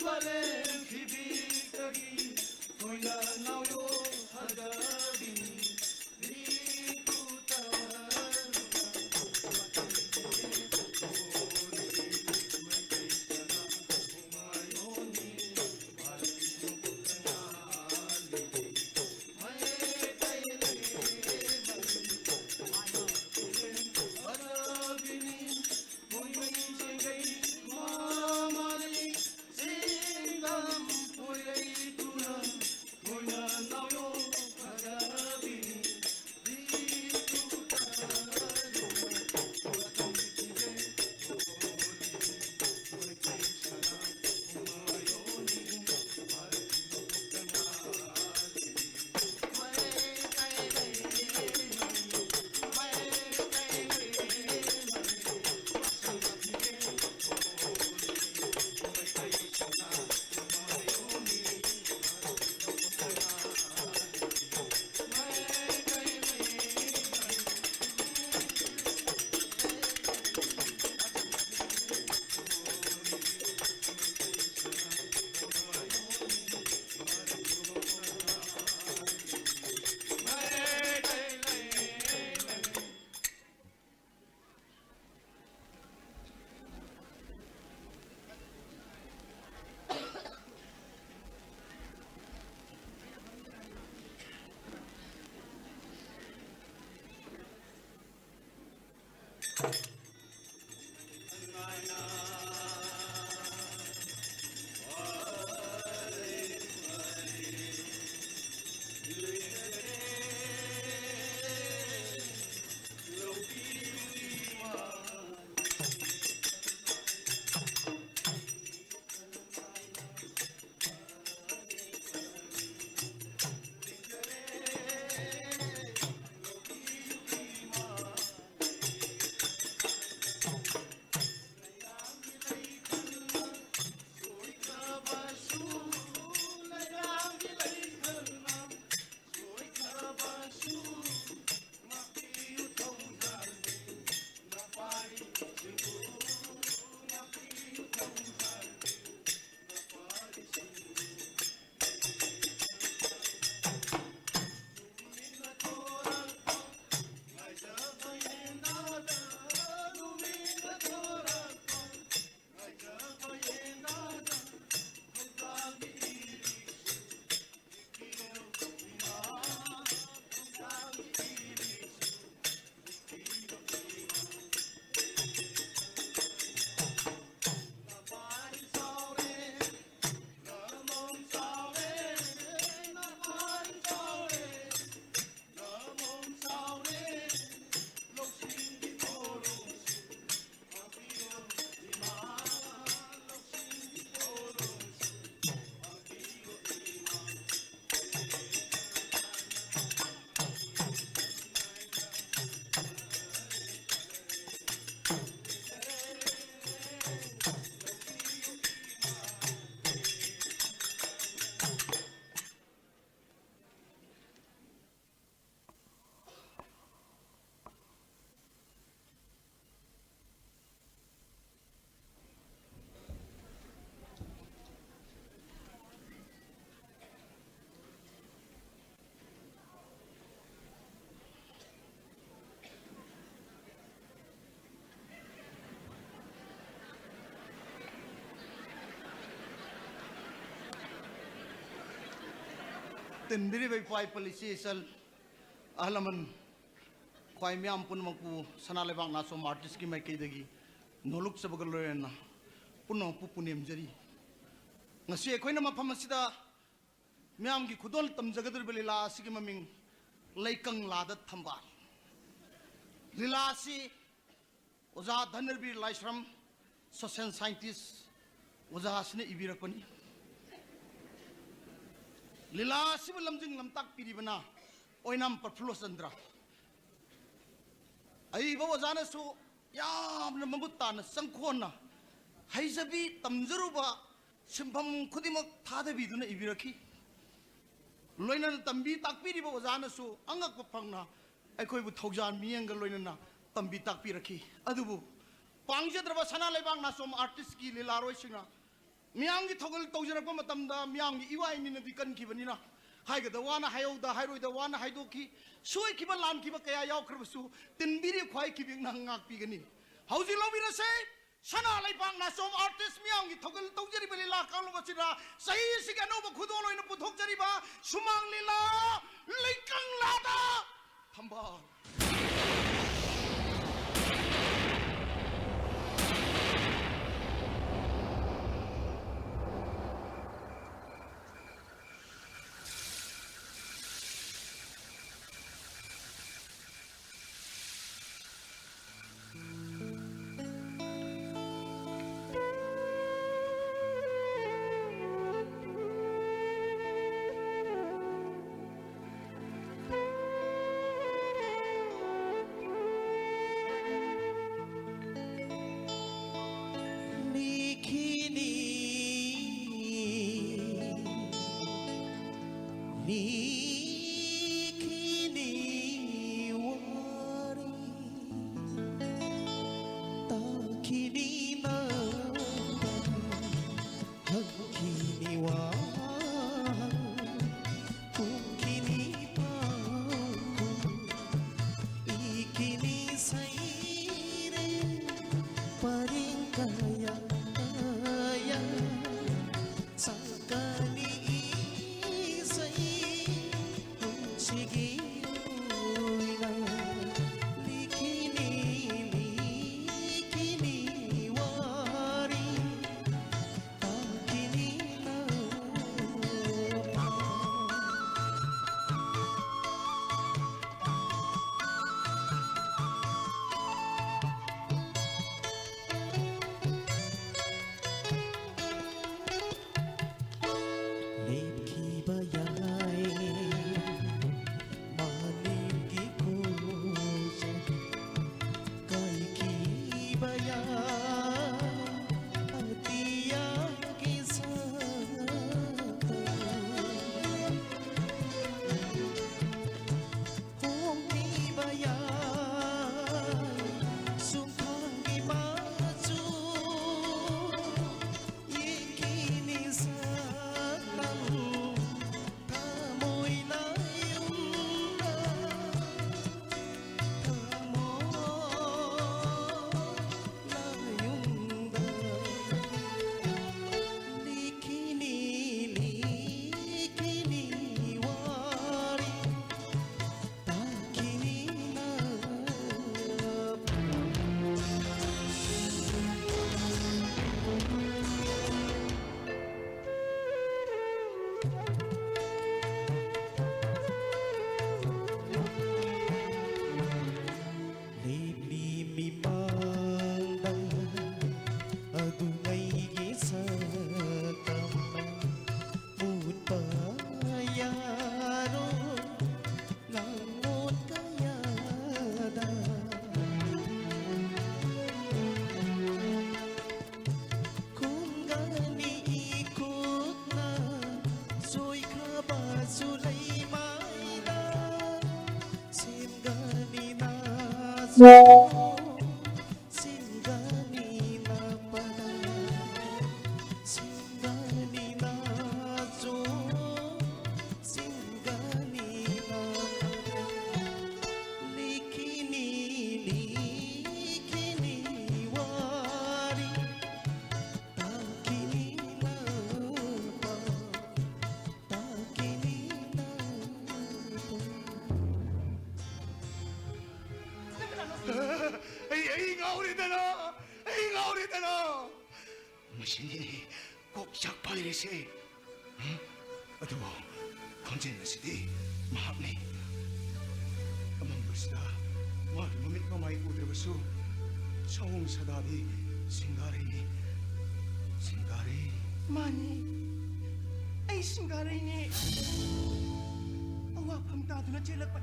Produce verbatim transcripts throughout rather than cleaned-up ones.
ꯃꯥꯂꯦꯝ ꯄ꯭ꯔꯤꯊꯤꯕꯤꯗꯒꯤ ꯊꯣꯏꯅ ꯅꯥꯎꯌꯣ ꯐꯖꯕꯤ ꯔꯤꯇꯨ ꯇꯥꯔꯨꯕ ꯃꯇꯝꯁꯦ ꯍꯣꯔꯤ ꯃꯩꯇꯩ ꯆꯅꯝ ꯍꯨꯃꯥꯌꯨꯟꯒꯤ ꯋꯥꯔꯤ ꯉꯥꯂꯤ꯫ ꯃꯩꯇꯩ ꯂꯩꯔꯦ ꯃꯅꯤꯄꯨꯔ ꯐꯖꯕꯤꯅꯤ꯫ ꯃꯣꯏꯃꯩ ꯆꯦꯡꯒꯩ ꯃꯥꯃꯥꯂꯤ ꯆꯤꯡꯗꯝ ꯄꯣꯏꯔꯩ ꯇꯨꯔꯝ ꯃꯣꯏꯅ ꯇꯤꯟꯕꯤꯔꯤꯕ ꯏꯄꯥ ꯏꯄꯨ, ꯏꯆꯦ ꯏꯆꯜ, ꯑꯍꯜ ꯂꯃꯟ, ꯈ꯭ꯋꯥꯏ ꯃꯤꯌꯥꯝ ꯄꯨꯝꯅꯃꯛꯄꯨ ꯁꯅꯥ ꯂꯩꯕꯥꯛ ꯅꯥꯆꯣꯝ ꯑꯥꯔꯇꯤꯁꯀꯤ ꯃꯥꯏꯀꯩꯗꯒꯤ ꯅꯣꯂꯨꯛꯆꯕꯒ ꯂꯣꯏꯅꯅ ꯄꯨꯝꯅꯃꯛꯄꯨ ꯄꯨꯅꯦꯝꯖꯔꯤ꯫ ꯉꯁꯤ ꯑꯩꯈꯣꯏꯅ ꯃꯐꯝ ꯑꯁꯤꯗ ꯃꯤꯌꯥꯝꯒꯤ ꯈꯨꯗꯣꯜ ꯇꯝꯖꯒꯗꯧꯔꯤꯕ ꯂꯤꯂꯥ ꯑꯁꯤꯒꯤ ꯃꯃꯤꯡ ꯂꯩꯀꯪꯂꯥꯗ ꯊꯝꯕꯥꯜ꯫ ꯂꯤꯂꯥ ꯑꯁꯤ ꯑꯣꯖꯥ ꯙꯅꯔꯕꯤꯔ ꯂꯥꯏꯁ꯭ꯔꯝ, social scientist ꯑꯣꯖꯥ ꯑꯁꯤꯅ ꯏꯕꯤꯔꯛꯄꯅꯤ꯫ ꯂꯤꯂꯥ ꯑꯁꯤꯕꯨ ꯂꯝꯖꯤꯡ ꯂꯝꯇꯥꯛꯄꯤꯔꯤꯕꯅ ꯑꯣꯏꯅꯥꯝ ꯄ꯭ꯔꯐꯨꯜꯂ ꯆꯟꯗ꯭ꯔ꯫ ꯑꯏꯕ ꯑꯣꯖꯥꯅꯁꯨ ꯌꯥꯝꯅ ꯃꯃꯨꯠ ꯇꯥꯅ ꯆꯪꯈꯣꯟꯅ ꯍꯩꯖꯕꯤ ꯇꯝꯖꯔꯨꯕ ꯁꯤꯟꯐꯝ ꯈꯨꯗꯤꯡꯃꯛ ꯊꯥꯗꯕꯤꯗꯨꯅ ꯏꯕꯤꯔꯛꯈꯤ꯫ ꯂꯣꯏꯅꯅ ꯇꯝꯕꯤ ꯇꯥꯛꯄꯤꯔꯤꯕ ꯑꯣꯖꯥꯅꯁꯨ ꯑꯉꯛꯄ ꯐꯪꯅ ꯑꯩꯈꯣꯏꯕꯨ ꯊꯧꯖꯥꯜ ꯃꯤꯠꯌꯦꯡꯒ ꯂꯣꯏꯅꯅ ꯇꯝꯕꯤ ꯇꯥꯛꯄꯤꯔꯛꯈꯤ꯫ ꯑꯗꯨꯕꯨ ꯄꯥꯡꯖꯗ꯭ꯔꯕ ꯁꯅꯥ ꯂꯩꯕꯥꯛ ꯅꯥꯆꯣꯝ ꯑꯥꯔꯇꯤꯁꯀꯤ ꯂꯤꯂꯥꯔꯣꯏꯁꯤꯡꯅ ꯃꯤꯌꯥꯝꯒꯤ ꯊꯧꯒꯜ ꯇꯧꯖꯔꯛꯄ ꯃꯇꯝꯗ ꯃꯤꯌꯥꯝꯒꯤ ꯏꯋꯥ ꯏꯅꯤꯅꯗꯤ ꯀꯟꯈꯤꯕꯅꯤꯅ ꯍꯥꯏꯒꯗ ꯋꯥꯅ ꯍꯥꯏꯍꯧꯗ, ꯍꯥꯏꯔꯣꯏꯗ ꯋꯥꯅ ꯍꯥꯏꯗꯣꯛꯈꯤ꯫ ꯁꯣꯏꯈꯤꯕ ꯂꯥꯟꯈꯤꯕ ꯀꯌꯥ ꯌꯥꯎꯈ꯭ꯔꯕꯁꯨ ꯇꯤꯟꯕꯤꯔꯤ ꯈ꯭ꯋꯥꯏ ꯀꯤꯕꯤꯛꯅ ꯉꯥꯛꯄꯤꯒꯅꯤ꯫ ꯍꯧꯖꯤꯛ ꯂꯧꯕꯤꯔꯁꯦ꯫ ꯁꯅꯥ ꯂꯩꯕꯥꯛ ꯅꯥꯆꯣꯝ ꯑꯥꯔꯇꯤꯁ ꯃꯤꯌꯥꯝꯒꯤ ꯊꯧꯒꯜ ꯇꯧꯖꯔꯤꯕ ꯂꯤꯂꯥ ꯀꯥꯡꯂꯨꯞ ꯑꯁꯤꯗ ꯆꯍꯤ ꯑꯁꯤꯒꯤ ꯑꯅꯧꯕ ꯈꯨꯗꯣꯜ ꯑꯣꯏꯅ ꯄꯨꯊꯣꯛꯆꯔꯤꯕ ꯁꯨꯃꯥꯡ ꯂꯤꯂꯥ ꯂꯩꯀꯪꯂꯥꯗ ꯊꯝꯕꯥꯜ꯫ ꯅꯤꯈꯤꯅꯤ, ꯅꯤꯈꯤꯅꯤ ꯋꯥꯔꯤ, ꯇꯥꯈꯤꯅꯤ ꯅꯪ ꯍꯪꯈꯤꯅꯤ ꯋꯥꯍꯪ, ꯈꯨꯝꯈꯤꯅꯤ ꯄꯥꯎꯈꯨꯝ, ꯏꯈꯤꯅꯤ ꯁꯩꯔꯦꯡ ꯄꯔꯦꯡ ꯀꯌꯥ ꯀꯌꯥ, ꯁꯛꯀꯅꯤ ꯏꯁꯩ ꯑꯗꯨ ꯑꯩꯒꯤ ꯁꯛꯇꯝꯅ ꯎꯠꯄ ꯌꯥꯔꯣꯏ, ꯂꯥꯡꯑꯣꯠ ꯀꯌꯥꯗ꯫ ꯈꯨꯝꯒꯅꯤ ꯏꯈꯨꯠꯅ ꯁꯣꯏꯈ꯭ꯔꯕꯁꯨ ꯂꯩꯃꯥꯏꯗ ꯁꯦꯝꯒꯅꯤ ꯅꯥꯁꯨ꯫ ꯁꯤꯡꯒꯥꯅꯤ ꯅꯥꯄꯅ, ꯁꯤꯡꯒꯥꯅꯤ ꯅꯥꯆꯣ, ꯁꯤꯡꯒꯥꯅꯤ ꯅꯥꯄꯅ꯫ ꯂꯤꯈꯤꯅꯤ, ꯂꯤꯈꯤꯅꯤ ꯋꯥꯔꯤ, ꯇꯥꯈꯤꯅꯤ ꯅꯥꯄ, ꯇꯥꯈꯤꯅꯤ ꯅꯥꯄ꯫ ꯑꯩ, ꯑꯩ ꯉꯥꯎꯔꯦꯗꯅ! ꯑꯩ ꯉꯥꯎꯔꯦꯗꯅ! ꯃꯁꯤꯅꯤ ꯀꯣꯛ ꯆꯥꯛꯄ ꯍꯥꯏꯔꯤꯁꯦ꯫ ꯍ? ꯑꯗꯨꯕꯨ ꯈꯣꯟꯖꯦꯜ ꯑꯁꯤꯗꯤ ꯃꯍꯥꯛꯅꯤ꯫ ꯑꯃꯝꯕꯁꯤꯗ ꯃꯥꯒꯤ ꯃꯃꯤꯠ ꯃꯃꯥꯏ ꯎꯗ꯭ꯔꯕꯁꯨ ꯁꯑꯣꯡ ꯁꯥꯗꯥꯗꯤ ꯁꯤꯡꯒꯥꯔꯩꯅꯤ꯫ ꯁꯤꯡꯒꯥꯔꯩ꯫ ꯃꯥꯅꯤ, ꯑꯩ ꯁꯤꯡꯒꯥꯔꯩꯅꯦ꯫ ꯑꯋꯥꯐꯝ ꯇꯥꯗꯨꯅ ꯆꯦꯜꯂꯛꯄ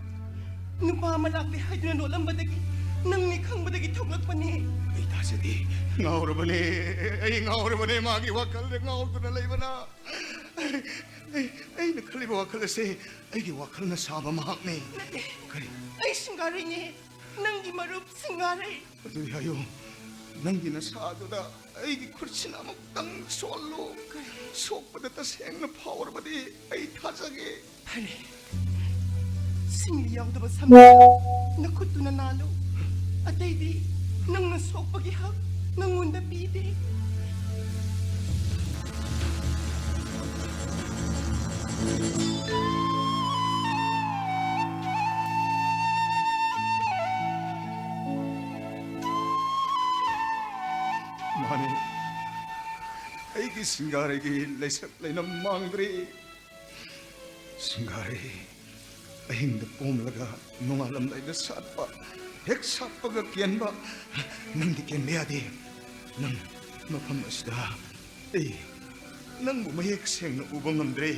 ꯅꯨꯄꯥ ꯑꯃ ꯂꯥꯛꯂꯦ ꯍꯥꯏꯗꯨꯅ ꯂꯣꯠꯂꯝꯕꯗꯒꯤ, ꯅꯪꯅꯤ ꯈꯪꯕꯗꯒꯤ ꯊꯣꯛꯂꯛꯄꯅꯦ꯫ ꯑꯩ ꯊꯥꯖꯗꯦ꯫ ꯉꯥꯎꯔꯕꯅꯦ꯫ ꯑꯩ ꯉꯥꯎꯔꯕꯅꯦ꯫ ꯃꯥꯒꯤ ꯋꯥꯈꯜꯗ ꯉꯥꯎꯗꯨꯅ ꯂꯩꯕꯅ꯫ ꯑꯩ, ꯑꯩꯅ ꯈꯜꯂꯤꯕ ꯋꯥꯈꯜ ꯑꯁꯦ ꯑꯩꯒꯤ ꯋꯥꯈꯜꯅ ꯁꯥꯕ ꯃꯍꯥꯛꯅꯤ꯫ ꯅꯠꯇꯦ꯫ ꯀꯔꯤ? ꯑꯩ ꯁꯤꯡꯒꯥꯔꯩꯅꯦ꯫ ꯅꯪꯒꯤ ꯃꯔꯨꯞ ꯁꯤꯡꯒꯥꯔꯩ꯫ ꯑꯗꯨꯗꯤ ꯍꯥꯏꯌꯨ, ꯅꯪꯒꯤ ꯅꯁꯥꯗꯨꯗ ꯑꯩꯒꯤ ꯈꯨꯠꯁꯤꯅ ꯑꯃꯨꯛꯇꯪ ꯁꯣꯛꯍꯜꯂꯨ꯫ ꯀꯔꯤ? ꯁꯣꯛꯄꯗ ꯇꯁꯦꯡꯅ ꯐꯥꯎꯔꯕꯗꯤ ꯑꯩ ꯊꯥꯖꯒꯦ꯫ ꯐꯔꯦ꯫ ꯁꯤꯡꯂꯤ ꯌꯥꯎꯗꯕ ꯁꯝꯅ ꯅꯈꯨꯠꯇꯨꯅ ꯅꯥꯜꯂꯨ꯫ ꯑꯇꯩꯗꯤ ꯅꯪꯅ ꯁꯣꯛꯄꯒꯤ ꯍꯛ ꯅꯪꯉꯣꯟꯗ ꯄꯤꯗꯦ꯫ ꯃꯥꯅꯦ, ꯑꯩꯒꯤ ꯁꯤꯡꯒꯥꯔꯩꯒꯤ ꯂꯩꯁꯛ ꯂꯩꯅꯝ ꯃꯥꯡꯗ꯭ꯔꯤ꯫ ꯁꯤꯡꯒꯥꯔꯩ, ꯑꯍꯤꯡꯗ ꯄꯣꯝꯂꯒ ꯅꯣꯡꯉꯥꯜꯂꯝꯗꯥꯏꯗ ꯁꯥꯠꯄ, ꯍꯦꯛ ꯁꯥꯠꯄꯒ ꯀꯦꯟꯕ, ꯅꯪꯗꯤ ꯀꯦꯟꯕ ꯌꯥꯗꯦ꯫ ꯅꯪ ꯃꯐꯝ ꯑꯁꯤꯗ ꯑꯩ ꯅꯪꯕꯨ ꯃꯌꯦꯛ ꯁꯦꯡꯅ ꯎꯕ ꯉꯝꯗ꯭ꯔꯦ꯫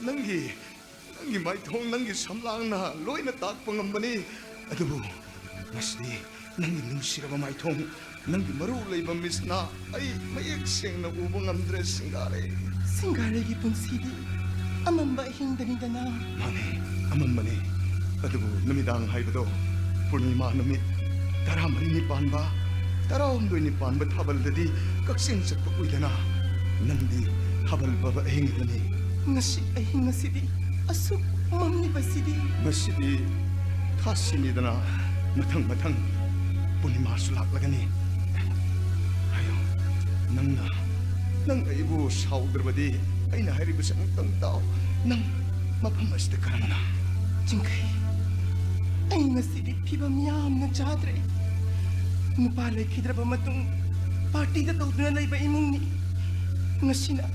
ꯅꯪꯒꯤ, ꯅꯪꯒꯤ ꯃꯥꯏꯊꯣꯡ, ꯅꯪꯒꯤ ꯁꯝꯂꯥꯡꯅ ꯂꯣꯏꯅ ꯇꯥꯛꯄ ꯉꯝꯕꯅꯤ꯫ ꯑꯗꯨꯕꯨ ꯉꯁꯤꯗꯤ ꯅꯪꯒꯤ ꯅꯨꯡꯁꯤꯔꯕ ꯃꯥꯏꯊꯣꯡ, ꯅꯪꯒꯤ ꯃꯔꯨ ꯂꯩꯕ ꯃꯤꯠꯁꯅ ꯑꯩ ꯃꯌꯦꯛ ꯁꯦꯡꯅ ꯎꯕ ꯉꯝꯗ꯭ꯔꯦ, ꯁꯤꯡꯒꯥꯔꯩ꯫ ꯁꯤꯡꯒꯥꯔꯩꯒꯤ ꯄꯨꯟꯁꯤꯗꯤ ꯑꯃꯝꯕ ꯑꯍꯤꯡꯗꯅꯤꯗꯅ꯫ ꯃꯥꯅꯦ, ꯑꯃꯝꯕꯅꯦ꯫ ꯑꯗꯨꯕꯨ ꯅꯨꯃꯤꯗꯥꯡ ꯍꯥꯏꯕꯗꯣ, ꯄꯨꯔꯅꯤꯃꯥ ꯅꯨꯃꯤꯠ ꯇꯔꯥꯃꯔꯤꯅꯤ ꯄꯥꯟꯕ, ꯇꯔꯥꯍꯨꯝꯗꯣꯏꯅꯤ ꯄꯥꯟꯕ ꯊꯥꯕꯜꯗꯗꯤ ꯀꯛꯆꯦꯡ ꯆꯠꯄ ꯎꯏꯗꯅ꯫ ꯅꯪꯗꯤ ꯊꯥꯕꯜ ꯄꯥꯕ ꯑꯍꯤꯡꯗꯅꯤ꯫ ꯉꯁꯤ ꯑꯍꯤꯡ ꯑꯁꯤꯗꯤ ꯑꯁꯨꯛ ꯃꯝꯂꯤꯕꯁꯤꯗꯤ꯫ ꯉꯁꯤꯗꯤ ꯊꯥꯁꯤꯅꯤꯗꯅ, ꯃꯊꯪ ꯃꯊꯪ ꯄꯨꯔꯅꯤꯃꯥꯁꯨ ꯂꯥꯛꯂꯒꯅꯤ꯫ ꯍꯥꯏꯌꯣ, ꯅꯪꯅ, ꯅꯪ ꯑꯩꯕꯨ ꯁꯥꯎꯗ꯭ꯔꯕꯗꯤ ꯑꯩꯅ ꯍꯥꯏꯔꯤꯕꯁꯦ ꯑꯃꯨꯛꯇꯪ ꯇꯥꯎ꯫ ꯅꯪ ꯃꯐꯝ ꯑꯁꯤꯗ ꯀꯔꯝꯅ? ꯆꯤꯡꯈꯩ, ꯑꯩ ꯉꯁꯤꯗꯤ ꯐꯤꯕꯝ ꯌꯥꯝꯅ ꯆꯥꯗ꯭ꯔꯦ꯫ ꯅꯨꯄꯥ ꯂꯩꯈꯤꯗ꯭ꯔꯕ ꯃꯇꯨꯡ ꯄꯥꯔꯇꯤꯗ ꯇꯧꯗꯨꯅ ꯂꯩꯕ ꯏꯃꯨꯡꯅꯤ꯫ ꯉꯁꯤꯅ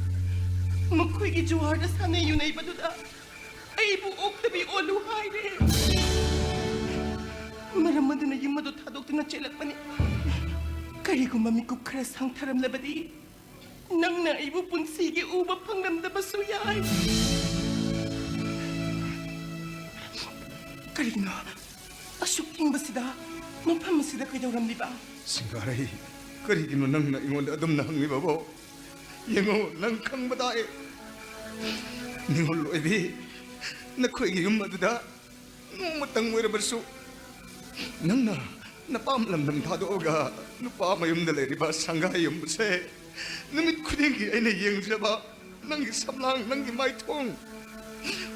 ꯃꯈꯣꯏꯒꯤ ꯖꯨꯋꯥꯔꯗ ꯁꯥꯟꯅꯩ ꯌꯨꯅꯩꯕꯗꯨꯗ ꯑꯩꯕꯨ ꯑꯣꯛꯇꯕꯤ ꯑꯣꯜꯂꯨ ꯍꯥꯏꯔꯦ꯫ ꯃꯔꯝ ꯑꯗꯨꯅ ꯌꯨꯝ ꯑꯗꯨ ꯊꯥꯗꯣꯛꯇꯨꯅ ꯆꯦꯜꯂꯛꯄꯅꯤ꯫ ꯀꯔꯤꯒꯨꯝꯕ ꯃꯤꯀꯨꯞ ꯈꯔ ꯁꯥꯡꯊꯔꯝꯂꯕꯗꯤ ꯅꯪꯅ ꯑꯩꯕꯨ ꯄꯨꯟꯁꯤꯒꯤ ꯎꯕ ꯐꯪꯂꯝꯗꯕꯁꯨ ꯌꯥꯏ꯫ ꯀꯔꯤꯒꯤꯅꯣ ꯑꯁꯨꯛ ꯊꯦꯡꯕꯁꯤꯗ ꯃꯐꯝ ꯑꯁꯤꯗ ꯀꯩꯗꯧꯔꯝꯂꯤꯕ? ꯁꯤꯡꯒꯥꯔꯩ, ꯀꯔꯤꯒꯤꯅꯣ ꯅꯪꯅ ꯑꯩꯉꯣꯟꯗ ꯑꯗꯨꯝꯅ ꯍꯪꯂꯤꯕꯕꯣ? ꯌꯦꯡꯉꯣ, ꯅꯪ ꯈꯪꯕ ꯇꯥꯏ꯫ ꯅꯤꯉꯣꯜ ꯑꯣꯏꯕꯤ, ꯅꯈꯣꯏꯒꯤ ꯌꯨꯝ ꯑꯗꯨꯗ ꯅꯣꯡꯃꯇꯪ ꯑꯣꯏꯔꯕꯁꯨ ꯅꯪꯅ ꯅꯄꯥꯝ ꯂꯝꯗꯝ ꯊꯥꯗꯣꯛꯑꯒ ꯅꯨꯄꯥ ꯃꯌꯨꯝꯗ ꯂꯩꯔꯤꯕ ꯁꯪꯒꯥꯏ ꯌꯨꯝꯕꯁꯦ ꯅꯨꯃꯤꯠ ꯈꯨꯗꯤꯡꯒꯤ ꯑꯩꯅ ꯌꯦꯡꯖꯕ ꯅꯪꯒꯤ ꯁꯝꯂꯥꯡ, ꯅꯪꯒꯤ ꯃꯥꯏꯊꯣꯡ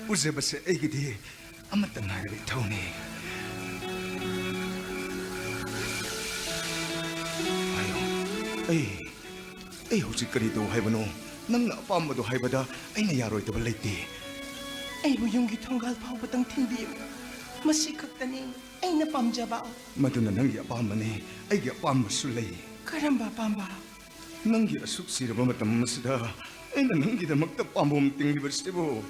ꯎꯖꯕꯁꯦ ꯑꯩꯒꯤꯗꯤ ꯑꯃꯠꯇ ꯉꯥꯏꯔꯕ ꯏꯊꯧꯅꯤ꯫ ꯍꯥꯏꯌꯣ, ꯑꯩ, ꯑꯩ ꯍꯧꯖꯤꯛ ꯀꯔꯤ ꯇꯧ ꯍꯥꯏꯕꯅꯣ? ꯅꯪꯅ ꯑꯄꯥꯝꯕꯗꯣ ꯍꯥꯏꯕꯗ ꯑꯩꯅ ꯌꯥꯔꯣꯏꯗꯕ ꯂꯩꯇꯦ꯫ ꯑꯩꯕꯨ ꯌꯨꯝꯒꯤ ꯊꯣꯡꯒꯥꯜ ꯐꯥꯎꯕꯗꯪ ꯊꯤꯟꯕꯤꯌꯨ꯫ ꯃꯁꯤ ꯈꯛꯇꯅꯤ ꯑꯩꯅ ꯄꯥꯝꯖꯕ꯫ ꯃꯗꯨꯅ ꯅꯪꯒꯤ ꯑꯄꯥꯝꯕꯅꯤ, ꯑꯩꯒꯤ ꯑꯄꯥꯝꯕꯁꯨ ꯂꯩ꯫ ꯀꯔꯝꯕ ꯑꯄꯥꯝꯕ? ꯅꯪꯒꯤ ꯑꯁꯨꯛ ꯁꯤꯔꯕ ꯃꯇꯝ ꯑꯁꯤꯗ ꯑꯩꯅ ꯅꯪꯒꯤꯗꯃꯛꯇ ꯄꯥꯝꯕꯣꯝ ꯇꯤꯡꯂꯤꯕꯁꯤꯕꯨ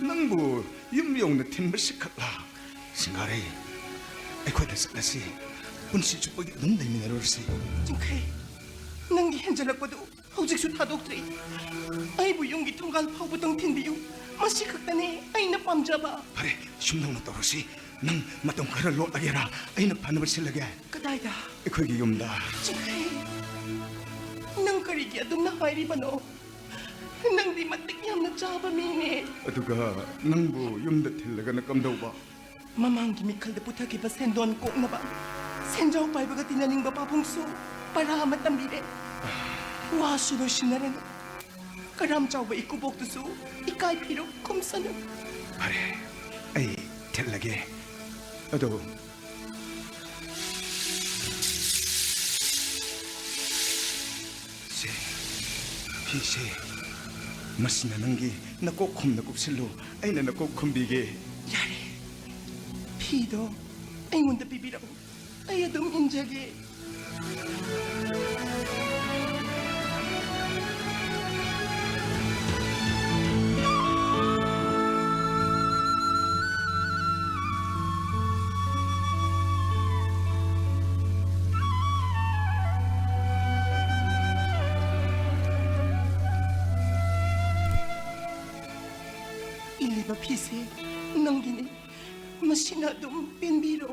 ꯅꯪꯕꯨ ꯌꯨꯝ ꯌꯧꯅ ꯊꯤꯟꯕꯁꯤ ꯈꯛꯂꯥ? ꯁꯤꯡꯒꯥꯔꯩ, ꯑꯩꯈꯣꯏꯗ ꯆꯠꯂꯁꯤ꯫ ꯄꯨꯟꯁꯤ ꯆꯨꯞꯄꯒꯤ ꯑꯗꯨꯝ ꯂꯩꯃꯤꯟꯅꯔꯨꯔꯁꯤ꯫ ꯆꯤꯡꯈꯩ, ꯅꯪꯒꯤ ꯍꯦꯟꯖꯜꯂꯛꯄꯗꯨ ꯍꯧꯖꯤꯛꯁꯨ ꯊꯥꯗꯣꯛꯇ꯭ꯔꯤ꯫ ꯑꯩꯕꯨ ꯌꯨꯝꯒꯤ ꯊꯣꯡꯒꯥꯜ ꯐꯥꯎꯕꯗꯪ ꯊꯤꯟꯕꯤꯌꯨ꯫ ꯃꯁꯤ ꯈꯛꯇꯅꯤ ꯑꯩꯅ ꯄꯥꯝꯖꯕ꯫ ꯐꯔꯦ, ꯁꯨꯝꯗꯧꯅ ꯇꯧꯔꯁꯤ꯫ ꯅꯪ ꯃꯇꯝ ꯈꯔ ꯂꯣꯠꯂꯒꯦꯔꯥ? ꯑꯩꯅ ꯐꯅꯕ ꯁꯤꯜꯂꯒꯦ꯫ ꯀꯗꯥꯏꯗ? ꯑꯩꯈꯣꯏꯒꯤ ꯌꯨꯝꯗ꯫ ꯆꯤꯡꯈꯩ, ꯅꯪ ꯀꯔꯤꯒꯤ ꯑꯗꯨꯝꯅ ꯍꯥꯏꯔꯤꯕꯅꯣ? ꯅꯪꯗꯤ ꯃꯇꯤꯛ ꯌꯥꯝꯅ ꯆꯥꯕ ꯃꯤꯅꯦ꯫ ꯑꯗꯨꯒ ꯅꯪꯕꯨ ꯌꯨꯝꯗ ꯊꯤꯜꯂꯒꯅ ꯀꯝꯗꯧꯕ? ꯃꯃꯥꯡꯒꯤ ꯃꯤꯈꯜꯗ ꯄꯨꯊꯈꯤꯕ ꯁꯦꯟꯗꯣꯟ ꯀꯣꯛꯅꯕ ꯁꯦꯟꯖꯥꯎ ꯄꯥꯏꯕꯒ ꯇꯤꯟꯅꯅꯤꯡꯕ ꯄꯥꯕꯨꯡꯁꯨ ꯄꯔꯥ ꯑꯃ ꯇꯝꯕꯤꯔꯦ꯫ ꯋꯥꯁꯨ ꯂꯣꯏꯁꯤꯟꯅꯔꯅꯤ꯫ ꯀꯔꯥꯝ ꯆꯥꯎꯕ ꯏꯀꯨꯕꯣꯛꯇꯨꯁꯨ ꯏꯀꯥꯏ ꯐꯤꯔꯨꯛ ꯈꯨꯝꯁꯅꯨ꯫ ꯐꯔꯦ, ꯑꯩ ꯊꯤꯜꯂꯒꯦ꯫ ꯑꯗꯣ ꯁꯦ, ꯐꯤꯁꯦ꯫ ꯃꯁꯤꯅ ꯅꯪꯒꯤ ꯅꯀꯣꯛ ꯈꯨꯝꯅ ꯀꯨꯞꯁꯤꯜꯂꯨ꯫ ꯑꯩꯅ ꯅꯀꯣꯛ ꯈꯨꯝꯕꯤꯒꯦ꯫ ꯌꯥꯔꯦ꯫ ꯐꯤꯗꯣ ꯑꯩꯉꯣꯟꯗ ꯄꯤꯕꯤꯔꯛꯎ꯫ ꯑꯩ ꯑꯗꯨꯝ ꯏꯟꯖꯒꯦ꯫ ꯏꯜꯂꯤꯕ ꯐꯤꯁꯦ ꯅꯪꯒꯤꯅꯤ꯫ ꯃꯁꯤꯅ ꯑꯗꯨꯝ ꯄꯦꯟꯕꯤꯔꯣ꯫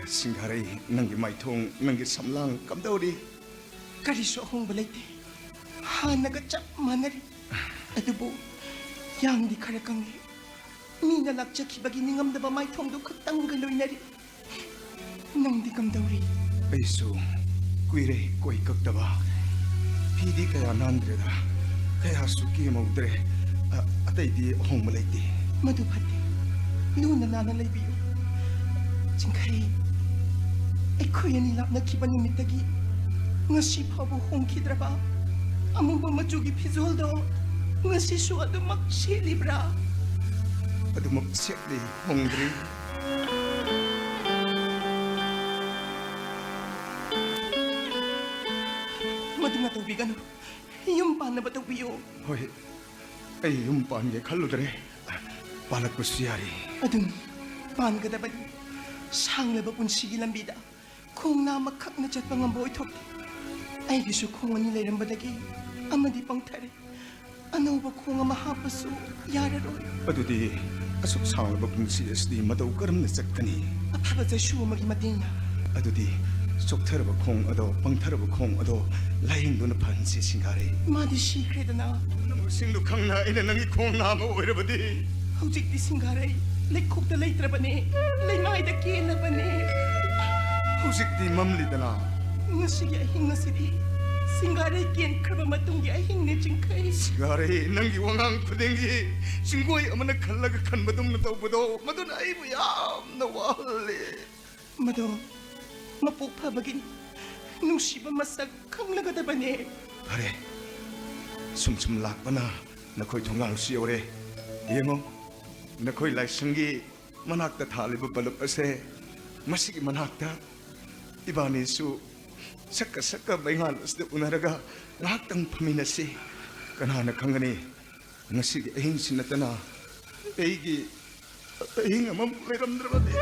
ꯁꯤꯡꯒꯥꯔꯩ, ꯅꯪꯒꯤ ꯃꯥꯏꯊꯣꯡ, ꯅꯪꯒꯤ ꯁꯝꯂꯥꯡ ꯀꯝꯗꯧꯔꯤ? ꯀꯔꯤꯁꯨ ꯑꯍꯣꯡꯕ ꯂꯩꯇꯦ꯫ ꯍꯥꯟꯅꯒ ꯆꯞ ꯃꯥꯟꯅꯔꯤ꯫ ꯑꯗꯨꯕꯨ ꯌꯥꯡꯗꯤ ꯈꯔ ꯀꯪꯂꯦ꯫ ꯃꯤꯅ ꯂꯥꯛꯆꯈꯤꯕꯒꯤ ꯅꯤꯡꯉꯝꯗꯕ ꯃꯥꯏꯊꯣꯡꯗꯨ ꯈꯛꯇꯪꯒ ꯂꯣꯏꯅꯔꯤ꯫ ꯅꯪꯗꯤ ꯀꯝꯗꯧꯔꯤ? ꯑꯩꯁꯨ ꯀꯨꯏꯔꯦ ꯀꯣꯏ ꯀꯛꯇꯕ꯫ ꯐꯤꯗꯤ ꯀꯌꯥ ꯅꯥꯟꯗ꯭ꯔꯦꯗ, ꯀꯌꯥꯁꯨ ꯀꯦꯝꯍꯧꯗ꯭ꯔꯦ꯫ ꯑ, ꯑꯇꯩꯗꯤ ꯑꯍꯣꯡꯕ ꯂꯩꯇꯦ꯫ ꯃꯗꯨ ꯐꯠꯇꯦ꯫ ꯂꯨꯅ ꯅꯥꯟꯅ ꯂꯩꯕꯤꯌꯨ꯫ ꯆꯤꯡꯈꯩ, ꯑꯩꯈꯣꯏ ꯑꯅꯤ ꯂꯥꯞꯅꯈꯤꯕ ꯅꯨꯃꯤꯠꯇꯒꯤ ꯉꯁꯤ ꯐꯥꯎꯕ ꯍꯣꯡꯈꯤꯗ꯭ꯔꯕ ꯑꯃꯨꯕ ꯃꯆꯨꯒꯤ ꯐꯤꯖꯣꯜꯗꯣ ꯉꯁꯤꯁꯨ ꯑꯗꯨꯃꯛ ꯁꯦꯠꯂꯤꯕ꯭ꯔꯥ? ꯑꯗꯨꯃꯛ ꯁꯦꯠꯂꯤ, ꯍꯣꯡꯗ꯭ꯔꯤ꯫ ꯃꯗꯨꯃ ꯇꯧꯕꯤꯒꯅꯨ꯫ ꯌꯨꯝ ꯄꯥꯟꯅꯕ ꯇꯧꯕꯤꯌꯨ꯫ ꯍꯣꯏ, ꯑꯩ ꯌꯨꯝ ꯄꯥꯟꯒꯦ ꯈꯜꯂꯨꯗ꯭ꯔꯦ꯫ ꯄꯥꯜꯂꯛꯄꯁꯨ ꯌꯥꯔꯤ꯫ ꯑꯗꯨꯅꯤ, ꯄꯥꯟꯒꯗꯕꯅꯤ꯫ ꯁꯥꯡꯂꯕ ꯄꯨꯟꯁꯤꯒꯤ ꯂꯝꯕꯤꯗ ꯈꯣꯡꯅꯥ ꯑꯃꯈꯛꯅ ꯆꯠꯄ ꯉꯝꯕ ꯑꯣꯏꯊꯣꯛꯇꯦ꯫ ꯑꯩꯒꯤꯁꯨ ꯈꯣꯡ ꯑꯅꯤ ꯂꯩꯔꯝꯕꯗꯒꯤ ꯑꯃꯗꯤ ꯄꯪꯊꯔꯦ꯫ ꯑꯅꯧꯕ ꯈꯣꯡ ꯑꯃ ꯍꯥꯞꯄꯁꯨ ꯌꯥꯔꯔꯣꯏ꯫ ꯑꯗꯨꯗꯤ ꯑꯁꯨꯛ ꯁꯥꯡꯂꯕ ꯄꯨꯟꯁꯤ ꯑꯁꯤꯗꯤ ꯃꯇꯧ ꯀꯔꯝꯅ ꯆꯠꯀꯅꯤ? ꯑꯐꯕ ꯆꯩꯁꯨ ꯑꯃꯒꯤ ꯃꯇꯦꯡꯅ꯫ ꯑꯗꯨꯗꯤ ꯆꯣꯛꯊꯔꯕ ꯈꯣꯡ ꯑꯗꯣ, ꯄꯪꯊꯔꯕ ꯈꯣꯡ ꯑꯗꯣ ꯂꯥꯌꯦꯡꯗꯨꯅ ꯐꯍꯟꯁꯤ, ꯁꯤꯡꯒꯥꯔꯩ꯫ ꯃꯥꯗꯤ ꯁꯤꯈ꯭ꯔꯦꯗꯅ꯫ ꯄꯨꯝꯅꯃꯛꯁꯤꯡꯗꯨ ꯈꯪꯅ ꯑꯩꯅ ꯅꯪꯒꯤ ꯈꯣꯡ ꯅꯥꯝꯃ ꯑꯣꯏꯔꯕꯗꯤ? ꯍꯧꯖꯤꯛꯇꯤ ꯁꯤꯡꯒꯥꯔꯩ ꯂꯩꯈꯣꯛꯇ ꯂꯩꯇ꯭ꯔꯕꯅꯦ, ꯂꯩꯃꯥꯏꯗ ꯀꯦꯜꯂꯕꯅꯦ꯫ ꯍꯧꯖꯤꯛꯇꯤ ꯃꯝꯂꯤꯗꯅ꯫ ꯉꯁꯤꯒꯤ ꯑꯍꯤꯡ ꯑꯁꯤꯗꯤ ꯁꯤꯡꯒꯥꯔꯩ ꯀꯦꯟꯈ꯭ꯔꯕ ꯃꯇꯨꯡꯒꯤ ꯑꯍꯤꯡꯅꯦ, ꯆꯤꯡꯈꯩ꯫ ꯁꯤꯡꯒꯥꯔꯩ, ꯅꯪꯒꯤ ꯋꯥꯉꯥꯡ ꯈꯨꯗꯤꯡꯒꯤ ꯆꯤꯡꯒꯣꯏ ꯑꯃꯅ ꯈꯜꯂꯒ ꯈꯟꯕꯗꯧꯅ ꯇꯧꯕꯗꯣ, ꯃꯗꯨꯅ ꯑꯩꯕꯨ ꯌꯥꯝꯅ ꯋꯥꯍꯜꯂꯦ꯫ ꯃꯗꯣ ꯃꯄꯣꯛ ꯐꯕꯒꯤꯅꯤ꯫ ꯅꯨꯡꯁꯤꯕ ꯃꯁꯛ ꯈꯪꯂꯒꯗꯕꯅꯦ꯫ ꯐꯔꯦ, ꯁꯨꯝ ꯁꯨꯝ ꯂꯥꯛꯄꯅ ꯅꯈꯣꯏ ꯊꯣꯡꯒꯥꯜꯁꯨ ꯌꯧꯔꯦ꯫ ꯌꯦꯡꯉꯣ, ꯅꯈꯣꯏ ꯂꯥꯏꯁꯪꯒꯤ ꯃꯅꯥꯛꯇ ꯊꯥꯜꯂꯤꯕ ꯕꯂꯕ ꯑꯁꯦ, ꯃꯁꯤꯒꯤ ꯃꯅꯥꯛꯇ ꯏꯕꯥꯅꯤꯁꯨ ꯁꯛꯀ ꯁꯛꯀ ꯃꯩꯉꯥꯜ ꯑꯁꯤꯗ ꯎꯅꯔꯒ ꯉꯥꯏꯍꯥꯛꯇꯪ ꯐꯝꯃꯤꯟꯅꯁꯤ꯫ ꯀꯅꯥꯅ ꯈꯪꯒꯅꯤ, ꯉꯁꯤꯒꯤ ꯑꯍꯤꯡꯁꯤ ꯅꯠꯇꯅ ꯑꯩꯒꯤ ꯑꯍꯤꯡ ꯑꯃꯃꯨꯛ ꯂꯩꯔꯝꯗ꯭ꯔꯕꯗꯤ꯫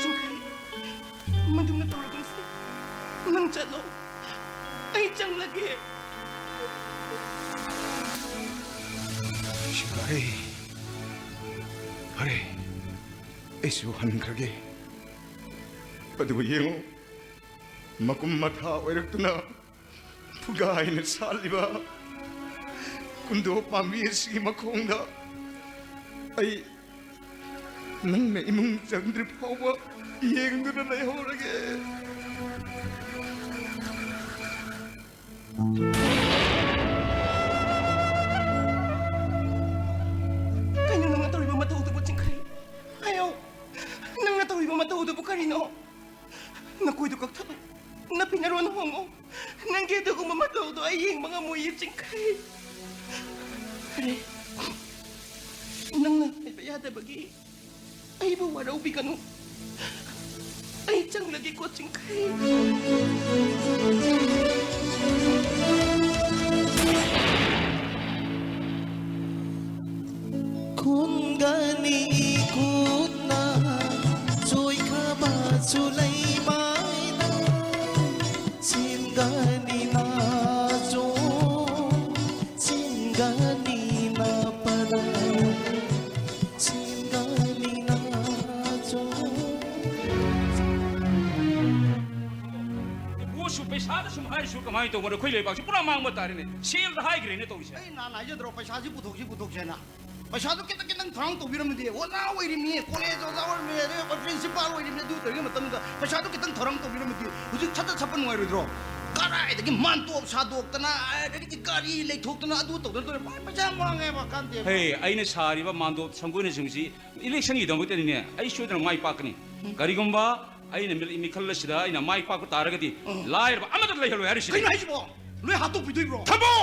ꯆꯤꯡꯈꯩ, ꯃꯗꯨꯝꯅ ꯇꯧꯔꯒꯨꯝꯁꯤ꯫ ꯅꯪ ꯆꯠꯂꯣ, ꯑꯩ ꯆꯪꯂꯒꯦ꯫ ꯁꯤꯡꯒꯥꯔꯩ, ꯐꯔꯦ, ꯑꯩꯁꯨ ꯍꯟꯈ꯭ꯔꯒꯦ꯫ ꯑꯗꯨꯕꯨ ꯌꯦꯡꯉꯨ, ꯃꯀꯨꯝ ꯃꯊꯥ ꯑꯣꯏꯔꯛꯇꯨꯅ ꯐꯨꯒꯥꯏꯅ ꯁꯥꯠꯂꯤꯕ ꯀꯨꯟꯗꯣ ꯄꯥꯝꯕꯤ ꯑꯁꯤꯒꯤ ꯃꯈꯣꯡꯗ ꯑꯩ ꯅꯪꯅ ꯏꯃꯨꯡ ꯆꯪꯗ꯭ꯔꯤ ꯐꯥꯎꯕ ꯌꯦꯡꯗꯨꯅ ꯂꯩꯍꯧꯔꯒꯦ꯫ ꯀꯩꯅꯣ ꯅꯪꯅ ꯇꯧꯔꯤꯕ ꯃꯇꯧꯗꯨꯕꯨ, ꯆꯤꯡꯈꯩ? ꯍꯥꯏꯌꯣ, ꯅꯪꯅ ꯇꯧꯔꯤꯕ ꯃꯇꯧꯗꯨꯕꯨ ꯀꯔꯤꯅꯣ? ꯅꯀꯣꯏꯗꯨ ꯀꯛꯊꯠꯂꯨ, ꯅꯐꯤ ꯅꯔꯣꯟ ꯍꯣꯡꯉꯨ꯫ ꯅꯪꯒꯤ ꯑꯗꯨꯒꯨꯝꯕ ꯃꯇꯧꯗꯣ ꯑꯩ ꯌꯦꯡꯕ ꯉꯝꯃꯣꯏꯌꯦ, ꯆꯤꯡꯈꯩ꯫ ꯐꯔꯦ, ꯅꯪꯅ ꯍꯥꯏꯕ ꯌꯥꯗꯕꯒꯤ ꯑꯩꯕꯨ ꯋꯥꯔꯧꯕꯤꯒꯅꯨ꯫ ꯑꯩ ꯆꯪꯂꯒꯦꯀꯣ, ꯆꯤꯡꯈꯩ꯫ ꯈꯨꯟꯒꯅꯤ ꯏꯈꯨꯠꯅ ꯂꯩꯃꯥꯏꯗ ꯆꯤꯟꯒꯅꯤ ꯅꯥꯆꯣ, ꯆꯤꯟꯒꯅꯤ ꯅꯥꯄꯗ, ꯆꯤꯟꯒꯅꯤ ꯅꯥꯆꯣ꯫ ꯏꯕꯣꯁꯨ ꯄꯩꯁꯥꯗ ꯁꯨꯝ ꯍꯥꯏꯔꯤꯁꯨ ꯀꯃꯥꯏꯅ ꯇꯧꯕꯅꯣ? ꯑꯩꯈꯣꯏ ꯂꯩꯕꯥꯛꯁꯤ ꯄꯨꯔꯥ ꯃꯥꯡꯕ ꯇꯥꯔꯦꯅꯦ꯫ ꯁꯦꯜꯗ ꯍꯥꯏꯈ꯭ꯔꯦꯅꯦ ꯇꯧꯔꯤꯁꯦ꯫ ꯑꯩ ꯅꯍꯥꯟ ꯍꯥꯏꯖꯗ꯭ꯔꯣ, ꯄꯩꯁꯥꯁꯤ ꯄꯨꯊꯣꯛꯁꯤ, ꯄꯨꯊꯣꯛꯁꯦꯅ? ꯄꯩꯁꯥꯗꯨ ꯈꯤꯇꯪ ꯈꯤꯇꯪ ꯊꯧꯔꯥꯡ ꯇꯧꯕꯤꯔꯝꯃꯗꯤ, ꯑꯣꯖꯥ ꯑꯣꯏꯔꯤꯃꯤ, ꯀꯣꯂꯦꯖ ꯑꯣꯖꯥ ꯑꯣꯏꯔꯤꯃꯤ, ꯑꯗꯩ ꯄ꯭ꯔꯤꯟꯁꯤꯄꯥꯜ ꯑꯣꯏꯔꯤꯃꯤ, ꯑꯗꯨ ꯇꯧꯔꯤꯉꯩ ꯃꯇꯝꯗ ꯄꯩꯁꯥꯗꯨ ꯈꯤꯇꯪ ꯊꯧꯔꯥꯡ ꯇꯧꯕꯤꯔꯝꯃꯗꯤ ꯍꯧꯖꯤꯛ ꯁꯠ ꯁꯠ ꯁꯠꯄ ꯅꯨꯡꯉꯥꯏꯔꯣꯏꯗ꯭ꯔꯣ? ꯀꯔꯥꯏꯗꯒꯤ ꯃꯥꯟꯇꯣꯞ ꯁꯥꯗꯣꯛꯇꯅ, ꯑꯗꯒꯤꯗꯤ ꯒꯥꯔꯤ ꯂꯩꯊꯣꯛꯇꯅ, ꯑꯗꯨ ꯇꯧꯗꯅ ꯇꯧꯔꯦ꯫ ꯄꯩꯁꯥ ꯃꯥꯡꯉꯦꯕ, ꯀꯥꯟꯗꯦꯕ꯫ ꯍꯦ, ꯑꯩꯅ ꯁꯥꯔꯤꯕ ꯃꯥꯟꯗꯣꯞ ꯁꯪꯒꯣꯏꯅꯁꯤꯡꯁꯤ ꯏꯂꯦꯛꯁꯟꯒꯤꯗꯃꯛꯇꯅꯤꯅꯦ꯫ ꯑꯩ ꯁꯣꯏꯗꯅ ꯃꯥꯏ ꯄꯥꯛꯀꯅꯤ꯫ ꯀꯔꯤꯒꯨꯝꯕ ꯑꯩꯅ ꯃꯤ-, ꯃꯤꯈꯜ ꯑꯁꯤꯗ ꯑꯩꯅ ꯃꯥꯏ ꯄꯥꯛꯄ ꯇꯥꯔꯒꯗꯤ, ꯂꯥꯏꯔꯕ ꯑꯃꯠꯇ ꯂꯩꯍꯜꯂꯣꯏ ꯍꯥꯏꯔꯤꯁꯤꯅꯤ꯫ ꯀꯩꯅꯣ ꯍꯥꯏꯁꯤꯕꯣ? ꯂꯣꯏ ꯍꯥꯠꯇꯣꯛꯄꯤꯗꯣꯏꯕ꯭ꯔꯣ? ꯊꯝꯃꯣ!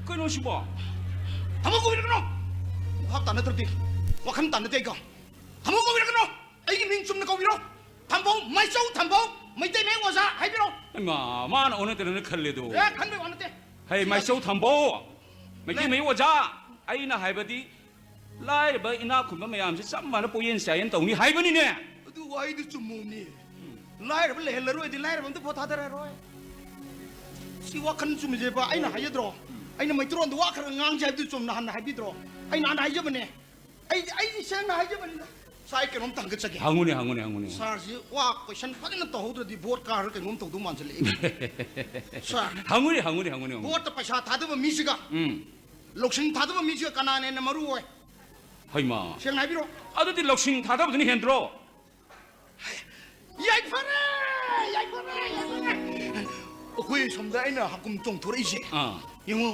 ꯀꯩꯅꯣ ꯁꯤꯕꯣ? ꯊꯝꯃꯣ, ꯀꯧꯕꯤꯔꯛꯀꯅꯣ! ꯚꯥꯞ ꯇꯥꯅꯗ꯭ꯔꯗꯤ, ꯋꯥꯈꯜ ꯇꯥꯅꯗꯦ ꯑꯩꯒ꯫ ꯊꯝꯃꯣ, ꯀꯧꯕꯤꯔꯛꯀꯅꯣ! ꯑꯩꯒꯤ ꯃꯤꯡ ꯆꯨꯝꯅ ꯀꯧꯕꯤꯔꯣ꯫ ꯊꯝꯕꯧ, ꯃꯥꯏꯆꯧ ꯊꯝꯕꯧ, ꯃꯩꯇꯩ ꯃꯌꯦꯛ ꯑꯣꯖꯥ ꯍꯥꯏꯕꯤꯔꯣ꯫ ꯏꯃꯥ, ꯃꯥꯅ ꯑꯣꯟꯅ ꯇꯩꯅꯅ ꯈꯜꯂꯦꯗꯣ꯫ ꯑꯦ, ꯈꯟꯕꯩ ꯋꯥ ꯅꯠꯇꯦ꯫ ꯍꯩ, ꯃꯥꯏꯆꯧ ꯊꯝꯕꯧ, ꯃꯩꯇꯩ ꯂꯦ꯫ ꯃꯌꯦꯛ ꯑꯣꯖꯥ, ꯑꯩꯅ ꯍꯥꯏꯕꯗꯤ ꯂꯥꯏꯔꯕ ꯏꯅꯥꯛ ꯈꯨꯟꯕ ꯃꯌꯥꯝꯁꯦ ꯆꯞ ꯃꯥꯟꯅ ꯄꯣꯌꯦꯟ ꯆꯥꯌꯦꯟ ꯇꯧꯅꯤ ꯍꯥꯏꯕꯅꯤꯅꯦ꯫ ꯑꯗꯨ ꯋꯥꯍꯩꯗꯨ ꯆꯨꯝꯃꯨꯅꯤ꯫ ꯂꯥꯏꯔꯕ ꯂꯩꯍꯜꯂꯔꯣꯏꯗꯤ ꯂꯥꯏꯔꯕ ꯑꯝꯇ ꯚꯣꯠ ꯊꯥꯗꯔꯔꯣꯏ꯫ ꯁꯤ ꯋꯥꯈꯜ ꯆꯨꯝꯃꯤꯁꯦꯕ, ꯑꯩꯅ ꯍꯥꯏꯖꯗ꯭ꯔꯣ? ꯑꯩꯅ ꯃꯩꯇꯩꯔꯣꯟꯗ ꯋꯥ ꯈꯔ ꯉꯥꯡꯁꯦ ꯍꯥꯏꯕꯗꯨ ꯆꯨꯝꯅ ꯍꯥꯟꯅ ꯍꯥꯏꯕꯤꯗ꯭ꯔꯣ? ꯑꯩꯅ ꯍꯥꯟꯅ ꯍꯥꯏꯖꯕꯅꯦ꯫ ꯑꯩ, ꯑꯩ ꯁꯦꯡꯅ ꯍꯥꯏꯖꯕꯅꯤꯗ꯫ ꯁꯥꯔ, ꯑꯩ ꯀꯩꯅꯣꯝꯇ ꯍꯪꯒꯠꯆꯒꯦ꯫ ꯍꯪꯉꯨꯅꯦ, ꯍꯪꯉꯨꯅꯦ, ꯍꯪꯉꯨꯅꯦ꯫ ꯁꯥꯔꯁꯤ ꯋꯥ ꯀꯣꯏꯁꯟ ꯐꯖꯅ ꯇꯧꯍꯧꯗ꯭ꯔꯗꯤ ꯚꯣꯠ ꯀꯥꯔ ꯀꯩꯅꯣꯝ ꯇꯧꯗꯧ ꯃꯥꯟꯁꯤꯜꯂꯛꯑꯦ꯫ ꯁꯥꯔ, ꯍꯪꯉꯨꯅꯦ, ꯍꯪꯉꯨꯅꯦ, ꯍꯪꯉꯨꯅꯦ, ꯍꯪꯉꯨꯅꯦ꯫ ꯚꯣꯠꯇ ꯄꯩꯁꯥ ꯊꯥꯗꯕ ꯃꯤꯁꯤꯒ ꯎꯝ꯫ ꯂꯧꯁꯤꯡ ꯊꯥꯗꯕ ꯃꯤꯁꯤꯒ ꯀꯅꯥꯅ ꯍꯦꯟꯅ ꯃꯔꯨ ꯑꯣꯏ? ꯍꯩꯃꯥ꯫ ꯁꯦꯡꯅ ꯍꯥꯏꯕꯤꯔꯣ꯫ ꯑꯗꯨꯗꯤ ꯂꯧꯁꯤꯡ ꯊꯥꯗꯕꯗꯨꯅ ꯍꯦꯟꯗ꯭ꯔꯣ? ꯌꯥꯏꯐꯔꯦ! ꯌꯥꯏꯐꯔꯦ! ꯌꯥꯏꯐꯔꯦ! ꯑꯩꯈꯣꯏ ꯁꯣꯝꯗ ꯑꯩꯅ ꯍꯥꯀꯨꯝ ꯆꯣꯡꯊꯣꯔꯛꯏꯁꯦ꯫ ꯑꯥ꯫ ꯌꯦꯡꯉꯣ,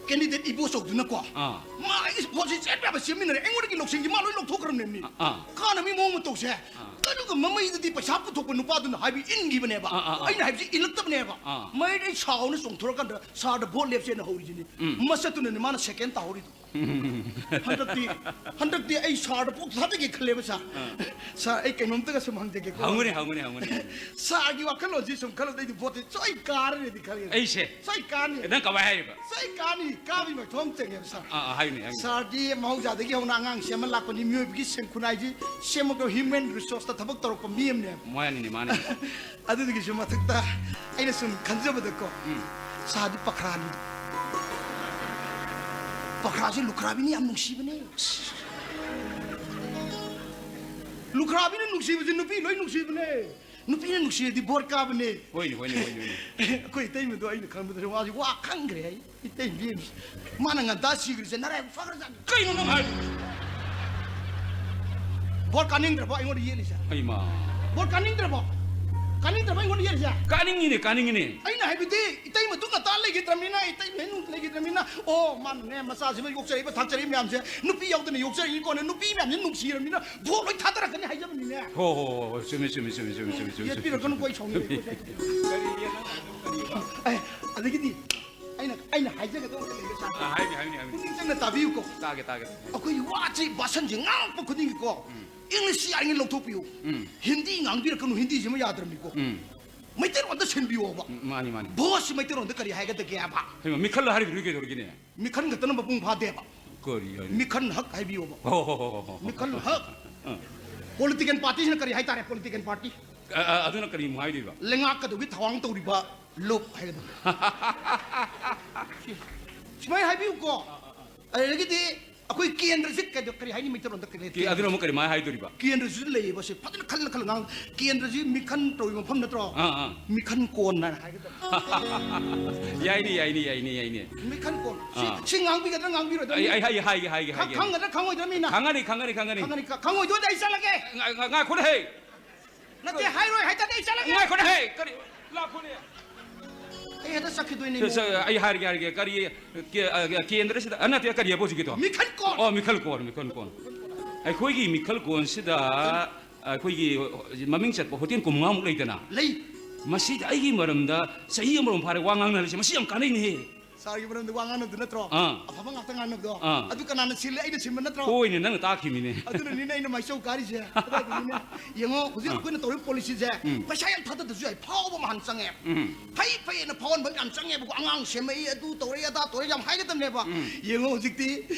candidate ꯏꯕꯣꯆꯧꯗꯨꯅꯀꯣ, ꯑꯥ꯫ ꯃꯥ ꯑꯩꯒꯤ ꯚꯣꯠꯁꯤ ꯆꯦꯟꯕ ꯌꯥꯕ ꯆꯦꯟꯃꯤꯟꯅꯔꯦ, ꯑꯩꯉꯣꯟꯗꯒꯤ ꯂꯧꯁꯤꯡꯁꯤ ꯃꯥ ꯂꯣꯏ ꯂꯧꯊꯣꯛꯈ꯭ꯔꯕꯅꯦꯃꯤ꯫ ꯑꯥ, ꯑꯥ꯫ ꯀꯥꯟꯅꯕꯒꯤ ꯃꯑꯣꯡ ꯃꯇꯧꯁꯦ꯫ ꯑꯥ꯫ ꯑꯗꯨꯒ ꯃꯃꯩꯗꯗꯤ ꯄꯩꯁꯥ ꯄꯨꯊꯣꯛꯄ ꯅꯨꯄꯥꯗꯨꯅ ꯍꯥꯏꯕ ꯏꯟꯈꯤꯕꯅꯦꯕ꯫ ꯑꯥ, ꯑꯥ, ꯑꯥ꯫ ꯑꯩꯅ ꯍꯥꯏꯕꯁꯤ ꯏꯜꯂꯛꯇꯕꯅꯦꯕ꯫ ꯑꯥ꯫ ꯃꯩ ꯑꯩ ꯁꯥꯎꯅ ꯆꯣꯡꯊꯣꯔꯀꯥꯟꯗ ꯁꯥꯔꯗ ꯚꯣꯠ ꯂꯦꯞꯁꯦꯅ ꯍꯧꯔꯤꯁꯤꯅꯤ꯫ ꯎꯝ꯫ ꯃꯁꯛꯇꯨꯅꯅꯦ ꯃꯥꯅ second ꯇꯥꯍꯧꯔꯤꯗꯣ꯫ ꯍꯟꯗꯛꯇꯤ, ꯍꯟꯗꯛꯇꯤ ꯑꯩ ꯁꯥꯔꯗ ꯄꯣꯛ ꯊꯥꯗꯒꯦ ꯈꯜꯂꯦꯕ, ꯁꯥꯔ꯫ ꯑꯥ꯫ ꯁꯥꯔ, ꯑꯩ ꯀꯩꯅꯣꯝꯇꯒ ꯁꯨꯝ ꯍꯪꯖꯒꯦꯀꯣ꯫ ꯍꯪꯉꯨꯅꯦ, ꯍꯪꯉꯨꯅꯦ, ꯍꯪꯉꯨꯅꯦ꯫ ꯁꯥꯔꯒꯤ ꯋꯥꯈꯜꯂꯣꯟꯁꯤ ꯁꯨꯝ ꯈꯜꯂꯨꯕꯗ ꯑꯩꯗꯤ ꯚꯣꯠꯇꯤ ꯁꯣꯏ ꯀꯥꯔꯅꯤꯗꯤ ꯈꯜꯂꯦ꯫ ꯑꯩꯁꯦ? ꯁꯣꯏ ꯀꯥꯔꯅꯤ꯫ ꯅꯪ ꯀꯃꯥꯏ ꯍꯥꯏꯔꯤꯕ? ꯁꯣꯏ ꯀꯥꯔꯅꯤ, ꯀꯥꯕꯒꯤ ꯃꯊꯧ ꯑꯃ ꯆꯪꯉꯦꯕ, ꯁꯥꯔ꯫ ꯑꯥ, ꯑꯥ, ꯍꯥꯏ꯫ ꯁꯥꯔꯗꯤ ꯃꯍꯧꯁꯥꯗꯒꯤ ꯍꯧꯅ ꯑꯉꯥꯡ ꯁꯦꯝꯃ ꯂꯥꯛꯄꯅꯤ, ꯃꯤꯑꯣꯏꯕꯒꯤ ꯁꯦꯝ ꯈꯨꯟꯅꯥꯏꯁꯤ ꯁꯦꯝꯃꯒ human resource ꯇ ꯊꯕꯛ ꯇꯧꯔꯛꯄ ꯃꯤ ꯑꯃꯅꯦꯕ꯫ ꯃꯥꯅꯤꯅꯦ, ꯃꯥꯅꯤꯅꯦ꯫ ꯑꯗꯨꯗꯨꯒꯤꯁꯨ ꯃꯊꯛꯇ ꯑꯩꯅ ꯁꯨꯝ ꯈꯟꯖꯕꯗꯀꯣ, ꯎꯝ꯫ ꯁꯥꯔꯗꯤ ꯄꯈ꯭ꯔꯥꯅꯤ꯫ ꯄꯈ꯭ꯔꯥꯁꯦ ꯂꯨꯈ꯭ꯔꯥꯕꯤꯅ ꯌꯥꯝ ꯅꯨꯡꯁꯤꯕꯅꯦ꯫ ꯂꯨꯈ꯭ꯔꯥꯕꯤꯅ ꯅꯨꯡꯁꯤꯕꯁꯦ ꯅꯨꯄꯤ ꯂꯣꯏ ꯅꯨꯡꯁꯤꯕꯅꯦ꯫ ꯅꯨꯄꯤꯅ ꯅꯨꯡꯁꯤꯔꯗꯤ ꯚꯣꯠ ꯀꯥꯕꯅꯦ꯫ ꯍꯣꯏꯅꯦ, ꯍꯣꯏꯅꯦ, ꯍꯣꯏꯅꯦ, ꯍꯣꯏꯅꯦ꯫ ꯑꯩꯈꯣꯏ ꯏꯇꯩꯃꯗꯣ ꯑꯩꯅ ꯈꯪꯕꯗꯁꯨ ꯃꯥꯁꯤ ꯋꯥ ꯈꯪꯈ꯭ꯔꯦ꯫ ꯑꯩ ꯏꯇꯩꯃ ꯃꯥꯅ ꯉꯟꯇꯥ ꯁꯤꯈ꯭ꯔꯤꯁꯦ ꯅꯔꯥꯏꯕꯛ ꯐꯈ꯭ꯔꯖꯥꯠꯅꯤ꯫ ꯀꯩꯅꯣ ꯅꯪ ꯍꯥꯏ? ꯚꯣꯠ ꯀꯥꯅꯤꯡꯗ꯭ꯔꯕꯣ ꯑꯩꯉꯣꯟꯗ ꯌꯦꯠꯂꯤꯁꯦ? ꯑꯩꯃ꯫ ꯚꯣꯠ ꯀꯥꯅꯤꯡꯗ꯭ꯔꯕꯣ? ꯀꯥꯅꯤꯡꯗ꯭ꯔꯕꯣ ꯑꯩꯉꯣꯟꯗ ꯌꯦꯠꯂꯤꯁꯦ? ꯀꯥꯅꯤꯡꯉꯤꯅꯦ, ꯀꯥꯅꯤꯡꯉꯤꯅꯦ꯫ ꯑꯩꯅ ꯍꯥꯏꯕꯗꯤ ꯏꯇꯩꯃꯗꯨ ꯉꯟꯇꯥ ꯂꯩꯈꯤꯗ꯭ꯔꯕꯅꯤꯅ, ꯏꯇꯩꯃ ꯍꯦꯛ ꯂꯩꯈꯤꯗ꯭ꯔꯕꯅꯤꯅ, ꯑꯣ, ꯃꯥꯅꯅꯦ ꯃꯆꯥꯁꯤꯅ ꯌꯣꯛꯆꯔꯤꯕ ꯊꯥꯛꯆꯔꯤꯕ ꯃꯌꯥꯝꯁꯦ ꯅꯨꯄꯤ ꯌꯥꯎꯗꯅ ꯌꯣꯛꯆꯔꯤꯅꯤꯀꯣꯅ ꯅꯨꯄꯤ ꯃꯌꯥꯝꯁꯦ ꯅꯨꯡꯁꯤꯔꯕꯅꯤꯅ ꯚꯣꯠ ꯂꯣꯏ ꯊꯥꯗꯔꯛꯀꯅꯤ ꯍꯥꯏꯖꯕꯅꯤꯅꯦ꯫ ꯍꯣ, ꯍꯣ, ꯍꯣ, ꯍꯣ, ꯆꯨꯝꯃꯦ, ꯆꯨꯝꯃꯦ, ꯆꯨꯝꯃꯦ꯫ ꯌꯦꯠꯄꯤꯔꯛꯀꯅꯨꯀꯣ, ꯑꯩ ꯁꯥꯎꯅꯤꯡꯉꯦ꯫ ꯑꯦ, ꯑꯗꯒꯤꯗꯤ ꯑꯩꯅ, ꯑꯩꯅ ꯍꯥꯏꯖꯒꯗꯧꯕ ꯑꯃ ꯂꯩꯔꯦ, ꯁꯥꯔ꯫ ꯑ, ꯍꯥꯏꯕꯤꯌꯨ, ꯍꯥꯏꯕꯤꯌꯨ, ꯍꯥꯏꯕꯤꯌꯨ꯫ ꯄꯨꯛꯅꯤꯡ ꯆꯪꯅ ꯇꯥꯕꯤꯌꯨꯀꯣ꯫ ꯇꯥꯒꯦ, ꯇꯥꯒꯦ꯫ ꯑꯩꯈꯣꯏꯒꯤ ꯋꯥꯁꯤ, ꯚꯥꯁꯟꯁꯤ ꯉꯥꯡꯉꯛꯄ ꯈꯨꯗꯤꯡꯒꯤꯀꯣ, ꯎꯝ꯫ ꯏꯪꯂꯤꯁꯁꯤ ꯌꯥꯔꯤꯉꯩ ꯂꯧꯊꯣꯛꯄꯤꯌꯨ꯫ ꯎꯝ꯫ ꯍꯤꯟꯗꯤ ꯉꯥꯡꯕꯤꯔꯛꯀꯅꯨ, ꯍꯤꯟꯗꯤꯁꯤꯃ ꯌꯥꯗ꯭ꯔꯕꯅꯤꯀꯣ꯫ ꯎꯝ꯫ ꯃꯩꯇꯩꯂꯣꯟꯗ ꯁꯤꯟꯕꯤꯌꯣꯕ꯫ ꯎꯝ, ꯃꯥꯅꯤ, ꯃꯥꯅꯤ꯫ ꯚꯣꯠꯁꯤ ꯃꯩꯇꯩꯂꯣꯟꯗ ꯀꯔꯤ ꯍꯥꯏꯒꯗꯒꯦ ꯍꯥꯏꯕ? ꯍꯩꯃꯥ, ꯃꯤꯈꯜ ꯍꯥꯏꯔꯤꯕꯗꯨꯗꯤ ꯀꯩꯗꯧꯔꯒꯦꯅꯦ? ꯃꯤꯈꯜ ꯈꯛꯇꯅ ꯃꯄꯨꯡ ꯐꯥꯗꯦꯕ꯫ ꯀꯔꯤ ꯍꯥꯏꯅꯣ? ꯃꯤꯈꯜ ꯍꯛ ꯍꯥꯏꯕꯤꯌꯣꯕ꯫ ꯍꯣ, ꯍꯣ, ꯍꯣ, ꯍꯣ, ꯍꯣ꯫ ꯃꯤꯈꯜ ꯍꯛ꯫ ꯑ꯫ Political party ꯁꯤꯅ ꯀꯔꯤ ꯍꯥꯏꯇꯥꯔꯦ? Political party꯫ ꯑ, ꯑ, ꯑꯗꯨꯅ ꯀꯔꯤ ꯑꯃꯨꯛ ꯍꯥꯏꯗꯣꯏꯕ? ꯂꯩꯉꯥꯛꯀꯗꯧꯒꯤ ꯊꯧꯔꯥꯡ ꯇꯧꯔꯤꯕ ꯂꯨꯞ ꯍꯥꯏꯒꯗꯕ꯫ ꯁꯨꯃꯥꯏꯅ ꯍꯥꯏꯕꯤꯌꯨꯀꯣ꯫ ꯑꯗꯨꯗꯒꯤꯗꯤ ꯑꯩꯈꯣꯏ ꯀꯦꯟꯗ꯭ꯔꯁꯤ ꯀꯩꯗ-, ꯀꯔꯤ ꯍꯥꯏꯅꯤ ꯃꯩꯇꯩꯂꯣꯟꯗ? ꯀꯔꯤ ꯀꯦ-, ꯑꯗꯨꯅ ꯑꯃꯨꯛ ꯀꯔꯤ ꯍꯥꯏꯗꯣꯔꯤꯕ? ꯀꯦꯟꯗ꯭ꯔꯁꯤꯁꯨ ꯂꯩꯌꯦꯕ, ꯁꯤ ꯐꯖꯅ ꯈꯜꯂ ꯈꯜꯂ ꯉꯥꯡ-, ꯀꯦꯟꯗ꯭ꯔꯁꯤ ꯃꯤꯈꯜ ꯇꯧꯔꯤꯕ ꯃꯐꯝ ꯅꯠꯇ꯭ꯔꯣ? ꯑꯥ, ꯑꯥ꯫ ꯃꯤꯈꯜ ꯀꯣꯟ ꯍꯥꯏꯅ ꯍꯥꯏꯒꯗꯕ꯫ ꯌꯥꯏꯅꯦ, ꯌꯥꯏꯅꯦ, ꯌꯥꯏꯅꯦ, ꯌꯥꯏꯅꯦ꯫ ꯃꯤꯈꯜ ꯀꯣꯟ꯫ ꯁꯤ, ꯑꯥ꯫ ꯁꯤ ꯉꯥꯡꯕꯤꯒꯗ꯭ꯔꯥ ꯉꯥꯡꯕꯤꯔꯣꯏꯗ꯭ꯔꯥ? ꯑꯩ, ꯑꯩ, ꯑꯩ ꯍꯥꯏꯒꯦ, ꯍꯥꯏꯒꯦ, ꯈꯪ-, ꯍꯥꯏꯒꯦ꯫ ꯈꯪꯒꯗ꯭ꯔꯥ ꯈꯪꯉꯣꯏꯗ꯭ꯔꯥ ꯃꯤꯅ? ꯈꯪꯒꯅꯤ, ꯈꯪꯒꯅꯤ, ꯈꯪꯒꯅꯤ꯫ ꯈꯪꯒꯅꯤ, ꯈ-, ꯈꯪꯉꯣꯏꯗꯣꯏꯗꯤ ꯑꯩ ꯆꯠꯂꯒꯦ꯫ ꯉꯥ-, ꯉꯥ-, ꯉꯥꯏꯈꯣꯅꯦ, ꯍꯦ꯫ ꯅꯠꯇꯦ, ꯍꯥꯏꯔꯣꯏ ꯍꯥꯏꯇꯥꯔꯗꯤ ꯑꯩ ꯆꯠꯂꯒꯦ꯫ ꯉꯥꯏꯈꯣꯅꯦ, ꯍꯦ, ꯀꯔꯤ? ꯂꯥꯛꯈꯣꯅꯦ꯫ ꯑꯩ ꯍꯦꯛꯇ ꯆꯠꯈꯤꯗꯣꯏꯅꯦ꯫ ꯁꯦ, ꯁꯦ, ꯑꯩ ꯍꯥꯏꯔꯒꯦ, ꯍꯥꯏꯔꯒꯦ꯫ ꯀꯔꯤ, ꯀꯦ-, ꯑ, ꯀꯦꯟꯗ꯭ꯔꯁꯤꯗ, ꯑ, ꯅꯠꯇꯦ, ꯀꯔꯤ ꯍꯥꯏꯕ ꯍꯧꯖꯤꯛꯀꯤꯗꯣ? ꯃꯤꯈꯜ ꯀꯣꯟ꯫ ꯑꯣ, ꯃꯤꯈꯜ ꯀꯣꯟ, ꯃꯤꯈꯜ ꯀꯣꯟ꯫ ꯑꯩꯈꯣꯏꯒꯤ ꯃꯤꯈꯜ ꯀꯣꯟꯁꯤꯗ ꯑꯩꯈꯣꯏꯒꯤ ꯃꯃꯤꯡ ꯆꯠꯄ ꯍꯣꯇꯦꯜ ꯀꯨꯟꯃꯉꯥꯃꯨꯛ ꯂꯩꯗꯅ? ꯂꯩ꯫ ꯃꯁꯤꯗ ꯑꯩꯒꯤ ꯃꯔꯝꯗ ꯆꯍꯤ ꯑꯃꯔꯣꯝ ꯐꯥꯔꯦ ꯋꯥ ꯉꯥꯡꯅꯔꯤꯁꯦ, ꯃꯁꯤ ꯌꯥꯝ ꯀꯥꯟꯅꯩꯅꯦꯍꯦ꯫ ꯁꯥꯔꯒꯤ ꯃꯔꯝꯗ ꯋꯥ ꯉꯥꯡꯅꯕꯗꯨ ꯅꯠꯇ꯭ꯔꯣ? ꯑꯥ꯫ ꯑꯐꯕ ꯉꯥꯛꯇ ꯉꯥꯡꯅꯕꯗꯣ꯫ ꯑꯥ꯫ ꯑꯗꯨ ꯀꯅꯥꯅ ꯁꯤꯜꯂꯦ? ꯑꯩꯅ ꯁꯤꯟꯕ ꯅꯠꯇ꯭ꯔꯣ? ꯍꯣꯏꯅꯦ, ꯅꯪꯅ ꯇꯥꯛꯈꯤꯕꯅꯤꯅꯦ꯫ ꯑꯗꯨꯅꯅꯤꯅꯦ ꯑꯩꯅ ꯃꯥꯏꯆꯧ ꯀꯥꯔꯤꯁꯦ꯫ ꯑꯗꯨꯅꯅꯤꯅꯦ꯫ ꯌꯦꯡꯉꯣ, ꯍꯧꯖꯤꯛ ꯑꯥ꯫ ꯑꯩꯈꯣꯏꯅ ꯇꯧꯔꯤꯕ ꯄꯣꯂꯤꯁꯤꯁꯦ ꯎꯝ꯫ ꯄꯩꯁꯥ ꯌꯥꯝ ꯊꯥꯗꯗ꯭ꯔꯁꯨ ꯌꯥꯏ, ꯐꯥꯎꯕ ꯑꯃ ꯍꯥꯟꯅ ꯆꯪꯉꯦ꯫ ꯎꯝ꯫ ꯐꯩ ꯐꯩꯅ ꯐꯥꯎꯍꯟꯕ ꯌꯥꯝ ꯆꯪꯉꯦꯕꯀꯣ꯫ ꯑꯉꯥꯡ ꯁꯦꯝꯃꯛꯏ, ꯑꯗꯨ ꯇꯧꯔꯛꯏ, ꯑꯗꯥ ꯇꯧꯔꯛꯏ ꯌꯥꯝ ꯍꯥꯏꯒꯗꯕꯅꯦꯕ꯫ ꯎꯝ꯫ ꯌꯦꯡꯉꯣ, ꯍꯧꯖꯤꯛꯇꯤ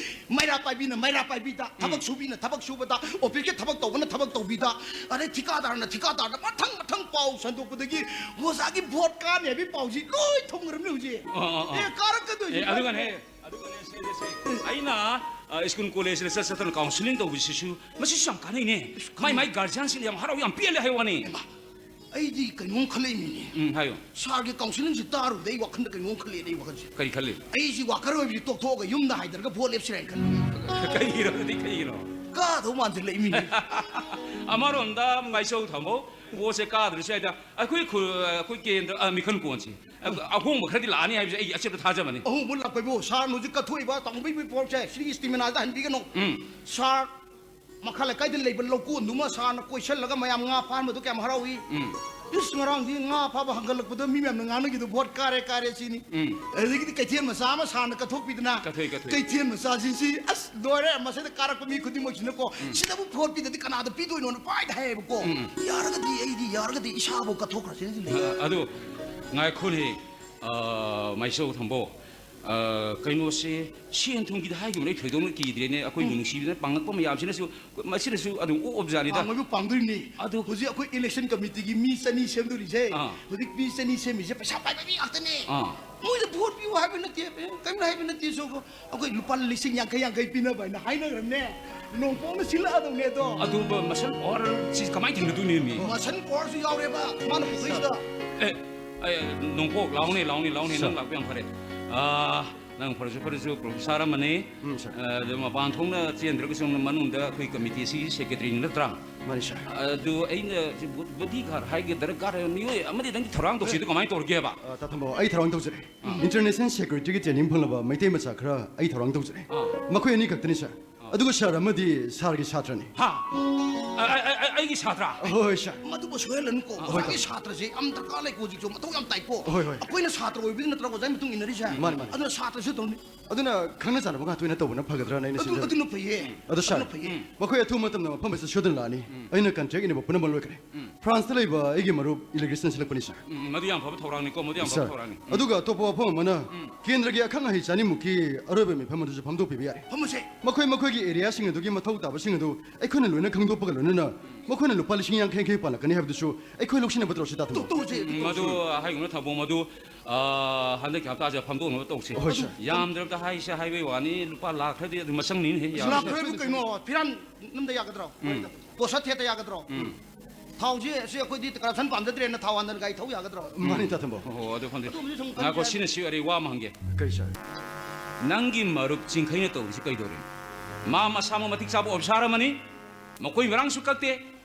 ꯃꯩꯔꯥ ꯄꯥꯏꯕꯤꯅ ꯃꯩꯔꯥ ꯄꯥꯏꯕꯤꯗ, ꯎꯝ꯫ ꯊꯕꯛ ꯁꯨꯕꯤꯅ ꯊꯕꯛ ꯁꯨꯕꯗ, ꯑꯣꯐꯤꯁꯀꯤ ꯊꯕꯛ ꯇꯧꯕꯅ ꯊꯕꯛ ꯇꯧꯕꯤꯗ, ꯑꯗꯩ ꯊꯤꯀꯥꯗꯥꯔꯅ ꯊꯤꯀꯥꯗꯥꯔꯗ, ꯃꯊꯪ ꯃꯊꯪ ꯄꯥꯎ ꯁꯟꯗꯣꯛꯄꯗꯒꯤ ꯑꯣꯖꯥꯒꯤ ꯚꯣꯠ ꯀꯥꯅꯤ ꯍꯥꯏꯕꯒꯤ ꯄꯥꯎꯁꯤ ꯂꯣꯏ ꯊꯣꯡꯅꯔꯝꯃꯦ ꯍꯧꯖꯤꯛ꯫ ꯑꯥ, ꯑꯥ, ꯑꯥ꯫ ꯑꯦ, ꯀꯥꯔꯛꯀꯗꯣꯏꯁꯤ ꯑꯦ, ꯑꯗꯨꯒꯅꯦ, ꯀꯥꯔꯛꯀꯗꯣꯏꯁꯤ꯫ ꯑꯗꯨꯒꯅꯦ, ꯁꯦ, ꯁꯦ, ꯁꯦ꯫ ꯑꯩꯅ, ꯑ, ꯁ꯭ꯀꯨꯜ ꯀꯣꯂꯦꯖꯇ ꯆꯠ ꯆꯠꯇꯅ ꯀꯥꯎꯟꯁꯤꯂꯤꯡ ꯇꯧꯕꯁꯤꯁꯨ, ꯃꯁꯤꯁꯨ ꯌꯥꯝ ꯀꯥꯟꯅꯩꯅꯦ꯫ ꯃꯥꯏ ꯃꯥꯏ ꯒꯥꯔꯖꯤꯌꯥꯟꯁꯤꯡꯅ ꯌꯥꯝ ꯍꯔꯥꯎ, ꯌꯥꯝ ꯄꯦꯜꯂꯦ ꯍꯥꯏ ꯋꯥꯅꯤ꯫ ꯍꯩꯃꯥ, ꯑꯩꯗꯤ ꯀꯩꯅꯣꯝ ꯈꯜꯂꯛꯏꯃꯤꯅꯦ꯫ ꯎꯝ, ꯍꯥꯏꯌꯨ꯫ ꯁꯥꯔꯒꯤ ꯀꯥꯎꯟꯁꯤꯂꯤꯡꯁꯤ ꯇꯥꯔꯨꯕꯗ ꯑꯩ ꯋꯥꯈꯜꯗ ꯀꯩꯅꯣꯝ ꯈꯜꯂꯛꯑꯦ, ꯑꯩ ꯋꯥꯈꯜꯁꯦ꯫ ꯀꯔꯤ ꯈꯜꯂꯤ? ꯑꯩꯁꯤ ꯋꯥꯀꯔ ꯑꯣꯏꯕꯁꯤ ꯇꯣꯛꯊꯣꯛꯑꯒ ꯌꯨꯝꯗ ꯍꯥꯏꯗꯔꯒ ꯚꯣꯠ ꯂꯦꯞꯁꯤꯔꯥ ꯍꯥꯏꯅ ꯈꯜꯂꯤ꯫ ꯀꯩꯒꯤꯅꯣ ꯑꯗꯨꯗꯤ, ꯀꯩꯒꯤꯅꯣ? ꯀꯥꯗꯧ ꯃꯥꯟꯁꯤꯜꯂꯛꯏꯃꯤꯅꯦ꯫ ꯑꯃꯔꯣꯝꯗ ꯃꯥꯏꯆꯧ ꯊꯝꯃꯣ, ꯚꯣꯠꯁꯦ ꯀꯥꯗ꯭ꯔꯁꯨ ꯌꯥꯏꯗ꯫ ꯑꯩꯈꯣꯏ ꯈꯨ-, ꯑꯩꯈꯣꯏ ꯀꯦꯟꯗ꯭ꯔ, ꯑ, ꯃꯤꯈꯜ ꯀꯣꯟꯁꯦ꯫ ꯑ-, ꯑꯍꯣꯡꯕ ꯈꯔꯗꯤ ꯂꯥꯛꯑꯅꯤ ꯍꯥꯏꯕꯁꯦ ꯑꯩꯒꯤ ꯑꯆꯦꯠꯄ ꯊꯥꯖꯕꯅꯤ꯫ ꯑꯍꯣꯡꯕ ꯂꯥꯛꯄꯩꯕꯨ ꯁꯥꯔꯅ ꯍꯧꯖꯤꯛ ꯀꯠꯊꯣꯛꯏꯕ ꯇꯧꯕꯒꯤ ꯄꯣꯠꯁꯦ, ꯁꯤꯒꯤ ꯁ꯭ꯇꯦꯃꯤꯅꯥꯁꯤꯗ ꯍꯟꯕꯤꯒꯅꯨ꯫ ꯎꯝ꯫ ꯁꯥꯔ, ꯃꯈꯥ ꯂꯩꯀꯥꯏꯗ ꯂꯩꯕ ꯂꯧꯀꯣꯟꯗꯨꯃ ꯁꯥꯔꯅ ꯀꯣꯏꯁꯜꯂꯒ ꯃꯌꯥꯝ ꯉꯥ ꯐꯥꯍꯟꯕꯗꯣ ꯀꯌꯥꯝ ꯍꯔꯥꯎꯏ꯫ ꯎꯝ꯫ ꯏꯁ, ꯉꯔꯥꯡꯗꯤ ꯉꯥ ꯐꯥꯕ ꯍꯪꯒꯠꯂꯛꯄꯗ ꯃꯤ ꯃꯌꯥꯝꯅ ꯉꯥꯡꯅꯈꯤꯗꯣ, "ꯚꯣꯠ ꯀꯥꯔꯦ, ꯀꯥꯔꯦ" ꯁꯤꯅꯤ꯫ ꯎꯝ꯫ ꯑꯗꯒꯤꯗꯤ ꯀꯩꯊꯦꯜ ꯃꯆꯥ ꯑꯃ ꯁꯥꯔꯅ ꯀꯠꯊꯣꯛꯄꯤꯗꯅ꯫ ꯀꯠꯊꯣꯛꯏ, ꯀꯠꯊꯣꯛꯏ꯫ ꯀꯩꯊꯦꯜ ꯃꯆꯥꯁꯤꯡꯁꯤ, ꯑꯁ, ꯂꯣꯏꯔꯦ, ꯃꯁꯤꯗ ꯀꯥꯔꯛꯄ ꯃꯤ ꯈꯨꯗꯤꯡꯃꯛꯁꯤꯅꯀꯣ, ꯎꯝ꯫ "ꯁꯤꯗꯕꯨ ꯚꯣꯠ ꯄꯤꯗꯗꯤ ꯀꯅꯥꯗ ꯄꯤꯗꯣꯏꯅꯣꯅ" ꯄꯥꯏꯗ ꯍꯥꯏꯌꯦꯕꯀꯣ꯫ ꯎꯝ꯫ ꯌꯥꯔꯒꯗꯤ ꯑꯩꯗꯤ, ꯌꯥꯔꯒꯗꯤ ꯏꯁꯥꯕꯨ ꯀꯠꯊꯣꯛꯈ꯭ꯔꯁꯤꯅ ꯂꯩ꯫ ꯑ, ꯑꯗꯨ ꯉꯥꯏꯈꯣꯅꯦ, ꯑ, ꯃꯥꯏꯆꯧ ꯊꯝꯕꯧ꯫ ꯑ, ꯀꯩꯅꯣꯁꯦ, ꯁꯦꯟ ꯊꯨꯝꯒꯤꯗ ꯍꯥꯏꯈꯤꯕꯅ ꯑꯩ ꯊꯣꯏꯗꯣꯛꯅ ꯀꯤꯗ꯭ꯔꯦꯅꯦ꯫ ꯑꯩꯈꯣꯏꯕꯨ ꯎꯝ꯫ ꯅꯨꯡꯁꯤꯕꯤꯗꯅ ꯄꯥꯡꯉꯛꯄ ꯃꯌꯥꯝꯁꯤꯅꯁꯨ, ꯃꯁꯤꯅꯁꯨ ꯑꯗꯨꯝ ꯑꯣꯛꯑꯕꯖꯥꯠꯅꯤꯗ꯫ ꯄꯥꯡꯕꯩꯕꯨ ꯄꯥꯡꯗꯣꯏꯅꯤ꯫ ꯑꯗꯨ ꯍꯧꯖꯤꯛ ꯑꯩꯈꯣꯏ ꯏꯂꯦꯛꯁꯟ ꯀꯃꯤꯇꯤꯒꯤ ꯃꯤ ꯆꯅꯤ ꯁꯦꯝꯗꯣꯔꯤꯁꯦ, ꯑꯥ꯫ ꯍꯧꯖꯤꯛ ꯃꯤ ꯆꯅꯤ ꯁꯦꯝꯃꯤꯁꯦ ꯄꯩꯁꯥ ꯄꯥꯏꯕ ꯃꯤ ꯉꯥꯛꯇꯅꯦ꯫ ꯑꯥ꯫ ꯃꯣꯏꯗ ꯚꯣꯠ ꯄꯤꯌꯨ ꯍꯥꯏꯕ ꯅꯠꯇꯦ, ꯀꯔꯤꯝꯇ ꯍꯥꯏꯕ ꯅꯠꯇꯦ꯫ ꯁꯣ ꯑꯩꯈꯣꯏ ꯂꯨꯄꯥ ꯂꯤꯁꯤꯡ ꯌꯥꯡꯈꯩ ꯌꯥꯡꯈꯩ ꯄꯤꯅꯕ ꯍꯥꯏꯅ ꯍꯥꯏꯅꯈ꯭ꯔꯕꯅꯦ꯫ ꯅꯣꯡꯄꯣꯛꯅ ꯁꯤꯜꯂꯛꯑꯗꯧꯅꯦ ꯑꯗꯣ꯫ ꯑꯗꯨ ꯃꯁꯜ ꯄꯋꯥꯔ ꯁꯤ ꯀꯃꯥꯏꯅ ꯊꯤꯡꯒꯗꯣꯏꯅꯣ ꯃꯤ? ꯃꯁꯜ ꯄꯋꯥꯔꯁꯨ ꯌꯥꯎꯔꯦꯕ ꯃꯥꯅ ꯄꯨꯊꯣꯛꯏꯁꯤꯗ꯫ ꯑꯦ, ꯑꯦ, ꯅꯣꯡꯄꯣꯛ, ꯂꯥꯎꯅꯦ, ꯂꯥꯎꯅꯦ, ꯂꯥꯎꯅꯦ, ꯅꯪ ꯁꯥꯔ꯫ ꯂꯥꯛꯄ ꯌꯥꯝ ꯐꯔꯦ꯫ ꯑꯥ, ꯅꯪ ꯐꯔꯁꯨ ꯐꯔꯁꯨ ꯄ꯭ꯔꯣꯐꯦꯁꯥꯔ ꯑꯃꯅꯤ꯫ ꯎꯝ, ꯁꯥꯔ꯫ ꯑ, ꯑꯗꯨ ꯃꯄꯥꯟ ꯊꯣꯛꯅ ꯆꯦꯟꯗ꯭ꯔꯒꯁꯨ ꯃꯅꯨꯡꯗ ꯑꯩꯈꯣꯏ ꯀꯃꯤꯇꯤꯁꯤꯒꯤ ꯁꯦꯀ꯭ꯔꯦꯇꯔꯤꯅꯤ ꯅꯠꯇ꯭ꯔꯥ? ꯃꯥꯅꯤ, ꯁꯥꯔ꯫ ꯑꯗꯨ ꯑꯩꯅ ꯁꯤ ꯕꯣ-, ꯕꯣꯗꯤꯒꯥꯔꯗ ꯍꯥꯏꯒꯗ꯭ꯔꯥ, ꯒꯥꯔꯗ ꯃꯤꯑꯣꯏ ꯑꯃꯗꯤ ꯅꯪꯒꯤ ꯊꯧꯔꯥꯡ ꯇꯧꯁꯤꯗꯨ ꯀꯃꯥꯏꯅ ꯇꯧꯔꯒꯦꯕ? ꯑ, ꯇꯥ ꯊꯝꯕꯧ, ꯑꯩ ꯊꯧꯔꯥꯡ ꯇꯧꯖꯔꯦ꯫ ꯑꯥ꯫ ꯏꯟꯇꯔꯅꯦꯁꯅꯦꯜ ꯁꯦꯀ꯭ꯌꯨꯔꯤꯇꯤꯒꯤ ꯇ꯭ꯔꯦꯅꯤꯡ ꯐꯪꯂꯕ ꯃꯩꯇꯩ ꯃꯆꯥ ꯈꯔ ꯑꯩ ꯊꯧꯔꯥꯡ ꯇꯧꯖꯔꯦ꯫ ꯑꯥ꯫ ꯃꯈꯣꯏ ꯑꯅꯤ ꯈꯛꯇꯅꯤ, ꯁꯥꯔ꯫ ꯑꯥ꯫ ꯑꯗꯨꯒ ꯁꯥꯔ ꯑꯃꯗꯤ ꯁꯥꯔꯒꯤ ꯁꯥꯇ꯭ꯔꯅꯤ꯫ ꯍꯥ? ꯑ, ꯑ, ꯑ, ꯑ, ꯑꯩꯒꯤ ꯁꯥꯇ꯭ꯔ꯫ ꯍꯣꯏ, ꯍꯣꯏ, ꯁꯥꯔ꯫ ꯃꯗꯨꯕꯨ ꯁꯣꯏꯍꯜꯂꯅꯨꯀꯣ꯫ ꯍꯣꯏ, ꯑꯣꯖꯥꯒꯤ ꯁꯥꯇ꯭ꯔꯁꯦ ꯌꯥꯝ ꯗꯔꯀꯥꯔ ꯂꯩꯀꯣ, ꯍꯧꯖꯤꯛꯁꯨ ꯃꯊꯧ ꯌꯥꯝ ꯇꯥꯏꯀꯣ꯫ ꯍꯣꯏ, ꯍꯣꯏ꯫ ꯑꯩꯈꯣꯏꯅ ꯁꯥꯇ꯭ꯔ ꯑꯣꯏꯕꯗꯨ ꯅꯠꯇ꯭ꯔꯒ ꯑꯣꯖꯥꯒꯤ ꯃꯇꯨꯡ ꯏꯟꯅꯔꯤꯁꯦ? ꯃꯥꯅꯤ, ꯃꯥꯅꯤ꯫ ꯑꯗꯨꯅ ꯁꯥꯇ꯭ꯔꯁꯨ ꯇꯧꯅꯤ꯫ ꯑꯗꯨꯅ ꯈꯪꯅ ꯆꯥꯟꯅꯕ ꯉꯥꯛꯇ ꯑꯣꯏꯅ ꯇꯧꯕꯅ ꯐꯒꯗ꯭ꯔꯥꯅ ꯑꯩꯅ ꯑꯗꯨ, ꯁꯤꯟꯖꯔꯦ꯫ ꯑꯗꯨꯅ ꯐꯩꯌꯦ꯫ ꯑꯗꯣ ꯁꯥꯔ, ꯑꯗꯨꯅ ꯐꯩꯌꯦ꯫ ꯃꯈꯣꯏ ꯑꯊꯨꯕ ꯃꯇꯝꯗ ꯃꯐꯝ ꯑꯁꯤꯗ ꯁꯣꯏꯗꯅ ꯂꯥꯛꯑꯅꯤ꯫ ꯎꯝ꯫ ꯑꯩꯅ ꯀꯟꯇ꯭ꯔꯦꯛ ꯏꯅꯕ ꯄꯨꯝꯅꯃꯛ ꯂꯣꯏꯈ꯭ꯔꯦ꯫ ꯎꯝ꯫ ꯐ꯭ꯔꯥꯟꯁꯇ ꯂꯩꯕ ꯑꯩꯒꯤ ꯃꯔꯨꯞ ꯏꯂꯦꯛꯇ꯭ꯔꯤꯁꯤꯌꯟ ꯁꯤꯜꯂꯛꯄꯅꯤ, ꯁꯥꯔ꯫ ꯎꯝ, ꯃꯗꯨ ꯌꯥꯝ ꯐꯕ ꯊꯧꯔꯥꯡꯅꯤꯀꯣ, ꯃꯗꯨ ꯌꯥꯝ ꯐꯕ ꯁꯥꯔ, ꯊꯧꯔꯥꯡꯅꯤ꯫ ꯎꯝ꯫ ꯑꯗꯨꯒ ꯑꯇꯣꯞꯄ ꯋꯥꯐꯝ ꯑꯃꯅ, ꯎꯝ꯫ ꯀꯦꯟꯗ꯭ꯔꯒꯤ ꯑꯈꯪ ꯑꯍꯩ ꯆꯅꯤꯃꯨꯛꯀꯤ ꯑꯔꯣꯏꯕ ꯃꯤꯐꯝ ꯑꯗꯨꯁꯨ ꯐꯝꯗꯣꯛꯄꯤꯕ ꯌꯥꯔꯦ꯫ ꯐꯝꯃꯁꯦ꯫ ꯃꯈꯣꯏ ꯃꯈꯣꯏꯒꯤ ꯑꯦꯔꯤꯌꯥꯁꯤꯡ ꯑꯗꯨꯒꯤ ꯃꯊꯧ ꯇꯥꯕꯁꯤꯡ ꯑꯗꯨ ꯑꯩꯈꯣꯏꯅ ꯂꯣꯏꯅ ꯈꯪꯗꯣꯛꯄꯒ ꯂꯣꯏꯅꯅ ꯃꯈꯣꯏꯅ ꯂꯨꯄꯥ ꯂꯤꯁꯤꯡ ꯌꯥꯡꯈꯩ ꯌꯥꯡꯈꯩ ꯄꯥꯜꯂꯛꯀꯅꯤ ꯍꯥꯏꯕꯗꯨꯁꯨ ꯑꯩꯈꯣꯏ ꯂꯧꯁꯤꯟꯅꯕ ꯇꯧꯔꯁꯤ, ꯇꯥ ꯊꯝꯕꯧ꯫ ꯇꯧ-, ꯇꯧꯁꯦ, ꯑꯗꯨ ꯎꯝ, ꯃꯗꯨ ꯇꯧꯁꯦ꯫ ꯍꯥꯏꯒꯨꯝꯅ ꯊꯝꯕꯧ, ꯃꯗꯨ, ꯑ, ꯍꯟꯗꯛꯀꯤ ꯍꯞꯇꯥꯁꯤꯗ ꯐꯝꯗꯣꯛꯅꯕ ꯇꯧꯁꯤ꯫ ꯍꯣꯏ, ꯁꯥꯔ꯫ ꯌꯥꯝꯗ꯭ꯔꯕꯗ ꯍꯥꯏꯁꯦ ꯍꯥꯏꯕꯩ ꯋꯥꯅꯤ, ꯂꯨꯄꯥ ꯂꯥꯛ ꯈꯔꯗꯤ ꯑꯗꯨꯝ ꯃꯆꯪꯅꯤꯅꯦꯍꯦ, ꯌꯥꯝ ꯂꯥꯛ ꯈꯔꯗꯨ ꯀꯩꯅꯣ, ꯐꯤꯔꯥꯟ ꯅꯝꯗ ꯌꯥꯒꯗ꯭ꯔꯣ? ꯎꯝ꯫ ꯄꯣꯠꯁ ꯊꯦꯠꯇ ꯌꯥꯒꯗ꯭ꯔꯣ? ꯎꯝ꯫ ꯊꯥꯎꯁꯦ, ꯑꯁꯤ ꯑꯩꯈꯣꯏꯗꯤ ꯀꯔꯞꯁꯟ ꯄꯥꯝꯖꯗ꯭ꯔꯦꯅ ꯊꯥꯎ ꯍꯥꯟꯗꯅ ꯒꯥꯔꯤ ꯊꯧ ꯌꯥꯒꯗ꯭ꯔꯣ? ꯃꯥꯅꯤ, ꯇꯥ ꯊꯝꯕꯧ꯫ ꯑꯣ, ꯑꯗꯨ ꯈꯪꯗꯦ꯫ ꯑꯗꯨꯕꯨꯗꯤ ꯁꯨꯝ ꯉꯥꯏꯈꯣ, ꯈꯟꯕ ꯁꯤꯅ ꯁꯤ ꯋꯥꯔꯤ ꯋꯥ ꯑꯃ ꯍꯪꯒꯦ꯫ ꯀꯔꯤ, ꯁꯥꯔ? ꯅꯪꯒꯤ ꯃꯔꯨꯞ ꯆꯤꯡꯈꯩꯅ ꯇꯧꯔꯤꯁꯤ ꯀꯩꯗꯧꯔꯤꯅꯣ? ꯃꯥ ꯃꯁꯥꯃꯛ ꯃꯇꯤꯛ ꯆꯥꯕ ꯑꯣꯐꯤꯁꯥꯔ ꯑꯃꯅꯤ꯫ ꯃꯈꯣꯏ ꯃꯔꯥꯡꯁꯨ ꯀꯛꯇꯦ꯫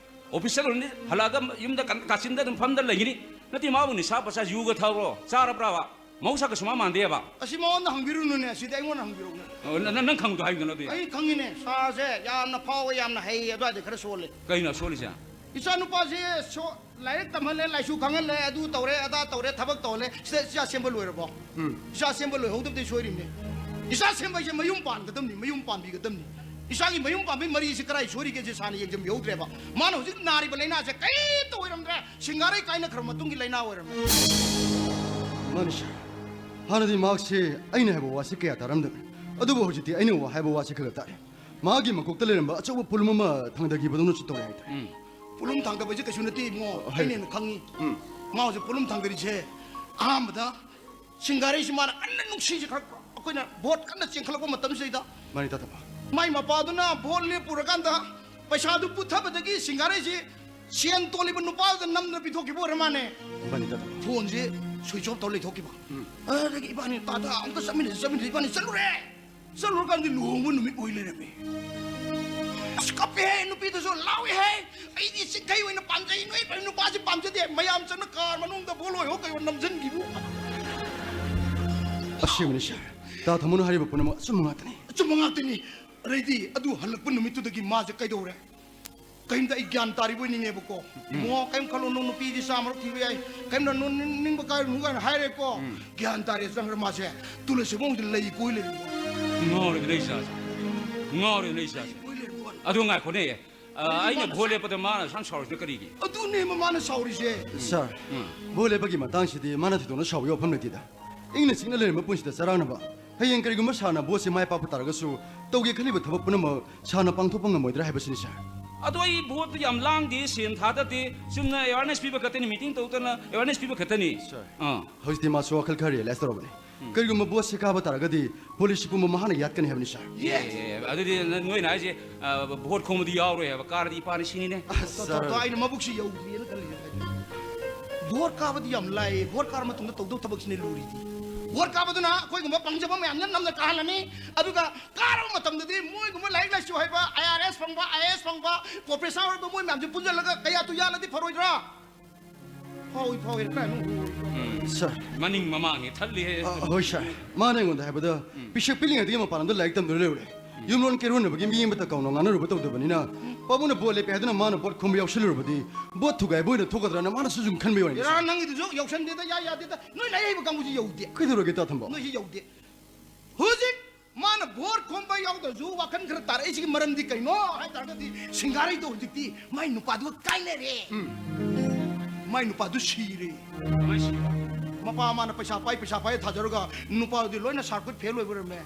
ꯑꯣꯐꯤꯁ ꯆꯠꯂꯨꯔꯅꯤ, ꯍꯜꯂꯛꯑꯒ ꯌꯨꯝꯗ ꯀꯟ-, ꯀꯥꯆꯤꯟꯗ ꯑꯗꯨꯝ ꯐꯝꯗ ꯂꯩꯒꯅꯤ꯫ ꯅꯠꯇꯦ, ꯃꯥꯕꯨ ꯅꯤꯁꯥ ꯄꯁꯥ ꯌꯨꯒ ꯊꯛꯕ꯭ꯔꯣ? ꯆꯥꯔꯕ꯭ꯔꯥꯕ? ꯃꯍꯧꯁꯥꯒ ꯁꯨꯃꯥꯟ ꯃꯥꯟꯗꯦꯕ꯫ ꯑꯁꯤ ꯃꯉꯣꯟꯗ ꯍꯪꯕꯤꯔꯨꯅꯨꯅꯦ, ꯑꯁꯤꯗꯤ ꯑꯩꯉꯣꯟꯗ ꯍꯪꯕꯤꯔꯛꯎꯅꯦ꯫ ꯑꯣ, ꯅ-, ꯅ-, ꯅꯪ ꯈꯪꯕꯗꯣ ꯍꯥꯏꯌꯨꯗꯅ ꯑꯗꯨꯗꯤ꯫ ꯑꯩ ꯈꯪꯉꯤꯅꯦ, ꯁꯥꯔꯁꯦ ꯌꯥꯝꯅ ꯐꯥꯎꯕ, ꯌꯥꯝꯅ ꯍꯩ, ꯑꯗꯨꯋꯥꯏꯗ ꯈꯔ ꯁꯣꯜꯂꯦ꯫ ꯀꯩꯅꯣ ꯁꯣꯜꯂꯤꯁꯦ? ꯏꯆꯥꯅꯨꯄꯥꯁꯦ ꯁꯣ-, ꯂꯥꯏꯔꯤꯛ ꯇꯝꯍꯜꯂꯦ, ꯂꯥꯏꯁꯨ ꯈꯪꯍꯜꯂꯦ, ꯑꯗꯨ ꯇꯧꯔꯦ, ꯑꯗꯥ ꯇꯧꯔꯦ, ꯊꯕꯛ ꯇꯧꯍꯜꯂꯦ, ꯁꯤꯗ ꯏꯆꯥ ꯁꯦꯝꯕ ꯂꯣꯏꯔꯕꯣ? ꯎꯝ꯫ ꯏꯆꯥ ꯁꯦꯝꯕ ꯂꯣꯏꯍꯧꯗꯕꯗꯩ ꯁꯣꯏꯔꯤꯕꯅꯦ꯫ ꯏꯆꯥ ꯁꯦꯝꯕ ꯍꯥꯏꯁꯦ ꯃꯌꯨꯝ ꯄꯥꯟꯒꯗꯕꯅꯤ, ꯃꯌꯨꯝ ꯄꯥꯟꯕꯤꯒꯗꯕꯅꯤ꯫ ꯏꯆꯥꯒꯤ ꯃꯌꯨꯝ ꯄꯥꯟꯕꯒꯤ ꯃꯔꯤꯁꯦ ꯀꯗꯥꯏ ꯁꯣꯏꯔꯤꯒꯦꯁꯦ ꯁꯥꯔꯅ ꯌꯦꯡꯁꯤꯟꯕꯤꯍꯧꯗ꯭ꯔꯦꯕ꯫ ꯃꯥꯅ ꯍꯧꯖꯤꯛ ꯅꯥꯔꯤꯕ ꯂꯥꯏꯅꯥꯁꯦ ꯀꯔꯤꯝꯇ ꯑꯣꯏꯔꯝꯗ꯭ꯔꯦ, ꯁꯤꯡꯒꯥꯔꯩ ꯀꯥꯏꯅꯈ꯭ꯔꯕ ꯃꯇꯨꯡꯒꯤ ꯂꯥꯏꯅꯥ ꯑꯣꯏꯔꯝꯃꯦ꯫ ꯃꯥꯅꯤ ꯁꯥꯔ, ꯍꯥꯟꯅꯗꯤ ꯃꯍꯥꯛꯁꯦ ꯑꯩꯅ ꯍꯥꯏꯕ ꯋꯥꯁꯦ ꯀꯌꯥ ꯇꯥꯔꯝꯗꯕꯅꯤ, ꯑꯗꯨꯕꯨ ꯍꯧꯖꯤꯛꯇꯤ ꯑꯩꯅ ꯋꯥ-, ꯍꯥꯏꯕ ꯋꯥꯁꯦ ꯈꯔ ꯈꯔ ꯇꯥꯔꯦ꯫ ꯃꯥꯒꯤ ꯃꯀꯣꯛꯇ ꯂꯩꯔꯝꯕ ꯑꯆꯧꯕ ꯄꯣꯠꯂꯨꯝ ꯑꯃ ꯊꯥꯡꯗꯈꯤꯕꯗꯧꯅꯁꯨ ꯇꯧꯔꯦ ꯍꯥꯏꯇꯥꯔꯦ꯫ ꯎꯝ꯫ ꯄꯣꯠꯂꯨꯝ ꯊꯥꯡꯗꯕꯁꯦ ꯀꯩꯁꯨ ꯅꯠꯇꯦ ꯏꯕꯨꯡꯉꯣ, ꯍꯣꯏ꯫ ꯑꯩꯅ ꯍꯦꯟꯅ ꯈꯪꯉꯤ꯫ ꯎꯝ꯫ ꯃꯥ ꯍꯧꯖꯤꯛ ꯄꯣꯠꯂꯨꯝ ꯊꯥꯡꯗꯔꯤꯁꯦ ꯑꯍꯥꯟꯕꯗ ꯁꯤꯡꯒꯥꯔꯩꯁꯤ ꯃꯥꯅ ꯀꯟꯅ ꯅꯨꯡꯁꯤꯁꯦ ꯈꯔ, ꯑꯩꯈꯣꯏꯅ ꯚꯣꯠ ꯀꯟꯅ ꯆꯦꯟꯈꯠꯂꯛꯄ ꯃꯇꯝꯁꯤꯗꯩꯗ ꯃꯥꯅꯤ, ꯇꯥ ꯊꯝꯕꯧ꯫ ꯃꯥꯏ ꯃꯄꯥꯗꯨꯅ ꯚꯣꯠ ꯂꯦꯞꯄꯨꯔꯀꯥꯟꯗ ꯄꯩꯁꯥꯗꯨ ꯄꯨꯊꯕꯗꯒꯤ ꯁꯤꯡꯒꯥꯔꯩꯁꯤ ꯁꯦꯟ ꯇꯣꯜꯂꯤꯕ ꯅꯨꯄꯥꯗꯨꯗ ꯅꯝꯗꯅ ꯄꯤꯊꯣꯛꯈꯤꯕ ꯑꯣꯏꯔ ꯃꯥꯅꯦ꯫ ꯃꯥꯅꯤ, ꯇꯥ ꯊꯝꯕꯧ꯫ ꯐꯣꯟꯁꯦ ꯁ꯭ꯋꯤꯆ ꯑꯣꯐ ꯇꯧꯔ ꯂꯩꯊꯣꯛꯈꯤꯕ꯫ ꯎꯝ꯫ ꯑꯗꯨꯗꯒꯤ ꯏꯕꯥꯅꯤ, "ꯇꯥꯗ, ꯑꯝꯇ ꯆꯠꯃꯤꯟꯅꯁꯤ, ꯆꯠꯃꯤꯟꯅꯁꯤ", ꯏꯕꯥꯅꯤ ꯆꯠꯂꯨꯔꯦ꯫ ꯆꯠꯂꯨꯔꯀꯥꯟꯗ ꯂꯨꯍꯣꯡꯕ ꯅꯨꯃꯤꯠ ꯑꯣꯏ ꯂꯩꯔꯝꯃꯦ꯫ ꯑꯁ, ꯀꯞꯄꯦꯍꯦ, ꯅꯨꯄꯤꯗꯨꯁꯨ ꯂꯥꯎꯏꯍꯦ꯫ "ꯑꯩꯗꯤ ꯆꯤꯡꯈꯩ ꯑꯣꯏꯅ ꯄꯥꯝꯖꯩ, ꯅꯣꯏ ꯅꯨꯄꯥꯁꯤ ꯄꯥꯝꯖꯗꯦ"꯫ ꯃꯌꯥꯝ ꯆꯪꯅ ꯀꯥꯔ ꯃꯅꯨꯡꯗ ꯕꯣꯂꯣꯏꯍꯣ ꯀꯩꯍꯣ ꯅꯝꯁꯤꯟꯈꯤꯕ꯫ ꯑꯁꯦꯡꯕꯅꯤ ꯁꯥꯔ, ꯇꯥ ꯊꯝꯕꯧꯅ ꯍꯥꯏꯔꯤꯕ ꯄꯨꯝꯅꯃꯛ ꯑꯆꯨꯝꯕ ꯉꯥꯛꯇꯅꯤ꯫ ꯑꯆꯨꯝꯕ ꯉꯥꯛꯇꯅꯤ꯫ ꯑꯗꯩꯗꯤ ꯑꯗꯨ ꯍꯜꯂꯛꯄ ꯅꯨꯃꯤꯠꯇꯨꯗꯒꯤ ꯃꯥꯁꯦ ꯀꯩꯗꯧꯔꯦ? ꯀꯩꯝꯇ ꯑꯩ ꯒ꯭ꯌꯥꯟ ꯇꯥꯔꯤꯕꯣꯏ ꯅꯤꯡꯉꯦꯕꯀꯣ꯫ ꯏꯕꯨꯡꯉꯣ, ꯀꯩꯝ ꯈꯜꯂꯨ, ꯅꯪ ꯅꯨꯄꯤꯗꯤ ꯆꯥꯝꯃꯔꯛ ꯊꯤꯕ ꯌꯥꯏ, ꯀꯩꯝꯇ ꯅꯪ ꯅꯤꯡ-, ꯅꯤꯡꯕ ꯀꯥꯏꯔꯨꯅꯨ ꯀꯥꯏꯅ ꯍꯥꯏꯔꯦꯀꯣ꯫ ꯒ꯭ꯌꯥꯟ ꯇꯥꯔꯦ ꯆꯪꯈ꯭ꯔꯦ ꯃꯥꯁꯦ꯫ ꯇꯨꯂꯁꯤꯕꯣꯡꯁꯤꯗ ꯂꯩ ꯀꯣꯏ ꯂꯩꯔꯦ꯫ ꯉꯥꯎꯔꯦꯗꯅ ꯏꯆꯥꯁꯦ꯫ ꯉꯥꯎꯔꯦꯗꯅ ꯏꯆꯥꯁꯦ꯫ ꯑꯗꯨ ꯉꯥꯏꯈꯣꯅꯦ꯫ ꯑ, ꯑꯩꯅ ꯚꯣꯠ ꯂꯦꯞꯄꯗ ꯃꯥꯅ ꯑꯁꯨꯛ ꯌꯥꯝ ꯁꯥꯎꯔꯤꯁꯤꯅ ꯀꯔꯤꯒꯤ? ꯑꯗꯨꯅꯦꯕ ꯃꯥꯅ ꯁꯥꯎꯔꯤꯁꯦ꯫ ꯁꯥꯔ, ꯚꯣꯠ ꯂꯦꯞꯄꯒꯤ ꯃꯇꯥꯡꯁꯤꯗꯤ ꯃꯥꯅ ꯊꯣꯏꯗꯣꯛꯅ ꯁꯥꯎꯕꯒꯤ ꯋꯥꯐꯝ ꯂꯩꯇꯦꯗ꯫ ꯏꯪꯅ ꯆꯤꯛꯅ ꯂꯩꯔꯝꯕ ꯄꯨꯟꯁꯤꯗ ꯆꯔꯥꯡꯅꯕ꯫ ꯍꯌꯦꯡ ꯀꯔꯤꯒꯨꯝꯕ ꯁꯥꯔꯅ ꯚꯣꯠꯁꯦ ꯃꯥꯏ ꯄꯥꯛꯄ ꯇꯥꯔꯒꯁꯨ ꯇꯧꯒꯦ ꯈꯜꯂꯤꯕ ꯊꯕꯛ ꯄꯨꯝꯅꯃꯛ ꯁꯥꯔꯅ ꯄꯥꯡꯊꯣꯛꯄ ꯉꯝꯃꯣꯏꯗ꯭ꯔꯥ ꯍꯥꯏꯕꯁꯤꯅꯤ, ꯁꯥꯔ꯫ ꯑꯗꯣ ꯑꯩ ꯚꯣꯠꯇ ꯌꯥꯝ ꯂꯥꯡꯗꯦ, ꯁꯦꯟ ꯊꯥꯗꯗꯦ, ꯆꯨꯝꯅ ꯑꯦꯋꯥꯔꯅꯦꯁ ꯄꯤꯕ ꯈꯛꯇꯅꯤ, ꯃꯤꯇꯤꯡ ꯇꯧꯗꯅ ꯑꯦꯋꯥꯔꯅꯦꯁ ꯄꯤꯕ ꯈꯛꯇꯅꯤ꯫ ꯁꯥꯔ, ꯑꯥ꯫ ꯍꯧꯖꯤꯛꯇꯤ ꯃꯥꯁꯨ ꯋꯥꯈꯜ ꯈꯔ ꯔꯤꯌꯦꯂꯥꯏꯁ ꯇꯧꯔꯕꯅꯤ꯫ ꯀꯔꯤꯒꯨꯝꯕ ꯚꯣꯠꯁꯦ ꯀꯥꯕ ꯇꯥꯔꯒꯗꯤ ꯄꯣꯂꯤꯁꯤ ꯄꯨꯝꯕ ꯃꯍꯥꯛꯅ ꯌꯥꯠꯀꯅꯤ ꯍꯥꯏꯕꯅꯤ, ꯁꯥꯔ꯫ ꯑꯦ, ꯑꯦ, ꯑꯗꯨꯗꯤ ꯅ-, ꯅꯣꯏꯅ ꯍꯥꯏꯁꯦ, ꯑ, ꯚꯣꯠ ꯈꯣꯝꯕꯗꯤ ꯌꯥꯎꯔꯣꯏ ꯍꯥꯏꯕ, ꯀꯥꯔꯗꯤ ꯏꯄꯥꯅ ꯁꯤꯅꯤꯅꯦ꯫ ꯑꯁ, ꯇꯣ, ꯇꯣ, ꯁꯥꯔ꯫ ꯇꯣ, ꯑꯩꯅ ꯃꯕꯨꯛꯁꯤ ꯌꯧꯗ꯭ꯔꯤꯅ ꯈꯜꯂꯤꯁꯦ꯫ ꯚꯣꯠ ꯀꯥꯕꯗꯤ ꯌꯥꯝ ꯂꯥꯏꯌꯦ, ꯚꯣꯠ ꯀꯥꯔ ꯃꯇꯨꯡꯗ ꯇꯧꯗꯧ ꯊꯕꯛꯁꯤꯅꯦ ꯂꯨꯔꯤꯗꯤ꯫ ꯚꯣꯠ ꯀꯥꯕꯗꯨꯅ ꯑꯩꯈꯣꯏꯒꯨꯝꯕ ꯄꯪꯖꯕ ꯃꯌꯥꯝꯁꯦ ꯅꯝꯅ ꯀꯥꯍꯜꯂꯅꯤ, ꯑꯗꯨꯒ ꯀꯥꯔꯕ ꯃꯇꯝꯗꯗꯤ ꯃꯣꯏꯒꯨꯝꯕ ꯂꯥꯏꯔꯤꯛ ꯂꯥꯏꯁꯨ ꯍꯩꯕ, ꯑꯥꯏ ꯑꯥꯔ ꯑꯦꯁ ꯐꯪꯕ, ꯑꯥꯏ ꯑꯦ ꯑꯦꯁ ꯐꯪꯕ, ꯄ꯭ꯔꯣꯐꯦꯁꯔ ꯑꯣꯏꯕ ꯃꯣꯏ ꯃꯌꯥꯝꯁꯦ ꯄꯨꯟꯁꯤꯜꯂꯒ ꯀꯌꯥꯇꯨ ꯌꯥꯜꯂꯗꯤ ꯐꯔꯣꯏꯗ꯭ꯔꯥ? ꯐꯥꯎꯏ, ꯐꯥꯎꯏ, ꯀꯥꯏꯅꯣ꯫ ꯁꯥꯔ꯫ ꯃꯅꯤꯡ ꯃꯃꯥꯡ ꯍꯦꯛ ꯊꯠꯂꯤꯍꯦ꯫ ꯑ, ꯍꯣꯏ, ꯁꯥꯔ꯫ ꯃꯥꯅ ꯑꯩꯉꯣꯟꯗ ꯍꯥꯏꯕꯗ, ꯄꯤꯁꯛ ꯄꯤꯛꯂꯤꯉꯩꯗꯒꯤ ꯃꯄꯥꯟ ꯂꯝꯗ ꯂꯥꯏꯔꯤꯛ ꯇꯝꯗꯨꯅ ꯂꯩꯔꯨꯔꯦ꯫ ꯌꯨꯝꯂꯣꯟ ꯀꯩꯔꯣꯟꯅꯕꯒꯤ ꯃꯤ ꯑꯃꯠꯇ ꯀꯧꯅ ꯉꯥꯡꯅꯔꯨꯕ ꯇꯧꯗꯕꯅꯤꯅ, ꯄꯥꯕꯨꯡꯅ ꯚꯣꯠ ꯂꯦꯞꯄꯦ ꯍꯥꯏꯗꯨꯅ ꯃꯥꯅ ꯚꯣꯠ ꯈꯣꯝꯕ ꯌꯥꯎꯁꯜꯂꯨꯔꯕꯗꯤ ꯚꯣꯠ ꯊꯨꯒꯥꯏꯕ ꯑꯣꯏꯅ ꯊꯣꯛꯀꯗ꯭ꯔꯅ ꯃꯥꯅꯁꯨ ꯁꯨꯝ ꯈꯟꯕꯒꯤ ꯋꯥꯔꯤꯅꯤ, ꯏꯔꯥ, ꯁꯥꯔ꯫ ꯅꯪꯒꯤꯗꯨꯁꯨ ꯌꯥꯎꯁꯟꯗꯦꯗ, ꯌꯥ ꯌꯥꯗꯦꯗ꯫ ꯅꯣꯏ ꯂꯥꯏꯔꯤꯛ ꯍꯩꯕ ꯀꯥꯡꯕꯨꯁꯤ ꯌꯧꯗꯦ꯫ ꯀꯩꯗꯧꯔꯒꯦ, ꯇꯥ ꯊꯝꯕ? ꯅꯣꯏꯁꯤ ꯌꯧꯗꯦ꯫ ꯍꯧꯖꯤꯛ ꯃꯥꯅ ꯚꯣꯠ ꯈꯣꯝꯕ ꯌꯥꯎꯗ꯭ꯔꯁꯨ ꯋꯥꯈꯜ ꯈꯔ ꯇꯥꯔꯛꯏꯁꯤꯒꯤ ꯃꯔꯝꯗꯤ ꯀꯩꯅꯣ ꯍꯥꯏ ꯇꯥꯔꯒꯗꯤ, ꯁꯤꯡꯒꯥꯔꯩꯗꯣ ꯍꯧꯖꯤꯛꯇꯤ ꯃꯥꯏ ꯅꯨꯄꯥꯗꯨꯒ ꯀꯥꯏꯅꯔꯦ꯫ ꯃꯥꯏ ꯅꯨꯄꯥꯗꯨ ꯁꯤꯔꯦ꯫ ꯀꯃꯥꯏ ꯁꯤꯕ? ꯃꯄꯥ ꯃꯥꯅ ꯄꯩꯁꯥ ꯄꯥꯏ, ꯄꯩꯁꯥ ꯄꯥꯏ ꯊꯥꯖꯔꯒ ꯅꯨꯄꯥꯗꯨꯗꯤ ꯂꯣꯏꯅ ꯁꯥꯔꯀ꯭ꯋꯤꯠ ꯐꯦꯜ ꯑꯣꯏꯕ ꯑꯣꯏꯔꯝꯃꯦ꯫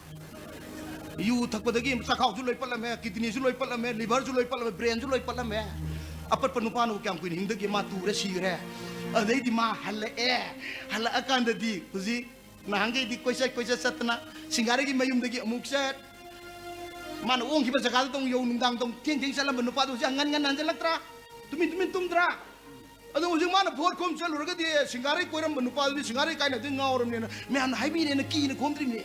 ꯌꯨ ꯊꯛꯄꯗꯒꯤ ꯆꯈꯥꯎꯁꯨ ꯂꯣꯏ ꯄꯠꯂꯝꯃꯦ, ꯀꯤꯗꯅꯤꯁꯨ ꯂꯣꯏ ꯄꯠꯂꯝꯃꯦ, ꯂꯤꯚꯔꯁꯨ ꯂꯣꯏ ꯄꯠꯂꯝꯃꯦ, ꯕ꯭ꯔꯦꯟꯁꯨ ꯂꯣꯏ ꯄꯠꯂꯝꯃꯦ꯫ ꯑꯄꯠꯄ ꯅꯨꯄꯥꯅꯕꯨ ꯀꯌꯥꯝ ꯀꯨꯏꯅ ꯍꯤꯡꯗꯒꯦ? ꯃꯥ ꯇꯨꯔꯦ, ꯁꯤꯈ꯭ꯔꯦ꯫ ꯑꯗꯩꯗꯤ ꯃꯥ ꯍꯜꯂꯛꯑꯦ꯫ ꯍꯜꯂꯛꯑꯀꯥꯟꯗꯗꯤ ꯍꯧꯖꯤꯛ ꯅꯍꯥꯟꯈꯩꯗꯤ ꯀꯣꯏꯆꯠ ꯀꯣꯏꯆꯠ ꯆꯠꯇꯅ ꯁꯤꯡꯒꯥꯔꯩꯒꯤ ꯃꯌꯨꯝꯗꯒꯤ ꯑꯃꯨꯛ ꯆꯠ, ꯃꯥꯅ ꯑꯣꯡꯈꯤꯕ ꯖꯒꯥꯗꯨꯗ ꯑꯃꯨꯛ ꯌꯧ, ꯅꯨꯡꯗꯥꯡꯗ ꯑꯃꯨꯛ ꯊꯦꯡ ꯊꯦꯡ ꯆꯠꯂꯝꯕ ꯅꯨꯄꯥꯗꯣ ꯍꯧꯖꯤꯛ ꯉꯟ ꯉꯟꯅ ꯍꯟꯖꯜꯂꯛꯇ꯭ꯔꯥ? ꯇꯨꯃꯤꯟ ꯇꯨꯃꯤꯟ ꯇꯨꯝꯗ꯭ꯔꯥ? ꯑꯗꯣ ꯍꯧꯖꯤꯛ ꯃꯥꯅ ꯚꯣꯠ ꯈꯣꯝ ꯆꯠꯂꯨꯔꯒꯗꯤ ꯁꯤꯡꯒꯥꯔꯩ ꯀꯣꯏꯔꯝꯕ ꯅꯨꯄꯥꯗꯨꯗꯤ ꯁꯤꯡꯒꯥꯔꯩ ꯀꯥꯏꯅꯕꯗꯤ ꯉꯥꯎꯔꯕꯅꯦꯅ ꯃꯌꯥꯝꯅ ꯍꯥꯏꯕꯤꯔꯦꯅ ꯀꯤꯅ ꯈꯣꯝꯗ꯭ꯔꯤꯕꯅꯦ꯫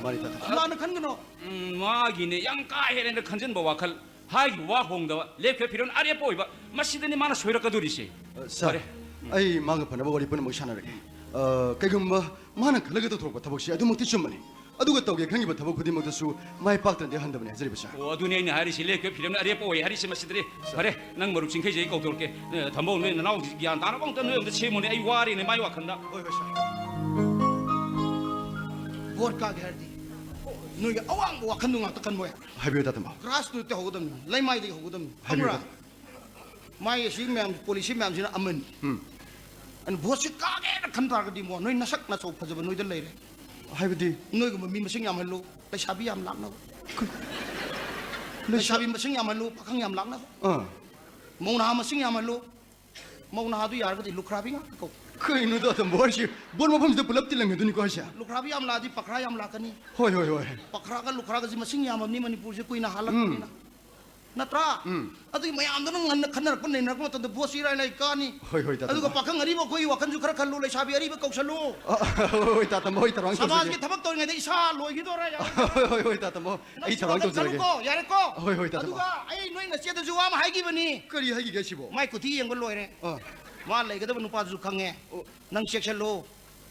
ꯃꯥꯅꯤ, ꯇꯥ ꯊꯝꯕ꯫ ꯂꯥꯟꯅ ꯈꯟꯒꯅꯣ꯫ ꯎꯝ, ꯃꯥꯒꯤꯅꯦ ꯌꯥꯝ ꯀꯥ ꯍꯦꯟꯅ ꯈꯟꯖꯤꯟꯕ ꯋꯥꯈꯜ, ꯍꯥꯏꯈꯤꯕ ꯋꯥ ꯍꯣꯡꯗꯕ, ꯂꯦꯞꯈꯤꯕ ꯐꯤꯔꯣꯜ ꯑꯔꯦꯞꯄ ꯑꯣꯏꯕ, ꯃꯁꯤꯗꯅꯤ ꯃꯥꯅ ꯁꯣꯏꯔꯛꯀꯗꯣꯔꯤꯁꯦ꯫ ꯁꯥꯔ, ꯐꯔꯦ꯫ ꯑꯩ ꯃꯥꯒ ꯐꯅꯕ ꯋꯥꯔꯤ ꯄꯨꯝꯅꯃꯛ ꯁꯥꯟꯅꯔꯒꯦ꯫ ꯑ, ꯀꯩꯒꯨꯝꯕ ꯃꯥꯅ ꯈꯜꯂꯒ ꯇꯧꯊꯣꯔꯛꯄ ꯊꯕꯛꯁꯦ ꯑꯗꯨꯃꯛꯇꯤ ꯆꯨꯝꯕꯅꯤ꯫ ꯑꯗꯨꯒ ꯇꯧꯒꯦ ꯈꯟꯈꯤꯕ ꯊꯕꯛ ꯈꯨꯗꯤꯡꯃꯛꯇꯁꯨ ꯃꯥꯏ ꯄꯥꯛꯇꯅꯗꯤ ꯍꯟꯗꯕꯅꯦ ꯍꯥꯏꯖꯔꯤꯕ ꯁꯥꯔ꯫ ꯑꯣ, ꯑꯗꯨꯅꯦ ꯑꯩꯅ ꯍꯥꯏꯔꯤꯁꯤ, ꯂꯦꯞꯀ ꯐꯤꯂꯝꯅ ꯑꯔꯦꯞꯄ ꯑꯣꯏ ꯍꯥꯏꯔꯤꯁꯤ ꯃꯁꯤꯗꯅꯤ꯫ ꯐꯔꯦ, ꯅꯪ ꯃꯔꯨꯞ ꯆꯤꯡꯈꯩꯁꯦ ꯑꯩ ꯀꯧꯊꯣꯔꯛꯀꯦ꯫ ꯑꯦ, ꯊꯝꯕꯧ, ꯅꯣꯏ ꯅꯅꯥꯎꯁꯤ ꯒ꯭ꯌꯥꯟ ꯇꯥꯅꯕ ꯑꯝꯇ ꯅꯣꯏ ꯑꯝꯇ ꯁꯦꯝꯃꯨꯅꯦ, ꯑꯩ ꯋꯥꯔꯦꯅꯦ ꯃꯥꯏ ꯋꯥꯈꯜꯗ꯫ ꯍꯣꯏ, ꯍꯣꯏ, ꯁꯥꯔ꯫ ꯚꯣꯠ ꯀꯥꯒꯦ ꯍꯥꯏꯔꯗꯤ ꯅꯣꯏꯒꯤ ꯑꯋꯥꯡꯕ ꯋꯥꯈꯜꯗꯨ ꯉꯥꯛꯇ ꯈꯟꯕ ꯌꯥꯏ꯫ ꯍꯥꯏꯕꯤꯌꯨ, ꯇꯥ ꯇꯝꯕꯧ꯫ ꯒ꯭ꯔꯥꯁꯔꯨꯠꯇ ꯍꯧꯒꯗꯕꯅꯤ, ꯂꯩꯃꯥꯏꯗꯒꯤ ꯍꯧꯒꯗꯕꯅꯤ꯫ ꯍꯥꯏꯕꯤꯌꯨ, ꯈꯪꯕ꯭ꯔꯥ? ꯇꯥ ꯇꯝꯕꯧ꯫ ꯃꯥꯒꯤ ꯑꯁꯤ ꯃꯌꯥꯝ, ꯄꯣꯂꯤꯁꯤ ꯃꯌꯥꯝꯁꯤꯅ ꯑꯃꯅꯤ꯫ ꯎꯝ꯫ ꯑꯗꯨꯅ ꯚꯣꯠꯁꯤ ꯀꯥꯒꯦꯅ ꯈꯟ ꯇꯥꯔꯒꯗꯤ ꯃꯣ, ꯅꯣꯏ ꯅꯁꯛ ꯅꯁꯧ ꯐꯖꯕ ꯅꯣꯏꯗ ꯂꯩꯔꯦ꯫ ꯍꯥꯏꯕꯗꯤ? ꯅꯣꯏꯒꯨꯝꯕ ꯃꯤ ꯃꯁꯤꯡ ꯌꯥꯝꯍꯜꯂꯨ, ꯂꯩꯁꯥꯕꯤ ꯌꯥꯝ ꯂꯥꯛꯅꯕ꯫ ꯂꯩꯁꯥ- ꯂꯩꯁꯥꯕꯤ ꯃꯁꯤꯡ ꯌꯥꯝꯍꯜꯂꯨ, ꯄꯥꯈꯪ ꯌꯥꯝ ꯂꯥꯛꯅꯕ꯫ ꯑꯥ꯫ ꯃꯧ ꯅꯍꯥ ꯃꯁꯤꯡ ꯌꯥꯝꯍꯜꯂꯨ꯫ ꯃꯧ ꯅꯍꯥꯗꯨ ꯌꯥꯔꯒꯗꯤ ꯂꯨꯈ꯭ꯔꯥꯕꯤ ꯉꯥꯛꯇ ꯀꯧ꯫ ꯀꯩꯅꯣ ꯇꯥ ꯇꯝꯕꯧ ꯍꯥꯏꯁꯤ? ꯚꯣꯠ ꯃꯐꯝꯁꯤꯗ ꯄꯨꯂꯞ ꯇꯤꯜꯂꯝꯒꯗꯣꯏꯅꯤꯀꯣ ꯍꯥꯏꯁꯦ? ꯂꯨꯈ꯭ꯔꯥꯕꯤ ꯌꯥꯝ ꯂꯥꯛꯑꯗꯤ ꯄꯈ꯭ꯔꯥ ꯌꯥꯝ ꯂꯥꯛꯀꯅꯤ꯫ ꯍꯣꯏ, ꯍꯣꯏ, ꯍꯣꯏ꯫ ꯄꯈ꯭ꯔꯥꯒ ꯂꯨꯈ꯭ꯔꯥꯒꯁꯤ ꯃꯁꯤꯡ ꯌꯥꯝꯃꯕꯅꯤ ꯃꯅꯤꯄꯨꯔꯁꯦ ꯀꯨꯏꯅ ꯍꯥꯜꯂꯛꯄꯅꯤꯅ꯫ ꯎꯝ꯫ ꯅꯠꯇ꯭ꯔꯥ? ꯎꯝ꯫ ꯑꯗꯨꯒꯤ ꯃꯌꯥꯝꯗꯨꯅ ꯉꯟꯅ ꯈꯟꯅꯔꯛꯄ ꯅꯩꯅꯔꯛꯄ ꯃꯇꯝꯗ ꯚꯣꯠꯁꯤ ꯏꯔꯥꯏ ꯂꯥꯏ ꯀꯥꯅꯤ꯫ ꯍꯣꯏ, ꯍꯣꯏ, ꯇꯥ ꯑꯗꯨꯒ ꯇꯝꯕꯧ꯫ ꯄꯥꯈꯪ ꯑꯔꯤꯕ ꯑꯩꯈꯣꯏꯒꯤ ꯋꯥꯈꯜꯁꯨ ꯈꯔ ꯈꯜꯂꯨ, ꯂꯩꯁꯥꯕꯤ ꯑꯔꯤꯕ ꯀꯧꯁꯜꯂꯨ꯫ ꯑ, ꯍꯣꯏ, ꯍꯣꯏ, ꯇꯥ ꯇꯝꯕꯧ, ꯑꯩ ꯊꯧꯔꯥꯡ ꯁꯃꯥꯖꯀꯤ ꯇꯧꯖꯒꯦ꯫ ꯊꯕꯛ ꯇꯧꯔꯤꯉꯩꯗ ꯏꯁꯥ ꯂꯣꯏꯈꯤꯗꯣꯔꯦ, ꯌꯥꯔꯦ꯫ ꯍꯣꯏ, ꯍꯣꯏ, ꯍꯣꯏ, ꯇꯥ ꯇꯝꯕꯧ, ꯑꯩ ꯅꯪꯁꯨ ꯊꯧꯔꯥꯡ ꯋꯥꯈꯜ ꯇꯧꯖꯔꯒꯦ꯫ ꯈꯜꯂꯨꯀꯣ, ꯌꯥꯔꯦꯀꯣ? ꯍꯣꯏ, ꯍꯣꯏ, ꯇꯥ ꯇꯝꯕꯧ꯫ ꯑꯗꯨꯒ ꯑꯩ ꯅꯣꯏ ꯅꯆꯦꯗꯁꯨ ꯋꯥ ꯑꯃ ꯍꯥꯏꯈꯤꯕꯅꯤ꯫ ꯀꯔꯤ ꯍꯥꯏꯈꯤꯒꯦ ꯁꯤꯕꯣ? ꯃꯥꯏ ꯀꯨꯊꯤ ꯌꯦꯡꯕ ꯂꯣꯏꯔꯦ꯫ ꯑꯥ꯫ ꯃꯥ ꯂꯩꯒꯗꯕ ꯅꯨꯄꯥꯗꯨꯁꯨ ꯈꯪꯉꯦ꯫ ꯑꯣ꯫ ꯅꯪ ꯆꯦꯛꯁꯜꯂꯨ,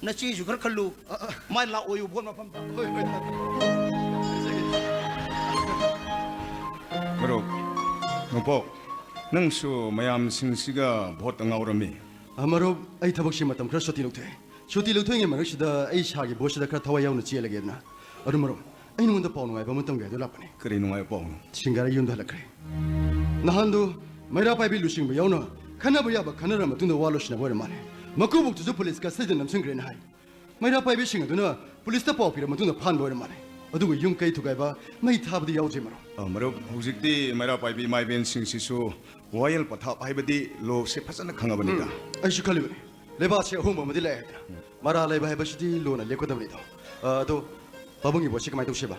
ꯅꯆꯦꯁꯨ ꯈꯔ ꯈꯜꯂꯨ꯫ ꯑ, ꯑ꯫ ꯃꯥꯏ ꯂꯥꯛꯑꯣꯌꯨ ꯚꯣꯠ ꯃꯐꯝꯗ꯫ ꯍꯣꯏ, ꯍꯣꯏ, ꯇꯥ ꯇꯝꯕꯧ꯫ ꯃꯔꯨꯞ, ꯅꯣꯡꯄꯣꯛ, ꯅꯪꯁꯨ ꯃꯌꯥꯝꯁꯤꯡꯁꯤꯒ ꯚꯣꯠꯇ ꯉꯥꯎꯔꯝꯃꯤ꯫ ꯑ, ꯃꯔꯨꯞ, ꯑꯩ ꯊꯕꯛꯁꯤ ꯃꯇꯝ ꯈꯔ ꯁꯨꯇꯤ ꯂꯧꯊꯣꯛꯑꯦ꯫ ꯁꯨꯇꯤ ꯂꯧꯊꯣꯛꯏꯉꯩ ꯃꯔꯛꯁꯤꯗ ꯑꯩ ꯁꯥꯔꯒꯤ ꯚꯣꯠꯁꯤꯗ ꯈꯔ ꯊꯋꯥꯏ ꯌꯥꯎꯅ ꯆꯦꯜꯂꯒꯦꯗꯅ꯫ ꯑꯗꯨ ꯃꯔꯨꯞ, ꯑꯩ ꯅꯉꯣꯟꯗ ꯄꯥꯎ ꯅꯨꯡꯉꯥꯏꯕ ꯑꯃ ꯇꯝꯒꯦ ꯍꯥꯏꯗꯨ ꯂꯥꯛꯄꯅꯦ꯫ ꯀꯔꯤ ꯅꯨꯡꯉꯥꯏꯕ ꯄꯥꯎꯅꯣ? ꯁꯤꯡꯒꯥꯔꯩ ꯌꯨꯝꯗ ꯍꯜꯂꯛꯈ꯭ꯔꯦ꯫ ꯅꯍꯥꯟꯗꯨ ꯃꯩꯔꯥ ꯄꯥꯏꯕꯤ ꯂꯨꯆꯤꯡꯕ ꯌꯥꯎꯅ ꯈꯟꯅꯕ ꯌꯥꯕ ꯈꯟꯅꯔ ꯃꯇꯨꯡꯗ ꯋꯥ ꯂꯣꯏꯁꯤꯟꯅꯕ ꯑꯣꯏꯔ ꯃꯥꯜꯂꯦ꯫ ꯃꯀꯨꯕꯣꯛꯇꯨꯁꯨ ꯄꯨꯂꯤꯁ ꯀꯁꯇꯗꯤꯗ ꯅꯝꯁꯤꯟꯈ꯭ꯔꯦꯅ ꯍꯥꯏ꯫ ꯃꯩꯔꯥ ꯄꯥꯏꯕꯤꯁꯤꯡ ꯑꯗꯨꯅ ꯄꯨꯂꯤꯁꯇ ꯄꯥꯎ ꯄꯤꯔ ꯃꯇꯨꯡꯗ ꯐꯥꯍꯟꯕ ꯑꯣꯏꯔ ꯃꯥꯜꯂꯦ꯫ ꯑꯗꯨꯒ ꯌꯨꯝ ꯀꯩ ꯊꯨꯒꯥꯏꯕ, ꯃꯩ ꯊꯥꯕꯗꯤ ꯌꯥꯎꯗ꯭ꯔꯤ ꯃꯔꯨꯞ꯫ ꯑ, ꯃꯔꯨꯞ, ꯍꯧꯖꯤꯛꯇꯤ ꯃꯩꯔꯥ ꯄꯥꯏꯕꯤ ꯏꯃꯥ ꯏꯕꯦꯟꯁꯤꯡꯁꯤꯁꯨ ꯋꯥꯌꯦꯜ ꯄꯊꯥꯞ ꯍꯥꯏꯕꯗꯤ ꯂꯣꯁꯦ ꯐꯖꯅ ꯈꯪꯉꯕꯅꯤꯗ꯫ ꯎꯝ, ꯑꯩꯁꯨ ꯈꯜꯂꯤꯕꯅꯤ꯫ ꯂꯩꯕꯥꯛꯁꯦ ꯑꯍꯣꯡꯕ ꯑꯃꯗꯤ ꯂꯥꯛꯑꯦ ꯍꯥꯏꯗꯅ꯫ ꯎꯝ꯫ ꯃꯔꯥ ꯂꯩꯕ ꯍꯥꯏꯕꯁꯤꯗꯤ ꯂꯣꯅ ꯂꯦꯞꯀꯗꯕꯅꯤꯗꯣ꯫ ꯑ, ꯑꯗꯣ ꯄꯥꯕꯨꯡꯒꯤ ꯚꯣꯠꯁꯤ ꯀꯃꯥꯏꯅ ꯇꯧꯁꯦꯕ?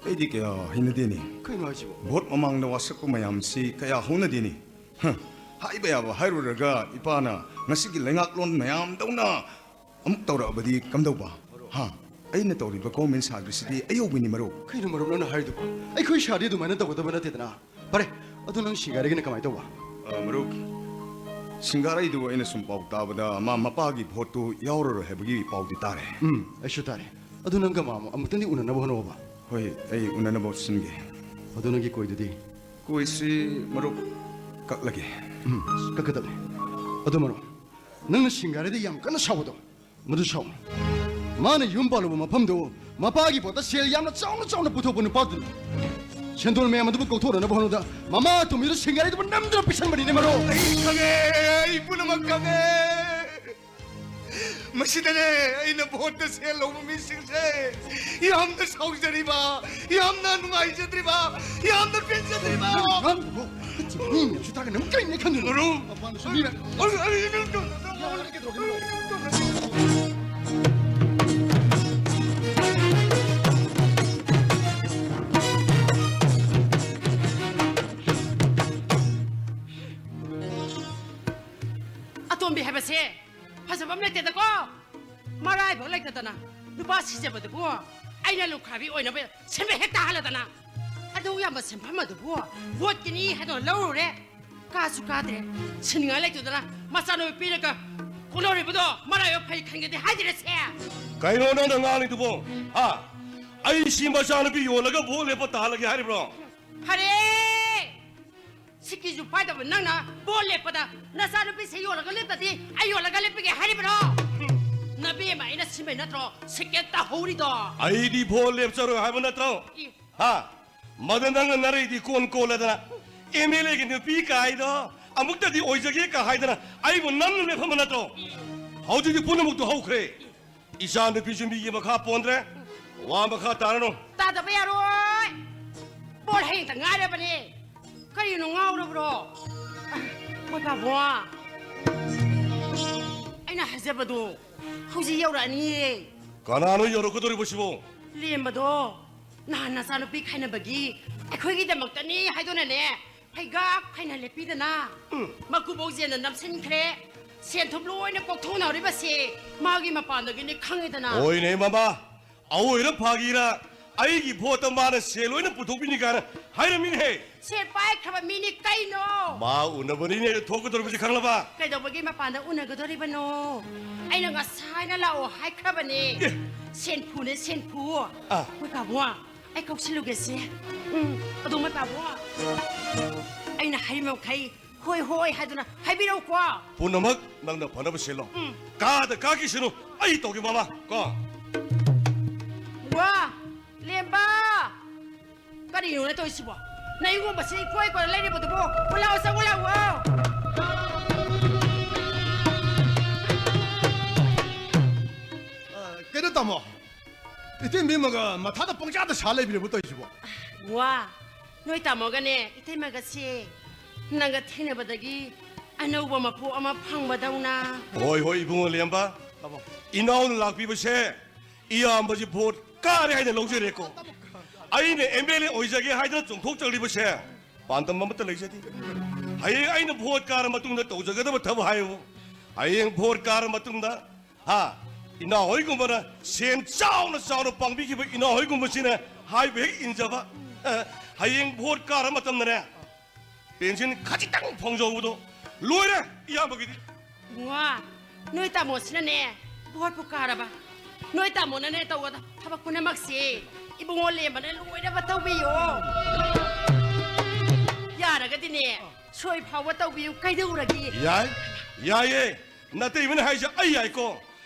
ꯑꯩꯗꯤ ꯀꯌꯥ ꯍꯩꯅꯗꯦꯅꯦ꯫ ꯀꯩꯅꯣ ꯍꯥꯏꯁꯤꯕꯣ? ꯚꯣꯠ ꯃꯃꯥꯡꯗ ꯋꯥꯁꯛꯄ ꯃꯌꯥꯝꯁꯤ ꯀꯌꯥ ꯍꯧꯅꯗꯦꯅꯦ꯫ ꯍ, ꯍꯥꯏꯕ ꯌꯥꯕ ꯍꯥꯏꯔꯨꯔꯒ ꯏꯄꯥꯅ ꯉꯁꯤꯒꯤ ꯂꯩꯉꯥꯛꯂꯣꯟ ꯃꯌꯥꯝꯗꯧꯅ ꯑꯃꯨꯛ ꯇꯧꯔꯛꯑꯕꯗꯤ ꯀꯝꯗꯧꯕ? ꯍꯥ? ꯑꯩꯅ ꯇꯧꯔꯤꯕ ꯒꯣꯔꯃꯦꯟ ꯁꯥꯈ꯭ꯔꯤꯁꯤꯗꯤ ꯑꯌꯧꯕꯅꯤ ꯃꯔꯨꯞ꯫ ꯀꯩꯅꯣ ꯃꯔꯨꯞ ꯅꯪꯅ ꯍꯥꯏꯔꯤꯗꯨꯕꯣ? ꯑꯩꯈꯣꯏ ꯁꯥꯔꯗꯤ ꯑꯗꯨꯃꯥꯏꯅ ꯇꯧꯒꯗꯕ ꯅꯠꯇꯦꯗꯅ꯫ ꯐꯔꯦ, ꯑꯗꯨ ꯅꯪ ꯁꯤꯡꯒꯥꯔꯩꯒꯤꯅ ꯀꯃꯥꯏꯅ ꯇꯧꯕ? ꯑ, ꯃꯔꯨꯞ, ꯁꯤꯡꯒꯥꯔꯩꯗꯨ ꯑꯩꯅ ꯁꯨꯝ ꯄꯥꯎ ꯇꯥꯕꯗ ꯃꯥ ꯃꯄꯥꯒꯤ ꯚꯣꯠꯇꯨ ꯌꯥꯎꯔꯔꯣꯏ ꯍꯥꯏꯕꯒꯤ ꯄꯥꯎꯗꯤ ꯇꯥꯔꯦ꯫ ꯎꯝ, ꯑꯩꯁꯨ ꯇꯥꯔꯦ꯫ ꯑꯗꯨ ꯅꯪ ꯀꯃꯥ ꯑꯃꯨꯛ-, ꯑꯃꯨꯛꯇꯪꯗꯤ ꯎꯅꯅꯕ ꯍꯣꯠꯅꯧꯕ꯫ ꯍꯣꯏ, ꯑꯩ ꯎꯅꯅꯕ ꯁꯤꯟꯒꯦ꯫ ꯑꯗꯨ ꯅꯪꯒꯤ ꯀꯣꯏꯗꯨꯗꯤ? ꯀꯣꯏꯁꯤ ꯃꯔꯨꯞ ꯀꯛꯂꯒꯦ꯫ ꯎꯝ, ꯀꯛꯀꯗꯕꯅꯤ꯫ ꯑꯗꯨ ꯃꯔꯨꯞ, ꯅꯪꯅ ꯁꯤꯡꯒꯥꯔꯩꯗ ꯌꯥꯝ ꯀꯟꯅ ꯁꯥꯎꯕꯗꯣ, ꯃꯗꯨ ꯁꯥꯎꯅꯨ꯫ ꯃꯥꯅ ꯌꯨꯝ ꯄꯥꯜꯂꯨꯕ ꯃꯐꯝꯗꯨ ꯃꯄꯥꯒꯤ ꯄꯣꯠꯇ ꯁꯦꯜ ꯌꯥꯝꯅ ꯆꯥꯎꯅ ꯆꯥꯎꯅ ꯄꯨꯊꯣꯛꯄ ꯅꯨꯄꯥꯗꯨꯅꯤ꯫ ꯁꯦꯟꯗꯣꯟ ꯃꯌꯥꯝ ꯑꯗꯨꯕꯨ ꯀꯧꯊꯣꯛꯅꯅꯕ ꯍꯣꯠꯅꯕꯗ ꯃꯃꯥ ꯑꯇꯣꯝꯕꯤꯗ ꯁꯤꯡꯒꯥꯔꯩꯗꯨꯕꯨ ꯅꯝꯗꯨꯅ ꯄꯤꯁꯟꯕꯅꯤꯅꯦ ꯃꯔꯨꯞ꯫ ꯑꯩ ꯈꯪꯉꯦ, ꯑꯩ ꯄꯨꯝꯅꯃꯛ ꯈꯪꯉꯦ꯫ ꯃꯁꯤꯗꯅꯦ ꯑꯩꯅ ꯚꯣꯠꯇ ꯁꯦꯜ ꯂꯧꯕ ꯃꯤꯁꯤꯡꯁꯦ ꯌꯥꯝꯅ ꯁꯥꯎꯖꯔꯤꯕ, ꯌꯥꯝꯅ ꯅꯨꯡꯉꯥꯏꯖꯗ꯭ꯔꯤꯕ, ꯌꯥꯝꯅ ꯄꯦꯟꯖꯗ꯭ꯔꯤꯕ꯫ ꯀꯔꯤ ꯉꯥꯡꯉꯤꯅꯣ? ꯃꯤ ꯃꯌꯥꯝꯁꯤ ꯇꯥꯒ ꯅꯪ ꯀꯔꯤꯅꯦ ꯈꯟꯗꯣꯏꯅꯣ? ꯃꯔꯨꯞ! ꯃꯄꯥꯟꯗꯁꯨ ꯃꯤ ꯃꯌꯥꯝ ꯑꯩ, ꯑꯩ, ꯑꯩ, ꯌꯥꯔꯦ, ꯀꯩꯗꯧꯔꯒꯦ ꯃꯔꯨꯞ? ꯑꯇꯣꯝꯕꯤ ꯍꯥꯏꯕꯁꯦ ꯐꯖꯕ ꯑꯃ ꯂꯩꯇꯦꯗꯀꯣ꯫ ꯃꯔꯥꯏꯕꯛ ꯂꯩꯇꯗꯅ ꯅꯨꯄꯥ ꯁꯤꯖꯕꯗꯨꯕꯨ ꯑꯩꯅ ꯂꯨꯈ꯭ꯔꯥꯕꯤ ꯑꯣꯏꯅꯕ ꯁꯤꯟꯕ ꯍꯦꯛ ꯇꯥꯍꯜꯂꯗꯅ꯫ ꯑꯗꯨ ꯌꯥꯝꯕ ꯁꯦꯟꯐꯝ ꯑꯗꯨꯕꯨ ꯚꯣꯠꯀꯤꯅꯤ ꯍꯥꯏꯗꯨꯅ ꯂꯧꯔꯨꯔꯦ꯫ ꯀꯥꯁꯨ ꯀꯥꯗ꯭ꯔꯦ꯫ ꯁꯤꯟꯅꯤꯡꯉꯥꯏ ꯂꯩꯇꯗꯅ ꯃꯆꯥꯅꯨꯄꯤ ꯄꯤꯔꯒ ꯀꯣꯟꯅꯔꯤꯕꯗꯣ ꯃꯔꯥꯏꯕꯛ ꯐꯩ ꯈꯟꯒꯗꯤ ꯍꯥꯏꯗ꯭ꯔꯦꯁꯦ꯫ ꯀꯩꯅꯣ ꯅꯪꯅ ꯉꯥꯡꯂꯤꯗꯨꯕꯣ? ꯍꯥ? ꯑꯩꯁꯤ ꯃꯆꯥꯅꯨꯄꯤ ꯌꯣꯜꯂꯒ ꯚꯣꯠ ꯂꯦꯞꯄ ꯇꯥꯍꯜꯂꯒꯦ ꯍꯥꯏꯔꯤꯕ꯭ꯔꯣ? ꯐꯔꯦ! ꯁꯤꯀꯤꯁꯨ ꯄꯥꯏꯗꯕ ꯅꯪꯅ ꯚꯣꯠ ꯂꯦꯞꯄꯗ ꯅꯆꯥꯅꯨꯄꯤꯁꯦ ꯌꯣꯜꯂꯒ ꯂꯦꯞꯇꯗꯤ ꯑꯩ ꯌꯣꯜꯂꯒ ꯂꯦꯞꯄꯒꯦ ꯍꯥꯏꯔꯤꯕ꯭ꯔꯣ? ꯅꯕꯦꯝꯃ ꯑꯩꯅ ꯁꯤꯟꯕꯩ ꯅꯠꯇ꯭ꯔꯣ ꯁꯤꯀꯦꯠ ꯇꯥꯍꯧꯔꯤꯗꯣ? ꯑꯩꯗꯤ ꯚꯣꯠ ꯂꯦꯞꯆꯔꯣꯏ ꯍꯥꯏꯕ ꯅꯠꯇ꯭ꯔꯣ? ꯏ꯫ ꯍꯥ? ꯃꯗꯨ ꯅꯪꯅ ꯅꯔꯩꯗꯤ ꯀꯣꯟ ꯀꯣꯜꯂꯗꯅ ꯑꯦꯝ ꯑꯦꯜ ꯑꯦꯒꯤ ꯅꯨꯄꯤ ꯀꯥꯏꯗꯣ ꯑꯃꯨꯛꯇꯗꯤ ꯑꯣꯏꯖꯒꯦ ꯀ ꯍꯥꯏꯗꯅ ꯑꯩꯕꯨ ꯅꯝꯅ ꯂꯦꯞꯍꯟꯕ ꯅꯠꯇ꯭ꯔꯣ? ꯍꯧꯖꯤꯛꯇꯤ ꯄꯨꯝꯅꯃꯛꯇꯨ ꯍꯧꯈ꯭ꯔꯦ꯫ ꯏꯆꯥ ꯅꯨꯄꯤꯁꯨ ꯃꯤꯒꯤ ꯃꯈꯥ ꯄꯣꯟꯗ꯭ꯔꯦ꯫ ꯋꯥ ꯃꯈꯥ ꯇꯥꯔꯅꯨ꯫ ꯇꯥꯗꯕ ꯌꯥꯔꯣꯏ꯫ ꯕꯣꯠ ꯍꯌꯦꯡꯇ ꯉꯥꯏꯔꯕꯅꯦ꯫ ꯀꯔꯤꯅꯣ ꯉꯥꯎꯔꯕ꯭ꯔꯣ? ꯃꯣꯏ ꯄꯥꯕꯨꯡ, ꯑꯩꯅ ꯍꯥꯏꯖꯕꯗꯣ ꯍꯧꯖꯤꯛ ꯌꯧꯔꯛꯑꯅꯤꯌꯦ꯫ ꯀꯅꯥꯅꯣ ꯌꯧꯔꯛꯀꯗꯧꯔꯤꯕꯁꯤꯕꯣ? ꯂꯦꯝꯕꯗꯣ ꯅꯍꯥꯟ ꯅꯆꯥꯅꯨꯄꯤ ꯈꯥꯏꯅꯕꯒꯤ ꯑꯩꯈꯣꯏꯒꯤꯗꯃꯛꯇꯅꯤ ꯍꯥꯏꯗꯨꯅꯅꯦ, ꯐꯩꯒꯥꯛ ꯐꯩꯅ ꯂꯦꯞꯄꯤꯗꯅ꯫ ꯎꯝ꯫ ꯃꯀꯨꯕꯣꯛ ꯖꯦꯜꯗ ꯅꯝꯁꯤꯟꯈ꯭ꯔꯦ꯫ ꯁꯦꯟ ꯊꯨꯝ ꯂꯣꯏꯅ ꯀꯣꯛꯊꯣꯛꯅꯍꯧꯔꯤꯕꯁꯦ ꯃꯥꯒꯤ ꯃꯄꯥꯟꯗꯒꯤꯅꯤ ꯈꯪꯉꯦꯗꯅ꯫ ꯍꯣꯏꯅꯦ ꯃꯃꯥ, ꯑꯑꯣꯏꯔ ꯐꯥꯒꯤꯔ ꯑꯩꯒꯤ ꯚꯣꯠꯇ ꯃꯥꯅ ꯁꯦꯜ ꯂꯣꯏꯅ ꯄꯨꯊꯣꯛꯄꯤꯅꯤ ꯀꯥꯏꯅ ꯍꯥꯏꯔꯝꯃꯤꯅꯦꯍꯦ꯫ ꯁꯦꯜ ꯄꯥꯏꯈ꯭ꯔꯕ ꯃꯤꯅꯤ ꯀꯩꯅꯣ? ꯃꯥ ꯎꯅꯕꯅꯤꯅꯦ ꯊꯣꯛꯀꯗꯧꯔꯤꯕꯁꯤ ꯈꯪꯂꯕ? ꯀꯩꯗꯧꯕꯒꯤ ꯃꯄꯥꯟꯗ ꯎꯅꯒꯗꯧꯔꯤꯕꯅꯣ? ꯑꯩꯅ ꯉꯁꯥꯏꯅ ꯂꯥꯛꯑꯣ ꯍꯥꯏꯈ꯭ꯔꯕꯅꯦ꯫ ꯑꯦ꯫ ꯁꯦꯟꯐꯨꯅꯦ, ꯁꯦꯟꯐꯨ꯫ ꯑꯥ꯫ ꯃꯣꯏ ꯄꯥꯕꯨꯡ, ꯑꯩ ꯀꯧꯁꯤꯜꯂꯨꯒꯦꯁꯦ꯫ ꯎꯝ, ꯑꯗꯣ ꯃꯣꯏ ꯄꯥꯕꯨꯡ, ꯑꯩꯅ ꯍꯥꯏꯔꯤꯕ ꯃꯈꯩ ꯍꯣꯏ, ꯍꯣꯏ ꯍꯥꯏꯗꯨꯅ ꯍꯥꯏꯕꯤꯔꯛꯎꯀꯣ꯫ ꯄꯨꯝꯅꯃꯛ ꯅꯪꯅ ꯐꯅꯕ ꯁꯤꯜꯂꯣ꯫ ꯎꯝ꯫ ꯀꯥꯗ ꯀꯥꯈꯤꯁꯅꯨ, ꯑꯩ ꯇꯧꯒꯦ ꯃꯃꯥ, ꯀꯣ꯫ ꯋꯥ, ꯂꯦꯝꯕ! ꯀꯔꯤꯅꯣꯅꯦ ꯇꯧꯔꯤꯁꯤꯕꯣ? ꯅꯌꯨꯝꯒꯨꯝꯕꯁꯤ ꯏꯀꯣꯏ ꯀꯣꯏꯔ ꯂꯩꯔꯤꯕꯗꯨꯕꯨ? ꯎꯂꯥꯎ, ꯆꯪꯉꯨ ꯂꯥꯎꯑꯣ꯫ ꯑ, ꯀꯩꯅꯣ ꯇꯥꯃꯣ, ꯏꯇꯩꯃꯒ ꯃꯊꯥꯗ ꯄꯪꯆꯥꯗ ꯁꯥ ꯂꯩꯕꯤꯔꯕ ꯇꯧꯔꯤꯁꯤꯕꯣ? ꯋꯥ, ꯅꯣꯏ ꯇꯥꯃꯣꯒꯅꯦ ꯏꯇꯩꯃꯒꯁꯦ ꯅꯪꯒ ꯊꯦꯡꯅꯕꯗꯒꯤ ꯑꯅꯧꯕ ꯃꯄꯨ ꯑꯃ ꯐꯪꯕꯗꯧꯅ꯫ ꯍꯣꯏ, ꯍꯣꯏ, ꯏꯕꯨꯡꯉꯣ ꯂꯦꯝꯕ꯫ ꯇꯥꯃꯣ꯫ ꯏꯅꯥꯎꯅ ꯂꯥꯛꯄꯤꯕꯁꯦ ꯏꯌꯥꯝꯕꯁꯤ ꯚꯣꯠ ꯀꯥꯔꯦ ꯍꯥꯏꯅ ꯂꯧꯖꯔꯦꯀꯣ꯫ ꯑꯩꯅ ꯑꯦꯝ ꯑꯦꯜ ꯑꯦ ꯑꯣꯏꯖꯒꯦ ꯍꯥꯏꯗꯅ ꯆꯣꯡꯊꯣꯛꯆꯔꯤꯕꯁꯦ ꯄꯥꯟꯗꯝ ꯑꯃꯠꯇ ꯂꯩꯖꯗꯦ꯫ ꯍꯌꯦꯡ ꯑꯩꯅ ꯚꯣꯠ ꯀꯥꯔ ꯃꯇꯨꯡꯗ ꯇꯧꯖꯒꯗꯕ ꯊꯕꯛ ꯍꯥꯏꯕꯨ, ꯍꯌꯦꯡ ꯚꯣꯠ ꯀꯥꯔ ꯃꯇꯨꯡꯗ, ꯍꯥ, ꯏꯅꯥꯎ ꯍꯣꯏꯒꯨꯝꯕꯅ ꯁꯦꯟ ꯆꯥꯎꯅ ꯆꯥꯎꯅ ꯄꯥꯡꯕꯤꯈꯤꯕ ꯏꯅꯥꯎ ꯍꯣꯏꯒꯨꯝꯕꯁꯤꯅ ꯍꯥꯏꯕ ꯍꯦꯛ ꯏꯟꯖꯕ꯫ ꯑ, ꯍꯌꯦꯡ ꯚꯣꯠ ꯀꯥꯔ ꯃꯇꯝꯗꯅꯦ, ꯄꯦꯟꯁꯤꯟ ꯈꯖꯤꯛꯇꯪ ꯐꯪꯖꯍꯧꯕꯗꯣ ꯂꯣꯏꯔꯦ ꯏꯌꯥꯝꯕꯒꯤꯗꯤ꯫ ꯏꯕꯨꯡꯉꯣ, ꯅꯣꯏ ꯇꯥꯃꯣꯁꯤꯅꯅꯦ, ꯚꯣꯠꯄꯨ ꯀꯥꯔꯕ, ꯅꯣꯏ ꯇꯥꯃꯣꯅꯅꯦ ꯇꯧꯒꯗ ꯊꯕꯛ ꯄꯨꯝꯅꯃꯛꯁꯦ ꯏꯕꯨꯡꯉꯣ ꯂꯦꯝꯕꯅ ꯂꯣꯏꯅꯕ ꯇꯧꯕꯤꯌꯣ꯫ ꯌꯥꯔꯒꯗꯤꯅꯦ, ꯁꯣꯏ ꯐꯥꯎꯕ ꯇꯧꯕꯤꯌꯨ, ꯀꯩꯗꯧꯔꯒꯦ? ꯌꯥꯏ, ꯌꯥꯏꯌꯦ꯫ ꯅꯇꯩꯃꯅ ꯍꯥꯏꯁꯦ ꯑꯩ ꯌꯥꯏꯀꯣ꯫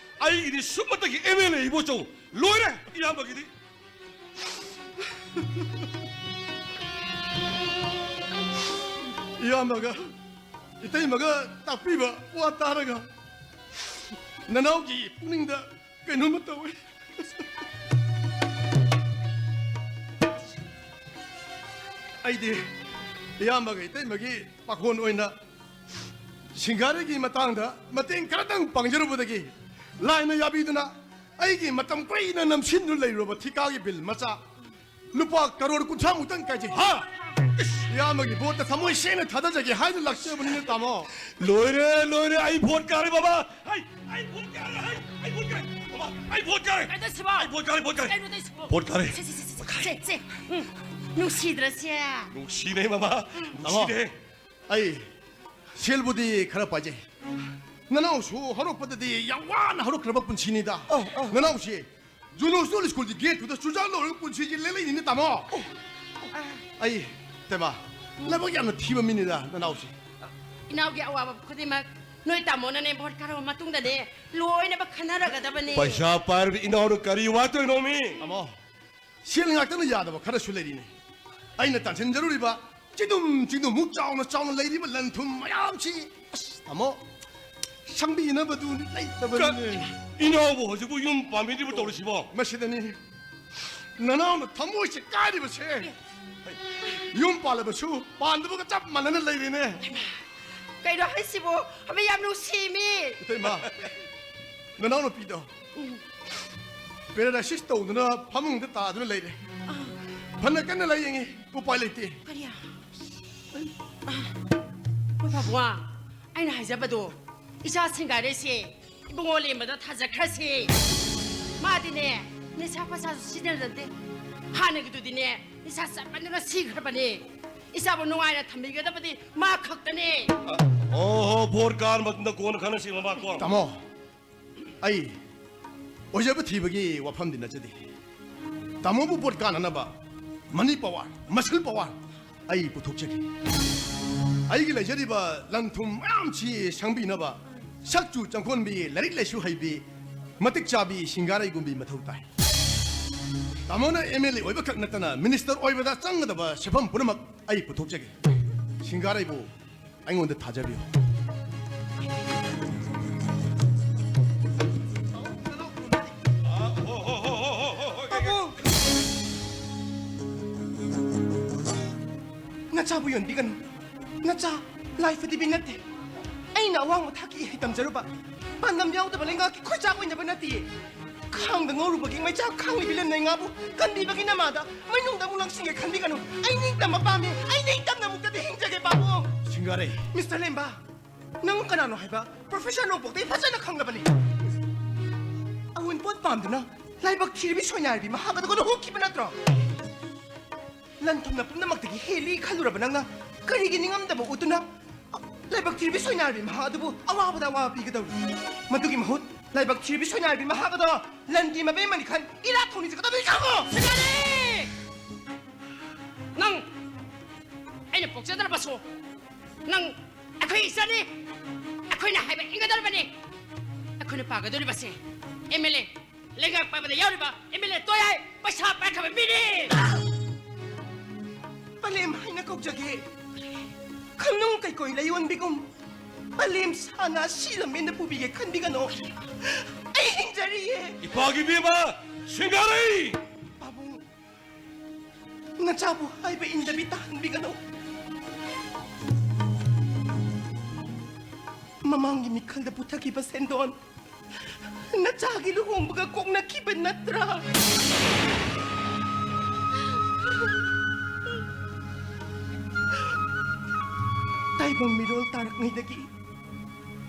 ꯑꯩꯒꯤꯗꯤ ꯁꯨꯞꯅꯇꯒꯤ ꯑꯦꯝ ꯑꯦꯜ ꯑꯦ ꯏꯕꯣꯆꯧ꯫ ꯂꯣꯏꯔꯦ ꯏꯌꯥꯝꯕꯒꯤꯗꯤ꯫ ꯏꯌꯥꯝꯕꯒ ꯏꯇꯩꯃꯒ ꯇꯥꯛꯄꯤꯕ ꯋꯥ ꯇꯥꯔꯒ ꯅꯅꯥꯎꯒꯤ ꯄꯨꯛꯅꯤꯡꯗ ꯀꯩꯅꯣꯝꯃ ꯇꯧꯋꯤ꯫ ꯑꯩꯗꯤ ꯏꯌꯥꯝꯕꯒ ꯏꯇꯩꯃꯒꯤ ꯄꯥꯈꯣꯟ ꯑꯣꯏꯅ ꯁꯤꯡꯒꯥꯔꯩꯒꯤ ꯃꯇꯥꯡꯗ ꯃꯇꯦꯡ ꯈꯔꯇꯪ ꯄꯥꯡꯖꯔꯨꯕꯗꯒꯤ ꯂꯥꯏꯅ ꯌꯥꯕꯤꯗꯨꯅ ꯑꯩꯒꯤ ꯃꯇꯝ ꯀꯨꯏꯅ ꯅꯝꯁꯤꯟꯗꯨꯅ ꯂꯩꯔꯨꯔꯕ ꯊꯤꯀꯥꯒꯤ ꯕꯤꯜ ꯃꯆꯥ ꯂꯨꯄꯥ ꯀꯔꯣꯔ ꯀꯨꯟꯊ꯭ꯔꯥꯃꯨꯛꯇꯪ ꯀꯥꯏꯖꯩ꯫ ꯍꯥ? ꯏꯁ! ꯏꯌꯥꯝꯕꯒꯤ ꯚꯣꯠꯇ ꯊꯃꯣꯏ ꯁꯦꯡꯅ ꯊꯥꯗꯖꯒꯦ ꯍꯥꯏꯅ ꯂꯥꯛꯆꯕꯅꯤꯅꯦ, ꯇꯥꯃꯣ꯫ ꯂꯣꯏꯔꯦ, ꯂꯣꯏꯔꯦ, ꯑꯩ ꯚꯣꯠ ꯀꯥꯔꯦ, ꯕꯕꯥ꯫ ꯍꯩ, ꯑꯩ ꯚꯣꯠ ꯀꯥꯔꯦ, ꯍꯩ, ꯑꯩ ꯚꯣꯠ ꯀꯥꯔꯦ꯫ ꯑꯩ ꯚꯣꯠ ꯀꯥꯔꯦ꯫ ꯀꯩꯅꯣ ꯁꯤꯕꯣ? ꯑꯩ ꯚꯣꯠ ꯀꯥꯔꯦ, ꯚꯣꯠ ꯀꯥꯔꯦ꯫ ꯀꯩꯅꯣ ꯇꯧꯁꯤꯕꯣ? ꯚꯣꯠ ꯀꯥꯔꯦ꯫ ꯁꯦ, ꯁꯦ, ꯁꯦ, ꯁꯦ, ꯁꯦ, ꯁꯦ꯫ ꯎꯝ꯫ ꯅꯨꯡꯁꯤꯗ꯭ꯔ ꯁꯦ? ꯅꯨꯡꯁꯤꯅꯦ, ꯃꯃꯥ꯫ ꯅꯨꯡꯁꯤꯅꯦ꯫ ꯑꯩ ꯁꯦꯜꯕꯨꯗꯤ ꯈꯔ ꯄꯥꯏꯖꯩ꯫ ꯅꯅꯥꯎꯁꯨ ꯍꯧꯔꯛꯄꯗꯗꯤ ꯌꯥꯝ ꯋꯥꯅ ꯍꯧꯔꯛꯈ꯭ꯔꯕ ꯄꯨꯟꯁꯤꯅꯤꯗ꯫ ꯑꯧ, ꯑꯧ꯫ ꯅꯅꯥꯎꯁꯤ ꯖꯨꯅꯣ ꯁ꯭ꯀꯨꯜ, ꯁ꯭ꯀꯨꯜꯒꯤ ꯒꯦꯠꯇꯨꯗ ꯆꯨꯖꯥꯛ ꯂꯧꯔꯒ ꯄꯨꯟꯁꯤꯁꯤ ꯂꯦꯜꯂꯛꯏꯅꯤꯅꯦ, ꯇꯥꯃꯣ꯫ ꯑꯩ, ꯇꯦꯕꯥ, ꯂꯥꯏꯕꯛ ꯌꯥꯝꯅ ꯊꯤꯕ ꯃꯤꯅꯤꯗ, ꯅꯅꯥꯎꯁꯤ꯫ ꯏꯅꯥꯎꯒꯤ ꯑꯋꯥꯕ ꯈꯨꯗꯤꯡꯃꯛ ꯅꯣꯏ ꯇꯥꯃꯣꯅꯅꯦ, ꯚꯣꯠ ꯀꯥꯔꯕ ꯃꯇꯨꯡꯗꯅꯦ, ꯂꯣꯏꯅꯃꯛ ꯈꯟꯅꯔꯒꯗꯕꯅꯤ꯫ ꯄꯩꯁꯥ ꯄꯥꯏꯔꯕ ꯏꯅꯥꯎꯅ ꯀꯔꯤ ꯋꯥꯠꯇꯣꯏꯅꯣ, ꯃꯤ? ꯇꯥꯃꯣ, ꯁꯦꯜ ꯉꯥꯛꯇꯅ ꯌꯥꯗꯕ ꯈꯔꯁꯨ ꯂꯩꯔꯤꯅꯦ꯫ ꯑꯩꯅ ꯇꯥꯟꯁꯤꯟꯖꯔꯨꯔꯤꯕ ꯆꯤꯗꯨꯝ ꯆꯤꯗꯨꯝꯃꯨꯛ ꯆꯥꯎꯅ ꯆꯥꯎꯅ ꯂꯩꯔꯤꯕ ꯂꯟ ꯊꯨꯝ ꯃꯌꯥꯝꯁꯤ, ꯑꯁ, ꯇꯥꯃꯣ, ꯁꯪꯕꯤꯅꯕꯗꯨ ꯂꯩꯇꯕꯅꯤꯅꯦ꯫ ꯀ-, ꯏꯅꯥꯎꯕꯨ ꯍꯧꯖꯤꯛꯄꯨ ꯌꯨꯝ ꯄꯥꯟꯕꯤꯗ꯭ꯔꯤꯕ ꯇꯧꯔꯤꯁꯤꯕꯣ? ꯃꯁꯤꯗꯅꯤ ꯅꯅꯥꯎꯅ ꯊꯃꯣꯏꯁꯦ ꯀꯥꯏꯔꯤꯕꯁꯦ꯫ ꯌꯨꯝ ꯄꯥꯜꯂꯕꯁꯨ ꯄꯥꯟꯗꯕꯒ ꯆꯞ ꯃꯥꯟꯅꯅ ꯂꯩꯔꯦꯅꯦ꯫ ꯀꯩꯅꯣ ꯍꯥꯏꯁꯤꯕꯣ? ꯑꯃ ꯌꯥꯝ ꯅꯨꯡꯁꯤꯃꯤ꯫ ꯏꯇꯩꯃ, ꯅꯅꯥꯎꯅꯨꯄꯤꯗꯣ ꯄꯦꯔꯥꯂꯥꯏꯁꯤꯁ ꯇꯧꯗꯨꯅ ꯐꯃꯨꯡꯗ ꯇꯥꯗꯨꯅ ꯂꯩꯔꯦ꯫ ꯐꯅ ꯀꯟꯅ ꯂꯥꯌꯦꯡꯉꯤ, ꯎꯄꯥꯏ ꯂꯩꯇꯦ꯫ ꯀꯔꯤ? ꯑ, ꯍꯣꯏ ꯄꯥꯕꯨꯡ, ꯑꯩꯅ ꯍꯥꯏꯖꯕꯗꯣ, ꯏꯆꯥ ꯁꯤꯡꯒꯥꯔꯩꯁꯦ ꯏꯕꯨꯡꯉꯣ ꯂꯦꯝꯕꯗ ꯊꯥꯖꯈ꯭ꯔꯁꯤ꯫ ꯃꯥꯗꯤꯅꯦ, ꯅꯤꯁꯥ ꯄꯁꯥꯁꯨ ꯁꯤꯖꯤꯟꯅꯗꯦ꯫ ꯍꯥꯟꯅꯒꯤꯗꯨꯗꯤꯅꯦ, ꯅꯤꯁꯥ ꯆꯥꯃꯟꯗꯅ ꯁꯤꯈ꯭ꯔꯕꯅꯦ꯫ ꯏꯆꯥꯕꯨ ꯅꯨꯡꯉꯥꯏꯅ ꯊꯝꯕꯤꯒꯗꯕꯗꯤ ꯃꯥ ꯈꯛꯇꯅꯦ꯫ ꯑꯣꯍꯣ, ꯚꯣꯠ ꯀꯥꯔ ꯃꯇꯨꯡꯗ ꯀꯣꯟꯅ ꯈꯟꯅꯁꯤ, ꯃꯃꯥ, ꯀꯣ꯫ ꯇꯥꯃꯣ, ꯑꯩ ꯑꯣꯏꯖꯕ ꯊꯤꯕꯒꯤ ꯋꯥꯐꯝꯗꯤ ꯅꯠꯆꯗꯦ꯫ ꯇꯥꯃꯣꯕꯨ vote ꯀꯥꯅꯅꯕ money power, muscle power ꯑꯩ ꯄꯨꯊꯣꯛꯆꯒꯦ꯫ ꯑꯩꯒꯤ ꯂꯩꯖꯔꯤꯕ ꯂꯟ ꯊꯨꯝ ꯃꯌꯥꯝꯁꯤ ꯁꯪꯕꯤꯅꯕ ꯁꯛ ꯆꯨ ꯆꯪꯈꯣꯟꯕꯤ, ꯂꯥꯏꯔꯤꯛ ꯂꯥꯏꯁꯨ ꯍꯩꯕꯤ, ꯃꯇꯤꯛ ꯆꯥꯕꯤ ꯁꯤꯡꯒꯥꯔꯩꯒꯨꯝꯕꯤ ꯃꯊꯧ ꯇꯥꯏ꯫ ꯇꯥꯃꯣꯅ MLA ꯑꯣꯏꯕ ꯈꯛ ꯅꯠꯇꯅ minister ꯑꯣꯏꯕꯗ ꯆꯪꯒꯗꯕ ꯁꯦꯟꯐꯝ ꯄꯨꯝꯅꯃꯛ ꯑꯩ ꯄꯨꯊꯣꯛꯆꯒꯦ꯫ ꯁꯤꯡꯒꯥꯔꯩꯕꯨ ꯑꯩꯉꯣꯟꯗ ꯊꯥꯖꯕꯤꯌꯨ꯫ ꯄꯥꯕꯨꯡ! ꯅꯆꯥꯕꯨ ꯌꯣꯟꯕꯤꯒꯅꯨ꯫ ꯅꯆꯥ ꯂꯥꯏ ꯐꯗꯤꯕꯤ ꯅꯠꯇꯦ꯫ ꯑꯩꯅ ꯑꯋꯥꯡꯕ ꯊꯥꯛꯀꯤ ꯏꯍꯩ ꯇꯝꯖꯔꯨꯕ, ꯄꯥꯟꯗꯝ ꯌꯥꯎꯗꯕ ꯂꯩꯉꯥꯛꯀꯤ ꯈꯣꯏꯆꯥꯛ ꯑꯣꯏꯅꯕ ꯅꯠꯇꯤꯌꯦ꯫ ꯈꯥꯡꯗ ꯉꯧꯔꯨꯕꯒꯤ ꯃꯩꯆꯥꯛ ꯈꯥꯡꯂꯤꯕꯤ ꯂꯦꯝꯅꯩ ꯉꯥꯕꯨ ꯀꯟꯕꯤꯕꯒꯤ ꯅꯃꯥꯗ ꯃꯩꯅꯨꯡꯗ ꯑꯃꯨꯛ ꯂꯪꯁꯤꯟꯒꯦ ꯈꯟꯕꯤꯒꯅꯨ꯫ ꯑꯩ ꯅꯤꯡꯇꯝꯕ ꯄꯥꯝꯃꯤ꯫ ꯑꯩ ꯅꯤꯡꯇꯝꯅ ꯑꯃꯨꯛꯇꯗꯤ ꯍꯤꯡꯖꯒꯦ, ꯄꯥꯕꯨꯡ꯫ ꯁꯤꯡꯒꯥꯔꯩ꯫ ꯃꯤꯁꯇꯔ ꯂꯦꯝꯕ, ꯅꯪ ꯀꯅꯥꯅꯣ ꯍꯥꯏꯕ ꯄ꯭ꯔꯣꯐꯦꯁꯔ ꯅꯣꯡꯄꯣꯛꯇꯩ ꯐꯖꯅ ꯈꯪꯂꯕꯅꯤ꯫ ꯑꯋꯨꯟ ꯄꯣꯠ ꯄꯥꯝꯗꯨꯅ ꯂꯥꯏꯕꯛ ꯊꯤꯔꯕꯤ ꯁꯣꯏꯅꯥꯏꯔꯕꯤ ꯃꯍꯥꯛ ꯑꯗꯨ ꯀꯩꯗꯧ ꯍꯨꯈꯤꯕ ꯅꯠꯇ꯭ꯔꯣ? ꯂꯟ ꯊꯨꯝꯅ ꯄꯨꯝꯅꯃꯛꯇꯒꯤ ꯍꯦꯜꯂꯤ ꯈꯜꯂꯨꯔꯕ ꯅꯪꯅ ꯀꯔꯤꯒꯤ ꯅꯤꯡꯉꯝꯗꯕ ꯎꯠꯇꯨꯅ ꯂꯥꯏꯕꯛ ꯊꯤꯔꯕꯤ ꯁꯣꯏꯅꯥꯏꯔꯕꯤ ꯃꯍꯥꯛ ꯑꯗꯨꯕꯨ ꯑꯋꯥꯕꯗ ꯑꯋꯥꯕ ꯄꯤꯒꯗꯧꯔꯤ? ꯃꯗꯨꯒꯤ ꯃꯍꯨꯠ ꯂꯥꯏꯕꯛ ꯊꯤꯔꯕꯤ ꯁꯣꯏꯅꯥꯏꯔꯕꯤ ꯃꯍꯥꯛ ꯑꯗꯣ ꯂꯟꯒꯤ ꯃꯕꯦꯝꯃꯅꯤ ꯈꯟ ꯏꯔꯥꯠ ꯊꯧꯅꯤꯖꯒꯗꯕꯅꯤ ꯈꯪꯉꯣ꯫ ꯁꯤꯡꯒꯥꯔꯩ! ꯅꯪ ꯑꯩꯅ ꯄꯣꯛꯆꯗ꯭ꯔꯕꯁꯨ ꯅꯪ ꯑꯩꯈꯣꯏ ꯏꯆꯥꯅꯤ꯫ ꯑꯩꯈꯣꯏꯅ ꯍꯥꯏꯕ ꯏꯟꯒꯗꯧꯔꯤꯕꯅꯤ꯫ ꯑꯩꯈꯣꯏꯅ ꯄꯥꯒꯗꯧꯔꯤꯕꯁꯦ ꯑꯦꯝ ꯑꯦꯜ ꯑꯦ, ꯂꯩꯉꯥꯛ ꯄꯥꯏꯕꯗ ꯌꯥꯎꯔꯤꯕ ꯑꯦꯝ ꯑꯦꯜ ꯑꯦ ꯇꯣꯌꯥꯏ ꯄꯩꯁꯥ ꯄꯥꯏꯈ꯭ꯔꯕ ꯃꯤꯅꯤ꯫ ꯄꯂꯦꯝ ꯍꯥꯏꯅ ꯀꯧꯖꯒꯦ꯫ ꯈꯪꯅꯨꯡ ꯀꯩꯀꯣꯏ ꯂꯩꯌꯣꯟꯕꯤꯒꯨꯝ ꯄꯂꯦꯝ ꯁꯥꯅ ꯁꯤ ꯂꯝꯕꯦꯟꯗ ꯄꯨꯕꯤꯒꯦ ꯈꯟꯕꯤꯒꯅꯣ꯫ ꯑꯩ ꯍꯤꯡꯖꯔꯤꯌꯦ꯫ ꯏꯄꯥꯒꯤ ꯏꯕꯦꯝꯃ ꯁꯤꯡꯒꯥꯔꯩ! ꯄꯥꯕꯨꯡ, ꯅꯆꯥꯕꯨ ꯍꯥꯏꯕ ꯏꯟꯗꯕꯤ ꯇꯥꯍꯟꯕꯤꯒꯅꯨ꯫ ꯃꯃꯥꯡꯒꯤ ꯃꯤꯈꯜꯗ ꯄꯨꯊꯈꯤꯕ ꯁꯦꯟꯗꯣꯟ ꯅꯆꯥꯒꯤ ꯂꯨꯍꯣꯡꯕꯒ ꯀꯣꯛꯅꯈꯤꯕ ꯅꯠꯇ꯭ꯔꯥ? ꯇꯥꯏꯕꯪ ꯃꯤꯔꯣꯜ ꯇꯥꯔꯛꯉꯩꯗꯒꯤ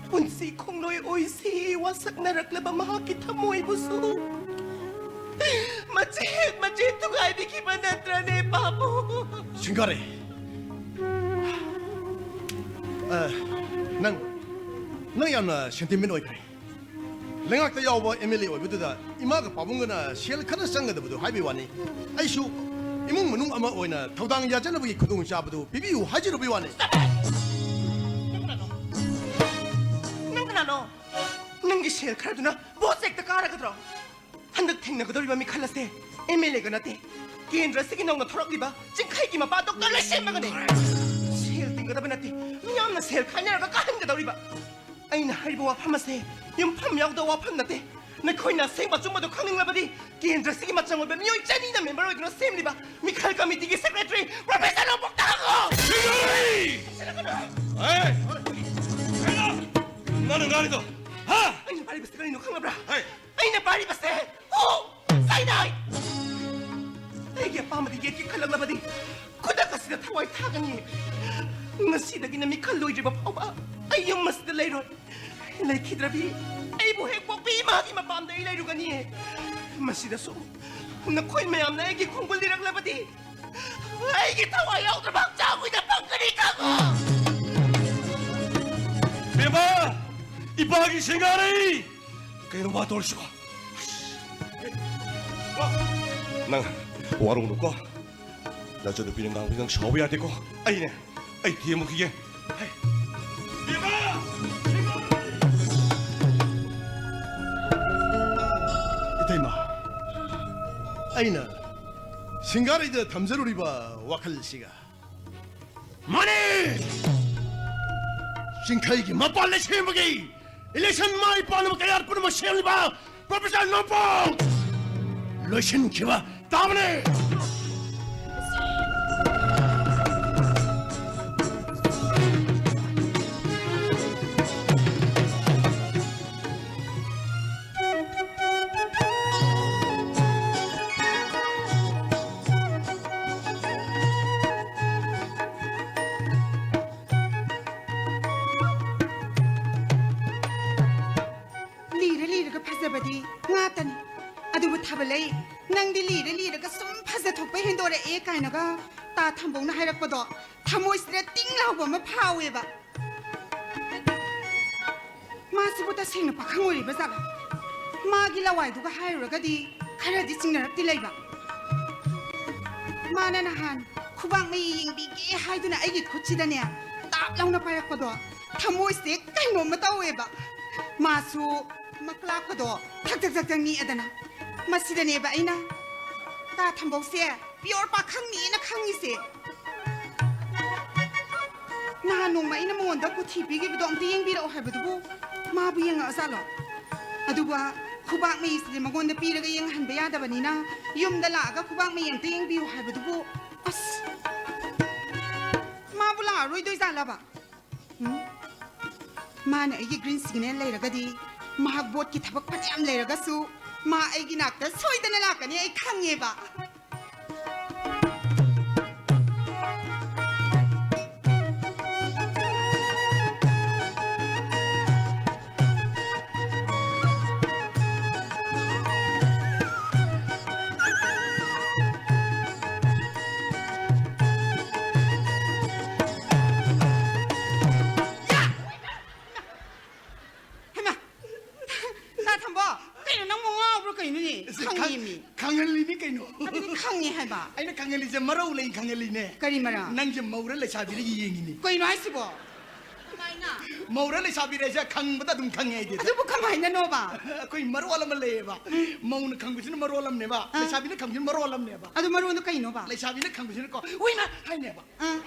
ꯄꯨꯟꯁꯤ ꯈꯣꯡꯂꯣꯏ ꯑꯣꯏꯁꯤ ꯋꯥꯁꯛꯅꯔꯛꯂꯕ ꯃꯍꯥꯛꯀꯤ ꯊꯃꯣꯏꯕꯨꯁꯨ ꯃꯆꯦꯠ ꯃꯆꯦꯠ ꯊꯨꯒꯥꯏꯕꯤꯈꯤꯕ ꯅꯠꯇ꯭ꯔꯅꯦ, ꯄꯥꯕꯨꯡ? ꯁꯤꯡꯒꯥꯔꯩ, ꯑ, ꯅꯪ, ꯅꯪ ꯌꯥꯝꯅ ꯁꯦꯟꯇꯤꯃꯦꯟ ꯑꯣꯏꯈ꯭ꯔꯦ꯫ ꯂꯩꯉꯥꯛꯇ ꯌꯥꯎꯕ ꯑꯦꯝ ꯑꯦꯜ ꯑꯦ ꯑꯣꯏꯕꯗꯨꯗ ꯏꯃꯥꯒ ꯄꯥꯕꯨꯡꯒꯅ ꯁꯦꯜ ꯈꯔ ꯆꯪꯒꯗꯕꯗꯨ ꯍꯥꯏꯕꯒꯤ ꯋꯥꯅꯤ꯫ ꯑꯩꯁꯨ ꯏꯃꯨꯡ ꯃꯅꯨꯡ ꯑꯃ ꯑꯣꯏꯅ ꯊꯧꯗꯥꯡ ꯌꯥꯖꯅꯕꯒꯤ ꯈꯨꯗꯣꯡꯆꯥꯕꯗꯨ ꯄꯤꯕꯤꯌꯨ ꯍꯥꯏꯖꯔꯨꯕꯒꯤ ꯋꯥꯅꯤ꯫ ꯅꯪ ꯀꯅꯥꯅꯣ? ꯅꯪꯒꯤ ꯁꯦꯜ ꯈꯔꯗꯨꯅ ꯚꯣꯠ ꯆꯦꯛꯇ ꯀꯥꯔꯒꯗ꯭ꯔꯣ? ꯍꯟꯗꯛ ꯊꯦꯡꯅꯒꯗꯧꯔꯤꯕ ꯃꯤꯈꯜ ꯑꯁꯦ ꯑꯦꯝ ꯑꯦꯜ ꯑꯦꯒ ꯅꯠꯇꯦ, ꯀꯦꯟꯗ꯭ꯔ ꯑꯁꯤꯒꯤ ꯅꯧꯅ ꯊꯣꯔꯛꯂꯤꯕ ꯆꯤꯡꯈꯩꯒꯤ ꯃꯄꯥ ꯗꯣꯛꯇꯔ ꯂꯩꯁꯦꯝꯕꯒꯅꯤ꯫ ꯁꯦꯜ ꯇꯤꯡꯒꯗꯕ ꯅꯠꯇꯦ, ꯃꯤꯌꯥꯝꯅ ꯁꯦꯜ ꯈꯥꯏꯅꯔꯒ ꯀꯥꯍꯟꯒꯗꯧꯔꯤꯕ꯫ ꯑꯩꯅ ꯍꯥꯏꯔꯤꯕ ꯋꯥꯐꯝ ꯑꯁꯦ ꯌꯨꯝꯐꯝ ꯌꯥꯎꯗꯕ ꯋꯥꯐꯝ ꯅꯠꯇꯦ꯫ ꯅꯈꯣꯏꯅ ꯑꯁꯦꯡꯕ ꯑꯆꯨꯝꯕꯗꯨ ꯈꯪꯅꯤꯡꯂꯕꯗꯤ ꯀꯦꯟꯗ꯭ꯔ ꯑꯁꯤꯒꯤ ꯃꯆꯪ ꯑꯣꯏꯕ ꯃꯤꯑꯣꯏ ꯆꯅꯤꯅ ꯃꯦꯝꯕꯔ ꯑꯣꯏꯗꯨꯅ ꯁꯦꯝꯂꯤꯕ ꯃꯤꯈꯜ ꯀꯃꯤꯇꯤꯒꯤ ꯁꯦꯀ꯭ꯔꯦꯇꯔꯤ ꯄ꯭ꯔꯣꯐꯦꯁꯔ ꯅꯣꯡꯄꯣꯛꯇ ꯍꯪꯉꯣ꯫ ꯁꯤꯡꯒꯥꯔꯩ! ꯆꯠꯁꯤꯜꯂꯛꯀꯅꯨ! ꯑꯦ! ꯀꯩꯅꯣ? ꯅꯪꯅ ꯉꯥꯡꯉꯤꯗꯣ, ꯍꯥ? ꯑꯩꯅ ꯄꯥꯔꯤꯕꯁꯤ ꯀꯔꯤꯅꯣ ꯈꯪꯂꯕ꯭ꯔꯥ? ꯍꯩ! ꯑꯩꯅ ꯄꯥꯔꯤꯕꯁꯦ, ꯑꯣ, ꯁꯥꯏꯅꯥꯏ! ꯑꯩꯒꯤ ꯑꯄꯥꯝꯕꯗꯤ ꯌꯦꯠꯀꯦ ꯈꯜꯂꯛꯂꯕꯗꯤ ꯈꯨꯗꯛ ꯑꯁꯤꯗ ꯊꯋꯥꯏ ꯊꯥꯒꯅꯤ꯫ ꯉꯁꯤꯗꯒꯤꯅ ꯃꯤꯈꯜ ꯂꯣꯏꯗ꯭ꯔꯤꯕ ꯐꯥꯎꯕ ꯑꯩ ꯌꯨꯝ ꯑꯁꯤꯗ ꯂꯩꯔꯣꯏ꯫ ꯂꯩꯈꯤꯗ꯭ꯔꯕꯤ, ꯑꯩꯕꯨ ꯍꯦꯛ ꯄꯣꯛꯄꯤ ꯏꯃꯥꯒꯤ ꯃꯄꯥꯝꯗ ꯑꯩ ꯂꯩꯔꯨꯒꯅꯤꯌꯦ꯫ ꯃꯁꯤꯗꯁꯨ ꯅꯈꯣꯏ ꯃꯌꯥꯝꯅ ꯑꯩꯒꯤ ꯈꯣꯡꯒꯨꯜ ꯂꯤꯔꯛꯂꯕꯗꯤ ꯑꯩꯒꯤ ꯊꯋꯥꯏ ꯌꯥꯎꯗ꯭ꯔꯕ ꯍꯛꯆꯥꯡ ꯑꯣꯏꯅ ꯐꯪꯒꯅꯤ ꯈꯪꯉꯨ꯫ ꯕꯦꯝꯃ, ꯏꯄꯥꯒꯤ ꯁꯤꯡꯒꯥꯔꯩ! ꯀꯩꯅꯣ ꯃꯥ ꯇꯧꯔꯤꯁꯤꯕꯣ? ꯅꯪ ꯋꯥꯔꯧꯅꯨꯀꯣ꯫ ꯅꯆꯟꯅꯨꯄꯤꯅ ꯉꯥꯡꯕꯁꯤ ꯅꯪ ꯁꯥꯎꯕ ꯌꯥꯗꯦꯀꯣ꯫ ꯑꯩꯅꯦ, ꯑꯩ ꯊꯦꯝꯃꯨꯈꯤꯒꯦ꯫ ꯍꯩ! ꯕꯦꯝꯃ! ꯕꯦꯝꯃ! ꯏꯇꯩꯃ, ꯑꯩꯅ ꯁꯤꯡꯒꯥꯔꯩꯗ ꯊꯝꯖꯔꯨꯔꯤꯕ ꯋꯥꯈꯜꯁꯤꯒ ꯃꯥꯅꯦ! ꯆꯤꯡꯈꯩꯒꯤ ꯃꯄꯥꯟꯗ ꯁꯦꯝꯕꯒꯤ ꯏꯂꯦꯛꯁꯟ ꯃꯥꯏ ꯄꯥꯛꯅꯕ ꯀꯌꯥꯠ ꯄꯨꯝꯅꯃꯛ ꯁꯦꯝꯂꯤꯕ ꯄ꯭ꯔꯣꯐꯦꯁꯔ ꯅꯣꯡꯄꯣꯛ ꯂꯣꯏꯁꯤꯟꯈꯤꯕ ꯇꯥꯕꯅꯦ꯫ ꯂꯤꯔ ꯂꯤꯔꯒ ꯐꯖꯕꯗꯤ ꯉꯥꯇꯅꯤ꯫ ꯑꯗꯨꯕꯨ ꯊꯥꯕꯂꯩ, ꯅꯪꯗꯤ ꯂꯤꯔ ꯂꯤꯔꯒ ꯁꯨꯝ ꯐꯖꯊꯣꯛꯄ ꯍꯦꯟꯗꯣꯔꯛꯑꯦ ꯀꯥꯏꯅꯒ ꯇꯥ ꯊꯝꯕꯧꯅ ꯍꯥꯏꯔꯛꯄꯗꯣ ꯊꯃꯣꯏꯁꯤꯗ ꯇꯤꯡ ꯂꯥꯎꯕ ꯑꯃ ꯐꯥꯎꯋꯦꯕ꯫ ꯃꯥꯁꯤꯕꯨ ꯇꯁꯦꯡꯅ ꯄꯥꯈꯪ ꯑꯣꯏꯔꯤꯕ ꯖꯥꯠꯂꯥ? ꯃꯥꯒꯤ ꯂꯋꯥꯏꯗꯨꯒ ꯍꯥꯏꯔꯨꯔꯒꯗꯤ ꯈꯔꯗꯤ ꯆꯤꯡꯅꯔꯞꯇꯤ ꯂꯩꯕ꯫ ꯃꯥꯅ ꯅꯍꯥꯟ ꯈꯨꯕꯥꯛ ꯃꯌꯤ ꯌꯦꯡꯕꯤꯒꯦ ꯍꯥꯏꯗꯨꯅ ꯑꯩꯒꯤ ꯈꯨꯠꯁꯤꯗꯅꯦ ꯇꯥꯞ ꯂꯥꯎꯅ ꯄꯥꯏꯔꯛꯄꯗꯣ ꯊꯃꯣꯏꯁꯦ ꯀꯩꯅꯣꯝꯃ ꯇꯧꯋꯦꯕ꯫ ꯃꯥꯁꯨ ꯃꯀ꯭ꯂꯥꯛꯄꯗꯣ ꯊꯛ ꯊꯛ ꯊꯛ ꯊꯛ ꯅꯤꯛꯑꯗꯅ꯫ ꯃꯁꯤꯗꯅꯦꯕ ꯑꯩꯅ ꯇꯥ ꯊꯝꯕꯧꯁꯦ ꯄꯤꯌꯣꯔ ꯄꯥꯈꯪꯅꯤꯅ ꯈꯪꯉꯤꯁꯦ꯫ ꯅꯍꯥꯟ ꯅꯣꯡꯃ ꯑꯩꯅ ꯃꯉꯣꯟꯗ ꯀꯨꯊꯤ ꯄꯤꯈꯤꯕꯗꯣ ꯑꯝꯇ ꯌꯦꯡꯕꯤꯔꯛꯑꯣ ꯍꯥꯏꯕꯗꯨꯕꯨ ꯃꯥꯕꯨ ꯌꯦꯡꯉꯛꯑꯖꯥꯠꯂꯣ? ꯑꯗꯨꯒ ꯈꯨꯕꯥꯛ ꯃꯌꯤꯁꯤꯗꯤ ꯃꯉꯣꯟꯗ ꯄꯤꯔꯒ ꯌꯦꯡꯍꯟꯕ ꯌꯥꯗꯕꯅꯤꯅ ꯌꯨꯝꯗ ꯂꯥꯛꯑꯒ ꯈꯨꯕꯥꯛ ꯃꯌꯤ ꯑꯝꯇ ꯌꯦꯡꯕꯤꯌꯨ ꯍꯥꯏꯕꯗꯨꯕꯨ ꯑꯁ! ꯃꯥꯕꯨ ꯂꯥꯛꯑꯔꯣꯏꯗꯣꯏ ꯖꯥꯠꯂꯕ? ꯎꯝ? ꯃꯥꯅ ꯑꯩꯒꯤ ꯒ꯭ꯔꯤꯟ ꯁꯤꯒꯅꯦꯜ ꯂꯩꯔꯒꯗꯤ ꯃꯍꯥꯛ ꯚꯣꯠꯀꯤ ꯊꯕꯛ ꯐꯅꯌꯥꯝ ꯂꯩꯔꯒꯁꯨ ꯃꯥ ꯑꯩꯒꯤ ꯅꯥꯛꯇ ꯁꯣꯏꯗꯅ ꯂꯥꯛꯀꯅꯤ ꯑꯩ ꯈꯪꯉꯦꯕ꯫ ꯊꯝꯕ, ꯀꯩꯅꯣ ꯅꯪꯕꯨ ꯉꯥꯎꯕ꯭ꯔꯣ ꯀꯩꯅꯣꯅꯦ? ꯑꯁ, ꯈꯪ- ꯈꯪꯉꯤꯃꯤ꯫ ꯈꯪꯍꯜꯂꯤꯅꯤ ꯀꯩꯅꯣ꯫ ꯑꯗꯨꯗꯤ ꯈꯪꯉꯦ ꯍꯥꯏꯕ꯫ ꯑꯩꯅ ꯈꯪꯍꯜꯂꯤꯁꯦ ꯃꯔꯧ ꯂꯩ ꯈꯪꯍꯜꯂꯤꯅꯦ꯫ ꯀꯔꯤ ꯃꯔꯝ? ꯅꯪꯁꯦ ꯃꯧꯔ ꯂꯩꯁꯥꯕꯤꯔ ꯌꯦꯡꯉꯤꯅꯤ꯫ ꯀꯩꯅꯣ ꯍꯥꯏꯁꯤꯕꯣ? ꯀꯃꯥꯏꯅ? ꯃꯧꯔ ꯂꯩꯁꯥꯕꯤꯔ ꯍꯥꯏꯁꯦ ꯈꯪꯕꯗ ꯑꯗꯨꯝ ꯈꯪꯉꯦ ꯑꯩꯗꯤ꯫ ꯑꯗꯨꯕꯨ ꯀꯃꯥꯏꯅꯅꯣꯕ? ꯑꯩꯈꯣꯏ ꯃꯔꯣꯜ ꯑꯃ ꯂꯩꯌꯦꯕ꯫ ꯃꯧꯅ ꯈꯪꯕꯁꯤꯅ ꯃꯔꯣꯜ ꯑꯃꯅꯦꯕ, ꯑꯥ꯫ ꯂꯩꯁꯥꯕꯤꯅ ꯈꯪꯕꯁꯤꯅ ꯃꯔꯣꯜ ꯑꯃꯅꯦꯕ꯫ ꯑꯗꯨ ꯃꯔꯣꯜꯗꯣ ꯀꯩꯅꯣꯕ? ꯂꯩꯁꯥꯕꯤꯅ ꯈꯪꯕꯁꯤꯅꯀꯣ "ꯎꯏꯃ" ꯍꯥꯏꯅꯦꯕ꯫ ꯑꯥ꯫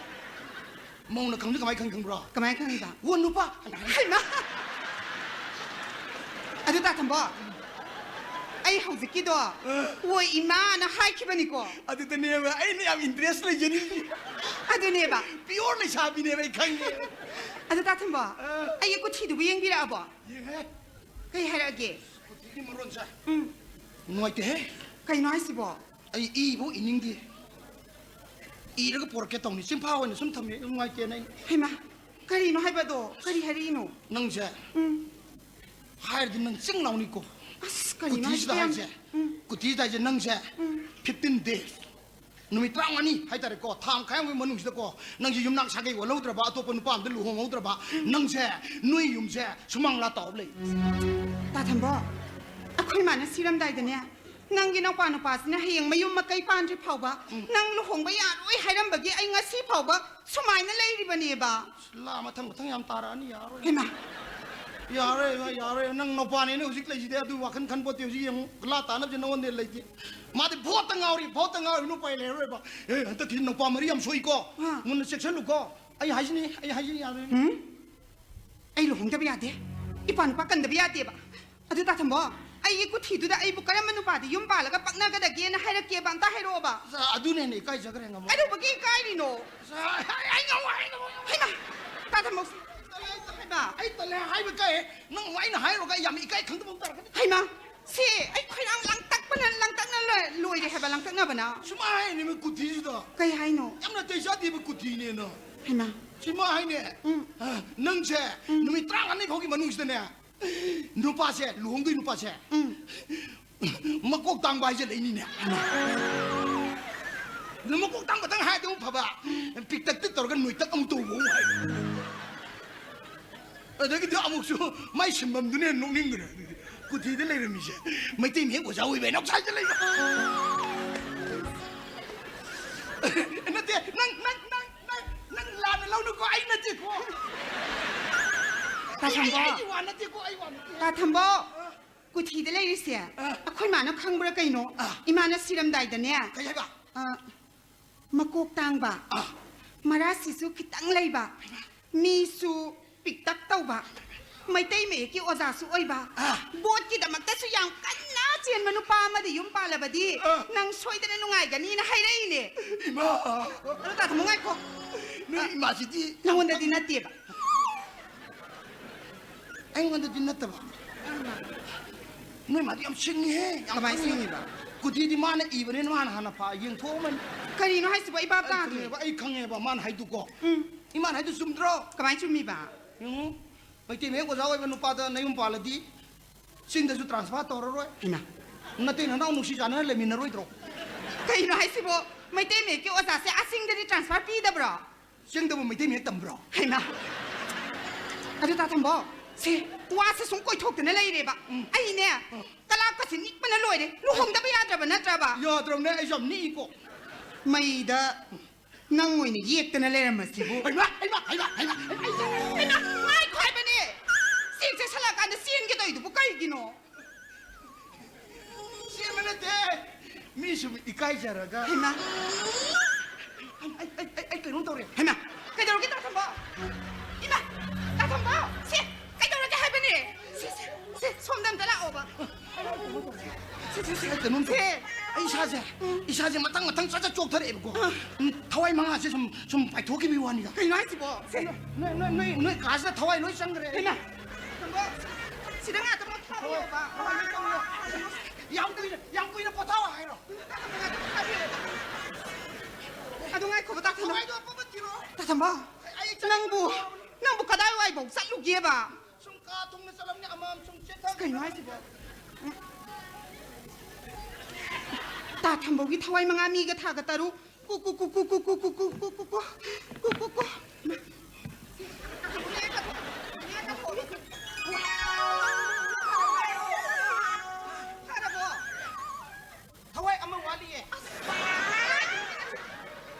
ꯃꯧꯅ ꯈꯪꯕꯁꯤ ꯀꯃꯥꯏꯅ ꯈꯪ-, ꯈꯪꯕ꯭ꯔꯣ? ꯀꯃꯥꯏꯅ ꯈꯪꯉꯤꯕ? "ꯑꯣ, ꯅꯨꯄꯥ" ꯍꯥꯏꯅ ꯍꯥꯏ꯫ ꯍꯩꯃꯥ! ꯑꯗꯨ ꯇꯥ ꯊꯝꯕꯣ, ꯑꯩ ꯍꯧꯖꯤꯛꯀꯤꯗꯣ ꯑ꯫ "ꯑꯣ, ꯏꯃꯥꯅ" ꯍꯥꯏꯈꯤꯕꯅꯤꯀꯣ꯫ ꯑꯗꯨꯗꯅꯦꯕ ꯑꯩꯅ ꯌꯥꯝ interest ꯂꯩꯖꯔꯤꯁꯦ꯫ ꯑꯗꯨꯅꯦꯕ꯫ Pure ꯂꯩꯁꯥꯕꯤꯅꯦꯕ ꯑꯩ ꯈꯪꯉꯦ꯫ ꯑꯗꯨ ꯇꯥ ꯊꯝꯕꯣ, ꯑ꯫ ꯑꯩꯒꯤ ꯀꯨꯊꯤꯗꯨꯕꯨ ꯌꯦꯡꯕꯤꯔꯛꯑꯕꯣ? ꯌꯦꯡꯉꯦ꯫ ꯀꯩ ꯍꯥꯏꯔꯛꯑꯒꯦ? ꯀꯨꯊꯤꯒꯤ ꯃꯔꯣꯟꯁꯦ꯫ ꯎꯝ꯫ ꯅꯨꯡꯉꯥꯏꯇꯦꯍꯦ꯫ ꯀꯩꯅꯣ ꯍꯥꯏꯁꯤꯕꯣ? ꯑꯩ ꯏꯕꯨ ꯏꯅꯤꯡꯗꯦ꯫ ꯏꯔꯒ ꯄꯣꯔꯛꯀꯦ ꯇꯧꯅꯤ꯫ ꯆꯤꯟꯐꯥ ꯑꯣꯏꯅ ꯁꯨꯝ ꯊꯝꯃꯦ꯫ ꯅꯨꯡꯉꯥꯏꯇꯦꯅ ꯑꯩ꯫ ꯍꯩꯃꯥ, ꯀꯔꯤꯅꯣ ꯍꯥꯏꯕꯗꯣ? ꯀꯔꯤ ꯍꯥꯏꯔꯛꯏꯅꯣ? ꯅꯪꯁꯦ ꯎꯝ꯫ ꯍꯥꯏꯔꯗꯤ ꯅꯪ ꯆꯤꯡ ꯂꯥꯎꯅꯤꯀꯣ꯫ ꯑꯁ, ꯀꯔꯤꯅꯣ ꯀꯨꯊꯤꯁꯤꯗ ꯍꯥꯏꯁꯤꯕꯣ ꯌꯥꯝ-, ꯍꯥꯏꯁꯦ꯫ ꯎꯝ꯫ ꯀꯨꯊꯤꯁꯤꯗ ꯍꯥꯏꯁꯦ ꯅꯪꯁꯦ ꯎꯝ꯫ Fifteen days꯫ ꯅꯨꯃꯤꯠ ꯇꯔꯥꯃꯉꯥꯅꯤ ꯍꯥꯏꯇꯥꯔꯦꯀꯣ, ꯊꯥ ꯃꯈꯥꯏ ꯑꯃꯒꯤ ꯃꯅꯨꯡꯁꯤꯗꯀꯣ, ꯅꯪꯁꯦ ꯌꯨꯝꯅꯥꯛ ꯁꯥꯒꯩ ꯑꯣꯜꯍꯧꯗ꯭ꯔꯕ, ꯑꯇꯣꯞꯄ ꯅꯨꯄꯥ ꯑꯝꯗ ꯂꯨꯍꯣꯡꯍꯧꯗ꯭ꯔꯕ, ꯎꯝ꯫ ꯅꯪꯁꯦ, ꯅꯣꯏ ꯌꯨꯝꯁꯦ ꯁꯨꯃꯥꯡ ꯂꯥ ꯇꯥꯎꯔ ꯂꯩ꯫ ꯇꯥ ꯊꯝꯕꯣ, ꯑꯩꯈꯣꯏ ꯃꯥꯅ ꯁꯤꯔꯝꯗꯥꯏꯗꯅꯦ, ꯅꯪꯒꯤ ꯅꯧꯄꯥ ꯅꯨꯄꯥꯁꯤꯅ ꯍꯌꯦꯡ ꯃꯌꯨꯝ ꯃꯀꯩ ꯄꯥꯟꯗ꯭ꯔꯤ ꯐꯥꯎꯕ ꯎꯝ꯫ ꯅꯪ ꯂꯨꯍꯣꯡꯕ ꯌꯥꯔꯣꯏ ꯍꯥꯏꯔꯝꯕꯒꯤ ꯑꯩ ꯉꯁꯤ ꯐꯥꯎꯕ ꯁꯨꯃꯥꯏꯅ ꯂꯩꯔꯤꯕꯅꯦꯕ꯫ ꯂꯥ ꯃꯊꯪ ꯃꯊꯪ ꯌꯥꯝ ꯇꯥꯔꯛꯑꯅꯤ, ꯌꯥꯔꯣꯏ꯫ ꯍꯩꯃꯥ꯫ ꯌꯥꯔꯣꯏ, ꯏꯃꯥ, ꯌꯥꯔꯣꯏ꯫ ꯅꯪ ꯅꯧꯄꯥꯅꯦꯅ ꯍꯧꯖꯤꯛ ꯂꯩꯁꯤꯗꯤ, ꯑꯗꯨ ꯋꯥꯈꯜ ꯈꯟꯄꯣꯠꯇꯦ꯫ ꯍꯧꯖꯤꯛ ꯌꯦꯡꯉꯨ, ꯂꯥ ꯇꯥꯅꯕꯁꯦ ꯅꯉꯣꯟꯗ ꯂꯩꯇꯦ꯫ ꯃꯥꯗꯤ ꯚꯣꯠꯇ ꯉꯥꯎꯔꯤ, ꯚꯣꯠꯇ ꯉꯥꯎꯔꯤ, ꯎꯄꯥꯏ ꯂꯩꯔꯔꯣꯏꯕ꯫ ꯑꯦ, ꯍꯟꯗꯛꯀꯤ ꯅꯧꯄꯥ ꯃꯔꯤ ꯌꯥꯝ ꯁꯣꯛꯏꯀꯣ꯫ ꯑꯥ꯫ ꯃꯨꯟꯅ ꯆꯦꯛꯁꯤꯜꯂꯨꯀꯣ꯫ ꯑꯩ ꯍꯥꯏꯁꯤꯅꯤ, ꯑꯩ ꯍꯥꯏꯁꯤꯅꯤ, ꯌꯥꯔꯣꯏ꯫ ꯎꯝ? ꯑꯩ ꯂꯨꯍꯣꯡꯗꯕ ꯌꯥꯗꯦ꯫ ꯏꯄꯥ ꯅꯨꯄꯥ ꯀꯟꯗꯕ ꯌꯥꯗꯦꯕ꯫ ꯑꯗꯨ ꯇꯥ ꯊꯝꯕꯣ, ꯑꯩꯒꯤ ꯀꯨꯊꯤꯗꯨꯗ ꯑꯩꯕꯨ ꯀꯔꯝꯕ ꯅꯨꯄꯥꯗ ꯌꯨꯝ ꯄꯥꯜꯂꯒ ꯄꯛꯅꯒꯗꯒꯦꯅ ꯍꯥꯏꯔꯛꯀꯦꯕ? ꯑꯝꯇ ꯍꯥꯏꯔꯛꯑꯣꯕ꯫ ꯑꯁ, ꯑꯗꯨꯅ ꯍꯦꯟꯅ ꯏꯀꯥꯏꯖꯈ꯭ꯔꯦ, ꯉꯝꯃꯣꯏ꯫ ꯀꯩꯗꯧꯕꯒꯤ ꯏꯀꯥꯏꯔꯤꯅꯣ? ꯑꯁ, ꯑꯩ, ꯑꯩ ꯉꯝꯃꯣꯏ, ꯑꯩ ꯉꯝꯃꯣꯏ꯫ ꯍꯩꯃꯥ! ꯇꯥ ꯊꯝꯕꯣ꯫ ꯍꯩꯃꯥ! ꯑꯩ ꯇꯜꯂꯦ ꯍꯥꯏꯕ ꯏꯀꯥꯏ꯫ ꯅꯪ ꯑꯩꯅ ꯍꯥꯏꯔꯨꯔꯒ ꯑꯩ ꯌꯥꯝ ꯏꯀꯥꯏ ꯈꯪꯗꯕ ꯑꯃ ꯇꯧꯔꯛꯀꯅꯤ꯫ ꯍꯩꯃꯥ! ꯁꯤ ꯑꯩ ꯈꯣꯏꯔꯥꯡ ꯂꯥꯡꯇꯛꯄꯅ, ꯂꯥꯡꯇꯛꯅ ꯂꯣꯏ-, ꯂꯣꯏꯔꯦ ꯍꯥꯏꯕ, ꯂꯥꯡꯇꯛꯅꯕꯅ꯫ ꯁꯨꯃꯥꯏ ꯍꯥꯏꯅꯦ, ꯃꯤ ꯀꯨꯊꯤꯁꯤꯗ꯫ ꯀꯩ ꯍꯥꯏꯅꯣ? ꯌꯥꯝ ꯅꯥꯇꯩ ꯆꯥꯗꯦꯕ ꯀꯨꯊꯤꯅꯦꯅ꯫ ꯍꯩꯃꯥ! ꯁꯤꯃ ꯍꯥꯏꯅꯦ꯫ ꯎꯝ꯫ ꯑ, ꯅꯪꯁꯦ ꯎꯝ꯫ ꯅꯨꯃꯤꯠ ꯇꯔꯥꯃꯉꯥꯅꯤ ꯐꯥꯎꯒꯤ ꯃꯅꯨꯡꯁꯤꯗꯅꯦ, ꯅꯨꯄꯥꯁꯦ, ꯂꯨꯍꯣꯡꯗꯣꯏ ꯅꯨꯄꯥꯁꯦ, ꯎꯝ꯫ ꯃꯀꯣꯛ ꯇꯥꯡꯕ ꯍꯥꯏꯁꯦ ꯂꯩꯅꯤꯅꯦ꯫ ꯑꯗꯨ ꯃꯀꯣꯛ ꯇꯥꯡꯕꯇꯪ ꯍꯥꯏꯔꯗꯤ ꯑꯃꯨꯛ ꯐꯕ, ꯄꯤꯛꯇꯛꯇ ꯇꯧꯔꯒ ꯅꯣꯏꯇꯛ ꯑꯃꯨꯛ ꯇꯧꯕ ꯑꯃꯨꯛ ꯍꯥꯏ꯫ ꯑꯗꯒꯤꯗꯤ ꯑꯃꯨꯛꯁꯨ ꯃꯥꯏ ꯁꯤꯟꯐꯝꯗꯨꯅ ꯍꯦꯟꯅ ꯅꯣꯛꯅꯤꯡꯈ꯭ꯔꯦ꯫ ꯑꯗꯨꯗꯤ ꯄꯨꯊꯤꯗ ꯂꯩꯔꯝꯃꯤꯁꯦ ꯃꯩꯇꯩ ꯃꯌꯦꯛ ꯑꯣꯖꯥ ꯑꯣꯏꯕ ꯍꯦꯟꯅ ꯑꯥꯎꯠꯁꯥꯏꯗ ꯂꯩꯕ꯫ ꯅꯠꯇꯦ, ꯅꯪ, ꯅꯪ, ꯅꯪ, ꯅꯪ, ꯅꯪ ꯂꯥꯟꯅ ꯂꯧꯅꯨꯀꯣ, ꯑꯩ ꯅꯠꯇꯦꯀꯣ꯫ ꯇꯥ ꯑꯩ, ꯑꯩ, ꯊꯝꯕꯧ꯫ ꯑꯩꯒꯤ ꯋꯥ ꯅꯠꯇꯦꯀꯣ, ꯑꯩ ꯋꯥ ꯅꯠꯇꯦ꯫ ꯇꯥ ꯊꯝꯕꯧ, ꯑ꯫ ꯀꯨꯊꯤꯗ ꯂꯩꯔꯤꯁꯦ ꯑ꯫ ꯑꯩꯈꯣꯏ ꯃꯥꯅ ꯈꯪꯕ꯭ꯔꯥ ꯀꯩꯅꯣ? ꯑ꯫ ꯏꯃꯥꯅ ꯁꯤꯔꯝꯗꯥꯏꯗꯅꯦ, ꯀꯩ ꯍꯥꯏꯕ? ꯑ, ꯃꯀꯣꯛ ꯇꯥꯡꯕ, ꯑ꯫ ꯃꯔꯥꯁꯤꯁꯨ ꯈꯤꯇꯪ ꯂꯩꯕ, ꯃꯤꯁꯨ ꯄꯤꯛꯇꯛ ꯇꯧꯕ, ꯃꯩꯇꯩ ꯃꯌꯦꯛꯀꯤ ꯑꯣꯖꯥꯁꯨ ꯑꯣꯏꯕ, ꯑ꯫ ꯕꯣꯠꯀꯤꯗꯃꯛꯇꯁꯨ ꯌꯥꯝ ꯀꯟꯅ ꯆꯦꯟꯕ ꯅꯨꯄꯥ ꯑꯃꯗ ꯌꯨꯝ ꯄꯥꯜꯂꯕꯗꯤ ꯑ꯫ ꯅꯪ ꯁꯣꯏꯗꯅ ꯅꯨꯡꯉꯥꯏꯒꯅꯤꯅ ꯍꯥꯏꯔꯛꯏꯅꯦ꯫ ꯏꯃꯥ! ꯑꯗꯣ ꯇꯥ ꯊꯝꯕꯧ, ꯉꯥꯏꯈꯣ꯫ ꯅꯣꯏ ꯏꯃꯥꯁꯤꯗꯤ ꯅꯉꯣꯟꯗꯗꯤ ꯅꯠꯇꯦꯕ꯫ ꯑꯩꯉꯣꯟꯗꯗꯤ ꯅꯠꯇꯕ꯫ ꯅꯣꯏ ꯃꯥꯗꯤ ꯌꯥꯝ ꯁꯤꯡꯉꯤꯍꯦ, ꯌꯥꯝ ꯀꯃꯥꯏ ꯈꯪꯉꯤ꯫ ꯁꯤꯡꯉꯤꯕ? ꯀꯨꯊꯤꯗꯤ ꯃꯥꯅ ꯏꯕꯅꯤꯅ ꯃꯥꯅ ꯍꯥꯟꯅ ꯐꯥ ꯌꯦꯡꯊꯣꯛꯑꯝꯃꯅꯤ꯫ ꯀꯔꯤꯅꯣ ꯍꯥꯏꯁꯤꯕꯣ? ꯑꯩ ꯚꯥꯞ ꯑꯩ ꯇꯥꯗ꯭ꯔꯦ꯫ ꯈꯪꯉꯦꯕ, ꯑꯩ ꯈꯪꯉꯦꯕ ꯃꯥꯅ ꯍꯥꯏꯗꯨꯀꯣ꯫ ꯎꯝ꯫ ꯏꯃꯥꯅ ꯍꯥꯏꯗꯨ ꯆꯨꯝꯗ꯭ꯔꯣ? ꯀꯃꯥꯏ ꯆꯨꯝꯃꯤꯕ? ꯌꯦꯡꯉꯨ, ꯃꯩꯇꯩ ꯃꯌꯦꯛ ꯑꯣꯖꯥ ꯑꯣꯏꯕ ꯅꯨꯄꯥꯗ ꯅꯌꯨꯝ ꯄꯥꯜꯂꯗꯤ ꯆꯤꯡꯗꯁꯨ transfer ꯇꯧꯔꯔꯣꯏ꯫ ꯍꯩꯃꯥ꯫ ꯅꯇꯩ ꯅꯅꯥꯎ ꯅꯨꯡꯁꯤ ꯆꯥꯟꯅꯅ ꯂꯩꯃꯤꯟꯅꯔꯣꯏꯗ꯭ꯔꯣ? ꯀꯩꯅꯣ ꯍꯥꯏꯁꯤꯕꯣ? ꯃꯩꯇꯩ ꯃꯌꯦꯛꯀꯤ ꯑꯣꯖꯥꯁꯦ ꯑꯥ ꯆꯤꯡꯗꯗꯤ transfer ꯄꯤꯗꯕ꯭ꯔꯣ? ꯆꯤꯡꯗꯕꯨ ꯃꯩꯇꯩ ꯃꯌꯦꯛ ꯇꯝꯕ꯭ꯔꯣ? ꯍꯩꯃꯥ꯫ ꯑꯗꯨ ꯇꯥ ꯊꯝꯕꯧ, ꯁꯦ, ꯋꯥꯁꯦ ꯁꯨꯝ ꯀꯣꯏꯊꯣꯛꯇꯅ ꯂꯩꯔꯦꯕ꯫ ꯎꯝ꯫ ꯑꯩꯅꯦ, ꯑ꯫ ꯀꯂꯥꯞꯀꯁꯦ ꯅꯤꯛꯄꯅ ꯂꯣꯏꯔꯦ꯫ ꯂꯨꯍꯣꯡꯗꯕ ꯌꯥꯗ꯭ꯔꯕ ꯅꯠꯇ꯭ꯔꯕ? ꯌꯥꯗ꯭ꯔꯕꯅꯦ, ꯑꯩꯁꯨ ꯌꯥꯝ ꯅꯤꯛꯏꯀꯣ꯫ ꯃꯩꯗ ꯅꯪ ꯑꯣꯏꯅ ꯌꯦꯛꯇꯅ ꯂꯩꯔꯝꯃꯁꯤꯕꯨ꯫ ꯍꯩꯃꯥ, ꯍꯩꯃꯥ, ꯍꯩꯃꯥ, ꯍꯩꯃꯥ, ꯍꯩꯃꯥ, ꯍꯩꯃꯥ, ꯉꯥꯏꯈꯣ ꯍꯥꯏꯕꯅꯦ꯫ ꯆꯦꯛ ꯆꯦꯛꯁꯜꯂꯛꯑꯀꯥꯟꯗ ꯆꯦꯟꯒꯦ ꯇꯧꯔꯤꯗꯨꯕꯨ ꯀꯩꯒꯤꯅꯣ? ꯆꯦꯟꯕ ꯅꯠꯇꯦ꯫ ꯃꯤ ꯁꯨꯝ ꯏꯀꯥꯏꯖꯔꯒ꯫ ꯍꯩꯃꯥ꯫ ꯑꯩ, ꯑꯩ, ꯑꯩ, ꯑꯩ ꯀꯩꯅꯣꯝ ꯇꯧꯔꯦ꯫ ꯍꯩꯃꯥ, ꯀꯩꯗꯧꯔꯒꯦ ꯇꯥ ꯊꯝꯕꯧ? ꯏꯃꯥ, ꯇꯥ ꯊꯝꯕꯧ, ꯁꯦ, ꯀꯩꯗꯧꯔꯒꯦ ꯍꯥꯏꯕꯅꯦ? ꯁꯦ, ꯁꯦ, ꯁꯦ, ꯁꯣꯝꯗ ꯑꯝꯇ ꯂꯥꯛꯑꯣꯕ꯫ ꯁꯦ, ꯁꯦ, ꯁꯦ꯫ ꯑꯩ ꯀꯩꯅꯣꯝ ꯇꯧꯔꯦ꯫ ꯁꯦ꯫ ꯑꯩ ꯏꯁꯥꯁꯦ, ꯎꯝ꯫ ꯏꯁꯥꯁꯦ ꯃꯊꯪ ꯃꯊꯪ ꯆꯠ ꯆꯠ ꯆꯣꯛꯊꯔꯛꯑꯦꯕꯀꯣ꯫ ꯑꯥ꯫ ꯎꯝ, ꯊꯋꯥꯏ ꯃꯉꯥꯁꯦ ꯁꯨꯝ, ꯁꯨꯝ ꯄꯥꯏꯊꯣꯛꯈꯤꯕꯒꯤ ꯋꯥꯅꯤꯗ꯫ ꯀꯩꯅꯣ ꯍꯥꯏꯁꯤꯕꯣ? ꯁꯦ꯫ ꯅꯣꯏ, ꯅꯣꯏ, ꯅꯣꯏ, ꯅꯣꯏ ꯀꯥꯁꯤꯗ ꯊꯋꯥꯏ ꯂꯣꯏ ꯆꯪꯈ꯭ꯔꯦ꯫ ꯍꯩꯃꯥ꯫ ꯁꯤꯗ ꯉꯥꯛꯇ ꯄꯣꯊꯥꯕꯤꯌꯣꯕ꯫ ꯌꯥꯝ ꯀꯨꯏꯅ, ꯌꯥꯝ ꯀꯨꯏꯅ ꯄꯣꯊꯥꯑꯣ ꯍꯥꯏꯔꯣ? ꯑꯗꯨ ꯉꯥꯏꯈꯣꯕ, ꯇꯥ ꯊꯝꯕꯧ꯫ ꯊꯋꯥꯏꯗꯣ ꯑꯄꯨꯟꯕ ꯊꯤꯔꯣ꯫ ꯇꯥ ꯊꯝꯕꯧ, ꯑꯩ ꯆꯠ-, ꯅꯪꯕꯨ, ꯅꯪꯕꯨ ꯀꯗꯥꯏꯋꯥꯏꯐꯥꯎ ꯆꯠꯂꯨꯒꯦꯕ? ꯁꯨꯝ ꯀꯥ ꯊꯨꯡꯅ ꯆꯠꯂꯝꯅꯤ, ꯑꯃꯃꯝ ꯁꯨꯝ ꯆꯦꯟꯊꯈꯤ꯫ ꯀꯩꯅꯣ ꯍꯥꯏꯁꯤꯕꯣ? ꯇꯥ ꯊꯝꯕꯧꯒꯤ ꯊꯋꯥꯏ ꯃꯉꯥ ꯃꯤꯒ ꯊꯥꯒ ꯇꯔꯨꯛ꯫ ꯀꯨ, ꯀꯨ, ꯀꯨ꯫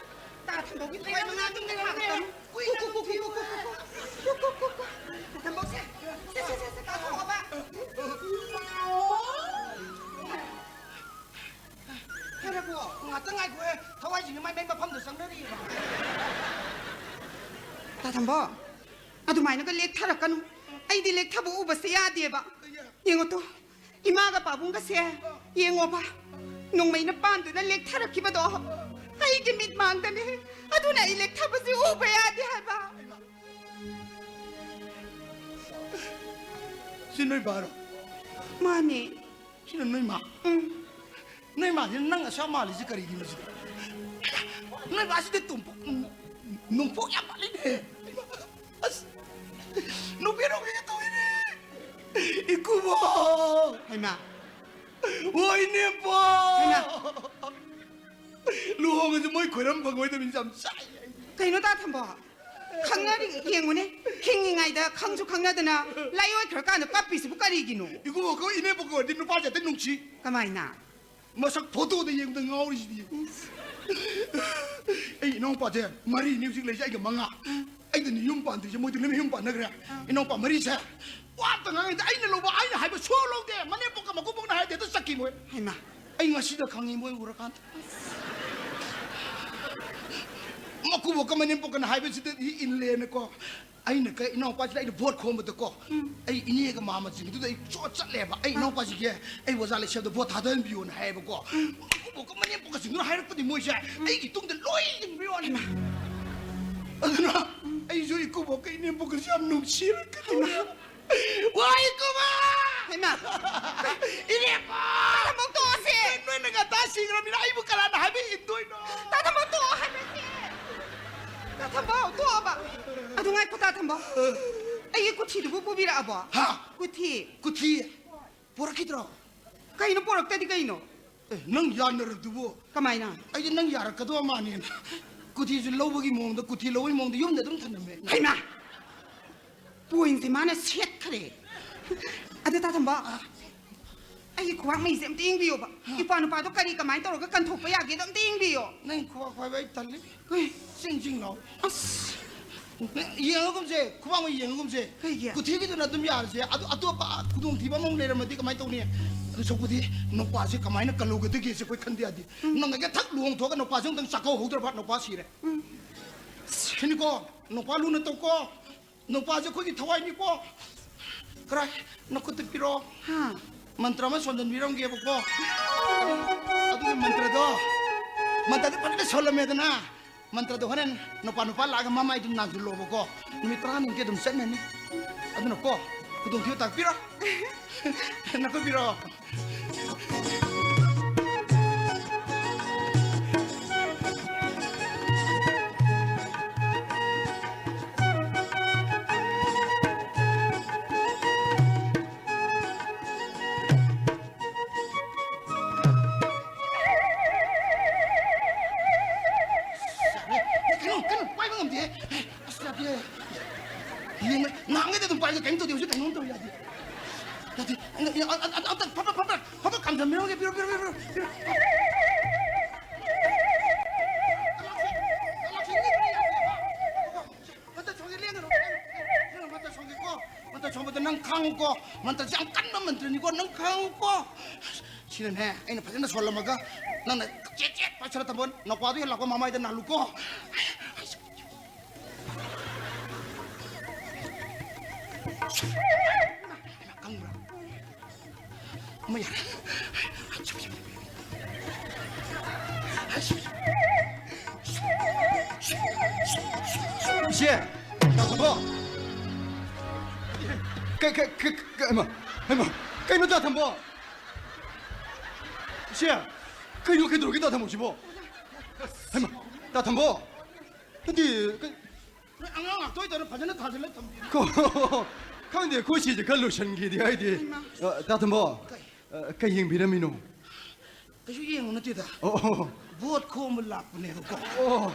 ꯆꯪꯅꯔꯤꯕ꯫ ꯇꯥ ꯊꯝꯕꯣ, ꯑꯗꯨꯃꯥꯏꯅꯒ ꯂꯦꯛꯊꯔꯛꯀꯅꯨ꯫ ꯑꯩꯗꯤ ꯂꯦꯛꯊꯕ ꯎꯕꯁꯦ ꯌꯥꯗꯦꯕ꯫ ꯀꯩꯒꯤ? ꯌꯦꯡꯉꯣ ꯇꯨ, ꯏꯃꯥꯒ ꯄꯥꯕꯨꯡꯒꯁꯦ ꯌꯦꯡꯉꯣꯕ, ꯅꯣꯡꯃꯩꯅ ꯄꯥꯟꯗꯨꯅ ꯂꯦꯛꯊꯔꯛꯈꯤꯕꯗꯣ ꯑꯩꯒꯤ ꯃꯤꯠ ꯃꯥꯡꯗꯅꯦ꯫ ꯑꯗꯨꯅ ꯑꯩ ꯂꯦꯛꯊꯕꯁꯦ ꯎꯕ ꯌꯥꯗꯦ ꯍꯥꯏꯕ꯫ ꯁꯤ ꯅꯣꯏ ꯕꯥꯔꯣ? ꯃꯥꯅꯦ꯫ ꯁꯤꯅ ꯅꯣꯏ ꯃꯥ? ꯎꯝ꯫ ꯅꯣꯏ ꯃꯥꯁꯤꯅ ꯅꯪ ꯑꯁꯥ ꯃꯥꯜꯂꯤꯁꯤ ꯀꯔꯤꯒꯤꯅꯣ ꯁꯤꯗ? ꯅꯣꯏ ꯃꯥꯁꯤꯗꯤ ꯇꯨꯝꯄꯣꯛ, ꯅꯨꯡꯄꯣꯛ ꯌꯥꯝ ꯃꯥꯜꯂꯤꯅꯦ꯫ ꯑꯁ, ꯅꯨꯄꯤ ꯅꯨꯄꯤ ꯇꯧꯏꯅꯦ꯫ ꯏꯀꯨꯕꯣ! ꯍꯩꯃꯥ꯫ ꯑꯣ, ꯏꯅꯦꯝꯄꯣꯛ! ꯍꯩꯃꯥ꯫ ꯂꯨꯍꯣꯡꯉꯁꯨ ꯃꯣꯏ ꯈꯣꯏꯔꯝ ꯐꯪꯉꯣꯏꯗꯕꯅꯤ, ꯌꯥꯝ ꯆꯥꯏ꯫ ꯀꯩꯅꯣ ꯇꯥ ꯊꯝꯕꯣ? ꯈꯪꯅꯔꯤ, ꯌꯦꯡꯉꯨꯅꯦ, ꯍꯤꯡꯉꯤꯉꯩꯗ ꯈꯪꯁꯨ ꯈꯪꯅꯗꯅ ꯂꯥꯏꯑꯣꯏꯈ꯭ꯔꯀꯥꯟꯗ ꯀꯞꯄꯤꯁꯤꯕꯨ ꯀꯔꯤꯒꯤꯅꯣ? ꯏꯀꯨꯕꯣꯛ, ꯑꯩꯈꯣꯏ ꯏꯅꯦꯝꯕꯣꯛꯀ ꯑꯣꯏꯔꯗꯤ ꯅꯨꯄꯥꯁꯦ ꯍꯦꯛꯇ ꯅꯨꯡꯁꯤ꯫ ꯀꯃꯥꯏꯅ? ꯃꯁꯛ ꯐꯣꯇꯣꯗ ꯌꯦꯡꯕꯗ ꯉꯥꯎꯔꯤꯁꯤꯗꯤ꯫ ꯑꯩ ꯏꯅꯥꯎꯄꯥꯁꯦ ꯃꯔꯤꯅꯤ ꯍꯧꯖꯤꯛ ꯂꯩꯁꯦ, ꯑꯩꯒ ꯃꯉꯥ꯫ ꯑꯩꯗꯅꯤ ꯌꯨꯝ ꯄꯥꯟꯗ꯭ꯔꯤꯁꯦ, ꯃꯣꯏꯗꯤ ꯂꯣꯏꯅ ꯌꯨꯝ ꯄꯥꯟꯅꯈ꯭ꯔꯦ꯫ ꯏꯅꯥꯎꯄꯥ ꯃꯔꯤꯁꯦ ꯋꯥ ꯑꯝꯇ ꯉꯥꯡꯉꯤꯗ, ꯑꯩꯅ ꯂꯧꯕ, ꯑꯩꯅ ꯍꯥꯏꯕ ꯁꯨꯡꯂꯧ ꯂꯧꯗꯦ꯫ ꯃꯅꯦꯝꯄꯣꯛꯀ ꯃꯀꯨꯕꯣꯛꯅ ꯍꯥꯏꯔꯗꯤ ꯍꯦꯛꯇ ꯆꯠꯈꯤ ꯃꯣꯏ꯫ ꯍꯩꯃꯥ꯫ ꯑꯩ ꯉꯁꯤꯗ ꯈꯪꯉꯤ ꯃꯣꯏ ꯎꯔꯀꯥꯟꯗ꯫ ꯃꯀꯨꯕꯣꯛꯀ ꯃꯅꯦꯝꯄꯣꯛꯀꯅ ꯍꯥꯏꯕꯁꯤꯗꯗꯤ ꯏꯜꯂꯦꯅꯀꯣ꯫ ꯑꯩꯅ ꯀ-, ꯏꯅꯥꯎꯄꯥꯁꯤꯗ ꯑꯩꯅ ꯚꯣꯠ ꯈꯣꯝꯕꯗꯀꯣ, ꯎꯝ꯫ ꯑꯩ ꯏꯅꯦꯒ ꯃꯥꯃꯁꯤꯡꯗꯨꯗ ꯑꯩ ꯆꯣꯠ ꯆꯠꯂꯦꯕ꯫ ꯑꯩ ꯑꯥ꯫ ꯏꯅꯥꯎꯄꯥꯁꯤꯒꯦ, ꯑꯩ ꯑꯣꯖꯥ ꯂꯩꯁꯦꯝꯗ ꯚꯣꯠ ꯊꯥꯗꯍꯟꯕꯤꯌꯣꯅ ꯍꯥꯏꯌꯦꯕꯀꯣ꯫ ꯎꯝ꯫ ꯃꯀꯨꯕꯣꯛꯀ ꯃꯅꯦꯝꯄꯣꯛꯀꯁꯤꯡꯗꯨꯅ ꯍꯥꯏꯔꯛꯄꯗꯤ ꯃꯣꯏꯁꯦ, ꯎꯝ꯫ ꯑꯩꯒꯤ ꯇꯨꯡꯗ ꯂꯣꯏ ꯏꯟꯕꯤꯌꯣꯅ꯫ ꯍꯩꯃꯥ꯫ ꯑꯗꯨꯅ ꯎꯝ꯫ ꯑꯩꯁꯨ ꯏꯀꯨꯕꯣꯛꯀ ꯏꯅꯦꯝꯄꯣꯛꯀꯁꯨ ꯌꯥꯝ ꯅꯨꯡꯁꯤꯔꯛꯀꯅꯤ꯫ ꯍꯩꯃꯥ꯫ ꯋꯥ ꯏꯀꯨꯕꯣꯛ! ꯍꯩꯃꯥ! ꯏꯅꯦꯝꯄꯣꯛ! ꯇꯥ ꯊꯝꯕꯧ ꯇꯣꯛꯑꯁꯦ! ꯅꯣꯏ, ꯅꯣꯏꯅ ꯉꯟꯇꯥ ꯁꯤꯈ꯭ꯔꯕꯅꯤꯅ ꯑꯩꯕꯨ ꯀꯅꯥꯅ ꯍꯥꯏꯕ ꯏꯟꯗꯣꯏꯅꯣ? ꯇꯥ ꯊꯝꯕꯧ ꯇꯣꯛꯑꯣ ꯍꯥꯏꯕꯁꯦ! ꯇꯥ ꯊꯝꯕꯧ ꯇꯣꯛꯑꯣꯕ! ꯑꯗꯨ ꯉꯥꯏꯈꯣ ꯇꯥ ꯊꯝꯕꯧ! ꯑꯩꯒꯤ ꯀꯨꯊꯤꯗꯨꯕꯨ ꯄꯨꯕꯤꯔꯛꯑꯕꯣ? ꯍꯥ? ꯀꯨꯊꯤ! ꯀꯨꯊꯤ? ꯄꯣꯔꯛꯈꯤꯗ꯭ꯔꯣ? ꯀꯩꯅꯣ ꯄꯣꯔꯛꯇꯗꯤ ꯀꯩꯅꯣ? ꯑꯦ, ꯅꯪ ꯌꯥꯅꯔꯕꯗꯨꯕꯨ? ꯀꯃꯥꯏꯅ? ꯑꯩꯗꯤ ꯅꯪ ꯌꯥꯔꯛꯀꯗꯧꯕ ꯃꯥꯅꯦꯅ ꯀꯨꯊꯤꯁꯨ ꯂꯧꯕꯒꯤ ꯃꯑꯣꯡꯗ, ꯀꯨꯊꯤ ꯂꯧꯕꯒꯤ ꯃꯑꯣꯡꯗ ꯌꯨꯝꯗ ꯑꯗꯨꯝ ꯊꯝꯂꯝꯃꯦ꯫ ꯍꯩꯃꯥ! ꯄꯣꯏꯟꯁꯦ ꯃꯥꯅ ꯁꯦꯠꯈ꯭ꯔꯦ꯫ ꯑꯗꯨ ꯇꯥ ꯊꯝꯕ, ꯑꯩꯒꯤ ꯈꯨꯕꯥꯛ ꯃꯩꯁꯦ ꯑꯝꯇ ꯌꯦꯡꯕꯤꯌꯣꯕ꯫ ꯍꯥ? ꯏꯄ꯭ꯋꯥ ꯅꯨꯄꯥꯗꯣ ꯀꯔꯤ ꯀꯃꯥꯏꯅ ꯇꯧꯔꯒ ꯀꯟꯊꯣꯛꯄ ꯌꯥꯒꯦꯗꯣ ꯑꯝꯇ ꯌꯦꯡꯕꯤꯌꯣ꯫ ꯅꯪ ꯈꯨꯕꯥꯛ ꯄꯥꯏꯕ ꯑꯩ ꯇꯜꯂꯤ꯫ ꯍꯣꯏ꯫ ꯆꯤꯡ ꯆꯤꯡ ꯂꯥꯎ꯫ ꯑꯁ꯫ ꯌꯦꯡꯉꯒꯨꯝꯁꯦ, ꯈꯨꯕꯥꯡ ꯑꯣꯏꯅ ꯌꯌꯦꯡꯉꯒꯨꯝꯁꯦ꯫ ꯀꯩꯒꯤ? ꯀꯨꯊꯤꯒꯤꯗꯨꯅ ꯑꯗꯨꯝ ꯌꯥꯔꯁꯦ꯫ ꯑꯗꯨ ꯑꯇꯣꯞꯄ ꯈꯨꯗꯣꯡꯊꯤꯕ ꯑꯃꯃꯨꯛ ꯂꯩꯔꯝꯃꯗꯤ ꯀꯃꯥꯏꯅ ꯇꯧꯅꯤ? ꯑꯗꯨ ꯁꯔꯨꯛꯄꯨꯗꯤ ꯅꯨꯄꯥꯁꯦ ꯀꯃꯥꯏꯅ ꯀꯜꯍꯧꯒꯗꯒꯦꯁꯦ ꯑꯩꯈꯣꯏ ꯈꯟꯗ ꯌꯥꯗꯦ꯫ ꯎꯝ꯫ ꯅꯪ ꯍꯦꯛꯇ ꯊꯛ ꯂꯨꯍꯣꯡꯊꯣꯛꯑꯒ ꯅꯨꯄꯥꯁꯦ ꯑꯃꯨꯛꯇꯪ ꯆꯥꯛꯀꯧꯍꯧꯗ꯭ꯔꯕ, ꯅꯨꯄꯥ ꯁꯤꯔꯦ꯫ ꯎꯝ꯫ ꯁꯤꯅꯤꯀꯣ, ꯅꯨꯄꯥ ꯂꯨꯅ ꯇꯧꯀꯣ꯫ ꯅꯨꯄꯥꯁꯦ ꯑꯩꯈꯣꯏꯒꯤ ꯊꯋꯥꯏꯅꯤꯀꯣ꯫ ꯀꯔꯥꯏ? ꯅꯈꯨꯠꯇ ꯄꯤꯔꯛꯑꯣ꯫ ꯍꯥ? ꯃꯟꯇ꯭ꯔ ꯑꯃ ꯁꯣꯟꯖꯟꯕꯤꯔꯝꯒꯦꯕꯀꯣ꯫ ꯑꯗꯨꯒꯤ ꯃꯟꯇ꯭ꯔꯗꯣ, ꯃꯟꯇ꯭ꯔꯗꯤ ꯐꯖꯅ ꯁꯣꯜꯂꯝꯃꯦꯗꯅ, ꯃꯟꯇ꯭ꯔꯗꯣ ꯍꯣꯔꯦꯟ ꯅꯨꯄꯥ ꯅꯨꯄꯥ ꯂꯥꯛꯑꯒ ꯃꯃꯥꯏꯗꯨ ꯅꯥꯟꯁꯤꯜꯂꯣꯕꯀꯣ꯫ ꯅꯨꯃꯤꯠ ꯇꯔꯥꯅꯤꯃꯨꯛꯇꯤ ꯑꯗꯨꯝ ꯆꯠꯅꯅꯤ꯫ ꯑꯗꯨꯅꯀꯣ, ꯈꯨꯗꯣꯡꯊꯤꯕ ꯇꯥꯛꯄꯤꯔꯣ꯫ ꯅꯈꯨꯠ ꯄꯤꯔꯛꯑꯣ꯫ ꯀꯩꯅꯣ, ꯀꯩꯅꯣ, ꯄꯥꯏꯕ ꯉꯝꯗꯦ꯫ ꯑꯁ, ꯌꯥꯗꯦ꯫ ꯌꯦꯡꯉꯦ, ꯅꯍꯥꯟꯈꯩꯗꯤ ꯑꯗꯨꯝ ꯄꯥꯏꯒꯦ, ꯀꯩꯝ ꯇꯧꯗꯦ, ꯍꯧꯖꯤꯛ ꯀꯩꯅꯣꯝ ꯇꯧꯔꯤ, ꯌꯥꯗꯦ꯫ ꯌꯥꯗꯦ꯫ ꯑ, ꯑ, ꯑ, ꯑꯝꯇ ꯐꯠ, ꯐꯠ, ꯐꯠ, ꯐꯠ, ꯐꯠ ꯀꯥꯝꯊꯟꯕꯤꯔꯝꯒꯦ, ꯄꯤꯔꯣ, ꯄꯤꯔꯣ, ꯄꯤꯔꯣ, ꯄꯤꯔꯣ, ꯄꯤꯔꯣ꯫ ꯃꯟꯇ꯭ꯔ ꯁꯣꯟꯒꯦ, ꯂꯦꯡꯒꯅꯨ, ꯂꯦꯡꯒꯅꯨ, ꯂꯦꯡꯒꯅꯨ, ꯃꯟꯇ꯭ꯔ ꯁꯣꯟꯒꯦꯀꯣ꯫ ꯃꯟꯇ꯭ꯔ ꯁꯣꯟꯕꯗ ꯅꯪ ꯈꯥꯡꯉꯨꯀꯣ꯫ ꯃꯟꯇ꯭ꯔꯁꯦ ꯌꯥꯝ ꯀꯟꯕ ꯃꯟꯇ꯭ꯔꯅꯤꯀꯣ, ꯅꯪ ꯈꯥꯡꯉꯨꯀꯣ꯫ ꯁꯤꯅꯅꯦ, ꯑꯩꯅ ꯐꯖꯅ ꯁꯣꯜꯂꯝꯃꯒ ꯅꯪꯅ ꯆꯦꯠ ꯆꯦꯠ ꯄꯥꯏꯁꯜꯂ ꯊꯝꯕ, ꯅꯧꯄꯥꯗꯣ ꯍꯦꯛ ꯂꯥꯛꯄ ꯃꯃꯥꯏꯗ ꯅꯥꯜꯂꯨꯀꯣ꯫ ꯀꯪꯕ꯭ꯔꯥ? ꯑꯃ ꯌꯥꯔꯦ꯫ ꯏꯆꯦ! ꯇꯥꯊꯝꯕꯣ! ꯀ-, ꯀ-, ꯀ-, ꯀ-, ꯍꯩꯃꯥ! ꯍꯩꯃꯥ! ꯀꯩꯅꯣ ꯇꯥꯊꯝꯕꯣ? ꯏꯆꯦ! ꯀꯩꯅꯣ, ꯀꯩꯗꯧꯔꯒꯦ ꯇꯥꯊꯝꯕꯣꯁꯤꯕꯣ? ꯍꯩꯃꯥ! ꯇꯥꯊꯝꯕꯣ! ꯅꯠꯇꯦ, ꯀꯩ- ꯅꯣꯏ ꯑꯉꯥꯡ ꯉꯥꯛꯇ ꯑꯣꯏꯗꯣꯏꯔꯣ? ꯐꯖꯅ ꯊꯥꯖꯤꯜꯂ ꯊꯝꯕꯤꯔꯣ꯫ ꯀꯣ-, ꯈꯪꯗꯦ, ꯑꯩꯈꯣꯏ ꯁꯤꯁꯦ ꯈꯔ ꯂꯣꯏꯁꯟꯈꯤꯗꯤ ꯍꯥꯏꯗꯤ꯫ ꯍꯩꯃꯥ꯫ ꯑ, ꯇꯥ ꯊꯝꯕꯣ꯫ ꯀꯩ? ꯑ, ꯀꯩ ꯌꯦꯡꯕꯤꯔꯝꯃꯤꯅꯣ? ꯀꯩꯁꯨ ꯌꯦꯡꯕ ꯅꯠꯇꯦꯗ꯫ ꯑꯣ, ꯑꯣ꯫ ꯚꯣꯠ ꯈꯣꯝꯕ ꯂꯥꯛꯄꯅꯦꯕꯀꯣ꯫ ꯑꯣ꯫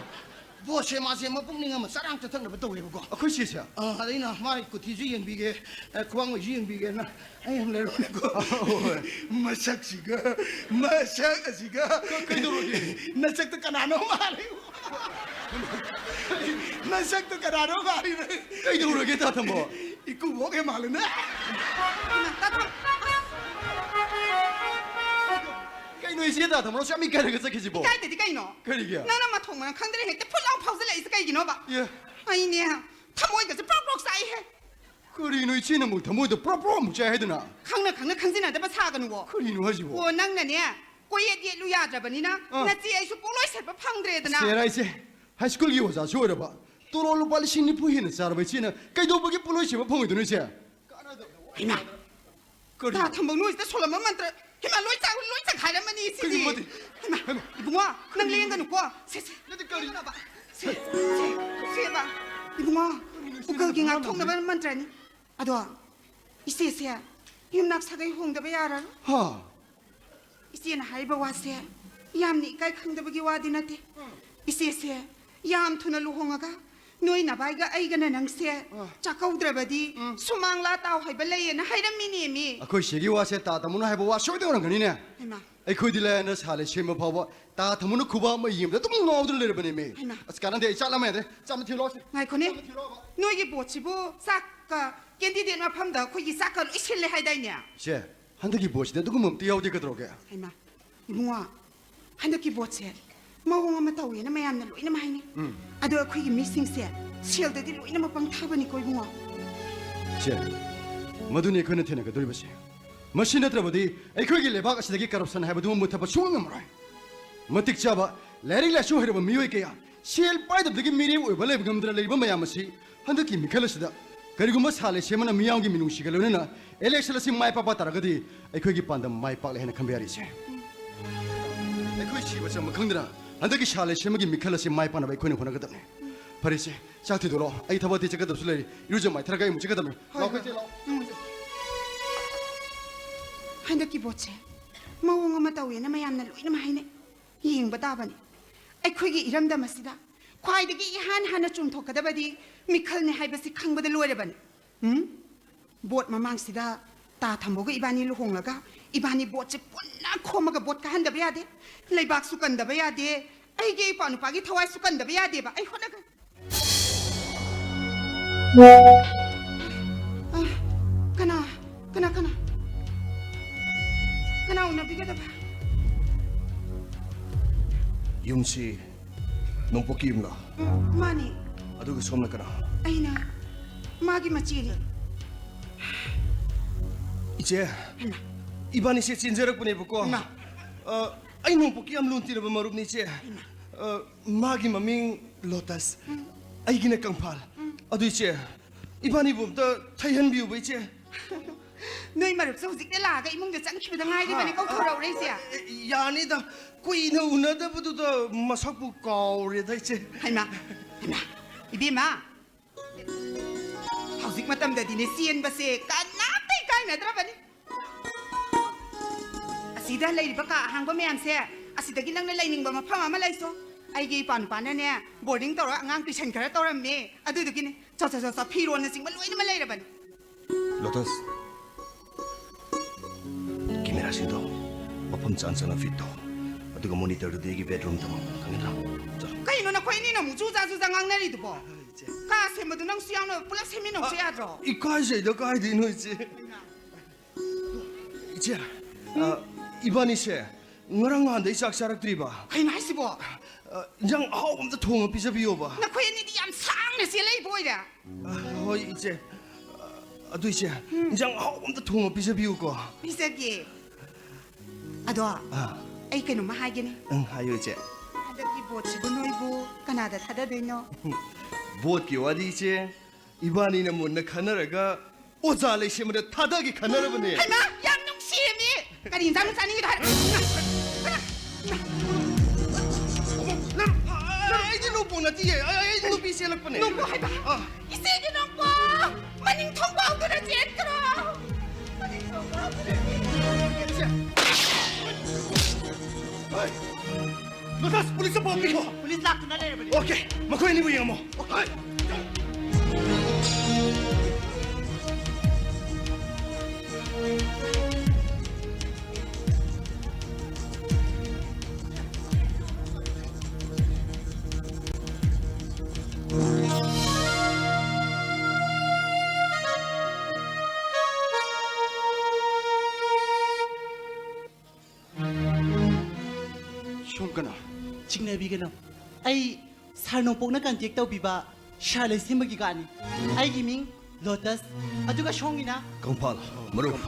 ꯕꯣꯁꯁꯦ ꯃꯥꯁꯦ ꯃꯄꯨꯛꯅꯤꯡ ꯑꯃ ꯆꯔꯥꯡ ꯆꯊꯛꯅꯕ ꯇꯧꯋꯦꯕꯀꯣ꯫ ꯑꯩꯈꯣꯏ ꯁꯤꯁꯦ꯫ ꯑ, ꯑꯗ ꯑꯩꯅ ꯃꯥꯒꯤ ꯀꯨꯊꯤꯁꯨ ꯌꯦꯡꯕꯤꯒꯦ, ꯑ, ꯈ꯭ꯋꯥꯡ ꯑꯣꯏꯁꯨ ꯌꯦꯡꯕꯤꯒꯦꯅ ꯑꯩ ꯑꯃ ꯂꯩꯔꯨꯅꯦꯀꯣ꯫ ꯍꯣꯏ꯫ ꯃꯁꯛꯁꯤꯒ, ꯃꯁꯛ ꯑꯁꯤꯒ꯫ ꯀꯩꯗꯧꯔꯒꯦ? ꯅꯁꯛꯇ ꯀꯅꯥꯅꯣ ꯃꯥꯜꯂꯤ? ꯅꯁꯛꯇ ꯀꯅꯥꯅꯣ ꯃꯥꯜꯂꯤ? ꯀꯩꯗꯧꯔꯒꯦ, ꯇꯥ ꯊꯝꯕ? ꯏꯀꯨꯕꯣꯛ ꯍꯦꯛ ꯃꯥꯜꯂꯤꯅꯦ꯫ ꯀꯩꯅꯣ ꯏꯆꯦ, ꯇꯥ ꯊꯝꯕ? ꯁꯨ ꯌꯥꯝ ꯏꯀꯥꯏꯔꯒ ꯆꯠꯈꯤꯁꯤꯕꯣ? ꯏꯀꯥꯏꯗꯗꯤ ꯀꯩꯅꯣ? ꯀꯔꯤꯒꯤ? ꯅꯪꯅ ꯃꯊꯣꯡ ꯃꯔꯝ ꯈꯪꯗꯅ ꯍꯦꯛꯇ ꯐꯨꯠ ꯂꯥꯎ ꯐꯥꯎꯖꯜꯂꯛꯏꯁꯦ ꯀꯩꯒꯤꯅꯣꯕ? ꯑꯦ꯫ ꯑꯩꯅꯦ, ꯊꯃꯣꯏꯒꯁꯦ ꯄ꯭ꯔꯣꯛ ꯄ꯭ꯔꯣꯛ ꯆꯥꯛꯏꯍꯦ꯫ ꯀꯔꯤꯅꯣ ꯏꯆꯦꯅ ꯑꯃꯨꯛ ꯊꯃꯣꯏꯗ ꯄ꯭ꯔꯣꯞ ꯄ꯭ꯔꯣꯞ ꯑꯃꯨꯛ ꯆꯥꯏ ꯍꯥꯏꯗꯨꯅ? ꯈꯪꯅ ꯈꯪꯅ ꯈꯪꯖꯤꯟꯅꯗꯕ ꯁꯥꯒꯅꯨꯋꯣ꯫ ꯀꯔꯤꯅꯣ ꯍꯥꯏꯁꯤꯕꯣ? ꯑꯣ, ꯅꯪꯅꯅꯦ, ꯀꯣꯏꯌꯦꯠ ꯌꯦꯠꯂꯨ ꯌꯥꯗ꯭ꯔꯕꯅꯤꯅ, ꯑꯥ꯫ ꯅꯆꯦ ꯑꯩꯁꯨ ꯄꯣꯂꯣꯏ ꯁꯦꯠꯄ ꯐꯪꯗ꯭ꯔꯦꯗꯅ꯫ ꯁꯦꯔꯥ ꯏꯆꯦ, ꯍꯥꯏ ꯁ꯭ꯀꯨꯜꯒꯤ ꯑꯣꯖꯥꯁꯨ ꯑꯣꯏꯔꯕ, ꯇꯣꯂꯣꯞ ꯂꯨꯄꯥ ꯂꯤꯁꯤꯡ ꯅꯤꯐꯨ ꯍꯦꯟꯅ ꯆꯥꯔꯕ ꯏꯆꯦꯅ ꯀꯩꯗꯧꯕꯒꯤ ꯄꯣꯠꯂꯣꯏ ꯁꯦꯝꯕ ꯐꯪꯉꯣꯏꯗꯣꯏꯅꯣ ꯏꯆꯦ? ꯍꯩꯃꯥ, ꯀꯔꯤ? ꯇꯥ ꯊꯝꯕ ꯅꯣꯏꯁꯤꯗ ꯁꯣꯜꯂꯝꯕ ꯃꯟꯇ꯭ꯔ, ꯍꯩꯃꯥ, ꯂꯣꯏ ꯆꯥ-, ꯂꯣꯏ ꯆꯥꯈꯥꯏꯔꯝꯃꯅꯤ ꯁꯤꯗꯤ꯫ ꯀꯩꯅꯣ ꯃꯗꯤ? ꯍꯩꯃꯥ, ꯍꯩꯃꯥ꯫ ꯏꯕꯨꯡꯉꯣ, ꯅꯪ ꯂꯦꯡꯒꯅꯨꯀꯣ꯫ ꯁꯦ, ꯁꯦ, ꯅꯠꯇꯦ, ꯀꯔꯤ? ꯂꯦꯡꯒꯅꯣꯕ꯫ ꯁꯦ, ꯁꯦ, ꯁꯦꯕ꯫ ꯏꯕꯨꯡꯉꯣ, ꯎꯀꯜꯒꯤ ꯉꯥꯛꯊꯣꯛꯅꯕ ꯃꯟꯇ꯭ꯔꯅꯤ꯫ ꯑꯗꯣ, ꯏꯆꯦꯁꯦ, ꯌꯨꯝꯅꯥꯛ ꯁꯥꯒꯩ ꯍꯣꯡꯗꯕ ꯌꯥꯔꯔꯣꯏ꯫ ꯍꯥ? ꯏꯆꯦꯅ ꯍꯥꯏꯔꯤꯕ ꯋꯥꯁꯦ ꯌꯥꯝꯅ ꯏꯀꯥꯏ ꯈꯪꯗꯕꯒꯤ ꯋꯥꯗꯤ ꯅꯠꯇꯦ꯫ ꯏꯆꯦꯁꯦ ꯌꯥꯝ ꯊꯨꯅ ꯂꯨꯍꯣꯡꯉꯒ ꯅꯣꯏ ꯅꯕꯥꯏꯒ ꯑꯩꯒꯅ ꯅꯪꯁꯦ ꯆꯥꯛꯀꯧꯗ꯭ꯔꯕꯗꯤ ꯁꯨꯃꯥꯡ ꯂꯥ ꯇꯥꯎ ꯍꯥꯏꯕ ꯂꯩꯌꯦꯅ ꯍꯥꯏꯔꯝꯃꯤꯅꯦꯃꯤ꯫ ꯑꯩꯈꯣꯏ ꯁꯤꯒꯤ ꯋꯥꯁꯦ ꯇꯥ ꯊꯝꯃꯨꯅꯨ ꯍꯥꯏꯕ ꯋꯥ ꯁꯣꯏꯗꯅ ꯑꯣꯏꯔꯝꯒꯅꯤꯅꯦ꯫ ꯍꯩꯃꯥ꯫ ꯑꯩꯈꯣꯏꯗꯤ ꯂꯥꯏꯔꯅ ꯁꯥ ꯂꯩ ꯁꯦꯝꯕ ꯐꯥꯎꯕ ꯇꯥ ꯊꯝꯃꯨꯅ ꯈꯨꯕꯥꯛ ꯑꯃ ꯌꯦꯡꯕꯗ ꯑꯗꯨꯝ ꯉꯥꯎꯗꯨꯅ ꯂꯩꯔꯕꯅꯦꯃꯤ꯫ ꯍꯩꯃꯥ꯫ ꯑꯁ, ꯀꯥꯟꯅꯗꯦ, ꯑꯩ ꯆꯥꯛ ꯂꯥꯝꯃꯦ ꯌꯥꯗ꯭ꯔꯦ꯫ ꯆꯥ ꯑꯃ ꯊꯤꯜꯂꯛꯑꯣꯁꯦ꯫ ꯉꯥꯏꯈꯣꯅꯦ꯫ ꯆꯥ ꯑꯃ ꯊꯤꯜꯂꯛꯑꯣꯕ꯫ ꯅꯣꯏꯒꯤ ꯕꯣꯠꯁꯤꯕꯨ ꯆꯥꯛꯀ ꯀꯦꯟꯗꯤꯗꯦꯠ ꯃꯐꯝꯗ ꯑꯩꯈꯣꯏꯒꯤ ꯆꯥꯛꯀ ꯂꯣꯏ ꯁꯤꯜꯂꯦ ꯍꯥꯏꯗꯥꯏꯅꯦ? ꯁꯦ, ꯍꯟꯗꯛꯀꯤ ꯕꯣꯠꯁꯤꯗ ꯑꯗꯨꯒꯨꯝꯕ ꯑꯝꯇ ꯌꯥꯎꯗꯦ ꯀꯩꯗꯧꯔꯒꯦ? ꯍꯩꯃꯥ, ꯏꯕꯨꯡꯉꯣ, ꯍꯟꯗꯛꯀꯤ ꯕꯣꯠꯁꯦ ꯃꯑꯣꯡ ꯑꯃ ꯇꯧꯋꯦꯅ ꯃꯌꯥꯝꯅ ꯂꯣꯏꯅꯃꯛ ꯍꯥꯏꯅꯩ꯫ ꯑꯗꯣ ꯑꯩꯈꯣꯏꯒꯤ ꯃꯤꯁꯤꯡꯁꯦ ꯁꯦꯜꯗꯗꯤ ꯂꯣꯏꯅꯃꯛ ꯄꯪꯊꯥꯕꯅꯤꯀꯣ ꯏꯕꯨꯡꯉꯣ꯫ ꯁꯦ, ꯃꯗꯨꯅꯤ ꯑꯩꯈꯣꯏꯅ ꯊꯦꯡꯅꯒꯗꯧꯔꯤꯕꯁꯦ꯫ ꯃꯁꯤ ꯅꯠꯇ꯭ꯔꯕꯗꯤ ꯑꯩꯈꯣꯏꯒꯤ ꯂꯩꯕꯥꯛ ꯑꯁꯤꯗꯒꯤ ꯀꯔꯞꯁꯟ ꯍꯥꯏꯕꯗꯨꯃ ꯃꯨꯠꯊꯠꯄ ꯁꯨꯡꯉꯝ ꯉꯝꯃꯔꯣꯏ꯫ ꯃꯇꯤꯛ ꯆꯥꯕ, ꯂꯥꯏꯔꯤꯛ ꯂꯥꯏꯁꯨ ꯍꯩꯔꯕ ꯃꯤꯑꯣꯏ ꯀꯌꯥ, ꯁꯦꯜ ꯄꯥꯏꯗꯕꯗꯒꯤ ꯃꯤꯔꯦꯝ ꯑꯣꯏꯕ ꯂꯩꯕ ꯉꯝꯗꯅ ꯂꯩꯔꯤꯕ ꯃꯌꯥꯝ ꯑꯁꯤ ꯍꯟꯗꯛꯀꯤ ꯃꯤꯈꯜ ꯑꯁꯤꯗ ꯀꯔꯤꯒꯨꯝꯕ ꯁꯥ ꯂꯩꯁꯦꯝꯕꯅ ꯃꯤꯌꯥꯝꯒꯤ ꯃꯤꯅꯨꯡꯁꯤꯒ ꯂꯣꯏꯅꯅ ꯏꯂꯦꯛꯁꯟ ꯑꯁꯤ ꯃꯥꯏ ꯄꯥꯛꯄ ꯇꯥꯔꯒꯗꯤ ꯑꯩꯈꯣꯏꯒꯤ ꯄꯥꯟꯗꯝ ꯃꯥꯏ ꯄꯥꯛꯂꯦ ꯍꯥꯏꯅ ꯈꯟꯕ ꯌꯥꯔꯦ ꯏꯆꯦ꯫ ꯑꯩꯈꯣꯏ ꯁꯤꯕ ꯆꯪꯕ ꯈꯪꯗꯅ ꯍꯟꯗꯛꯀꯤ ꯁꯥ ꯂꯩꯁꯦꯝꯕꯒꯤ ꯃꯤꯈꯜ ꯑꯁꯤ ꯃꯥꯏ ꯄꯥꯛꯅꯕ ꯑꯩꯈꯣꯏꯅ ꯍꯣꯠꯅꯒꯗꯕꯅꯤ꯫ ꯐꯔꯦ ꯏꯆꯦ, ꯆꯥꯛ ꯊꯤꯗꯣꯛꯂꯣ, ꯑꯩ ꯊꯕꯛ ꯑꯇꯩ ꯆꯠꯀꯗꯕꯁꯨ ꯂꯩꯔꯤ, ꯏꯔꯨꯖ ꯃꯥꯏꯊꯔꯒ ꯑꯩ ꯑꯃꯨꯛ ꯆꯠꯀꯗꯕꯅꯤ꯫ ꯍꯣꯏ, ꯂꯥꯛꯑꯣ ꯍꯣꯏ꯫ ꯏꯆꯦ, ꯂꯥꯛꯑꯣ꯫ ꯎꯝ꯫ ꯍꯟꯗꯛꯀꯤ ꯕꯣꯠꯁꯦ ꯃꯑꯣꯡ ꯑꯃ ꯇꯧꯋꯦꯅ ꯃꯌꯥꯝꯅ ꯂꯣꯏꯅꯃꯛ ꯍꯥꯏꯅꯩ꯫ ꯌꯦꯡꯕ ꯇꯥꯕꯅꯤ꯫ ꯑꯩꯈꯣꯏꯒꯤ ꯏꯔꯝꯗꯝ ꯑꯁꯤꯗ ꯈ꯭ꯋꯥꯏꯗꯒꯤ ꯏꯍꯥꯟ ꯍꯥꯟꯅ ꯆꯨꯝꯊꯣꯛꯀꯗꯕꯗꯤ ꯃꯤꯈꯜꯅꯤ ꯍꯥꯏꯕꯁꯤ ꯈꯪꯕꯗ ꯂꯣꯏꯔꯕꯅꯤ꯫ ꯎꯝ? ꯕꯣꯠ ꯃꯃꯥꯡꯁꯤꯗ ꯇꯥ ꯊꯝꯕꯒ ꯏꯕꯥꯅꯤ ꯂꯨꯍꯣꯡꯂꯒ ꯏꯕꯥꯅꯤ ꯕꯣꯠꯁꯦ ꯄꯨꯟꯅ ꯈꯣꯝꯃꯒ ꯕꯣꯠ ꯀꯥꯍꯟꯗꯕ ꯌꯥꯗꯦ꯫ ꯂꯩꯕꯥꯛꯁꯨ ꯀꯟꯗꯕ ꯌꯥꯗꯦ꯫ ꯑꯩꯒꯤ ꯏꯄꯥ ꯅꯨꯄꯥꯒꯤ ꯊꯋꯥꯏꯁꯨ ꯀꯟꯗꯕ ꯌꯥꯗꯦꯕ꯫ ꯑꯩ ꯍꯣꯠꯅꯒꯦ꯫ ꯑ, ꯀꯅꯥ? ꯀꯅꯥ, ꯀꯅꯥ? ꯀꯅꯥ ꯎꯅꯕꯤꯒꯗꯕ? ꯌꯨꯝꯁꯤ ꯅꯣꯡꯄꯣꯛꯀꯤ ꯌꯨꯝꯂꯣ? ꯎꯝ, ꯃꯥꯅꯤ꯫ ꯑꯗꯨꯒ ꯁꯣꯝꯅ ꯀꯅꯥ? ꯑꯩꯅ ꯃꯥꯒꯤ ꯃꯆꯦꯅꯤ꯫ ꯏꯆꯦ, ꯍꯩꯃꯥ꯫ ꯏꯕꯥꯅꯤꯁꯦ ꯆꯦꯟꯖꯔꯛꯄꯅꯦꯕꯀꯣ꯫ ꯍꯩꯃꯥ꯫ ꯑ, ꯑꯩ ꯅꯣꯡꯄꯣꯛꯀꯤ ꯌꯥꯝ ꯂꯨꯅ ꯇꯤꯟꯅꯕ ꯃꯔꯨꯞꯅꯤ, ꯏꯆꯦ꯫ ꯍꯩꯃꯥ꯫ ꯑ, ꯃꯥꯒꯤ ꯃꯃꯤꯡ ꯂꯣꯇꯁ꯫ ꯎꯝ꯫ ꯑꯩꯒꯤꯅ ꯀꯪꯐꯥꯜ꯫ ꯎꯝ꯫ ꯑꯗꯨ ꯏꯆꯦ, ꯏꯕꯥꯅꯤꯕꯨ ꯑꯝꯇ ꯊꯩꯍꯟꯕꯤꯌꯨꯕ, ꯏꯆꯦ꯫ ꯅꯣꯏ ꯃꯔꯨꯞꯁꯨ ꯍꯧꯖꯤꯛꯇ ꯂꯥꯛꯑꯒ ꯏꯃꯨꯡꯗ ꯆꯪꯈꯤꯕꯗ ꯉꯥꯏꯔꯤꯕꯅꯦ, ꯍꯥ? ꯀꯧꯊꯣꯔꯛꯎꯔꯦ, ꯏꯆꯦ꯫ ꯑꯦ, ꯌꯥꯅꯤꯗ, ꯀꯨꯏꯅ ꯎꯅꯗꯕꯗꯨꯗ ꯃꯁꯛꯄꯨ ꯀꯥꯎꯔꯦꯗ, ꯏꯆꯦ꯫ ꯍꯩꯃꯥ, ꯍꯩꯃꯥ, ꯏꯕꯦꯝꯃ, ꯍꯧꯖꯤꯛ ꯃꯇꯝꯗꯗꯤꯅꯦ, ꯆꯦꯟꯕꯁꯦ ꯀꯅꯥꯝꯇ ꯏꯀꯥꯏꯅꯗ꯭ꯔꯕꯅꯤ꯫ ꯑꯁꯤꯗ ꯂꯩꯔꯤꯕ ꯀꯥ ꯑꯍꯥꯡꯕ ꯃꯌꯥꯝꯁꯦ, ꯑꯁꯤꯗꯒꯤ ꯅꯪꯅ ꯂꯩꯅꯤꯡꯕ ꯃꯐꯝ ꯑꯃ ꯂꯩꯁꯣ꯫ ꯑꯩꯒꯤ ꯏꯄꯥ ꯅꯨꯄꯥꯅꯅꯦ, ꯕꯣꯔꯗꯤꯡ ꯇꯧꯔꯒ ꯑꯉꯥꯡ ꯇꯨꯏꯁꯟ ꯈꯔ ꯇꯧꯔꯝꯃꯦ, ꯑꯗꯨꯗꯨꯒꯤꯅꯦ꯫ ꯆꯣ, ꯆꯣ, ꯆꯣ, ꯆꯣ, ꯐꯤꯔꯣꯟꯅꯆꯤꯡꯕ ꯂꯣꯏꯅꯃꯛ ꯂꯩꯔꯕꯅꯤ꯫ ꯂꯣꯇꯁ, ꯀꯦꯃꯦꯔꯥꯁꯤꯡꯗꯣ ꯃꯐꯝ ꯆꯥꯅ ꯆꯥꯅ ꯐꯤꯠ ꯇꯧ, ꯑꯗꯨꯒ ꯃꯣꯅꯤꯇꯔꯗꯨꯗꯤ ꯑꯩꯒꯤ ꯕꯦꯗꯔꯨꯝꯗ ꯑꯃ ꯊꯝꯃꯣ, ꯈꯪꯉꯤꯗ꯭ꯔꯥ? ꯆꯠꯂꯣ꯫ ꯀꯩꯅꯣ, ꯅꯈꯣꯏ ꯑꯅꯤꯅ ꯑꯃꯨꯛ ꯖꯨꯖꯥ ꯖꯨꯖꯥ ꯉꯥꯡꯅꯔꯤꯗꯨꯕꯣ? ꯏꯆꯦ꯫ ꯀꯥ ꯁꯦꯝꯕꯗꯨ ꯅꯪꯁꯨ ꯌꯥꯎꯅ ꯄꯨꯂꯞ ꯁꯦꯝꯃꯤꯟꯅꯧꯁꯨ ꯌꯥꯗ꯭ꯔꯣ? ꯏꯀꯥꯏꯖꯩꯗ, ꯀꯥꯏꯗꯩꯅꯣ, ꯏꯆꯦ? ꯏꯆꯦ, ꯑ, ꯏꯕꯥꯅꯤꯁꯦ ꯉꯔꯥꯡ ꯅꯍꯥꯟꯗꯩ ꯆꯥꯛ ꯆꯥꯔꯛꯇ꯭ꯔꯤꯕ꯫ ꯀꯩꯅꯣ ꯍꯥꯏꯁꯤꯕꯣ? ꯑ, ꯏꯟꯖꯥꯡ ꯑꯍꯥꯎꯕ ꯑꯝꯇ ꯊꯣꯡꯉ ꯄꯤꯖꯕꯤꯌꯣꯕ꯫ ꯅꯈꯣꯏ ꯑꯅꯤꯗꯤ ꯌꯥꯝ ꯁꯥꯡꯅ ꯆꯦꯜꯂꯛꯏꯕ ꯑꯣꯏꯔꯦ꯫ ꯑ, ꯍꯣꯏ, ꯏꯆꯦ꯫ ꯑ, ꯑꯗꯨ, ꯏꯆꯦ, ꯎꯝ꯫ ꯏꯟꯖꯥꯡ ꯑꯍꯥꯎꯕ ꯑꯝꯇ ꯊꯣꯡꯉ ꯄꯤꯖꯕꯤꯌꯨꯀꯣ꯫ ꯄꯤꯖꯒꯦ꯫ ꯑꯗꯣ, ꯑꯥ꯫ ꯑꯩ ꯀꯩꯅꯣꯝꯃ ꯍꯥꯏꯒꯦꯅꯦ꯫ ꯎꯝ, ꯍꯥꯏꯌꯨ, ꯏꯆꯦ꯫ ꯍꯟꯗꯛꯀꯤ ꯕꯣꯠꯁꯤꯕꯨ ꯅꯣꯏꯕꯨ ꯀꯅꯥꯗ ꯊꯥꯗꯗꯣꯏꯅꯣ? ꯕꯣꯠꯀꯤ ꯋꯥꯗꯤ, ꯏꯆꯦ, ꯏꯕꯥꯅꯤꯅ ꯃꯨꯟꯅ ꯈꯟꯅꯔꯒ ꯑꯣꯖꯥ ꯂꯩꯁꯦꯝꯕꯗ ꯊꯥꯗꯒꯦ ꯈꯟꯅꯔꯕꯅꯦ꯫ ꯍꯩꯃꯥ, ꯌꯥꯝ ꯅꯨꯡꯁꯤꯔꯝꯃꯤ꯫ ꯀꯔꯤ ꯏꯟꯖꯥꯡꯅꯣ ꯆꯥꯅꯤꯡꯉꯤꯗꯣ ꯍꯥꯏꯔꯣ꯫ ꯅꯪ, ꯅꯪ, ꯑꯩꯗꯤ ꯅꯣꯡꯄꯣꯛ ꯅꯠꯇꯤꯌꯦ꯫ ꯑꯩ, ꯑꯩ ꯅꯨꯄꯤ ꯆꯦꯜꯂꯛꯄꯅꯦ꯫ ꯅꯣꯡꯄꯣꯛ ꯍꯥꯏꯕ? ꯑꯥ꯫ ꯏꯆꯦꯒꯤ ꯅꯣꯡꯄꯣꯛ! ꯃꯅꯤꯡ ꯊꯣꯡꯐꯥꯎꯗꯨꯅ ꯆꯦꯟꯈ꯭ꯔꯣ! ꯃꯅꯤꯡ ꯊꯣꯡꯐꯥꯎꯗꯨꯅ ꯆꯦꯟꯈ꯭ꯔꯣ! ꯍꯣꯏ꯫ ꯂꯣꯇꯁ, ꯄꯨꯂꯤꯁꯇ ꯄꯥꯎ ꯄꯤꯈꯣ꯫ ꯄꯨꯂꯤꯁ ꯂꯥꯛꯇꯨꯅ ꯂꯩꯔꯕꯅꯤ꯫ ꯑꯣꯀꯦ, ꯃꯈꯣꯏ ꯑꯅꯤꯕꯨ ꯌꯦꯡꯉꯝꯃꯣ꯫ ꯑꯣꯀꯦ꯫ ꯁꯣꯝ ꯀꯅꯥ? ꯆꯤꯡꯅꯕꯤꯒꯅꯨ꯫ ꯑꯩ ꯁꯥꯔ ꯅꯣꯡꯄꯣꯛꯅ ꯀꯟꯇꯦꯛ ꯇꯧꯕꯤꯕ ꯁꯥꯔ ꯂꯩꯁꯦꯝꯕꯒꯤ ꯒꯥꯔꯗꯅꯤ꯫ ꯑꯩꯒꯤ ꯃꯤꯡ ꯂꯣꯇꯁ꯫ ꯑꯗꯨꯒ ꯁꯣꯝꯒꯤꯅ? ꯀꯪꯐꯥꯜ, ꯃꯔꯨꯞ꯫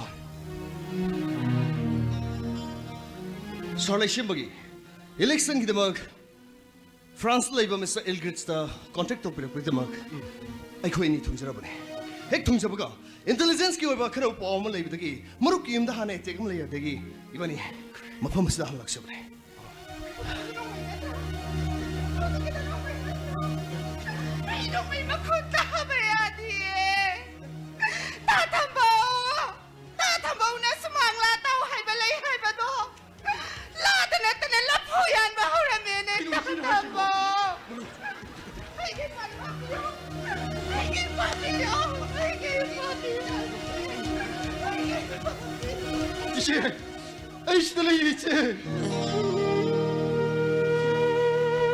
ꯁꯥꯔ ꯂꯩꯁꯦꯝꯕꯒꯤ ꯏꯂꯦꯛꯁꯟꯒꯤꯗꯃꯛ ꯐ꯭ꯔꯥꯟꯁꯇ ꯂꯩꯕ ꯃꯤꯁꯇꯔ ꯏꯜꯒ꯭ꯔꯤꯠꯁꯇ ꯀꯣꯟꯇꯦꯛ ꯇꯧꯕꯤꯔꯛꯄꯒꯤꯗꯃꯛ ꯑꯩꯈꯣꯏ ꯑꯅꯤ ꯊꯨꯡꯖꯔꯕꯅꯤ꯫ ꯍꯦꯛ ꯊꯨꯡꯖꯕꯒ ꯏꯟꯇꯦꯂꯤꯖꯦꯟꯁꯀꯤ ꯑꯣꯏꯕ ꯑꯈꯟꯅꯕ ꯄꯥꯎ ꯑꯃ ꯂꯩꯕꯗꯒꯤ ꯃꯔꯨꯞꯀꯤ ꯌꯨꯝꯗ ꯍꯥꯟꯅ ꯑꯦꯇꯦꯛ ꯑꯃ ꯂꯩꯕꯗꯒꯤ ꯏꯕꯥꯅꯤ ꯃꯐꯝ ꯑꯁꯤꯗ ꯍꯜꯂꯛꯆꯕꯅꯤ꯫ ꯑꯩ ꯅꯣꯡꯃꯩ ꯃꯈꯣꯟ ꯇꯥꯕ ꯌꯥꯗꯤꯌꯦ꯫ ꯇꯥ ꯊꯝꯕꯧ! ꯇꯥ ꯊꯝꯕꯧꯅ ꯁꯨꯃꯥꯡ ꯂꯥ ꯇꯧ ꯍꯥꯏꯕ ꯂꯩ ꯍꯥꯏꯕꯗꯣ ꯂꯥꯗ ꯅꯠꯇꯅ ꯂꯐꯨ ꯌꯥꯟꯕ ꯍꯧꯔꯝꯃꯦꯅꯦ꯫ ꯀꯩꯅꯣ ꯁꯤꯅ ꯍꯥꯏꯁꯤꯕꯣ? ꯇꯥ ꯊꯝꯕꯧ! ꯑꯩꯒꯤ ꯄꯥꯔꯤ ꯐꯥꯕꯤꯌꯨ! ꯑꯩꯒꯤ ꯄꯥꯔꯤ ꯐꯥꯕꯤꯌꯨ! ꯑꯩꯒꯤ ꯄꯥꯔꯤ ꯐꯥꯕꯤꯌꯨ! ꯑꯩꯒꯤ ꯄꯥꯔꯤ ꯐꯥꯕꯤꯌꯨ! ꯏꯆꯦ! ꯑꯩ ꯁꯤꯗ ꯂꯩꯌꯦ, ꯏꯆꯦ꯫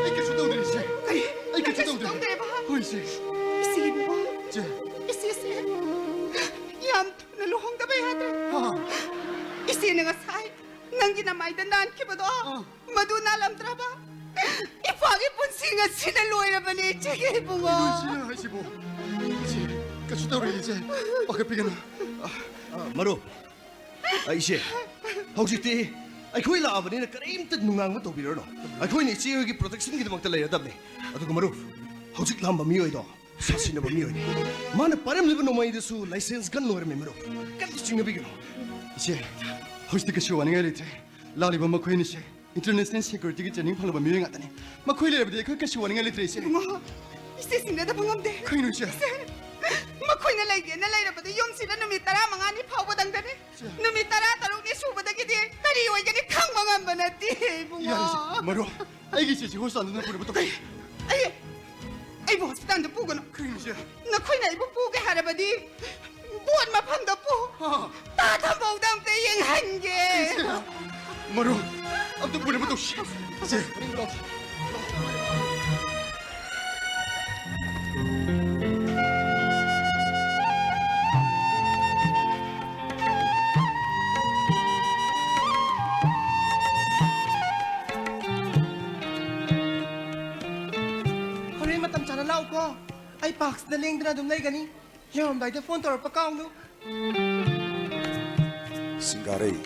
ꯑꯩ ꯀꯩꯁꯨ ꯇꯧꯗ꯭ꯔꯦ, ꯏꯆꯦ꯫ ꯀꯔꯤ? ꯑꯩ ꯀꯩꯁꯨ ꯀꯩꯁꯨ ꯇꯧꯗ꯭ꯔꯦ꯫ ꯇꯧꯗ꯭ꯔꯦꯕ? ꯍꯣꯏ, ꯏꯆꯦ꯫ ꯏꯆꯦ ꯏꯕꯨꯡꯉꯣ꯫ ꯏꯆꯦ꯫ ꯏꯆꯦꯁꯦ ꯌꯥꯝ ꯊꯨꯅ ꯂꯨꯍꯣꯡꯗꯕ ꯌꯥꯗ꯭ꯔꯦ꯫ ꯍꯥ? ꯏꯆꯦꯅ ꯉꯁꯥꯏ ꯅꯪꯒꯤ ꯅꯃꯥꯏꯗ ꯅꯥꯟꯈꯤꯕꯗꯣ, ꯑꯥ꯫ ꯃꯗꯨ ꯅꯥꯜꯂꯝꯗ꯭ꯔꯕ? ꯏꯄ꯭ꯋꯥꯒꯤ ꯄꯨꯟꯁꯤ ꯉꯁꯤꯅ ꯂꯣꯏꯔꯕꯅꯦ, ꯏꯆꯦꯒꯤ ꯏꯕꯨꯡꯉꯣ꯫ ꯀꯩꯅꯣ ꯏꯆꯦꯅ ꯍꯥꯏꯁꯤꯕꯣ? ꯏꯆꯦ, ꯀꯩꯁꯨ ꯇꯧꯔꯣꯏ, ꯏꯆꯦ꯫ ꯄꯥꯈꯠꯄꯤꯒꯅꯨ꯫ ꯑ, ꯑ, ꯃꯔꯨꯞ, ꯑ, ꯏꯆꯦ, ꯍꯧꯖꯤꯛꯇꯤ ꯑꯩꯈꯣꯏ ꯂꯥꯛꯑꯕꯅꯤꯅ ꯀꯔꯤꯝꯇ ꯅꯨꯡꯅꯥꯡꯕ ꯇꯧꯕꯤꯔꯨꯔꯅꯨ꯫ ꯑꯩꯈꯣꯏꯅ ꯏꯆꯦ ꯍꯣꯏꯒꯤ ꯄ꯭ꯔꯣꯇꯦꯛꯁꯟꯒꯤꯗꯃꯛꯇ ꯂꯩꯔꯗꯕꯅꯤ꯫ ꯑꯗꯨꯒ ꯃꯔꯨꯞ, ꯍꯧꯖꯤꯛ ꯂꯥꯛꯑꯝꯕ ꯃꯤꯑꯣꯏꯗꯣ ꯁꯥꯊꯤꯅꯕ ꯃꯤꯑꯣꯏꯅꯤ꯫ ꯃꯥꯅ ꯄꯥꯏꯔꯝꯂꯤꯕ ꯅꯣꯡꯃꯩꯗꯨꯁꯨ ꯂꯥꯏꯁꯦꯟꯁ ꯒꯟ ꯑꯣꯏꯔꯝꯃꯤ, ꯃꯔꯨꯞ꯫ ꯀꯔꯤꯝꯇ ꯆꯤꯡꯅꯕꯤꯒꯅꯨ꯫ ꯏꯆꯦ, ꯍꯧꯖꯤꯛꯇꯤ ꯀꯩꯁꯨ ꯋꯥꯅꯤꯡꯉꯥꯏ ꯂꯩꯇ꯭ꯔꯦ꯫ ꯂꯥꯛꯂꯤꯕ ꯃꯈꯣꯏ ꯑꯅꯤꯁꯦ ꯏꯟꯇꯔꯅꯦꯁꯅꯦꯜ ꯁꯦꯀ꯭ꯌꯨꯔꯤꯇꯤꯒꯤ ꯇ꯭ꯔꯦꯅꯤꯡ ꯐꯪꯂꯕ ꯃꯤꯑꯣꯏ ꯉꯥꯛꯇꯅꯤ꯫ ꯃꯈꯣꯏ ꯂꯩꯔꯕꯗꯤ ꯑꯩꯈꯣꯏ ꯀꯩꯁꯨ ꯋꯥꯅꯤꯡꯉꯥꯏ ꯂꯩꯇ꯭ꯔꯦ, ꯏꯆꯦ꯫ ꯏꯕꯨꯡꯉꯣ, ꯏꯆꯦ ꯆꯤꯡꯅꯗꯕ ꯉꯝꯗꯦ꯫ ꯀꯩꯅꯣ, ꯏꯆꯦ? ꯏꯆꯦ, ꯃꯈꯣꯏꯅ ꯂꯩꯒꯦꯅ ꯂꯩꯔꯕꯗꯤ ꯌꯨꯝꯁꯤꯗ ꯅꯨꯃꯤꯠ ꯇꯔꯥꯃꯉꯥꯅꯤ ꯐꯥꯎꯕꯗꯪꯗꯅꯤ꯫ ꯏꯆꯦ꯫ ꯅꯨꯃꯤꯠ ꯇꯔꯥ ꯇꯔꯨꯛꯅꯤ ꯁꯨꯕꯗꯒꯤꯗꯤ ꯀꯔꯤ ꯑꯣꯏꯒꯅꯤ ꯈꯪꯕ ꯉꯝꯕ ꯅꯠꯇꯦ, ꯏꯕꯨꯡꯉꯣ꯫ ꯌꯥꯔꯦ, ꯏꯆꯦ꯫ ꯃꯔꯨꯞ, ꯑꯩꯒꯤ ꯏꯆꯦꯁꯤ ꯍꯣꯁꯄꯤꯇꯥꯜꯗ ꯅꯪ ꯄꯨꯅꯕ ꯇꯧ꯫ ꯑꯩ, ꯑꯩꯕꯨ ꯍꯣꯁꯄꯤꯇꯥꯜꯗ ꯄꯨꯒꯅꯨ꯫ ꯀꯔꯤꯅꯣ ꯏꯆꯦ? ꯅꯈꯣꯏꯅ ꯑꯩꯕꯨ ꯄꯨꯒꯦ ꯍꯥꯏꯔꯕꯗꯤ ꯕꯣꯠ ꯃꯐꯝꯗ ꯄꯨ꯫ ꯑꯥ꯫ ꯇꯥ ꯊꯝꯕꯧꯗ ꯑꯝꯇ ꯌꯦꯡꯍꯟꯒꯦ꯫ ꯏꯆꯦ, ꯃꯔꯨꯞ, ꯑꯝꯇ ꯄꯨꯅꯕ ꯇꯧꯁꯤ꯫ ꯏꯆꯦ, ꯃꯅꯤꯡ ꯂꯥꯎ꯫ ꯍꯣꯔꯦꯟ ꯃꯇꯝ ꯆꯥꯅ ꯂꯥꯛꯎꯀꯣ꯫ ꯑꯩ ꯄꯥꯔꯛꯁꯤꯗ ꯂꯦꯡꯗꯅ ꯑꯗꯨꯝ ꯂꯩꯒꯅꯤ꯫ ꯌꯧꯔꯝꯗꯥꯏꯗ ꯐꯣꯟ ꯇꯧꯔꯛꯄ ꯀꯥꯎꯅꯨ꯫ ꯁꯤꯡꯒꯥꯔꯩ,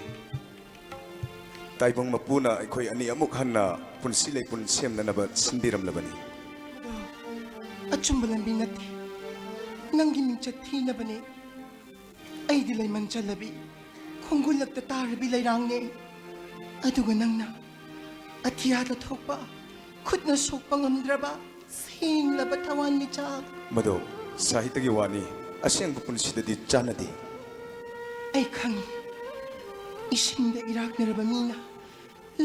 ꯇꯥꯏꯕꯪ ꯃꯄꯨꯅ ꯑꯩꯈꯣꯏ ꯑꯅꯤ ꯑꯃꯨꯛ ꯍꯟꯅ ꯄꯨꯟꯁꯤ ꯂꯩꯄꯨꯟ ꯁꯦꯝꯅꯅꯕ ꯁꯤꯟꯕꯤꯔꯝꯂꯕꯅꯤ꯫ ꯑꯗꯣ ꯑꯆꯨꯝꯕ ꯂꯝꯕꯤ ꯅꯠꯇꯦ꯫ ꯅꯪꯒꯤ ꯃꯤꯡꯆꯠ ꯊꯤꯅꯕꯅꯦ꯫ ꯑꯩꯗꯤ ꯂꯩꯃꯟ ꯆꯜꯂꯕꯤ, ꯈꯣꯡꯒꯨꯜꯂꯛꯇ ꯇꯥꯔꯕꯤ ꯂꯩꯔꯥꯡꯅꯦ꯫ ꯑꯗꯨꯒ ꯅꯪꯅ ꯑꯇꯤꯌꯥꯗ ꯊꯣꯛꯄ, ꯈꯨꯠꯅ ꯁꯣꯛꯄ ꯉꯝꯗ꯭ꯔꯕ ꯁꯦꯡꯂꯕ ꯊꯋꯥꯟꯃꯤꯆꯥꯛ꯫ ꯃꯗꯨ ꯁꯥꯍꯤꯇꯒꯤ ꯋꯥꯅꯤ, ꯑꯁꯦꯡꯕ ꯄꯨꯟꯁꯤꯗꯗꯤ ꯆꯥꯟꯅꯗꯦ꯫ ꯑꯩ ꯈꯪꯏ, ꯏꯁꯤꯡꯗ ꯏꯔꯥꯛꯅꯔꯕ ꯃꯤꯅ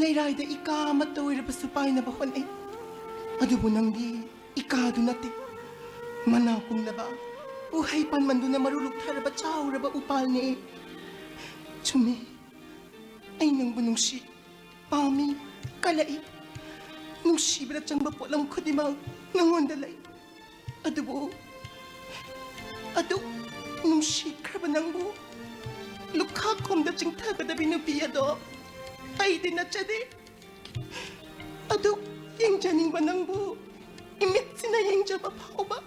ꯂꯩꯔꯥꯏꯗ ꯏꯀꯥ ꯑꯃꯠꯇ ꯑꯣꯏꯔꯕꯁꯨ ꯄꯥꯏꯅꯕ ꯍꯣꯠꯅꯩ꯫ ꯑꯗꯨꯕꯨ ꯅꯪꯗꯤ ꯏꯀꯥꯗꯨ ꯅꯠꯇꯦ, ꯃꯅꯥ ꯄꯨꯝꯂꯕ ꯎꯍꯩ ꯄꯥꯟꯃꯟꯗꯨꯅ ꯃꯔꯨ ꯂꯨꯛꯊꯔꯕ ꯆꯥꯎꯔꯕ ꯎꯄꯥꯜꯅꯦ꯫ ꯆꯨꯝꯃꯤ, ꯑꯩ ꯅꯪꯕꯨ ꯅꯨꯡꯁꯤ꯫ ꯄꯥꯝꯃꯤ, ꯀꯜꯂꯛꯏ꯫ ꯅꯨꯡꯁꯤꯕꯗ ꯆꯪꯕ ꯄꯣꯠꯂꯝ ꯈꯨꯗꯤꯡꯃꯛ ꯅꯪꯉꯣꯟꯗ ꯂꯩ꯫ ꯑꯗꯨꯕꯨ ꯑꯗꯨꯛ ꯅꯨꯡꯁꯤꯈ꯭ꯔꯕ ꯅꯪꯕꯨ ꯂꯨꯈꯥꯛꯈꯣꯝꯗ ꯆꯤꯡꯊꯒꯗꯕꯤ ꯅꯨꯄꯤ ꯑꯗꯣ ꯑꯩꯗꯤ ꯅꯠꯆꯗꯦ꯫ ꯑꯗꯨꯛ ꯌꯦꯡꯖꯅꯤꯡꯕ ꯅꯪꯕꯨ ꯏꯃꯤꯠꯁꯤꯅ ꯌꯦꯡꯖꯕ ꯐꯥꯎꯕ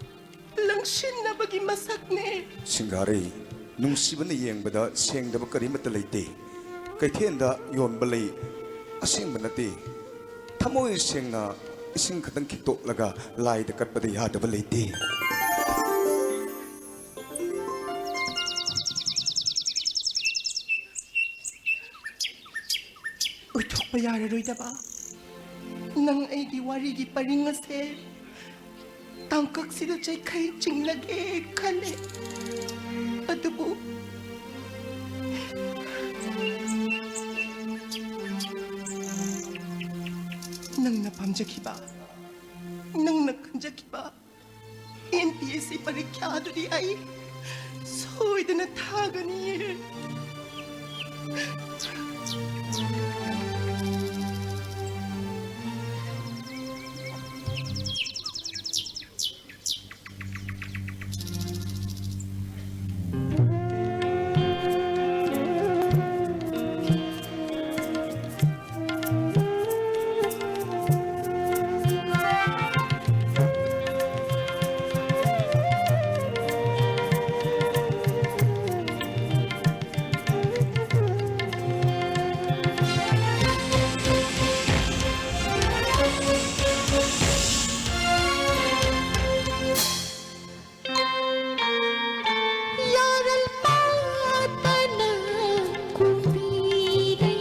ꯂꯪꯁꯤꯟꯅꯕꯒꯤ ꯃꯁꯛꯅꯦ꯫ ꯁꯤꯡꯒꯥꯔꯩ, ꯅꯨꯡꯁꯤꯕꯅ ꯌꯦꯡꯕꯗ ꯁꯦꯡꯗꯕ ꯀꯔꯤꯃꯠꯇ ꯂꯩꯇꯦ꯫ ꯀꯩꯊꯦꯜꯗ ꯌꯣꯟꯕ ꯂꯩ ꯑꯁꯦꯡꯕ ꯅꯠꯇꯦ꯫ ꯊꯃꯣꯏ ꯁꯦꯡꯅ ꯏꯁꯤꯡ ꯈꯛꯇꯪ ꯈꯤꯛꯇꯣꯛꯂꯒ ꯂꯥꯏꯗ ꯀꯠꯄꯗ ꯌꯥꯗꯕ ꯂꯩꯇꯦ꯫ ꯑꯣꯏꯊꯣꯛꯄ ꯌꯥꯔꯔꯣꯏꯗꯕ ꯅꯪ ꯑꯩꯒꯤ ꯋꯥꯔꯤꯒꯤ ꯄꯔꯤꯡ ꯑꯁꯦ ꯇꯥꯡꯀꯛꯁꯤꯗ ꯆꯩꯈꯩ ꯆꯤꯡꯂꯒꯦ ꯈꯜꯂꯦ꯫ ꯑꯗꯨꯕꯨ ꯄꯥꯝꯖꯈꯤꯕ, ꯅꯪꯅ ꯈꯟꯖꯈꯤꯕ ꯑꯦꯝ ꯄꯤ ꯑꯦꯁ ꯁꯤ ꯄꯔꯤꯈ꯭ꯌꯥ ꯑꯗꯨꯗꯤ ꯑꯩ ꯁꯣꯏꯗꯅ ꯊꯥꯒꯅꯤꯌꯦ꯫ ꯌꯥꯔꯜ ꯄꯥꯇꯅ ꯀꯨꯝꯕꯤꯔꯩ꯫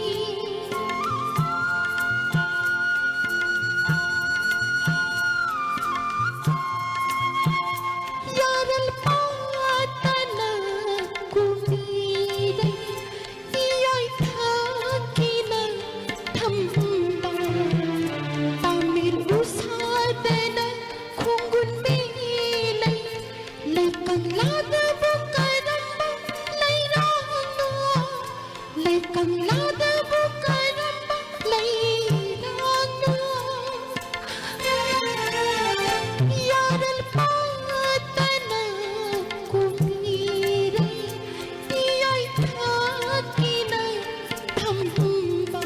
ꯌꯥꯔꯜ ꯄꯥꯇꯅ ꯀꯨꯝꯕꯤꯔꯩ꯫ ꯏꯌꯥꯏ ꯊꯥꯀꯤꯅ ꯊꯝꯕ ꯄꯥꯃꯤꯔ ꯎꯁꯥꯗꯅ ꯈꯣꯡꯒꯨꯟꯕꯤ ꯂꯩ꯫ ꯂꯩꯀꯪꯂꯥꯗꯕꯨ ꯀꯔꯝꯕ ꯂꯩꯔꯥꯡꯅꯣ? ꯂꯩꯀꯪꯂꯥꯗꯕꯨ ꯀꯔꯝꯕ ꯂꯩꯔꯥꯡꯅꯣ? ꯌꯥꯔꯜ ꯄꯥꯇꯅ ꯀꯨꯝꯕꯤꯔꯩ꯫ ꯏꯌꯥꯏ ꯊꯥꯀꯤꯅ ꯊꯝꯕ꯫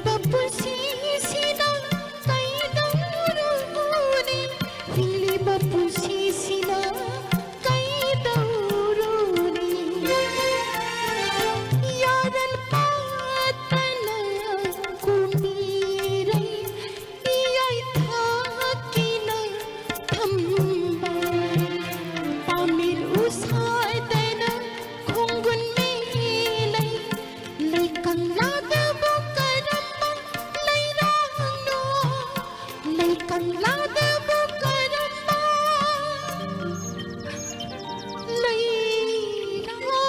ꯄꯨꯟꯁꯤꯁꯤꯗ ꯀꯩꯗꯧꯔꯨꯅꯤ? ꯍꯤꯡꯂꯤꯕ ꯄꯨꯟꯁꯤꯁꯤꯅ ꯀꯩꯗꯧꯔꯨꯅꯤ? ꯌꯥꯔꯟ ꯄꯥꯠꯇꯅ ꯀꯨꯝꯕꯤꯔꯩ ꯏꯌꯥꯏꯊꯛꯀꯤꯅ ꯊꯝꯕ ꯄꯥꯃꯤꯔ ꯎꯁꯥꯗꯅ ꯈꯣꯡꯒꯨꯟ ꯃꯦꯂꯩ ꯂꯩꯀꯪꯂꯥꯗꯕꯨ ꯀꯔꯝꯕ ꯂꯩꯔꯥꯡꯅꯣ? ꯂꯩꯀꯪꯂꯥꯗꯕꯨ ꯀꯔꯝꯕ ꯂꯩꯔꯥꯡꯅꯣ?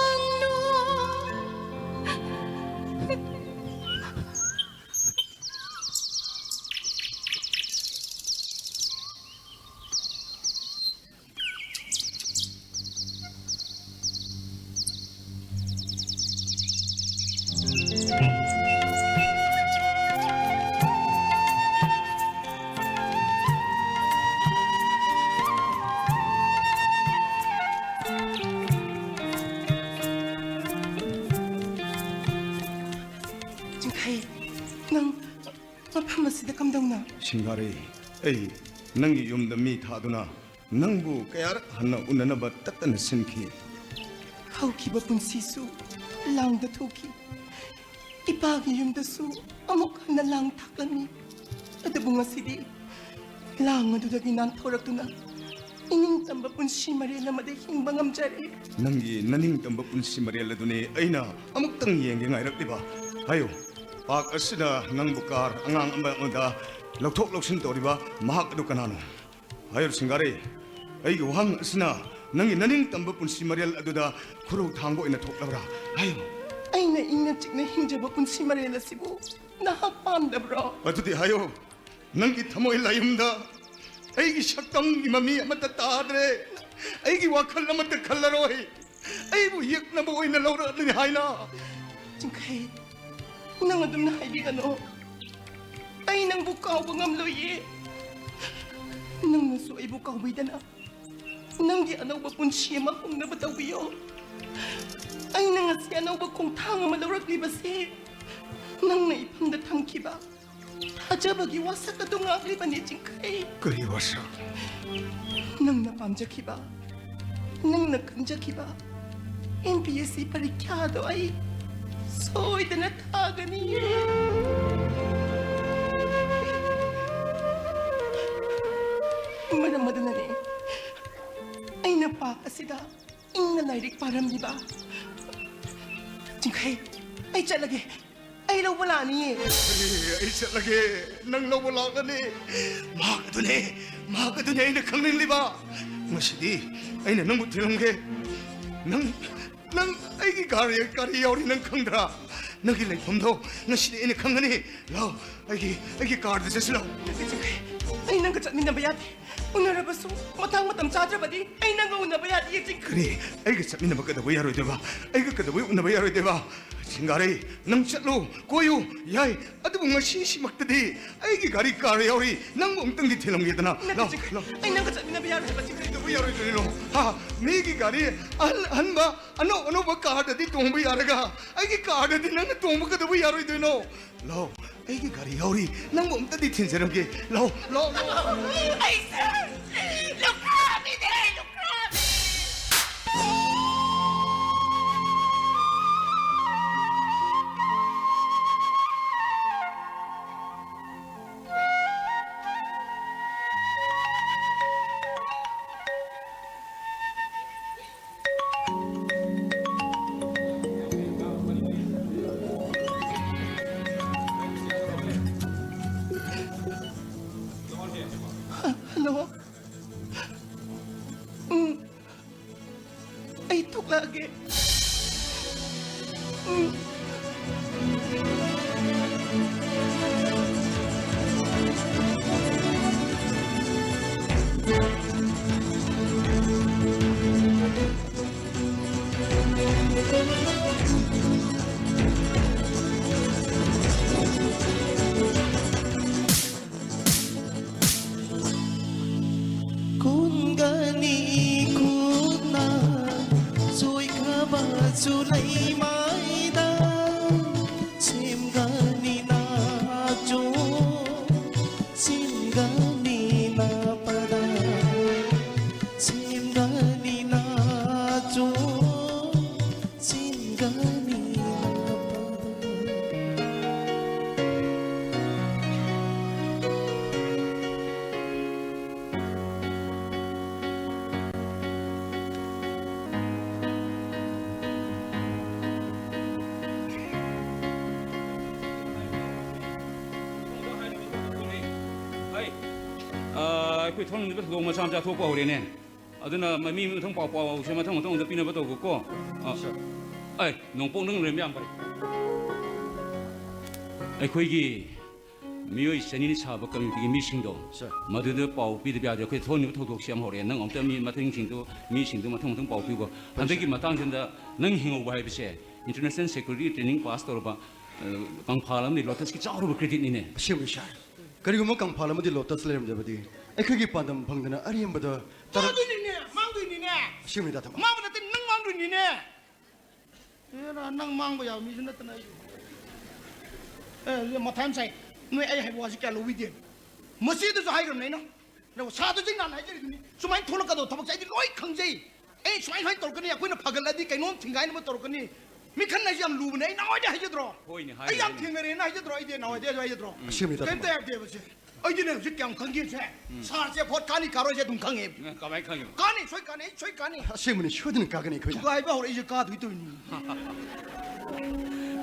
ꯆꯤꯡꯈꯩ, ꯅꯪ ꯃꯐꯝ ꯑꯁꯤꯗ ꯀꯝꯗꯧꯅ? ꯁꯤꯡꯒꯥꯔꯩ, ꯑꯩ ꯅꯪꯒꯤ ꯌꯨꯝꯗ ꯃꯤ ꯊꯥꯗꯨꯅ ꯅꯪꯕꯨ ꯀꯌꯥꯔꯛ ꯍꯟꯅ ꯎꯅꯅꯕ ꯇꯠꯇꯅ ꯁꯤꯟꯈꯤ꯫ ꯍꯧꯈꯤꯕ ꯄꯨꯟꯁꯤꯁꯨ ꯂꯥꯡꯗ ꯊꯣꯛꯈꯤ꯫ ꯏꯄꯥꯒꯤ ꯌꯨꯝꯗꯁꯨ ꯑꯃꯨꯛ ꯍꯟꯅ ꯂꯥꯡ ꯊꯥꯛꯂꯝꯃꯤ꯫ ꯑꯗꯨꯕꯨ ꯉꯁꯤꯗꯤ ꯂꯥꯡ ꯑꯗꯨꯗꯒꯤ ꯅꯥꯟꯊꯣꯔꯛꯇꯨꯅ ꯏꯅꯤꯡꯇꯝꯕ ꯄꯨꯟꯁꯤ ꯃꯔꯦꯜ ꯑꯃꯗ ꯍꯤꯡꯕ ꯉꯝꯖꯔꯦ꯫ ꯅꯪꯒꯤ ꯅꯅꯤꯡꯇꯝꯕ ꯄꯨꯟꯁꯤ ꯃꯔꯦꯜ ꯑꯗꯨꯅꯤ ꯑꯩꯅ ꯑꯃꯨꯛꯇꯪ ꯌꯦꯡꯒꯦ ꯉꯥꯏꯔꯛꯂꯤꯕ꯫ ꯍꯥꯏꯌꯨ, ꯄꯥꯛ ꯑꯁꯤꯗ ꯅꯪꯕꯨ ꯀꯥꯔ ꯑꯉꯥꯡ ꯑꯃ ꯑꯃꯗ ꯂꯧꯊꯣꯛ ꯂꯧꯁꯤꯟ ꯇꯧꯔꯤꯕ ꯃꯍꯥꯛ ꯑꯗꯨ ꯀꯅꯥꯅꯣ? ꯍꯥꯏꯌꯨ ꯁꯤꯡꯒꯥꯔꯩ, ꯑꯩꯒꯤ ꯋꯥꯍꯪ ꯑꯁꯤꯅ ꯅꯪꯒꯤ ꯅꯅꯤꯡꯇꯝꯕ ꯄꯨꯟꯁꯤ ꯃꯔꯦꯜ ꯑꯗꯨꯗ ꯈꯨꯔꯧ ꯊꯥꯡꯕ ꯑꯣꯏꯅ ꯊꯣꯛꯂꯕ꯭ꯔꯥ? ꯍꯥꯏꯌꯨ꯫ ꯑꯩꯅ ꯏꯪꯅ ꯆꯤꯛꯅ ꯍꯤꯡꯖꯕ ꯄꯨꯟꯁꯤ ꯃꯔꯦꯜ ꯑꯁꯤꯕꯨ ꯅꯍꯥꯛ ꯄꯥꯝꯗꯕ꯭ꯔꯣ? ꯑꯗꯨꯗꯤ ꯍꯥꯏꯌꯨ, ꯅꯪꯒꯤ ꯊꯃꯣꯏ ꯂꯥꯏꯌꯨꯝꯗ ꯑꯩꯒꯤ ꯁꯛꯇꯝꯒꯤ ꯃꯃꯤ ꯑꯃꯠꯇ ꯇꯥꯗ꯭ꯔꯦ, ꯑꯩꯒꯤ ꯋꯥꯈꯜ ꯑꯃꯠꯇ ꯈꯜꯂꯔꯣꯏ, ꯑꯩꯕꯨ ꯌꯦꯛꯅꯕ ꯑꯣꯏꯅ ꯂꯧꯔꯛꯂꯅꯤ ꯍꯥꯏꯅ꯫ ꯆꯤꯡꯈꯩ, ꯅꯪ ꯑꯗꯨꯝꯅ ꯍꯥꯏꯕꯤꯒꯅꯨ꯫ ꯑꯩ ꯅꯪꯕꯨ ꯀꯥꯎꯕ ꯉꯝꯂꯣꯏꯌꯦ꯫ ꯅꯪꯅꯁꯨ ꯑꯩꯕꯨ ꯀꯥꯎꯕꯤꯗꯅ ꯅꯪꯒꯤ ꯑꯅꯧꯕ ꯄꯨꯟꯁꯤ ꯑꯃ ꯍꯧꯅꯕ ꯇꯧꯕꯤꯌꯣ꯫ ꯑꯩꯅ ꯉꯁꯤ ꯑꯅꯧꯕ ꯈꯣꯡꯊꯥꯡ ꯑꯃ ꯂꯧꯔꯛꯂꯤꯕꯁꯤ ꯅꯪꯅ ꯏꯐꯝꯗ ꯊꯝꯈꯤꯕ ꯊꯥꯖꯕꯒꯤ ꯋꯥꯁꯛ ꯑꯗꯨ ꯉꯥꯛꯂꯤꯕꯅꯤ, ꯆꯤꯡꯈꯩ꯫ ꯀꯔꯤ ꯋꯥꯁꯛ? ꯅꯪꯅ ꯄꯥꯝꯖꯈꯤꯕ, ꯅꯪꯅ ꯈꯟꯖꯈꯤꯕ ꯑꯦꯝ ꯄꯤ ꯑꯦꯁ ꯁꯤ ꯄꯔꯤꯈ꯭ꯌꯥꯗꯣ ꯑꯩ ꯁꯣꯏꯗꯅ ꯊꯥꯒꯅꯤ꯫ ꯃꯔꯝ ꯑꯗꯨꯅꯅꯦ ꯑꯩꯅ ꯄꯥꯛ ꯑꯁꯤꯗ ꯏꯪꯅ ꯂꯥꯏꯔꯤꯛ ꯄꯥꯔꯝꯂꯤꯕ꯫ ꯆꯤꯡꯈꯩ, ꯑꯩ ꯆꯠꯂꯒꯦ꯫ ꯑꯩ ꯂꯧꯕ ꯂꯥꯛꯑꯅꯤꯌꯦ꯫ ꯑꯩ ꯆꯠꯂꯒꯦ, ꯅꯪ ꯂꯧꯕ ꯂꯥꯛꯂꯅꯤ꯫ ꯃꯍꯥꯛ ꯑꯗꯨꯅꯦ, ꯃꯍꯥꯛ ꯑꯗꯨꯅꯦ ꯑꯩꯅ ꯈꯪꯅꯤꯡꯂꯤꯕ꯫ ꯉꯁꯤꯗꯤ ꯑꯩꯅ ꯅꯪꯕꯨ ꯊꯤꯜꯂꯝꯒꯦ꯫ ꯅꯪ, ꯅꯪ ꯑꯩꯒꯤ ꯒꯥꯔꯤ, ꯒꯥꯔꯤ ꯌꯥꯎꯔꯤ ꯅꯪ ꯈꯪꯗ꯭ꯔꯥ? ꯅꯪꯒꯤ ꯂꯩꯐꯝꯗꯣ ꯉꯁꯤꯗꯤ ꯑꯩꯅ ꯈꯪꯒꯅꯤ꯫ ꯂꯥꯎ, ꯑꯩꯒꯤ, ꯑꯩꯒꯤ ꯀꯥꯔꯗ ꯆꯠꯁꯤ ꯂꯥꯎ꯫ ꯑꯩ ꯅꯪꯒ ꯆꯠꯃꯤꯟꯅꯕ ꯌꯥꯗꯦ꯫ ꯎꯅꯔꯕꯁꯨ ꯃꯇꯥꯡ ꯃꯇꯝ ꯆꯥꯗ꯭ꯔꯕꯗꯤ ꯑꯩ ꯅꯪꯒ ꯎꯅꯕ ꯌꯥꯗꯦ, ꯆꯤꯡꯈꯩ꯫ ꯀꯔꯤ? ꯑꯩꯒ ꯆꯠꯃꯤꯟꯅꯕ ꯀꯩꯗꯧꯕ ꯌꯥꯔꯣꯏꯗꯣꯏꯕ? ꯑꯩꯒ ꯀꯩꯗꯧꯕꯩ ꯎꯅꯕ ꯌꯥꯔꯣꯏꯗꯣꯏꯕ? ꯁꯤꯡꯒꯥꯔꯩ, ꯅꯪ ꯆꯠꯂꯨ, ꯀꯣꯏꯌꯨ, ꯌꯥꯏ꯫ ꯑꯗꯨꯕꯨ ꯉꯁꯤꯁꯤꯃꯛꯇꯗꯤ ꯑꯩꯒꯤ ꯒꯥꯔꯤ ꯀꯥꯔ ꯌꯥꯎꯔꯤ, ꯅꯪꯕꯨ ꯑꯃꯨꯛꯇꯪꯗꯤ ꯊꯤꯜꯂꯝꯒꯦꯗꯅ꯫ ꯅꯠꯇꯦ, ꯂꯥꯎ, ꯆꯤꯡꯈꯩ꯫ ꯂꯥꯎ꯫ ꯑꯩ ꯅꯪꯒ ꯆꯠꯃꯤꯟꯅꯕ ꯌꯥꯔꯣꯏ ꯍꯥꯏꯕ, ꯆꯤꯡꯈꯩ꯫ ꯀꯩꯗꯧꯕ ꯌꯥꯔꯣꯏꯗꯣꯏꯅꯣ? ꯍꯥ? ꯃꯤꯒꯤ ꯒꯥꯔꯤ ꯑꯍꯜ ꯑꯍꯟꯕ ꯑꯅꯧ ꯑꯅꯧꯕ ꯀꯥꯔꯗꯗꯤ ꯇꯣꯡꯕ ꯌꯥꯔꯒ ꯑꯩꯒꯤ ꯀꯥꯔꯗꯗꯤ ꯅꯪꯅ ꯇꯣꯡꯕ ꯀꯩꯗꯧꯕ ꯌꯥꯔꯣꯏꯗꯣꯏꯅꯣ? ꯂꯥꯎ, ꯑꯩꯒꯤ ꯒꯥꯔꯤ ꯌꯥꯎꯔꯤ, ꯅꯪꯕꯨ ꯑꯝꯇꯗꯤ ꯊꯤꯟꯖꯔꯝꯒꯦ꯫ ꯂꯥꯎ, ꯂꯥꯎ, ꯂꯥꯎ꯫ ꯑꯩꯁꯦ ꯂꯨꯈ꯭ꯔꯥꯕꯤꯅꯦ, ꯂꯨꯈ꯭ꯔꯥꯕꯤ꯫ ꯍꯜꯂꯣ꯫ ꯑꯩꯈꯣꯏ ꯊꯣꯛꯅꯤꯡꯕ ꯊꯧꯗꯣꯛ ꯃꯆꯥ ꯃꯆꯥ ꯊꯣꯛꯄ ꯍꯧꯔꯦꯅꯦ꯫ ꯑꯗꯨꯅ ꯃ-, ꯃꯤ ꯃꯊꯪ ꯄꯥꯎ, ꯄꯥꯎꯁꯦ ꯃꯊꯪ ꯃꯊꯪꯗ ꯄꯤꯅꯕ ꯇꯧꯕꯀꯣ꯫ ꯑ, ꯑꯩ, ꯅꯣꯡꯄꯣꯛ ꯅꯪ ꯂꯩꯔꯝꯕ ꯌꯥꯝ ꯐꯔꯦ꯫ ꯑꯩꯈꯣꯏꯒꯤ ꯃꯤꯑꯣꯏ ꯆꯅꯤꯅ ꯁꯥꯕ ꯀꯃꯤꯇꯤꯒꯤ ꯃꯤꯁꯤꯡꯗꯣ, ꯁꯔ꯫ ꯃꯗꯨꯗ ꯄꯥꯎ ꯄꯤꯗꯕ ꯌꯥꯗꯦ꯫ ꯑꯩꯈꯣꯏ ꯊꯣꯛꯍꯟꯅꯤꯡꯕ ꯊꯧꯗꯣꯛꯁꯦ ꯌꯥꯝ ꯍꯧꯔꯛꯑꯦ꯫ ꯅꯪ ꯑꯃꯨꯛꯇ ꯃꯤ ꯃꯊꯪꯁꯤꯡꯗꯣ, ꯃꯤꯁꯤꯡꯗꯣ ꯃꯊꯪ ꯃꯊꯪ ꯄꯥꯎ ꯄꯤꯌꯨꯀꯣ꯫ ꯍꯣꯏ, ꯍꯟꯗꯛꯀꯤ ꯁꯔ꯫ ꯃꯇꯥꯡꯁꯤꯗ ꯅꯪ ꯍꯤꯡꯍꯧꯕ ꯍꯥꯏꯕꯁꯦ International Security Training Pass ꯇꯧꯔꯕ, ꯑ, ꯀꯪꯐꯥꯜ ꯑꯃꯗꯤ ꯂꯣꯇꯁꯀꯤ ꯆꯥꯎꯔꯕ creditꯅꯤꯅꯦ꯫ ꯑꯁꯦꯡꯕꯅꯤ, ꯁꯔ꯫ ꯀꯔꯤꯒꯨꯝꯕ ꯀꯪꯐꯥꯜ ꯑꯃꯗꯤ ꯂꯣꯇꯁ ꯂꯩꯔꯝꯗꯕꯗꯤ ꯑꯩꯈꯣꯏꯒꯤ ꯄꯥꯟꯗꯝ ꯐꯪꯗꯅ ꯑꯔꯦꯝꯕꯗ ꯇꯔꯛ- ꯃꯥꯡꯗꯣꯏꯅꯤꯅꯦ, ꯃꯥꯡꯗꯣꯏꯅꯤꯅꯦ꯫ ꯑꯁꯦꯡꯕꯅꯤ, ꯇꯥ ꯊꯝꯕꯥꯜ꯫ ꯃꯥꯡꯕ ꯅꯠꯇꯦ, ꯅꯪ ꯃꯥꯡꯗꯣꯏꯅꯤꯅꯦ꯫ ꯑꯦꯔꯥ, ꯅꯪ ꯃꯥꯡꯕ ꯌꯥꯕ ꯃꯤꯁꯨ ꯅꯠꯇꯅ ꯑꯩ꯫ ꯑꯦ, ꯃꯊꯥ ꯌꯥꯝ ꯁꯥꯏ꯫ ꯅꯣꯏ ꯑꯩ ꯍꯥꯏꯕ ꯋꯥꯁꯤ ꯀꯌꯥ ꯂꯧꯕꯤꯗꯦ꯫ ꯃꯆꯦꯗꯁꯨ ꯍꯥꯏꯈ꯭ꯔꯕꯅꯦ ꯑꯩꯅ꯫ ꯅꯪ ꯁꯥꯗꯨꯁꯨ ꯅꯍꯥꯟ ꯍꯥꯏꯖꯔꯤꯗꯨꯅꯤ꯫ ꯁꯨꯃꯥꯏꯅ ꯊꯣꯛꯂꯛꯀꯗꯧꯕ ꯊꯕꯛꯁꯦ ꯑꯩꯗꯤ ꯂꯣꯏ ꯈꯪꯖꯩ꯫ ꯑꯩ ꯁꯨꯃꯥꯏ, ꯁꯨꯃꯥꯏꯅ ꯇꯧꯔꯛꯀꯅꯤ, ꯑꯩꯈꯣꯏꯅ ꯐꯒꯠꯂꯗꯤ ꯀꯩꯅꯣꯝ ꯊꯤꯡꯒꯥꯏꯅꯕ ꯇꯧꯔꯛꯀꯅꯤ꯫ ꯃꯤꯈꯜ ꯍꯥꯏꯁꯦ ꯌꯥꯝ ꯂꯨꯕꯅꯦ꯫ ꯑꯩ ꯅꯍꯥꯟꯋꯥꯏꯗꯩ ꯍꯥꯏꯖꯗ꯭ꯔꯣ? ꯍꯣꯏꯅꯦ, ꯑꯩ ꯌꯥꯝ ꯍꯥꯏꯔꯤꯅꯦ꯫ ꯊꯦꯡꯅꯔꯦꯅ ꯍꯥꯏꯖꯗ꯭ꯔꯣ? ꯑꯩꯗꯤ ꯅꯍꯥꯟꯋꯥꯏꯗꯩ ꯍꯥꯏꯖꯗ꯭ꯔꯣ? ꯑꯁꯦꯡꯕꯅꯤ, ꯇꯥ ꯀꯩꯝꯇ ꯊꯝꯕꯥꯜ꯫ ꯌꯥꯗꯦꯕ ꯁꯦ꯫ ꯑꯩꯗꯤꯅꯦ ꯍꯧꯖꯤꯛ ꯀꯌꯥꯝ ꯈꯪꯒꯦꯁꯦ꯫ ꯎꯝ꯫ ꯁꯥꯔꯁꯦ ꯚꯣꯠ ꯀꯥꯅꯤ ꯀꯥꯔꯣꯏꯁꯦ ꯑꯗꯨꯝ ꯈꯪꯉꯦ꯫ ꯎꯝ, ꯀꯃꯥꯏꯅ ꯈꯪꯉꯤꯕ? ꯀꯥꯅꯤ, ꯁꯣꯏ ꯀꯥꯅꯤ, ꯑꯩ ꯁꯣꯏ ꯀꯥꯅꯤ꯫ ꯑꯁꯦꯡꯕꯅꯤ, ꯁꯣꯏꯗꯅ ꯀꯥꯒꯅꯤ ꯑꯩꯈꯣꯏꯅ꯫ ꯊꯨꯒꯥꯏꯕ ꯍꯧꯔꯛꯏꯁꯦ ꯀꯥꯗꯣꯏ ꯇꯧꯔꯤꯅꯤ꯫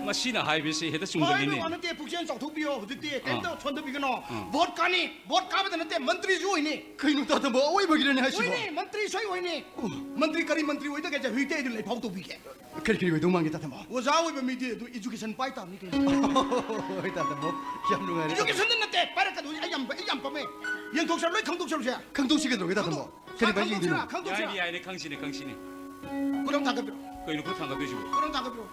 ꯃꯁꯤꯅ ꯍꯥꯏꯕꯁꯦ ꯍꯦꯛꯇ ꯍꯣꯏ, ꯆꯨꯝꯒꯜꯂꯤꯅꯦ꯫ ꯅꯠꯇꯦ, ꯄꯨꯛꯆꯦꯜ ꯆꯥꯎꯊꯣꯛꯄꯤꯌꯣ꯫ ꯍꯧꯖꯤꯛꯇꯤ ꯀꯩꯝꯇ ꯑꯥ꯫ ꯁꯣꯟꯊꯕꯤꯒꯅꯣ꯫ ꯑꯥ꯫ ꯚꯣꯠ ꯀꯥꯅꯤ, ꯚꯣꯠ ꯀꯥꯕꯗ ꯅꯠꯇꯦ, ꯃꯟꯇ꯭ꯔꯤꯁꯨ ꯑꯣꯏꯅꯤ꯫ ꯀꯩꯅꯣ, ꯇꯥ ꯊꯝꯕꯥꯜ, ꯑꯋꯣꯏꯕꯒꯤꯔꯅꯦ ꯍꯥꯏꯁꯤꯕꯣ? ꯑꯣꯏꯅꯤ, ꯃꯟꯇ꯭ꯔꯤ ꯁꯣꯏ ꯑꯣꯏꯅꯤ꯫ ꯑꯣ꯫ ꯃꯟꯇ꯭ꯔꯤ ꯀꯔꯤ ꯃꯟꯇ꯭ꯔꯤ ꯑꯣꯏꯗꯒꯦꯁꯦ? ꯍꯧꯖꯤꯛꯇꯤ ꯑꯩ ꯑꯗꯨꯝ ꯂꯩꯐꯥꯎ ꯇꯧꯕꯤꯒꯦ꯫ ꯀꯔꯤ ꯀꯔꯤ ꯑꯣꯏꯗꯧ ꯃꯥꯟꯒꯦ, ꯇꯥ ꯊꯝꯕꯥꯜ? ꯑꯣꯖꯥ ꯑꯣꯏꯕ ꯃꯤꯗꯤ ꯑꯗꯨ education ꯄꯥꯏ ꯇꯥꯕꯅꯤ ꯀꯩꯅꯣ꯫ ꯍꯣꯏ, ꯇꯥ ꯊꯝꯕꯥꯜ, ꯌꯥꯝ ꯅꯨꯡꯉꯥꯏꯔꯦ꯫ Educationꯗ ꯅꯠꯇꯦ, ꯄꯥꯏꯔꯛꯀꯗꯣꯏꯁꯦ꯫ ꯑꯩ ꯌꯥꯝ, ꯑꯩ ꯌꯥꯝ ꯄꯥꯝꯃꯦ꯫ ꯌꯦꯡꯊꯣꯛꯁꯦ, ꯂꯣꯏ ꯈꯪꯗꯣꯛꯁꯦ ꯍꯧꯖꯤꯛ꯫ ꯈꯪꯗꯣꯛꯁꯤ ꯀꯩꯗꯧꯔꯒꯦ, ꯇꯥ ꯊꯝꯕꯥꯜ? ꯀꯔꯤ ꯈꯪꯗꯣꯛ-, ꯃꯔꯤ ꯌꯦꯡꯗꯣꯏꯅꯣ? ꯈꯪꯗꯣꯛꯁꯤꯔꯥ? ꯈꯪꯗꯣꯛꯁꯤꯔꯥ? ꯌꯥꯏꯅꯦ, ꯌꯥꯏꯅꯦ, ꯈꯪꯁꯤꯅꯦ, ꯈꯪꯁꯤꯅꯦ꯫ ꯈꯨꯠ ꯑꯝ ꯊꯥꯡꯒꯠꯄꯤꯔꯣ꯫ ꯀꯩꯅꯣ ꯈꯨꯠ ꯊꯥꯡꯒꯠꯇꯣꯏꯁꯤꯕꯣ? ꯈꯨꯠ ꯑꯝ ꯊꯥꯡꯒꯠꯄꯤꯔꯣ꯫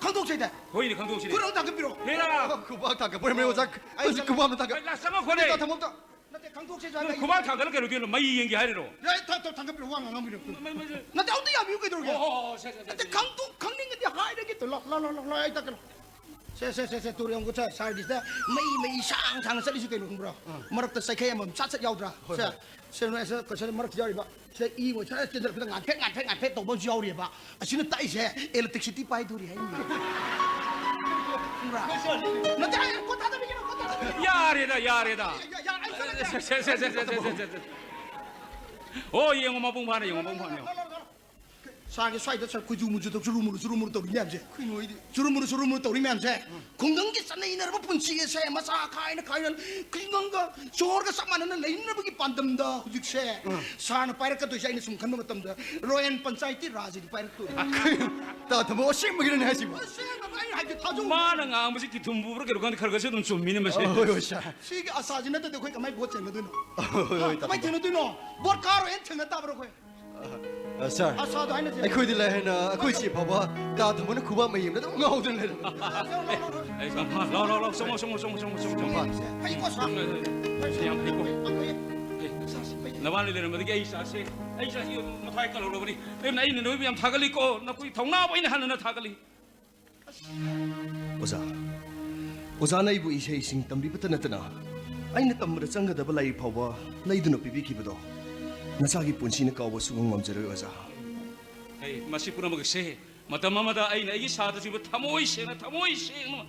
ꯈꯪꯗꯣꯛꯁꯦ ꯍꯥꯏꯗꯥꯏ? ꯍꯣꯏꯅꯦ, ꯈꯪꯗꯣꯛꯁꯤꯅꯦ꯫ ꯈꯨꯠ ꯑꯝ ꯊꯥꯡꯒꯠꯄꯤꯔꯣ꯫ ꯍꯦꯔꯥ! ꯈꯨꯕꯥꯛ ꯊꯥꯡꯒꯠꯄ ꯑꯣꯏꯔꯝꯃꯦ, ꯑꯣꯖꯥ꯫ ꯑꯩ ꯍꯧꯖꯤꯛ ꯈꯨꯕꯥꯛ ꯑꯝꯇ ꯊꯥꯡꯒꯠ-, ꯑꯩ ꯂꯥꯁ ꯆꯪꯉꯛꯈꯣꯅꯦ꯫ ꯇꯥ ꯊꯝꯕꯥꯜ ꯑꯝꯇ꯫ ꯅꯠꯇꯦ, ꯈꯪꯗꯣꯛꯁꯦ ꯅꯪ ꯍꯥꯏꯗꯥꯏ? ꯈꯨꯕꯥꯛ ꯊꯥꯡꯒꯠꯂ ꯀꯩꯗꯧꯗꯣꯏꯅꯣ? ꯃꯩ ꯌꯦꯡꯒꯦ ꯍꯥꯏꯔꯤꯔꯣ? ꯌꯥꯏ, ꯊ-, ꯊ-, ꯊꯥꯡꯒꯠꯄꯤꯔꯣ, ꯋꯥ ꯉꯥꯡꯉꯝꯃꯤꯔꯣ? ꯃꯩ, ꯃꯩ, ꯃꯩ꯫ ꯅꯠꯇꯦ, ꯑꯝꯇ ꯌꯥꯕꯤꯌꯨ ꯀꯩꯗꯧꯔꯒꯦ? ꯑꯣ, ꯑꯣ, ꯑꯣ, ꯁꯦ, ꯁꯦ, ꯁꯦ, ꯅꯠꯇꯦ, ꯁꯦ, ꯁꯦ꯫ ꯈꯪꯗꯣꯛ-, ꯈꯪꯅꯤꯡꯉꯗꯤ ꯍꯥꯏꯔꯒꯦ ꯇꯧ-, ꯂꯥꯎ, ꯂꯥꯎ, ꯂꯥꯎ, ꯂꯥꯎ, ꯂꯥꯎ, ꯑꯩ ꯇꯥꯛꯀꯦ ꯂꯥꯎ꯫ ꯁꯦ, ꯁꯦ, ꯁꯦ, ꯁꯦ, ꯇꯨꯔꯦꯜ ꯌꯦꯡꯉꯨꯀꯣ, ꯁꯦ, ꯁꯥꯔꯒꯤꯁꯤꯗ ꯃꯩ, ꯃꯩ ꯁꯥꯡ ꯁꯥꯡꯅ ꯆꯠꯂꯤꯁꯤ ꯀꯩꯅꯣ ꯈꯪꯕ꯭ꯔꯣ? ꯑꯥ꯫ ꯃꯔꯛꯇ ꯆꯩꯈꯩ ꯑꯃꯃꯝ ꯆꯥꯠ ꯆꯠ ꯌꯥꯎꯗ꯭ꯔꯥ? ꯍꯣꯏ, ꯁꯦ, ꯍꯣꯏ꯫ ꯁꯦ, ꯅꯣꯏ ꯁꯦ, ꯀꯩꯁꯦ ꯃꯔꯛꯇ ꯌꯥꯎꯔꯤꯕ, ꯁꯤꯗ ꯏ ꯑꯣꯏ ꯁꯥ ꯆꯦꯟꯊꯔꯛꯄꯗ ꯉꯥꯟꯐꯦꯠ, ꯉꯥꯟꯐꯦꯠ, ꯉꯥꯟꯐꯦꯠ ꯇꯧꯕ ꯑꯃꯁꯨ ꯌꯥꯎꯔꯤꯑꯕ꯫ ꯑꯁꯤꯅ ꯇꯥꯛꯏꯁꯦ electricity ꯄꯥꯏꯗꯣꯔꯤ ꯍꯥꯏꯅꯤ꯫ ꯈꯪꯕ꯭ꯔꯥ? ꯅꯠꯇꯦ, ꯑꯩ ꯈꯨꯠ ꯊꯥꯗꯕꯤꯒꯅꯨ, ꯈꯨꯠ ꯊꯥꯗꯕꯤꯒꯅꯨ꯫ ꯌꯥꯔꯦꯗ, ꯌꯥꯔꯦꯗ꯫ ꯌꯥ-, ꯌꯥ-, ꯑꯩ ꯆꯠꯂꯒꯦ꯫ ꯁꯦ, ꯁꯦ, ꯁꯦ꯫ ꯑꯣ, ꯌꯦꯡꯉꯣ, ꯃꯄꯨꯡ ꯐꯥꯅ ꯌꯦꯡꯉꯣ, ꯃꯄꯨꯡ ꯐꯥꯅ ꯌꯦꯡꯉꯣ꯫ ꯂꯥꯎ, ꯂꯥꯎ, ꯂꯥꯎ, ꯂꯥꯎ꯫ ꯁꯥꯔꯒꯤ ꯁ꯭ꯋꯥꯏꯗ ꯁꯥꯔ ꯀꯨꯖꯨ ꯃꯨꯖꯨ ꯇꯧ ꯆꯨꯔꯨ ꯃꯨꯔꯨ ꯆꯨꯔꯨ ꯃꯨꯔꯨ ꯇꯧꯔꯤ ꯃꯌꯥꯝꯁꯦ꯫ ꯀꯩꯅꯣ ꯍꯥꯏꯗꯤ? ꯆꯨꯔꯨ ꯃꯨꯔꯨ ꯆꯨꯔꯨ ꯃꯨꯔꯨ ꯇꯧꯔꯤ ꯃꯌꯥꯝꯁꯦ꯫ ꯈꯨꯡꯒꯪꯒꯤ ꯆꯠꯅ ꯏꯅꯔꯕ ꯄꯨꯟꯁꯤ ꯑꯁꯦ ꯃꯆꯥ ꯈꯥꯏꯅ ꯈꯥꯏꯅ ꯈꯨꯡꯒꯪꯒ ꯁꯣꯍꯣꯔꯒ ꯆꯞ ꯃꯥꯟꯅꯅ ꯂꯩꯅꯅꯕꯒꯤ ꯄꯥꯟꯗꯝꯗ ꯍꯧꯖꯤꯛꯁꯦ ꯁꯥꯔꯅ ꯄꯥꯏꯔꯛꯀꯗꯣꯏꯁꯦ ꯑꯩꯅ ꯁꯨꯝ ꯈꯟꯕ ꯃꯇꯝꯗ ꯔꯣꯌꯦꯜ ꯄꯟꯆꯥꯌꯠꯀꯤ ꯔꯥꯖꯗꯤ ꯄꯥꯏꯔꯛꯇꯣꯏꯅꯦ꯫ ꯇꯥ ꯊꯝꯃꯣ, ꯑꯁꯦꯡꯕꯒꯤꯔꯅꯦ ꯍꯥꯏꯁꯤꯕꯣ? ꯑꯁꯦꯡꯕ ꯑꯩꯅ ꯍꯥꯏꯕꯗꯤ ꯊꯥꯖꯧ꯫ ꯃꯥꯅ ꯉꯥꯡꯕꯁꯤ ꯀꯤꯊꯨꯝ ꯄꯨꯕ꯭ꯔꯥ ꯀꯩꯅꯣ ꯈꯪꯗꯦ, ꯈꯔ ꯈꯔꯁꯨ ꯑꯗꯨꯝ ꯆꯨꯝꯃꯤꯅꯦ ꯃꯁꯦ꯫ ꯑ, ꯍꯣꯏ, ꯍꯣꯏ, ꯁꯥꯔ꯫ ꯁꯤꯒꯤ ꯑꯁꯥꯁꯤ ꯅꯠꯇ꯭ꯔꯗꯤ ꯑꯩꯈꯣꯏ ꯀꯃꯥꯏꯅ ꯚꯣꯠ ꯆꯦꯟꯒꯗꯣꯏꯅꯣ? ꯍꯣꯏ, ꯍꯣꯏ, ꯀꯃꯥꯏꯅ ꯇꯥꯃꯣ꯫ ꯆꯦꯟꯒꯗꯣꯏꯅꯣ? ꯚꯣꯠ ꯀꯥꯔꯣꯏꯅ ꯊꯦꯡꯅ ꯇꯥꯕ꯭ꯔꯣ ꯑꯩꯈꯣꯏ? ꯑ, ꯁꯥꯔ, ꯑꯁꯥꯗꯣ ꯍꯥꯏꯅ ꯆꯦꯟꯒꯗꯣꯏꯅꯣ? ꯑꯩꯈꯣꯏꯗꯤ ꯂꯥꯏ ꯍꯥꯏꯅ ꯑꯩꯈꯣꯏ ꯆꯦ ꯐꯥꯎꯕ ꯇꯥ ꯊꯝꯃꯣꯅ ꯈꯨꯕꯥꯛ ꯃꯌꯦꯝꯗ ꯑꯗꯨꯝ ꯉꯥꯎꯗꯅ ꯂꯩꯔꯝꯃꯦ꯫ ꯑꯦ, ꯂꯥꯎ, ꯂꯥꯎ, ꯂꯥꯎ, ꯆꯪꯉꯣ, ꯆꯪꯉꯣ, ꯆꯪꯉꯣ꯫ ꯐꯩꯀꯣ, ꯁꯥꯔ? ꯌꯥꯝ ꯐꯩꯀꯣ꯫ ꯑꯦ, ꯅꯕꯥꯅꯤ ꯂꯩꯔꯝꯕꯗꯒꯤ ꯑꯩ ꯏꯆꯥꯁꯦ, ꯑꯩ ꯏꯆꯥꯁꯤ ꯃꯊ꯭ꯋꯥꯏ ꯀꯜꯍꯧꯔꯕꯅꯤ꯫ ꯑꯩꯅ, ꯑꯩꯅ ꯅꯣꯏꯕꯨ ꯌꯥꯝ ꯊꯥꯒꯠꯂꯤꯀꯣ, ꯅꯈꯣꯏ ꯊꯧꯅꯥꯕꯨ ꯑꯩꯅ ꯍꯟꯅ ꯍꯟꯅ ꯊꯥꯒꯠꯂꯤ꯫ ꯑꯣꯖꯥ, ꯑꯣꯖꯥꯅ ꯑꯩꯕꯨ ꯏꯁꯩꯁꯤꯡ ꯇꯝꯕꯤꯕꯇ ꯅꯠꯇꯅ ꯑꯩꯅ ꯇꯝꯕꯗ ꯆꯪꯒꯗꯕ ꯂꯥꯏꯔꯤꯛ ꯐꯥꯎꯕ ꯂꯩꯗꯨꯅ ꯄꯤꯕꯤꯈꯤꯕꯗꯣ ꯅꯆꯥꯒꯤ ꯄꯨꯟꯁꯤꯅ ꯀꯥꯎꯕ ꯁꯨꯡꯉꯝ ꯉꯝꯖꯔꯣꯏ ꯑꯣꯖꯥ꯫ ꯑꯩ ꯃꯁꯤ ꯄꯨꯝꯅꯃꯛꯁꯦ ꯃꯇꯝ ꯑꯃꯗ ꯑꯩꯅ ꯑꯩꯒꯤ ꯁꯥꯇ꯭ꯔꯁꯤꯡꯕꯨ ꯊꯃꯣꯏ ꯁꯦꯡꯅ, ꯊꯃꯣꯏ ꯁꯦꯡꯅ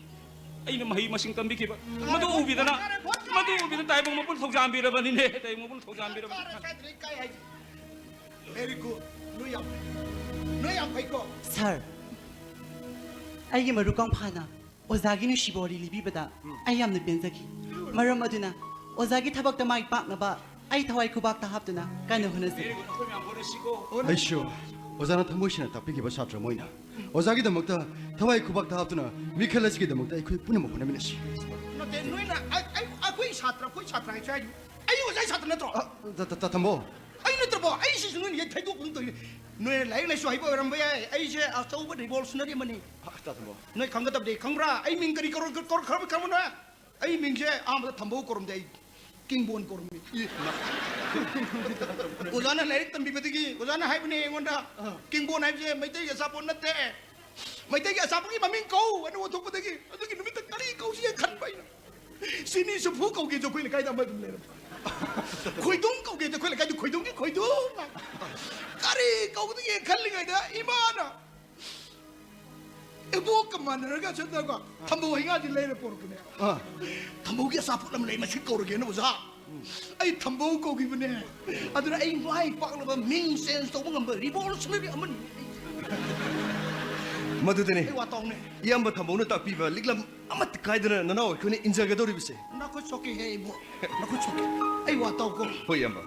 ꯑꯩꯅ ꯃꯍꯩ ꯃꯁꯤꯡ ꯇꯝꯕꯤꯈꯤꯕ ꯃꯗꯨ ꯎꯕꯤꯗꯅ, ꯃꯗꯨ ꯎꯕꯤꯗꯅ ꯇꯥꯏꯕꯪ ꯃꯄꯨꯅ ꯊꯧꯖꯥꯟꯕꯤꯔꯕꯅꯤꯅꯦ, ꯇꯥꯏꯕꯪ ꯃꯄꯨꯅ ꯊꯧꯖꯥꯟꯕꯤꯔꯕꯅꯤ꯫ Very good. ꯅꯣꯏ ꯌꯥꯝ ꯐꯩ꯫ ꯅꯣꯏ ꯌꯥꯝ ꯐꯩꯀꯣ꯫ ꯁꯥꯔ, ꯑꯩꯒꯤ ꯃꯔꯨꯞ ꯀꯪꯐꯥꯅ ꯑꯣꯖꯥꯒꯤ ꯅꯨꯡꯁꯤꯕ ꯋꯥꯔꯤ ꯂꯤꯕꯤꯕꯗ ꯑꯩ ꯌꯥꯝꯅ ꯄꯦꯟꯖꯈꯤ꯫ ꯃꯔꯝ ꯑꯗꯨꯅ ꯑꯣꯖꯥꯒꯤ ꯊꯕꯛꯇ ꯃꯥꯏ ꯄꯥꯛꯅꯕ ꯑꯩ ꯊꯋꯥꯏ ꯈꯨꯕꯥꯛꯇ ꯍꯥꯞꯇꯨꯅ ꯀꯟꯅ ꯍꯣꯠꯅꯖꯒꯦ꯫ ꯑꯩꯁꯨ ꯑꯣꯖꯥꯅ ꯊꯃꯣꯏ ꯁꯦꯡꯅ ꯇꯥꯛꯄꯤꯈꯤꯕ ꯁꯥꯇ꯭ꯔ ꯑꯃ ꯑꯣꯏꯅ ꯑꯣꯖꯥꯒꯤꯗꯃꯛꯇ ꯊꯋꯥꯏ ꯈꯨꯕꯥꯛꯇ ꯍꯥꯞꯇꯨꯅ ꯃꯤꯈꯜ ꯑꯁꯤꯒꯤꯗꯃꯛꯇ ꯑꯩꯈꯣꯏ ꯄꯨꯝꯅꯃꯛ ꯍꯣꯠꯅꯃꯤꯟꯅꯁꯤ꯫ ꯅꯠꯇꯦ, ꯅꯣꯏꯅ ꯑꯩ, ꯑꯩ, ꯑꯩꯈꯣꯏ ꯁꯥꯇ꯭ꯔ, ꯑꯩꯈꯣꯏ ꯁꯥꯇ꯭ꯔ ꯍꯥꯏꯁꯦ ꯍꯥꯏꯗꯤ ꯑꯩ ꯑꯣꯖꯥꯒꯤ ꯁꯥꯇ꯭ꯔ ꯅꯠꯇ꯭ꯔꯣ? ꯑ, ꯇ-, ꯇ-, ꯇ-, ꯊꯝꯃꯣ꯫ ꯑꯩ ꯅꯠꯇ꯭ꯔꯕꯣ? ꯑꯩ ꯁꯤꯁꯨ ꯅꯣꯏꯅ ꯌꯩ ꯊꯩꯗꯣꯛꯄ ꯑꯗꯨꯝ ꯇꯧꯔꯤ꯫ ꯅꯣꯏꯅ ꯂꯥꯏꯔꯤꯛ ꯂꯥꯏꯁꯨ ꯍꯩꯕ ꯑꯣꯏꯔꯝꯕ ꯌꯥꯏ, ꯑꯩꯁꯦ ꯑꯆꯧꯕ revolutionary ꯑꯃꯅꯤ꯫ ꯑ, ꯇ-, ꯊꯝꯃꯣ꯫ ꯅꯣꯏ ꯈꯪꯒꯗꯕꯗꯤ ꯈꯪꯕ꯭ꯔꯥ? ꯑꯩ ꯃꯤꯡ ꯀꯔꯤ ꯀꯧꯔ-, ꯀꯧꯔ-, ꯀꯧꯔꯝꯃꯤ ꯈꯪꯕ꯭ꯔꯥ? ꯑꯩ ꯃꯤꯡꯁꯦ ꯑꯍꯥꯟꯕꯗ ꯊꯝꯕꯧ ꯀꯧꯔꯝꯗꯦ, ꯑꯩ ꯀꯤꯡꯕꯣꯟ ꯀꯧꯔꯝꯃꯤ꯫ ꯑꯣꯖꯥꯅ ꯂꯥꯏꯔꯤꯛ ꯇꯝꯕꯤꯕꯗꯒꯤ ꯑꯣꯖꯥꯅ ꯍꯥꯏꯕꯅꯦ ꯑꯩꯉꯣꯟꯗ, "ꯀꯤꯡꯕꯣꯟ ꯍꯥꯏꯕꯁꯦ ꯃꯩꯇꯩꯒꯤ ꯑꯆꯥꯄꯣꯠ ꯅꯠꯇꯦ, ꯃꯩꯇꯩꯒꯤ ꯑꯆꯥꯄꯣꯠꯀꯤ ꯃꯃꯤꯡ ꯀꯧ" ꯑꯅ ꯑꯣꯟꯊꯣꯛꯄꯗꯒꯤ ꯑꯗꯨꯒꯤ ꯅꯨꯃꯤꯠꯇ ꯀꯔꯤ ꯀꯧꯁꯤꯒꯦ ꯈꯟꯕ ꯑꯩꯅ꯫ ꯆꯤꯅꯤ ꯆꯨꯐꯨ ꯀꯧꯒꯦꯁꯨ ꯑꯩꯈꯣꯏ ꯂꯩꯀꯥꯏꯗ ꯑꯃ ꯑꯗꯨꯝ ꯂꯩꯔꯝꯃꯤ꯫ ꯈꯣꯏꯗꯨꯝ ꯀꯧꯒꯦꯁꯨ ꯑꯩꯈꯣꯏ ꯂꯩꯀꯥꯏꯗ ꯈꯣꯏꯗꯨꯝꯒꯤ ꯈꯣꯏꯗꯨꯝ꯫ ꯀꯔꯤ ꯀꯧꯒꯗꯒꯦ ꯈꯜꯂꯤꯉꯩꯗ ꯏꯃꯥꯅ ꯏꯕꯣꯛꯀ ꯃꯥꯟꯅꯔꯒ ꯆꯠꯂꯒ ꯊꯝꯕꯧ ꯍꯩꯉꯥꯁꯤ ꯂꯩꯔ ꯄꯣꯔꯛꯄꯅꯦ꯫ ꯑꯥ꯫ ꯊꯝꯕꯧꯒꯤ ꯑꯆꯥꯄꯣꯠ ꯑꯃ ꯂꯩ, ꯃꯁꯤ ꯀꯧꯔꯒꯦꯅ ꯑꯣꯖꯥ꯫ ꯑꯩ ꯊꯝꯕꯧ ꯀꯧꯈꯤꯕꯅꯦ꯫ ꯑꯗꯨꯅ ꯑꯩ ꯃꯥꯏ ꯄꯥꯛꯅꯕ ꯃꯤꯡ ꯆꯦꯟꯖ ꯇꯧꯕ ꯉꯝꯕ ꯔꯤꯚꯣꯂꯨꯁꯅꯔꯤ ꯑꯃꯅꯤ꯫ ꯃꯗꯨꯗꯅꯦ ꯑꯩ ꯋꯥ ꯇꯥꯎꯅꯦ꯫ ꯏꯌꯥꯝꯕ ꯊꯝꯕꯧꯅ ꯇꯥꯛꯄꯤꯕ ꯂꯤꯛꯂꯝ ꯑꯃꯠꯇ ꯀꯥꯏꯗꯅ ꯅꯅꯥꯎ ꯑꯩꯈꯣꯏꯅ ꯏꯟꯖꯒꯗꯧꯔꯤꯕꯁꯦ꯫ ꯅꯈꯨꯠ ꯁꯣꯛꯀꯦꯍꯦ ꯏꯕꯣ, ꯅꯈꯨꯠ ꯁꯣꯛꯀꯦ꯫ ꯑꯩ ꯋꯥ ꯇꯥꯎꯀꯣ꯫ ꯍꯣꯏ, ꯏꯌꯥꯝꯕ꯫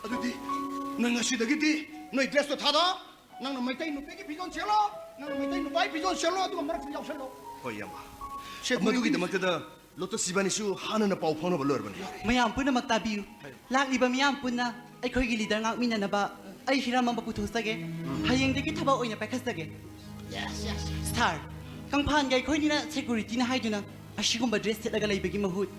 ꯑꯗꯨꯗꯤ ꯅꯪ ꯉꯁꯤꯗꯒꯤꯗꯤ ꯅꯣꯏ ꯗ꯭ꯔꯦꯁꯇꯣ ꯊꯥꯗꯣꯛꯑꯣ꯫ ꯅꯪꯅ ꯃꯩꯇꯩ ꯅꯨꯄꯤꯒꯤ ꯐꯤꯖꯣꯜ ꯁꯦꯠꯂꯣ, ꯅꯪꯅ ꯃꯩꯇꯩ ꯅꯨꯄꯥꯒꯤ ꯐꯤꯖꯣꯜ ꯁꯦꯠꯂꯣ, ꯑꯗꯨꯒ ꯃꯔꯛꯇ ꯌꯥꯎꯁꯜꯂꯣ꯫ ꯍꯣꯏ, ꯏꯌꯥꯝꯕ꯫ ꯁꯦ, ꯃꯗꯨꯒꯤꯗꯃꯛꯇꯗ ꯂꯣꯇꯁ ꯏꯕꯥꯅꯤꯁꯨ ꯍꯥꯟꯅꯅ ꯄꯥꯎ ꯐꯥꯎꯅꯕ ꯂꯣꯏꯔꯕꯅꯤ꯫ ꯃꯌꯥꯝ ꯄꯨꯝꯅꯃꯛ ꯇꯥꯕꯤꯌꯨ꯫ ꯂꯥꯛꯂꯤꯕ ꯃꯤꯌꯥꯝ ꯄꯨꯟꯅ ꯑꯩꯈꯣꯏꯒꯤ ꯂꯤꯗꯔ ꯉꯥꯛꯃꯤꯟꯅꯅꯕ ꯑꯩ ꯍꯤꯔꯝ ꯑꯃ ꯄꯨꯊꯣꯛꯆꯒꯦ꯫ ꯍꯌꯦꯡꯗꯒꯤ ꯊꯕꯛ ꯑꯣꯏꯅ ꯄꯥꯏꯈꯠꯆꯒꯦ꯫ ꯁꯥꯔ, ꯀꯪꯐꯥꯟꯒ ꯑꯩꯈꯣꯏꯅꯤꯅ ꯁꯦꯀꯨꯔꯤꯇꯤꯅ ꯍꯥꯏꯗꯨꯅ ꯑꯁꯤꯒꯨꯝꯕ ꯗ꯭ꯔꯦꯁ ꯁꯦꯠꯂꯒ ꯂꯩꯕꯒꯤ ꯃꯍꯨꯠ,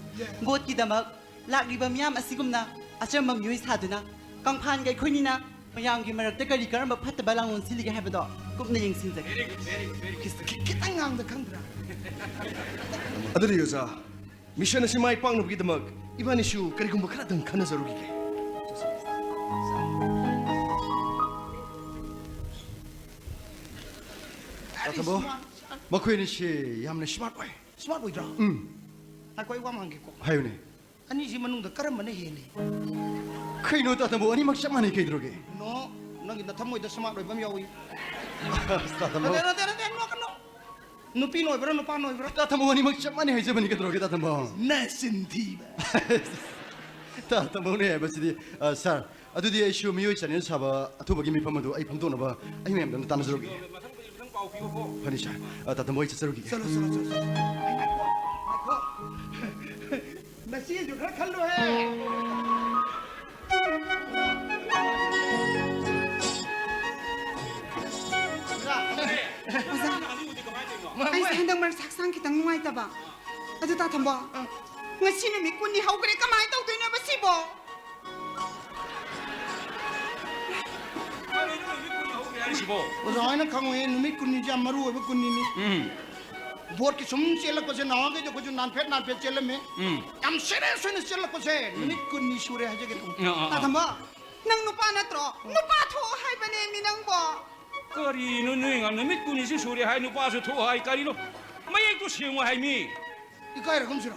ꯚꯣꯠꯀꯤꯗꯃꯛ ꯂꯥꯛꯂꯤꯕ ꯃꯤꯌꯥꯝ ꯑꯁꯤꯒꯨꯝꯅ ꯑꯆꯝꯕ ꯃꯤꯑꯣꯏ ꯁꯥꯗꯨꯅ ꯀꯪꯐꯥꯟꯒ ꯑꯩꯈꯣꯏꯅꯤꯅ ꯃꯌꯥꯝꯒꯤ ꯃꯔꯛꯇ ꯀꯔꯤ ꯀꯔꯝꯕ ꯐꯠꯇꯕ ꯂꯥꯡꯂꯣꯟ ꯁꯤꯜꯂꯤꯒꯦ ꯍꯥꯏꯕꯗꯣ ꯀꯨꯞꯅ ꯌꯦꯡꯁꯤꯟꯖꯒꯦ꯫ ꯈꯤ-, ꯈꯤ-, ꯈꯤꯇꯪ ꯉꯥꯡꯗ ꯈꯪꯗ꯭ꯔꯥ? ꯑꯗꯨꯗꯤ ꯑꯣꯖꯥ, ꯃꯤꯁꯟ ꯑꯁꯤ ꯃꯥꯏ ꯄꯥꯛꯅꯕꯒꯤꯗꯃꯛ ꯏꯕꯥꯅꯤꯁꯨ ꯀꯔꯤꯒꯨꯝꯕ ꯈꯔꯗꯪ ꯈꯟꯅꯖꯔꯨꯈꯤꯒꯦ꯫ ꯇꯥꯊꯝꯕ, ꯃꯈꯣꯏ ꯑꯅꯤꯁꯤ ꯌꯥꯝꯅ ꯁ꯭ꯃꯥꯔꯠ ꯑꯣꯏ꯫ ꯁ꯭ꯃꯥꯔꯠ ꯑꯣꯏꯗ꯭ꯔꯥ? ꯎꯝ꯫ ꯉꯥꯏꯈꯣ, ꯑꯩ ꯋꯥ ꯑꯃ ꯍꯪꯒꯦꯀꯣ꯫ ꯍꯥꯏꯌꯨꯅꯦ꯫ ꯑꯅꯤꯁꯤ ꯃꯅꯨꯡꯗ ꯀꯔꯝꯕꯅ ꯍꯦꯜꯂꯤ? ꯀꯩꯅꯣ ꯇꯥꯊꯝꯕ, ꯑꯅꯤꯃꯛ ꯆꯞ ꯃꯥꯟꯅꯩ ꯀꯩꯗꯧꯔꯒꯦ? ꯅꯣ, ꯅꯪꯒꯤ ꯅꯊꯃꯣꯏꯗ ꯁ꯭ꯃꯥꯔꯠ ꯑꯣꯏꯕ ꯑꯃ ꯌꯥꯎꯏ꯫ ꯑꯁ, ꯇꯥꯊꯝꯕ꯫ ꯅꯠꯇꯦ, ꯅꯠꯇꯦ, ꯅꯠꯇꯦ, ꯅꯣꯛꯀꯅꯨ꯫ ꯅꯨꯄꯤꯅ ꯑꯣꯏꯕ꯭ꯔꯥ, ꯅꯨꯄꯥꯅ ꯑꯣꯏꯕ꯭ꯔꯥ? ꯇꯥꯊꯝꯕ, ꯑꯅꯤꯃꯛ ꯆꯞ ꯃꯥꯟꯅꯩ ꯍꯥꯏꯖꯕꯅꯤ ꯀꯩꯗꯧꯔꯒꯦ, ꯇꯥꯊꯝꯕ? ꯅꯆꯤꯟ ꯊꯤꯕ꯫ ꯇꯥꯊꯝꯕꯅꯦ ꯍꯥꯏꯕꯁꯤꯗꯤ, ꯑ, ꯁꯥꯔ, ꯑꯗꯨꯗꯤ ꯑꯩꯁꯨ ꯃꯤꯑꯣꯏ ꯆꯦꯅꯦꯜ ꯁꯥꯕ ꯑꯊꯨꯕꯒꯤ ꯃꯤꯐꯝ ꯑꯗꯨ ꯑꯩ ꯐꯝꯗꯣꯛꯅꯕ ꯑꯩ ꯃꯌꯥꯝꯗ ꯑꯝꯇ ꯇꯥꯟꯅꯖꯔꯨꯒꯦ꯫ ꯐꯅꯤ ꯁꯥꯔ, ꯑ, ꯇꯥꯊꯝꯕ, ꯑꯩ ꯆꯠꯆꯔꯨꯒꯦ꯫ ꯆꯠꯂꯣ, ꯆꯠꯂꯣ, ꯆꯠꯂꯣ, ꯆꯠꯂꯣ꯫ ꯉꯥꯏꯈꯣ, ꯉꯥꯏꯈꯣ꯫ ꯅꯆꯦꯁꯨ ꯈꯔ ꯈꯜꯂꯨꯍꯦ꯫ ꯑꯣꯖꯥ, ꯑꯩꯁꯦ ꯍꯟꯗꯛ ꯃꯔꯛ ꯍꯛꯆꯥꯡ ꯈꯤꯇꯪ ꯅꯨꯡꯉꯥꯏꯇꯕ꯫ ꯑꯗꯨ ꯇꯥꯊꯝꯕ, ꯉꯁꯤ ꯅꯨꯃꯤꯠ ꯀꯨꯟꯅꯤ ꯍꯧꯈ꯭ꯔꯦ, ꯀꯃꯥꯏꯅ ꯇꯧꯗꯣꯏꯅꯣꯕ ꯁꯤꯕꯣ? ꯀꯔꯤꯅꯣ ꯅꯨꯃꯤꯠ ꯀꯨꯟꯅꯤ ꯍꯧꯈ꯭ꯔꯦ ꯍꯥꯏꯔꯤꯁꯤꯕꯣ? ꯑꯣꯖꯥ ꯍꯣꯏꯅ ꯈꯪꯉꯣꯏꯌꯦ, ꯅꯨꯃꯤꯠ ꯀꯨꯟꯅꯤꯁꯦ ꯌꯥꯝ ꯃꯔꯨ ꯑꯣꯏꯕ ꯀꯨꯟꯅꯤꯅꯤ꯫ ꯎꯝ꯫ ꯚꯣꯠꯀꯤ ꯁꯨꯝ ꯆꯦꯜꯂꯛꯄꯁꯦ, ꯅꯍꯥꯟꯈꯩꯗꯤ ꯑꯩꯈꯣꯏꯁꯨ ꯅꯥꯟꯐꯦꯠ ꯅꯥꯟꯐꯦꯠ ꯆꯦꯜꯂꯝꯃꯤ꯫ ꯎꯝ꯫ ꯌꯥꯝ ꯁꯦꯔꯤꯌꯁ ꯑꯣꯏꯅ ꯆꯦꯜꯂꯛꯄꯁꯦ ꯅꯨꯃꯤꯠ ꯀꯨꯟꯅꯤ ꯁꯨꯔꯦ ꯍꯥꯏꯖꯒꯦ ꯇꯧꯕ꯫ ꯑꯥ, ꯑꯥ, ꯑꯥ꯫ ꯇꯥꯊꯝꯕ, ꯅꯪ ꯅꯨꯄꯥ ꯅꯠꯇ꯭ꯔꯣ? ꯅꯨꯄꯥ ꯊꯣꯛꯑꯣ ꯍꯥꯏꯕꯅꯦ ꯃꯤ ꯅꯪꯕꯣ꯫ ꯀꯔꯤꯅꯣ ꯅꯣꯏ ꯉꯥꯡ-, ꯅꯨꯃꯤꯠ ꯀꯨꯟꯅꯤꯁꯨ ꯁꯨꯔꯦ ꯍꯥꯏ, ꯅꯨꯄꯥꯁꯨ ꯊꯣꯛꯑꯣ ꯍꯥꯏ, ꯀꯔꯤꯅꯣ? ꯃꯌꯦꯛꯇꯨ ꯁꯦꯡꯉꯨ ꯍꯥꯏꯃꯤ꯫ ꯏꯀꯥꯏꯔꯒꯨꯝꯁꯤꯔꯣ?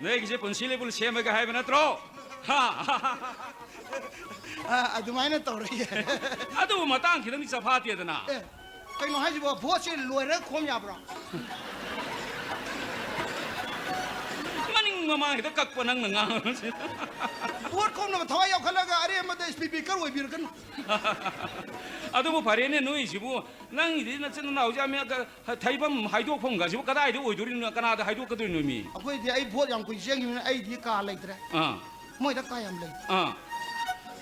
ꯅꯣꯏꯒꯤꯁꯦ ꯄꯨꯟꯁꯤ ꯂꯩꯕꯨꯜ ꯁꯦꯝꯃꯒꯦ ꯍꯥꯏꯕ ꯅꯠꯇ꯭ꯔꯣ? ꯍꯥ? ꯑ, ꯑꯗꯨꯃꯥꯏꯅ ꯇꯧꯔꯛꯑꯦ꯫ ꯑꯗꯨꯕꯨ ꯃꯇꯥꯡ ꯈꯤꯇꯪꯗꯤ ꯆꯐꯥꯠꯇꯦꯗꯅ꯫ ꯑꯦ, ꯀꯩꯅꯣ ꯍꯥꯏꯁꯤꯕꯣ? ꯚꯣꯠꯁꯦ ꯂꯣꯏꯔꯒ ꯈꯣꯝ ꯌꯥꯕ꯭ꯔꯣ? ꯃꯅꯤꯡ ꯃꯃꯥꯡ ꯍꯦꯛꯇ ꯀꯛꯄ ꯅꯪꯅ ꯉꯥꯡꯕꯁꯦ꯫ ꯚꯣꯠ ꯈꯣꯝꯅꯕ ꯊꯋꯥꯏ ꯌꯥꯎꯈꯠꯂꯒ ꯑꯔꯦꯝꯕꯗ speaker ꯑꯣꯏꯕꯤꯔꯛꯀꯅꯨ꯫ ꯑꯗꯨꯕꯨ ꯐꯔꯦꯅꯦ ꯅꯣꯏꯁꯤꯕꯨ, ꯅꯪꯒꯤꯗꯤ ꯅꯆꯤꯟ ꯅꯅꯥꯎꯁꯦ ꯑꯃꯦꯛꯀ ꯊꯩꯐꯝ ꯍꯥꯏꯗꯣꯛꯐꯝꯒꯁꯤꯕꯨ ꯀꯗꯥꯏꯗ ꯑꯣꯏꯗꯣꯔꯤꯅꯣ? ꯀꯅꯥꯗ ꯍꯥꯏꯗꯣꯛꯀꯗꯣꯏꯅꯣ ꯃꯤ? ꯑꯩꯈꯣꯏꯗꯤ ꯑꯩ ꯚꯣꯠ ꯌꯥꯝ ꯀꯨꯏ ꯆꯦꯟꯈꯤꯕꯅꯤꯅ ꯑꯩꯗꯤ ꯀꯥ ꯂꯩꯇ꯭ꯔꯦ꯫ ꯑꯥ꯫ ꯃꯣꯏꯗ ꯀꯥ ꯌꯥꯝ ꯂꯩ꯫ ꯑꯥ꯫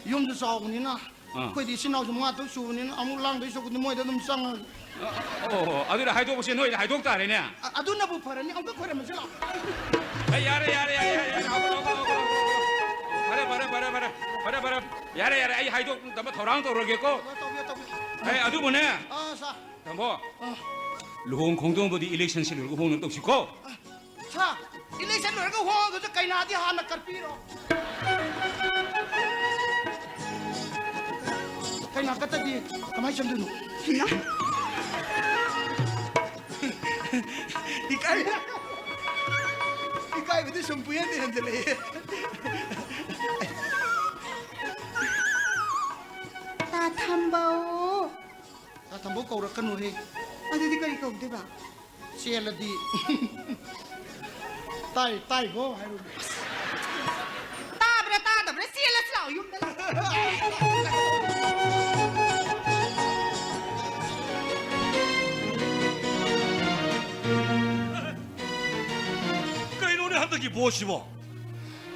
ꯌꯨꯝꯁꯨ ꯆꯥꯎꯕꯅꯤꯅ ꯑꯥ꯫ ꯑꯩꯈꯣꯏꯗꯤ ꯏꯆꯤꯟ ꯏꯅꯥꯎꯁꯨ ꯃꯉꯥ ꯇꯔꯨꯛ ꯁꯨꯕꯅꯤꯅ ꯑꯃꯨꯛ ꯂꯥꯡꯗꯣꯏ ꯁꯔꯨꯛꯄꯨꯗꯤ ꯃꯣꯏꯗ ꯑꯗꯨꯝ ꯆꯪꯉꯒꯦ꯫ ꯑ, ꯑꯣ, ꯑꯣ, ꯑꯗꯨꯗꯤ ꯍꯥꯏꯗꯣꯛꯄꯁꯦ ꯅꯣꯏꯗ ꯍꯥꯏꯗꯣꯛ ꯇꯥꯔꯦꯅꯦ꯫ ꯑ-, ꯑꯗꯨꯅꯕꯨ ꯐꯔꯅꯤ꯫ ꯑꯃꯨꯛꯇ ꯈꯣꯏꯔꯝꯃꯁꯤ ꯂꯥꯛꯑꯣ꯫ ꯑꯦ, ꯌꯥꯔꯦ, ꯌꯥꯔꯦ, ꯌꯥꯔꯦ, ꯌꯥꯔꯦ, ꯌꯥꯔꯦ, ꯍꯧꯒꯠꯂꯣ, ꯍꯧꯒꯠꯂꯣ, ꯍꯧꯒꯠꯂꯣ, ꯍꯧꯒꯠꯂꯣ꯫ ꯐꯔꯦ, ꯐꯔꯦ, ꯐꯔꯦ, ꯐꯔꯦ, ꯐꯔꯦ, ꯐꯔꯦ, ꯌꯥꯔꯦ, ꯌꯥꯔꯦ, ꯑꯩ ꯍꯥꯏꯗꯣꯛꯅꯕ ꯊꯧꯔꯥꯡ ꯇꯧꯔꯒꯦꯀꯣ꯫ ꯇꯧꯕꯤꯌꯣ, ꯇꯧꯕꯤꯌꯣ꯫ ꯑꯦ, ꯑꯗꯨꯕꯨꯅꯦ, ꯑꯥ, ꯁꯥꯔ꯫ ꯇꯥꯃꯣ, ꯑꯥ꯫ ꯂꯨꯍꯣꯡ ꯈꯣꯡꯗꯣꯡꯕꯗꯤ election ꯁꯤ ꯂꯣꯏꯔꯒ ꯍꯣꯡꯅꯕ ꯇꯧꯁꯤꯀꯣ꯫ ꯁꯥꯔ, election ꯂꯣꯏꯔꯒ ꯍꯣꯡꯉꯒꯁꯨ ꯀꯩꯅꯥꯗꯤ ꯍꯥꯟꯅ ꯀꯠꯄꯤꯔꯣ꯫ ꯀꯩꯅꯥ ꯀꯠꯇꯗꯤ ꯀꯃꯥꯏ ꯆꯪꯗꯣꯏꯅꯣ? ꯏꯃꯥ꯫ ꯏꯀꯥꯏ-, ꯏꯀꯥꯏꯕꯗꯤ ꯁꯨꯝ ꯄꯨꯍꯦꯟꯗ ꯍꯦꯟꯖꯜꯂꯛꯑꯦ꯫ ꯇꯥ ꯊꯝꯕꯧ꯫ ꯇꯥ ꯊꯝꯕꯧ ꯀꯧꯔꯛꯀꯅꯨꯍꯦ꯫ ꯑꯗꯨꯗꯤ ꯀꯔꯤ ꯀꯧꯗꯣꯏꯕ? ꯆꯦꯜꯂꯗꯤ꯫ ꯇꯥꯏ, ꯇꯥꯏꯀꯣ ꯍꯥꯏꯔꯨꯅꯦ꯫ ꯇꯥꯕ꯭ꯔꯥ ꯇꯥꯗꯕ꯭ꯔꯥ? ꯆꯦꯜꯂꯁꯤ ꯂꯥꯛꯑꯣ ꯌꯨꯝꯗ ꯂꯥꯛꯑꯣ꯫ ꯀꯩꯅꯣꯅꯦ ꯍꯟꯗꯛꯀꯤ ꯚꯣꯠꯁꯤꯕꯣ?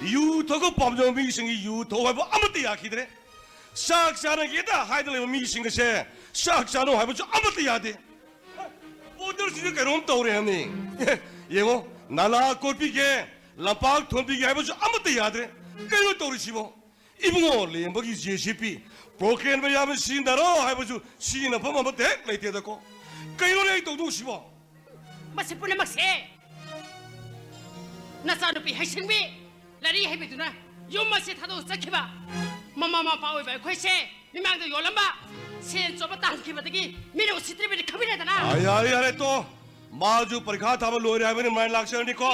ꯌꯨ ꯊꯛꯄ ꯄꯥꯝꯖꯕ ꯃꯤꯁꯤꯡꯒꯤ ꯌꯨ ꯊꯛꯎ ꯍꯥꯏꯕ ꯑꯃꯠꯇ ꯌꯥꯈꯤꯗ꯭ꯔꯦ꯫ ꯆꯥꯛ ꯆꯥꯅꯒꯦꯗ ꯍꯥꯏꯗꯅ ꯂꯩꯕ ꯃꯤꯁꯤꯡ ꯑꯁꯦ ꯆꯥꯛ ꯆꯥꯅꯧ ꯍꯥꯏꯕꯁꯨ ꯑꯃꯠꯇ ꯌꯥꯗꯦ꯫ ꯚꯣꯇꯔꯁꯤꯡꯁꯦ ꯀꯩꯅꯣꯝ ꯇꯧꯔꯦ ꯍꯥꯏꯕꯅꯤ꯫ ꯌꯦꯡꯉꯣ, ꯅꯥꯂꯥ ꯀꯣꯠꯄꯤꯒꯦ, ꯂꯝꯄꯥꯛ ꯊꯣꯟꯕꯤꯒꯦ ꯍꯥꯏꯕꯁꯨ ꯑꯃꯠꯇ ꯌꯥꯗ꯭ꯔꯦ꯫ ꯀꯩꯅꯣ ꯇꯧꯔꯤꯁꯤꯕꯣ? ꯏꯕꯨꯡꯉꯣ, ꯂꯦꯝꯕꯒꯤ ꯖꯦ ꯁꯤ ꯕꯤ, ꯄ꯭ꯔꯣꯀ꯭ꯔꯦꯟ ꯃꯌꯥꯝꯅ ꯁꯤꯖꯤꯟꯅꯔꯣ ꯍꯥꯏꯕꯁꯨ ꯁꯤꯖꯤꯟꯅꯐꯝ ꯑꯃꯠꯇ ꯍꯦꯛ ꯂꯩꯇꯦꯗꯀꯣ꯫ ꯀꯩꯅꯣꯅꯦ ꯑꯩ ꯇꯧꯗꯣꯏꯁꯤꯕꯣ? ꯃꯁꯤ ꯄꯨꯝꯅꯃꯛꯁꯦ ꯅꯆꯥꯅꯨꯄꯤ ꯍꯩꯁꯤꯡꯕꯤ, ꯂꯥꯏꯔꯤꯛ ꯍꯩꯕꯤꯗꯨꯅ ꯌꯨꯝ ꯑꯁꯤ ꯊꯥꯗꯣꯛ ꯆꯠꯈꯤꯕ꯫ ꯃꯃꯥ ꯃꯄꯥ ꯑꯣꯏꯕ ꯑꯩꯈꯣꯏꯁꯦ ꯃꯤꯃꯥꯡꯗ ꯌꯣꯜꯂꯝꯕ ꯁꯦꯟ ꯆꯣꯞꯄ ꯇꯥꯍꯟꯈꯤꯕꯗꯒꯤ ꯃꯤꯅ ꯎꯁꯤꯠꯇ꯭ꯔꯤꯕꯅꯤ, ꯈꯪꯕꯤꯔꯦꯗꯅ꯫ ꯑꯥ, ꯌꯥꯔꯦ, ꯌꯥꯔꯦ, ꯇꯣ꯫ ꯃꯥꯁꯨ ꯄꯔꯤꯈꯥ ꯊꯥꯕ ꯂꯣꯏꯔꯦ ꯍꯥꯏꯕꯅꯤ, ꯃꯥꯏ ꯂꯥꯛꯆꯔꯅꯤꯀꯣ꯫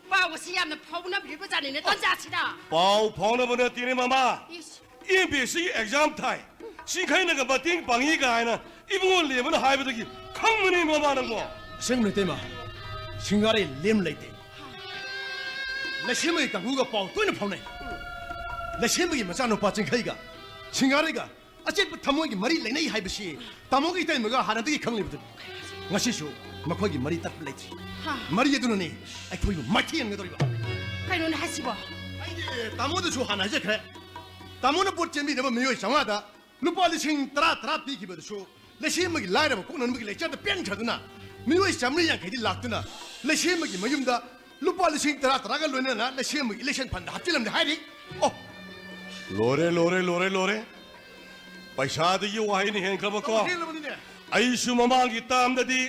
ꯄꯥꯎ ꯑꯁꯤ ꯌꯥꯝꯅ ꯐꯥꯎꯅꯕꯤꯔꯤꯕ ꯖꯥꯠꯅꯤꯅꯦ, ꯇꯥꯟꯖꯥꯁꯤꯗ꯫ ꯄꯥꯎ ꯐꯥꯎꯅꯕ ꯅꯠꯇꯦꯅꯦ, ꯃꯃꯥ꯫ ꯏꯁ꯫ ꯑꯦꯝ ꯄꯤ ꯑꯦꯁ ꯁꯤꯒꯤ ꯑꯦꯛꯖꯥꯝ ꯊꯥꯏ꯫ ꯁꯤꯈꯩꯅꯒ ꯃꯇꯦꯡ ꯄꯥꯡꯉꯤ ꯀꯥꯏꯅ ꯏꯕꯨꯡꯉꯣ ꯂꯦꯝꯕꯅ ꯍꯥꯏꯕꯗꯒꯤ ꯈꯪꯕꯅꯤ, ꯃꯃꯥ, ꯅꯪꯕꯣ꯫ ꯑꯁꯦꯡꯕꯅꯤ, ꯏꯇꯩꯃ꯫ ꯁꯤꯡꯒꯥꯔꯩ ꯂꯦꯝ ꯂꯩꯇꯦ꯫ ꯂꯩꯁꯦꯝꯕꯒꯤ ꯀꯥꯡꯕꯨꯒ ꯄꯥꯎ ꯇꯣꯏꯅ ꯐꯥꯎꯅꯩ꯫ ꯂꯩꯁꯦꯝꯕꯒꯤ ꯃꯆꯥꯅꯨꯄꯥ ꯆꯤꯡꯈꯩꯒ ꯁꯤꯡꯒꯥꯔꯩꯒ ꯑꯆꯦꯠꯄ ꯊꯃꯣꯏꯒꯤ ꯃꯔꯤ ꯂꯩꯅꯩ ꯍꯥꯏꯕꯁꯤ ꯇꯥꯃꯣꯒ ꯏꯇꯩꯃꯒ ꯍꯥꯟꯅꯗꯒꯤ ꯈꯪꯂꯤꯕꯗꯨꯅꯤ꯫ ꯉꯁꯤꯁꯨ ꯃꯈꯣꯏꯒꯤ ꯃꯔꯤ ꯇꯠꯄ ꯂꯩꯇ꯭ꯔꯤ꯫ ꯍꯥ꯫ ꯃꯔꯤ ꯑꯗꯨꯅꯅꯤ ꯑꯩꯈꯣꯏꯕꯨ ꯃꯥꯏꯊꯤꯍꯟꯒꯗꯧꯔꯤꯕ꯫ ꯀꯩꯅꯣꯅꯦ ꯍꯥꯏꯁꯤꯕꯣ? ꯑꯩꯗꯤ ꯇꯥꯃꯣꯗꯁꯨ ꯍꯥꯟꯅ ꯍꯥꯏꯖꯈ꯭ꯔꯦ꯫ ꯇꯥꯃꯣꯅ ꯚꯣꯠ ꯆꯦꯟꯕꯤꯅꯕ ꯃꯤꯑꯣꯏ ꯆꯥꯝꯃꯉꯥꯗ ꯂꯨꯄꯥ ꯂꯤꯁꯤꯡ ꯇꯔꯥ ꯇꯔꯥ ꯄꯤꯈꯤꯕꯗꯨꯁꯨ ꯂꯩꯁꯦꯝꯕꯒꯤ ꯂꯥꯏꯔꯕ ꯀꯣꯛꯅꯅꯕꯒꯤ ꯂꯩꯆꯠꯇ ꯄꯦꯟꯈ꯭ꯔꯗꯨꯅ ꯃꯤꯑꯣꯏ ꯆꯥꯃꯔꯤ ꯌꯥꯡꯈꯩꯗꯤ ꯂꯥꯛꯇꯨꯅ ꯂꯩꯁꯦꯝꯕꯒꯤ ꯃꯌꯨꯝꯗ ꯂꯨꯄꯥ ꯂꯤꯁꯤꯡ ꯇꯔꯥ ꯇꯔꯥꯒ ꯂꯣꯏꯅꯅ ꯂꯩꯁꯦꯝꯕꯒꯤ ꯏꯂꯦꯛꯁꯟ ꯐꯟꯗ ꯍꯥꯞꯆꯤꯜꯂꯝꯂꯦ ꯍꯥꯏꯔꯤ꯫ ꯑꯣ! ꯂꯣꯏꯔꯦ, ꯂꯣꯏꯔꯦ, ꯂꯣꯏꯔꯦ, ꯂꯣꯏꯔꯦ꯫ ꯄꯩꯁꯥꯗꯒꯤ ꯋꯥꯍꯩꯅ ꯍꯦꯟꯈ꯭ꯔꯕꯀꯣ꯫ ꯍꯦꯜꯂꯕꯅꯤꯅꯦ꯫ ꯑꯩꯁꯨ ꯃꯃꯥꯡꯒꯤ ꯇꯥꯝꯗꯗꯤ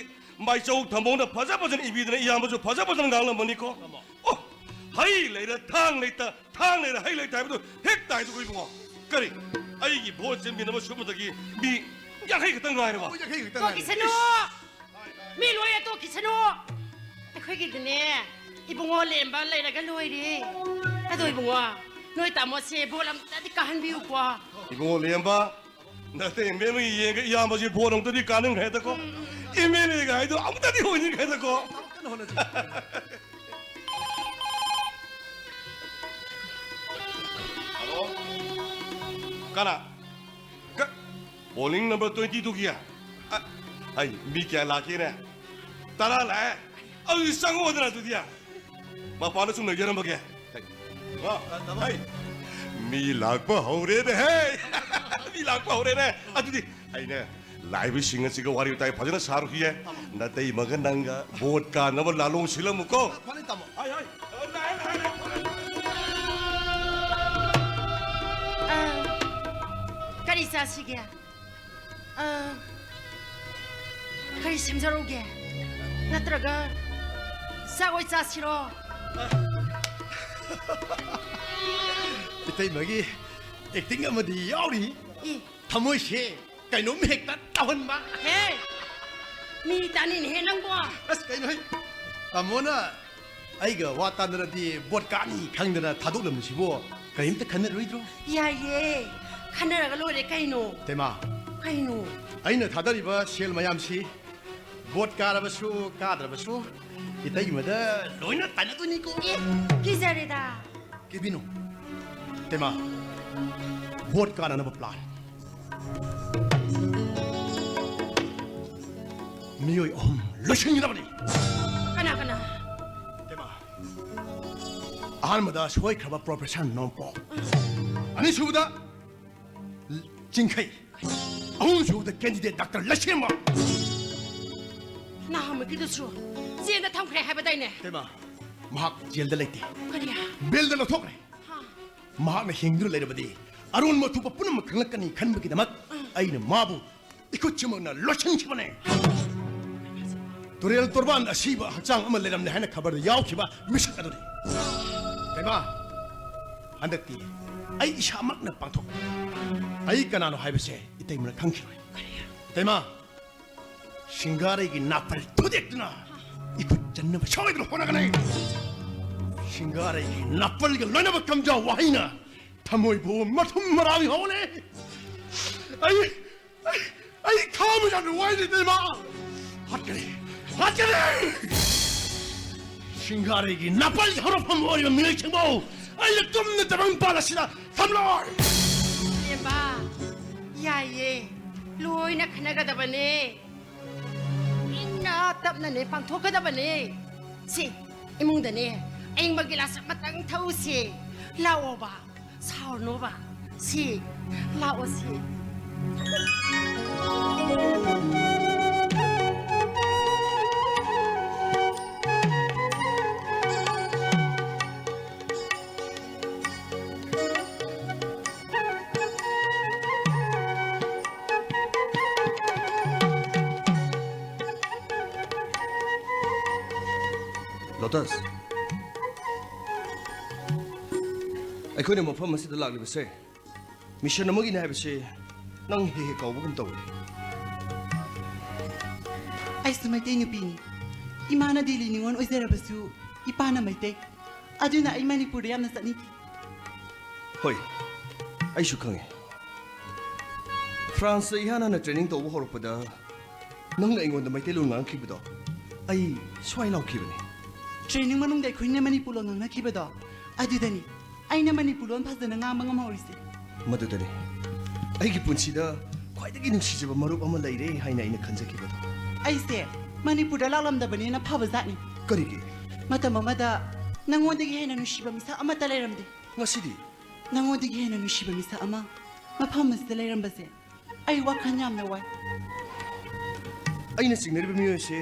ꯃꯥꯏꯆꯧ ꯊꯝꯕꯧꯅ ꯐꯖ ꯐꯖꯅ ꯏꯕꯤꯗꯅ ꯏꯌꯥꯝꯕꯁꯨ ꯐꯖ ꯐꯖꯅ ꯉꯥꯡꯂꯝꯕꯅꯤꯀꯣ꯫ ꯑꯣ! ꯍꯩ ꯂꯩꯔ ꯊꯥꯡ ꯂꯩꯇ, ꯊꯥꯡ ꯂꯩꯔ ꯍꯩ ꯂꯩꯇ ꯍꯥꯏꯕꯗꯨ ꯍꯦꯛ ꯇꯥꯏꯗꯨ ꯏꯕꯨꯡꯉꯣ꯫ ꯀꯔꯤ? ꯑꯩꯒꯤ ꯚꯣꯠ ꯆꯦꯟꯕꯤꯅꯕ ꯁꯨꯞꯅꯇꯒꯤ ꯃꯤ ꯌꯥꯡꯈꯩ ꯈꯛꯇꯪ ꯉꯥꯏꯔꯕ? ꯑꯣ, ꯌꯥꯡꯈꯩ ꯈꯛꯇꯪ ꯉꯥꯏꯔꯦ꯫ ꯇꯣꯛꯈꯤꯁꯅꯨ! ꯃꯤ ꯂꯣꯏꯅ ꯇꯣꯛꯈꯤꯁꯅꯨ! ꯑꯩꯈꯣꯏꯒꯤꯗꯤꯅꯦ, ꯏꯕꯨꯡꯉꯣ ꯂꯦꯝꯕ ꯂꯩꯔꯒ ꯂꯣꯏꯔꯦ꯫ ꯑꯗꯣ ꯏꯕꯨꯡꯉꯣ, ꯅꯣꯏ ꯇꯥꯃꯣꯁꯦ ꯚꯣꯠ ꯑꯝꯇꯗꯤ ꯀꯥꯍꯟꯕꯤꯌꯨꯀꯣ꯫ ꯏꯕꯨꯡꯉꯣ ꯂꯦꯝꯕ, ꯅꯇꯩ ꯃꯦꯝꯃꯒꯤ ꯌꯦꯡꯒ ꯏꯌꯥꯝꯕꯁꯤ ꯚꯣꯠ ꯑꯃꯨꯛꯇꯗꯤ ꯀꯥꯅꯤꯡꯈ꯭ꯔꯦꯗꯀꯣ꯫ ꯎꯝ, ꯎꯝ, ꯎꯝ꯫ ꯑꯦꯝ ꯑꯦꯜ ꯑꯦꯒ ꯍꯥꯏꯗꯣ ꯑꯃꯨꯛꯇꯗꯤ ꯑꯣꯏꯅꯤꯡꯈ꯭ꯔꯦꯗꯀꯣ꯫ ꯀꯟꯅ ꯍꯣꯠꯅꯁꯤ꯫ ꯍꯜꯂꯣ? ꯀꯅꯥ? ꯀ-, ꯄꯣꯂꯤꯡ ꯅꯝꯕꯔ ꯇ꯭ꯋꯦꯟꯇꯤ ꯇꯨꯒꯤ? ꯑ, ꯑꯩ ꯃꯤ ꯀꯌꯥ ꯂꯥꯛꯀꯦꯅꯦ? ꯇꯔꯥ ꯂꯥꯛꯑꯦ? ꯑꯗꯨꯗꯤ ꯆꯪꯉꯛꯑꯣꯗꯅ ꯑꯗꯨꯗꯤ꯫ ꯃꯄꯥꯟꯗ ꯁꯨꯝ ꯂꯩꯖꯔꯝꯃꯒꯦ꯫ ꯑ, ꯍꯩ, ꯃꯤ ꯂꯥꯛꯄ ꯍꯧꯔꯦꯅꯦ, ꯍꯦ! ꯃꯤ ꯂꯥꯛꯄ ꯍꯧꯔꯦꯅꯦ꯫ ꯑꯗꯨꯗꯤ ꯑꯩꯅꯦ ꯂꯥꯛꯏꯕꯁꯤꯡ ꯑꯁꯤꯒ ꯋꯥꯔꯤ ꯋꯥꯇꯥꯏ ꯐꯖꯅ ꯁꯥꯔꯨꯈꯤꯒꯦ꯫ ꯅꯇꯩꯃꯒ ꯅꯪꯒ ꯚꯣꯠ ꯀꯥꯟꯅꯕ ꯂꯥꯂꯣꯡ ꯁꯤꯜꯂꯝꯃꯨꯀꯣ꯫ ꯐꯅꯤ, ꯇꯥꯃꯣ꯫ ꯍꯥꯏ, ꯍꯥꯏ꯫ ꯑ, ꯀꯔꯤ ꯆꯥꯁꯤꯒꯦ? ꯑ, ꯀꯔꯤ ꯁꯦꯝꯖꯔꯧꯒꯦ? ꯅꯠꯇ꯭ꯔꯒ ꯆꯥꯛ ꯑꯣꯏ ꯆꯥꯁꯤꯔꯣ? ꯏꯇꯩꯃꯒꯤ ꯑꯦꯛꯇꯤꯡ ꯑꯃꯗꯤ ꯌꯥꯎꯔꯤ꯫ ꯏ, ꯊꯃꯣꯏꯁꯦ ꯀꯩꯅꯣꯝ ꯍꯦꯛꯇ ꯇꯧꯍꯟꯕ꯫ ꯍꯦ, ꯃꯤ ꯇꯥꯅꯤꯅꯦꯍꯦ ꯅꯪꯕꯣ꯫ ꯑꯁ, ꯀꯩꯅꯣꯍꯦ? ꯇꯥꯃꯣꯅ ꯑꯩꯒ ꯋꯥ ꯇꯥꯟꯅꯔꯗꯤ ꯕꯣꯠꯀꯥꯅꯤ ꯈꯪꯗꯅ ꯊꯥꯗꯣꯛꯂꯝꯃꯤꯁꯤꯕꯨ ꯀꯔꯤꯝꯇ ꯈꯟꯅꯔꯣꯏꯗ꯭ꯔꯣ? ꯌꯥꯏꯌꯦ, ꯈꯟꯅꯔꯒ ꯂꯣꯏꯔꯦ ꯀꯩꯅꯣ꯫ ꯏꯇꯩꯃ, ꯀꯩꯅꯣ? ꯑꯩꯅ ꯊꯥꯗꯔꯤꯕ ꯁꯦꯜ ꯃꯌꯥꯝꯁꯤ ꯕꯣꯠ ꯀꯥꯔꯕꯁꯨ ꯀꯥꯗ꯭ꯔꯕꯁꯨ ꯏꯇꯩꯃꯗ ꯂꯣꯏꯅ ꯇꯥꯏꯅꯗꯣꯏꯅꯤꯀꯣ꯫ ꯑꯦ, ꯀꯤꯖꯔꯦꯗ꯫ ꯀꯤꯕꯤꯅꯨ ꯏꯇꯩꯃ, ꯕꯣꯠ ꯀꯥꯅꯅꯕ ꯄ꯭ꯂꯥꯟ꯫ ꯃꯤꯑꯣꯏ ꯑꯍꯨꯝ ꯂꯣꯏꯁꯤꯟꯒꯗꯕꯅꯤ꯫ ꯀꯅꯥ ꯀꯅꯥ? ꯏꯇꯩꯃ, ꯑꯍꯥꯟꯕꯗ ꯁꯣꯏꯈ꯭ꯔꯕ ꯄ꯭ꯔꯣꯐꯦꯁꯔ ꯅꯣꯡꯄꯣꯛ, ꯑꯅꯤꯁꯨꯕꯗ ꯆꯤꯡꯈꯩ, ꯑꯍꯨꯝꯁꯨꯕꯗ ꯀꯦꯟꯗꯤꯗꯦꯠ ꯗꯥꯛꯇꯔ ꯂꯩꯁꯦꯝꯕ꯫ ꯅꯍꯥꯟꯃꯨꯛꯀꯤꯗꯨꯁꯨ ꯖꯦꯜꯗ ꯊꯝꯈ꯭ꯔꯦ ꯍꯥꯏꯕꯗꯥꯏꯅꯦ? ꯏꯇꯩꯃ, ꯃꯍꯥꯛ ꯖꯦꯜꯗ ꯂꯩꯇꯦ, ꯀꯔꯤ? ꯕꯦꯜꯗ ꯂꯧꯊꯣꯛꯈ꯭ꯔꯦ꯫ ꯍꯥ? ꯃꯍꯥꯛꯅ ꯍꯤꯡꯗꯨꯅ ꯂꯩꯔꯕꯗꯤ ꯑꯔꯣꯟꯕ ꯑꯊꯨꯞꯄ ꯄꯨꯝꯅꯃꯛ ꯈꯪꯂꯛꯀꯅꯤ ꯈꯟꯕꯒꯤꯗꯃꯛ ꯑꯩꯅ ꯃꯥꯕꯨ ꯏꯈꯨꯠꯁꯤꯃꯛꯅ ꯂꯣꯏꯁꯤꯟꯈꯤꯕꯅꯦ꯫ ꯇꯨꯔꯦꯜ ꯇꯣꯔꯕꯥꯟꯗ ꯑꯁꯤꯕ ꯍꯛꯆꯥꯡ ꯑꯃ ꯂꯩꯔꯝꯂꯦ ꯍꯥꯏꯅ ꯈꯕꯔꯗ ꯌꯥꯎꯈꯤꯕ ꯃꯤꯁꯛ ꯑꯗꯨꯅꯤ꯫ ꯏꯇꯩꯃ, ꯍꯟꯗꯛꯇꯤ ꯑꯩ ꯏꯁꯥꯃꯛꯅ ꯄꯥꯡꯊꯣꯛꯀꯅꯤ꯫ ꯑꯩ ꯀꯅꯥꯅꯣ ꯍꯥꯏꯕꯁꯦ ꯏꯇꯩꯃꯅ ꯈꯪꯈꯤꯔꯣꯏ꯫ ꯏꯇꯩꯃ, ꯁꯤꯡꯒꯥꯔꯩꯒꯤ ꯅꯥꯄꯜ ꯊꯨꯗꯦꯛꯇꯨꯅ ꯏꯈꯨꯠ ꯆꯟꯅꯕ ꯁꯣꯏꯗꯅ ꯍꯣꯠꯅꯒꯅꯤ꯫ ꯁꯤꯡꯒꯥꯔꯩꯒꯤ ꯅꯥꯄꯜꯒ ꯂꯣꯏꯅꯕ ꯀꯝꯖꯥꯎ ꯋꯥꯍꯩꯅ ꯊꯃꯣꯏꯕꯨ ꯃꯊꯨꯝ ꯃꯔꯥꯡ ꯍꯧꯅꯤ꯫ ꯑꯩ, ꯑꯩ, ꯑꯩ ꯈꯥꯡꯕ ꯌꯥꯝꯅ ꯋꯥꯏꯅꯦ, ꯏꯇꯩꯃ꯫ ꯍꯥꯠꯀꯅꯤ, ꯍꯥꯠꯀꯅꯤ! ꯁꯤꯡꯒꯥꯔꯩꯒꯤ ꯅꯥꯄꯜꯒꯤ ꯍꯧꯔꯛꯐꯝ ꯑꯣꯏꯔꯤꯕ ꯃꯤꯑꯣꯏꯁꯤꯡꯕꯨ ꯑꯩꯅ ꯇꯨꯝꯅ ꯇꯥꯏꯕꯪ ꯄꯥꯜ ꯑꯁꯤꯗ ꯊꯝꯂꯣꯏ! ꯏꯕꯦꯝꯃ, ꯌꯥꯏꯌꯦ, ꯂꯣꯏꯅ ꯈꯟꯅꯒꯗꯕꯅꯦ꯫ ꯏꯪꯅ ꯇꯞꯅꯅꯦ ꯄꯥꯡꯊꯣꯛꯀꯗꯕꯅꯦ꯫ ꯁꯤ ꯏꯃꯨꯡꯗꯅꯦ ꯑꯏꯪꯕ ꯒꯤꯂꯥꯁ ꯑꯃꯇꯪ ꯊꯛꯎꯁꯦ꯫ ꯂꯥꯛꯑꯣꯕ, ꯁꯥꯎꯔꯅꯣꯕ꯫ ꯁꯤ, ꯂꯥꯛꯑꯣ ꯁꯤ꯫ ꯂꯣꯇꯁ, ꯑꯩꯈꯣꯏꯅ ꯃꯐꯝ ꯑꯁꯤꯗ ꯂꯥꯛꯂꯤꯕꯁꯦ ꯃꯤꯁꯟ ꯑꯃꯒꯤꯅꯤ ꯍꯥꯏꯕꯁꯤ ꯅꯪ ꯍꯦꯛ ꯍꯦꯛ ꯀꯥꯎꯕꯒꯨꯝ ꯇꯧꯏ꯫ ꯑꯩꯁꯨ ꯃꯩꯇꯩ ꯅꯨꯄꯤꯅꯤ꯫ ꯏꯃꯥꯅ ꯗꯤꯜꯂꯤ ꯅꯤꯉꯣꯜ ꯑꯣꯏꯖꯔꯕꯁꯨ ꯏꯄꯥꯅ ꯃꯩꯇꯩ꯫ ꯑꯗꯨꯅ ꯑꯩ ꯃꯅꯤꯄꯨꯔꯗ ꯌꯥꯝꯅ ꯆꯠꯅꯤꯡꯈꯤ꯫ ꯍꯣꯏ, ꯑꯩꯁꯨ ꯈꯪꯉꯦ꯫ ꯐ꯭ꯔꯥꯟꯁꯇ ꯏꯍꯥꯟ ꯍꯥꯟꯅ ꯇ꯭ꯔꯦꯅꯤꯡ ꯇꯧꯕ ꯍꯧꯔꯛꯄꯗ ꯅꯪꯅ ꯑꯩꯉꯣꯟꯗ ꯃꯩꯇꯩꯂꯣꯟ ꯉꯥꯡꯈꯤꯕꯗꯣ ꯑꯩ ꯁ꯭ꯋꯥꯏ ꯂꯥꯎꯈꯤꯕꯅꯤ꯫ ꯇ꯭ꯔꯦꯅꯤꯡ ꯃꯅꯨꯡꯗ ꯑꯩꯈꯣꯏꯅ ꯃꯅꯤꯄꯨꯔ ꯂꯣꯟ ꯉꯥꯡꯅꯈꯤꯕꯗꯣ ꯑꯗꯨꯗꯅꯤ ꯑꯩꯅ ꯃꯅꯤꯄꯨꯔ ꯂꯣꯟ ꯐꯖꯅ ꯉꯥꯡꯕ ꯉꯝꯍꯧꯔꯤꯁꯦ꯫ ꯃꯗꯨꯗꯅꯤ ꯑꯩꯒꯤ ꯄꯨꯟꯁꯤꯗ ꯈ꯭ꯋꯥꯏꯗꯒꯤ ꯅꯨꯡꯁꯤꯖꯕ ꯃꯔꯨꯞ ꯑꯃ ꯂꯩꯔꯦ ꯍꯥꯏꯅ ꯑꯩꯅ ꯈꯟꯖꯈꯤꯕꯗꯣ꯫ ꯑꯩꯁꯦ ꯃꯅꯤꯄꯨꯔꯗ ꯂꯥꯛꯂꯝꯗꯕꯅ ꯍꯦꯟꯅ ꯐꯕ ꯖꯥꯠꯅꯤ꯫ ꯀꯔꯤꯒꯤ? ꯃꯇꯝ ꯑꯃꯗ ꯅꯉꯣꯟꯗꯒꯤ ꯍꯦꯟꯅ ꯅꯨꯡꯁꯤꯕ ꯃꯤꯁꯛ ꯑꯃꯠꯇ ꯂꯩꯔꯝꯗꯦ꯫ ꯉꯁꯤꯗꯤ? ꯅꯉꯣꯟꯗꯒꯤ ꯍꯦꯟꯅ ꯅꯨꯡꯁꯤꯕ ꯃꯤꯁꯛ ꯑꯃ ꯃꯐꯝ ꯑꯁꯤꯗ ꯂꯩꯔꯝꯕꯁꯦ ꯑꯩ ꯋꯥꯈꯜ ꯌꯥꯝꯅ ꯋꯥꯏ꯫ ꯑꯩꯅ ꯆꯤꯡꯅꯔꯤꯕ ꯃꯤꯑꯣꯏ ꯑꯁꯤ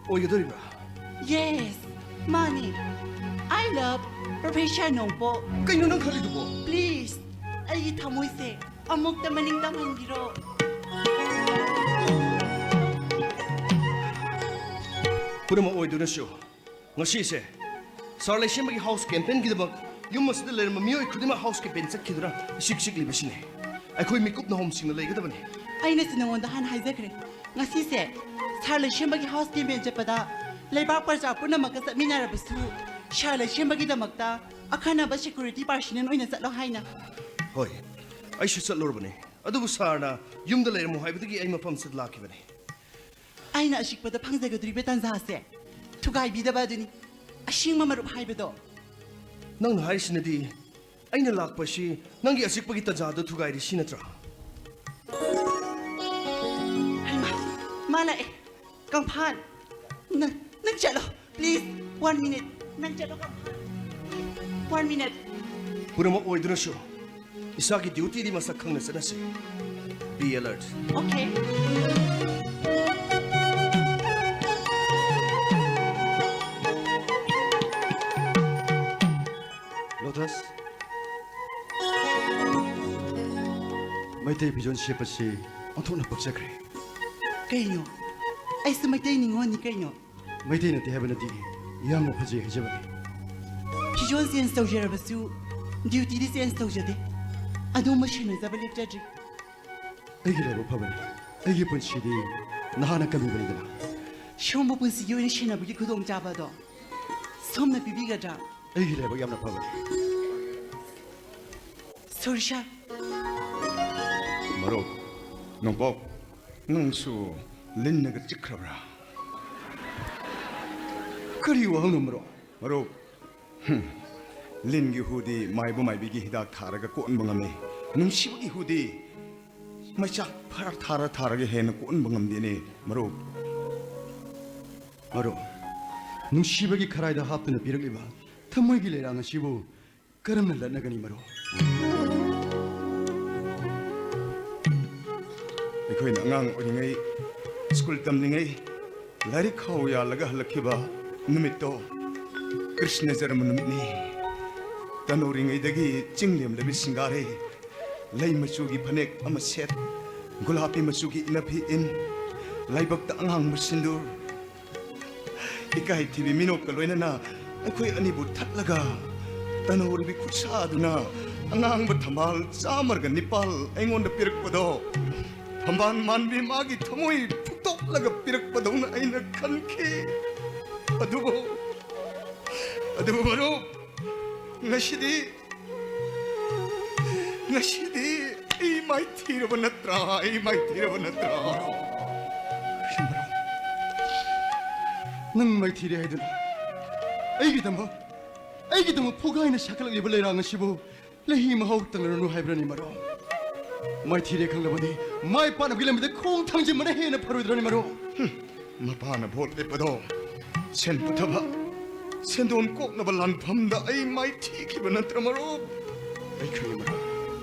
ꯑꯣꯏꯒꯗꯧꯔꯤꯕ꯭ꯔꯥ? Yes, ꯃꯥꯅꯤ꯫ I love Professor ꯅꯣꯡꯄꯣꯛ꯫ ꯀꯩꯅꯣ ꯅꯪ ꯈꯜꯂꯤꯗꯨꯕꯣ? Please, ꯑꯩꯒꯤ ꯊꯃꯣꯏꯁꯦ ꯑꯃꯨꯛꯇ ꯃꯅꯤꯡ ꯇꯝꯍꯟꯕꯤꯔꯣ꯫ ꯄꯨꯝꯅꯃꯛ ꯑꯣꯏꯗꯨꯅꯁꯨ, ꯉꯁꯤꯁꯦ ꯁꯥꯔ ꯂꯩꯁꯦꯝꯕꯒꯤ ꯍꯥꯎꯁ ꯀꯦꯝꯄꯦꯟꯒꯤꯗꯃꯛ ꯌꯨꯝ ꯑꯁꯤꯗ ꯂꯩꯔꯝꯕ ꯃꯤꯑꯣꯏ ꯈꯨꯗꯤꯡꯃꯛ ꯍꯥꯎꯁ ꯀꯦꯝꯄꯦꯟ ꯆꯠꯈꯤꯗꯨꯅ ꯏꯆꯤꯛ ꯆꯤꯛꯂꯤꯕꯁꯤꯅꯤ꯫ ꯑꯩꯈꯣꯏ ꯃꯤꯀꯨꯞ ꯅꯍꯨꯝꯁꯤꯡꯅ ꯂꯩꯒꯗꯕꯅꯤ꯫ ꯑꯩꯅꯁꯨ ꯅꯉꯣꯟꯗ ꯍꯥꯟꯅ ꯍꯥꯏꯖꯈ꯭ꯔꯦ, ꯉꯁꯤꯁꯦ ꯁꯥꯔ ꯂꯩꯁꯦꯝꯕꯒꯤ ꯍꯥꯎꯁ ꯀꯦꯝꯄꯦꯟ ꯆꯠꯄꯗ ꯂꯩꯕꯥꯛ ꯄ꯭ꯔꯖꯥ ꯄꯨꯝꯅꯃꯛꯀ ꯆꯠꯃꯤꯟꯅꯔꯕꯁꯨ ꯁꯥꯔ ꯂꯩꯁꯦꯝꯕꯒꯤꯗꯃꯛꯇ ꯑꯈꯟꯅꯕ ꯁꯦꯀ꯭ꯌꯨꯔꯤꯇꯤ ꯄꯥꯔꯁꯅꯦꯜ ꯑꯣꯏꯅ ꯆꯠꯂꯣ ꯍꯥꯏꯅ꯫ ꯍꯣꯏ, ꯑꯩꯁꯨ ꯆꯠꯂꯨꯔꯕꯅꯤ, ꯑꯗꯨꯕꯨ ꯁꯥꯔꯅ ꯌꯨꯝꯗ ꯂꯩꯔꯝꯃꯨ ꯍꯥꯏꯕꯗꯒꯤ ꯑꯩ ꯃꯐꯝꯁꯤꯗ ꯂꯥꯛꯈꯤꯕꯅꯤ꯫ ꯑꯩꯅ ꯑꯆꯤꯛꯄꯗ ꯐꯪꯖꯒꯗꯧꯔꯤꯕ ꯇꯥꯟꯖꯥꯁꯦ ꯊꯨꯒꯥꯏꯕꯤꯗꯕ ꯑꯗꯨꯅꯤ ꯑꯁꯦꯡꯕ ꯃꯔꯨꯞ ꯍꯥꯏꯕꯗꯣ꯫ ꯅꯪꯅ ꯍꯥꯏꯔꯤꯁꯤꯅꯗꯤ ꯑꯩꯅ ꯂꯥꯛꯄꯁꯤ ꯅꯪꯒꯤ ꯑꯆꯤꯛꯄꯒꯤ ꯇꯥꯟꯖꯥꯗꯨ ꯊꯨꯒꯥꯏꯔꯤ ꯁꯤ ꯅꯠꯇ꯭ꯔꯥ? ꯍꯩꯃꯥ, ꯃꯥ ꯂꯥꯛꯑꯦ꯫ ꯀꯪꯐꯥꯟ, ꯅꯪ, ꯅꯪ ꯆꯠꯂꯣ꯫ Please, one minute. ꯅꯪ ꯆꯠꯂꯣ, ꯀꯪꯐꯥꯟ꯫ One minute. ꯄꯨꯝꯅꯃꯛ ꯑꯣꯏꯗꯨꯅꯁꯨ ꯏꯁꯥꯒꯤ ꯗ꯭ꯌꯨꯇꯤꯗꯤ ꯃꯁꯛ ꯈꯪꯅ ꯆꯠꯅꯁꯤ꯫ Be alert. Okay. Lotus, Meitei ꯐꯤꯖꯣꯜ ꯁꯦꯠꯄꯁꯤ ꯑꯣꯟꯊꯣꯛꯅ ꯄꯛꯆꯈ꯭ꯔꯦ꯫ ꯀꯩꯅꯣ? ꯑꯩꯁꯨ ꯃꯩꯇꯩ ꯅꯤꯉꯣꯜꯅꯤ ꯀꯩꯅꯣ꯫ ꯃꯩꯇꯩ ꯅꯠꯇꯦ ꯍꯥꯏꯕ ꯅꯠꯇꯦ, ꯌꯥꯝꯅ ꯐꯖꯩ ꯍꯥꯏꯖꯕꯅꯤ꯫ ꯐꯤꯖꯣꯜ ꯆꯦꯟꯖ ꯇꯧꯖꯔꯕꯁꯨ ꯗ꯭ꯌꯨꯇꯤꯗꯤ ꯆꯦꯟꯖ ꯇꯧꯖꯗꯦ꯫ ꯑꯗꯣꯝꯕꯨ ꯁꯦꯟꯅꯖꯕ ꯂꯦꯞꯆꯗ꯭ꯔꯤ꯫ ꯑꯩꯒꯤ ꯂꯥꯏꯕꯛ ꯐꯕꯅꯤ꯫ ꯑꯩꯒꯤ ꯄꯨꯟꯁꯤꯗꯤ ꯅꯍꯥꯛꯅ ꯀꯟꯕꯤꯕꯅꯤꯗꯅ꯫ ꯁꯣꯝꯕꯨ ꯄꯨꯟꯁꯤꯒꯤ ꯑꯣꯏꯅ ꯁꯦꯟꯅꯕꯒꯤ ꯈꯨꯗꯣꯡꯆꯥꯕ ꯑꯗꯣ ꯁꯣꯝꯅ ꯄꯤꯕꯤꯒꯗ꯭ꯔꯥ? ꯑꯩꯒꯤ ꯂꯥꯏꯕꯛ ꯌꯥꯝꯅ ꯐꯕꯅꯤ꯫ ꯁꯣꯔꯤ ꯁꯥꯔ꯫ ꯃꯔꯨꯞ, ꯅꯣꯡꯄꯣꯛ, ꯅꯪꯁꯨ ꯂꯤꯟꯅꯒ ꯆꯤꯛꯈ꯭ꯔꯕ꯭ꯔꯥ? ꯀꯔꯤ ꯋꯥꯍꯪꯅꯣ ꯃꯔꯨꯞ? ꯃꯔꯨꯞ, ꯍꯨꯝ, ꯂꯤꯟꯒꯤ ꯍꯨꯗꯤ ꯃꯥꯏꯕ ꯃꯥꯏꯕꯤꯒꯤ ꯍꯤꯗꯥꯛ ꯊꯥꯔꯒ ꯀꯣꯛꯍꯟꯕ ꯉꯝꯃꯤ꯫ ꯅꯨꯡꯁꯤꯕꯒꯤ ꯍꯨꯗꯤ ꯃꯩꯆꯥꯛ ꯐꯔ ꯊꯥꯔ ꯊꯥꯔꯒ ꯍꯦꯟꯅ ꯀꯣꯛꯍꯟꯕ ꯉꯝꯗꯦꯅꯦ, ꯃꯔꯨꯞ꯫ ꯃꯔꯨꯞ, ꯅꯨꯡꯁꯤꯕꯒꯤ ꯈꯔꯥꯏꯗ ꯍꯥꯞꯇꯨꯅ ꯄꯤꯔꯛꯂꯤꯕ ꯊꯃꯣꯏꯒꯤ ꯂꯩꯔꯥꯡ ꯑꯁꯤꯕꯨ ꯀꯔꯝꯅ ꯂꯠꯅꯒꯅꯤ, ꯃꯔꯨꯞ? ꯑꯩꯈꯣꯏꯅ ꯑꯉꯥꯡ ꯑꯣꯏꯔꯤꯉꯩ, ꯁ꯭ꯀꯨꯜ ꯇꯝꯂꯤꯉꯩ, ꯂꯥꯏꯔꯤꯛ ꯈꯥꯎ ꯌꯥꯜꯂꯒ ꯍꯜꯂꯛꯈꯤꯕ ꯅꯨꯃꯤꯠꯇꯣ ꯀ꯭ꯔꯤꯁꯅ ꯖꯔꯃ ꯅꯨꯃꯤꯠꯅꯤ꯫ ꯇꯅꯧꯔꯤꯉꯩꯗꯒꯤ ꯆꯤꯡ ꯂꯦꯝꯂꯕꯤ ꯁꯤꯡꯒꯥꯔꯦ꯫ ꯂꯩ ꯃꯆꯨꯒꯤ ꯐꯅꯦꯛ ꯑꯃ ꯁꯦꯠ, ꯒꯨꯂꯥꯄꯤ ꯃꯆꯨꯒꯤ ꯏꯅꯐꯤ ꯏꯟ, ꯂꯥꯏꯕꯛꯇ ꯑꯉꯥꯡꯕ ꯁꯤꯟꯗꯨꯔ, ꯏꯀꯥꯏ ꯊꯤꯕꯤ ꯃꯤꯅꯣꯛꯀ ꯂꯣꯏꯅꯅ ꯑꯩꯈꯣꯏ ꯑꯅꯤꯕꯨ ꯊꯠꯂꯒ ꯇꯅꯧꯔꯤꯕꯤ ꯈꯨꯠꯁꯥꯗꯨꯅ ꯑꯉꯥꯡꯕ ꯊꯝꯕꯥꯜ ꯆꯥꯝꯃꯒ ꯅꯤꯄꯥꯜ ꯑꯩꯉꯣꯟꯗ ꯄꯤꯔꯛꯄꯗꯣ, ꯊꯝꯕꯥꯜ ꯃꯥꯟꯕꯤ ꯃꯥꯒꯤ ꯊꯃꯣꯏ ꯐꯨꯛꯇꯣꯛꯂꯒ ꯄꯤꯔꯛꯄꯗꯧꯅ ꯑꯩꯅ ꯈꯟꯈꯤ꯫ ꯑꯗꯨꯕꯨ, ꯑꯗꯨꯕꯨ ꯃꯔꯨꯞ, ꯉꯁꯤꯗꯤ, ꯉꯁꯤꯗꯤ ꯑꯩ ꯃꯥꯏꯊꯤꯔꯕ ꯅꯠꯇ꯭ꯔꯥ? ꯑꯩ ꯃꯥꯏꯊꯤꯔꯕ ꯅꯠꯇ꯭ꯔꯥ? ꯅꯪ ꯃꯥꯏꯊꯤꯔꯦ ꯍꯥꯏꯗꯨꯅ ꯑꯩꯒꯤꯗꯃꯛ, ꯑꯩꯒꯤꯗꯃꯛ ꯐꯨꯒꯥꯏꯅ ꯁꯥꯒꯠꯂꯛꯂꯤꯕ ꯂꯩꯔꯥꯡ ꯑꯁꯤꯕꯨ ꯂꯩꯍꯤ ꯃꯍꯥꯎ ꯇꯪꯂꯔꯅꯨ ꯍꯥꯏꯕ꯭ꯔꯅꯤ, ꯃꯔꯨꯞ? ꯃꯥꯏꯊꯤꯔꯦ ꯈꯪꯂꯕꯗꯤ ꯃꯥꯏ ꯄꯥꯛꯅꯕꯒꯤ ꯂꯝꯕꯤꯗ ꯈꯣꯡ ꯊꯥꯡꯖꯤꯟꯕꯅ ꯍꯦꯟꯅ ꯐꯔꯣꯏꯗ꯭ꯔꯅꯤ, ꯃꯔꯨꯞ? ꯍꯨꯝ, ꯃꯄꯥꯅ ꯚꯣꯠ ꯂꯦꯞꯄꯗꯣ ꯁꯦꯟ ꯄꯨꯊꯕ, ꯁꯦꯟꯗꯣꯟ ꯀꯣꯛꯅꯕ ꯂꯥꯟꯐꯝꯗ ꯑꯩ ꯃꯥꯏꯊꯤꯈꯤꯕ ꯅꯠꯇ꯭ꯔ, ꯃꯔꯨꯞ? ꯑꯩ ꯈꯪꯉꯤ, ꯃꯔꯨꯞ꯫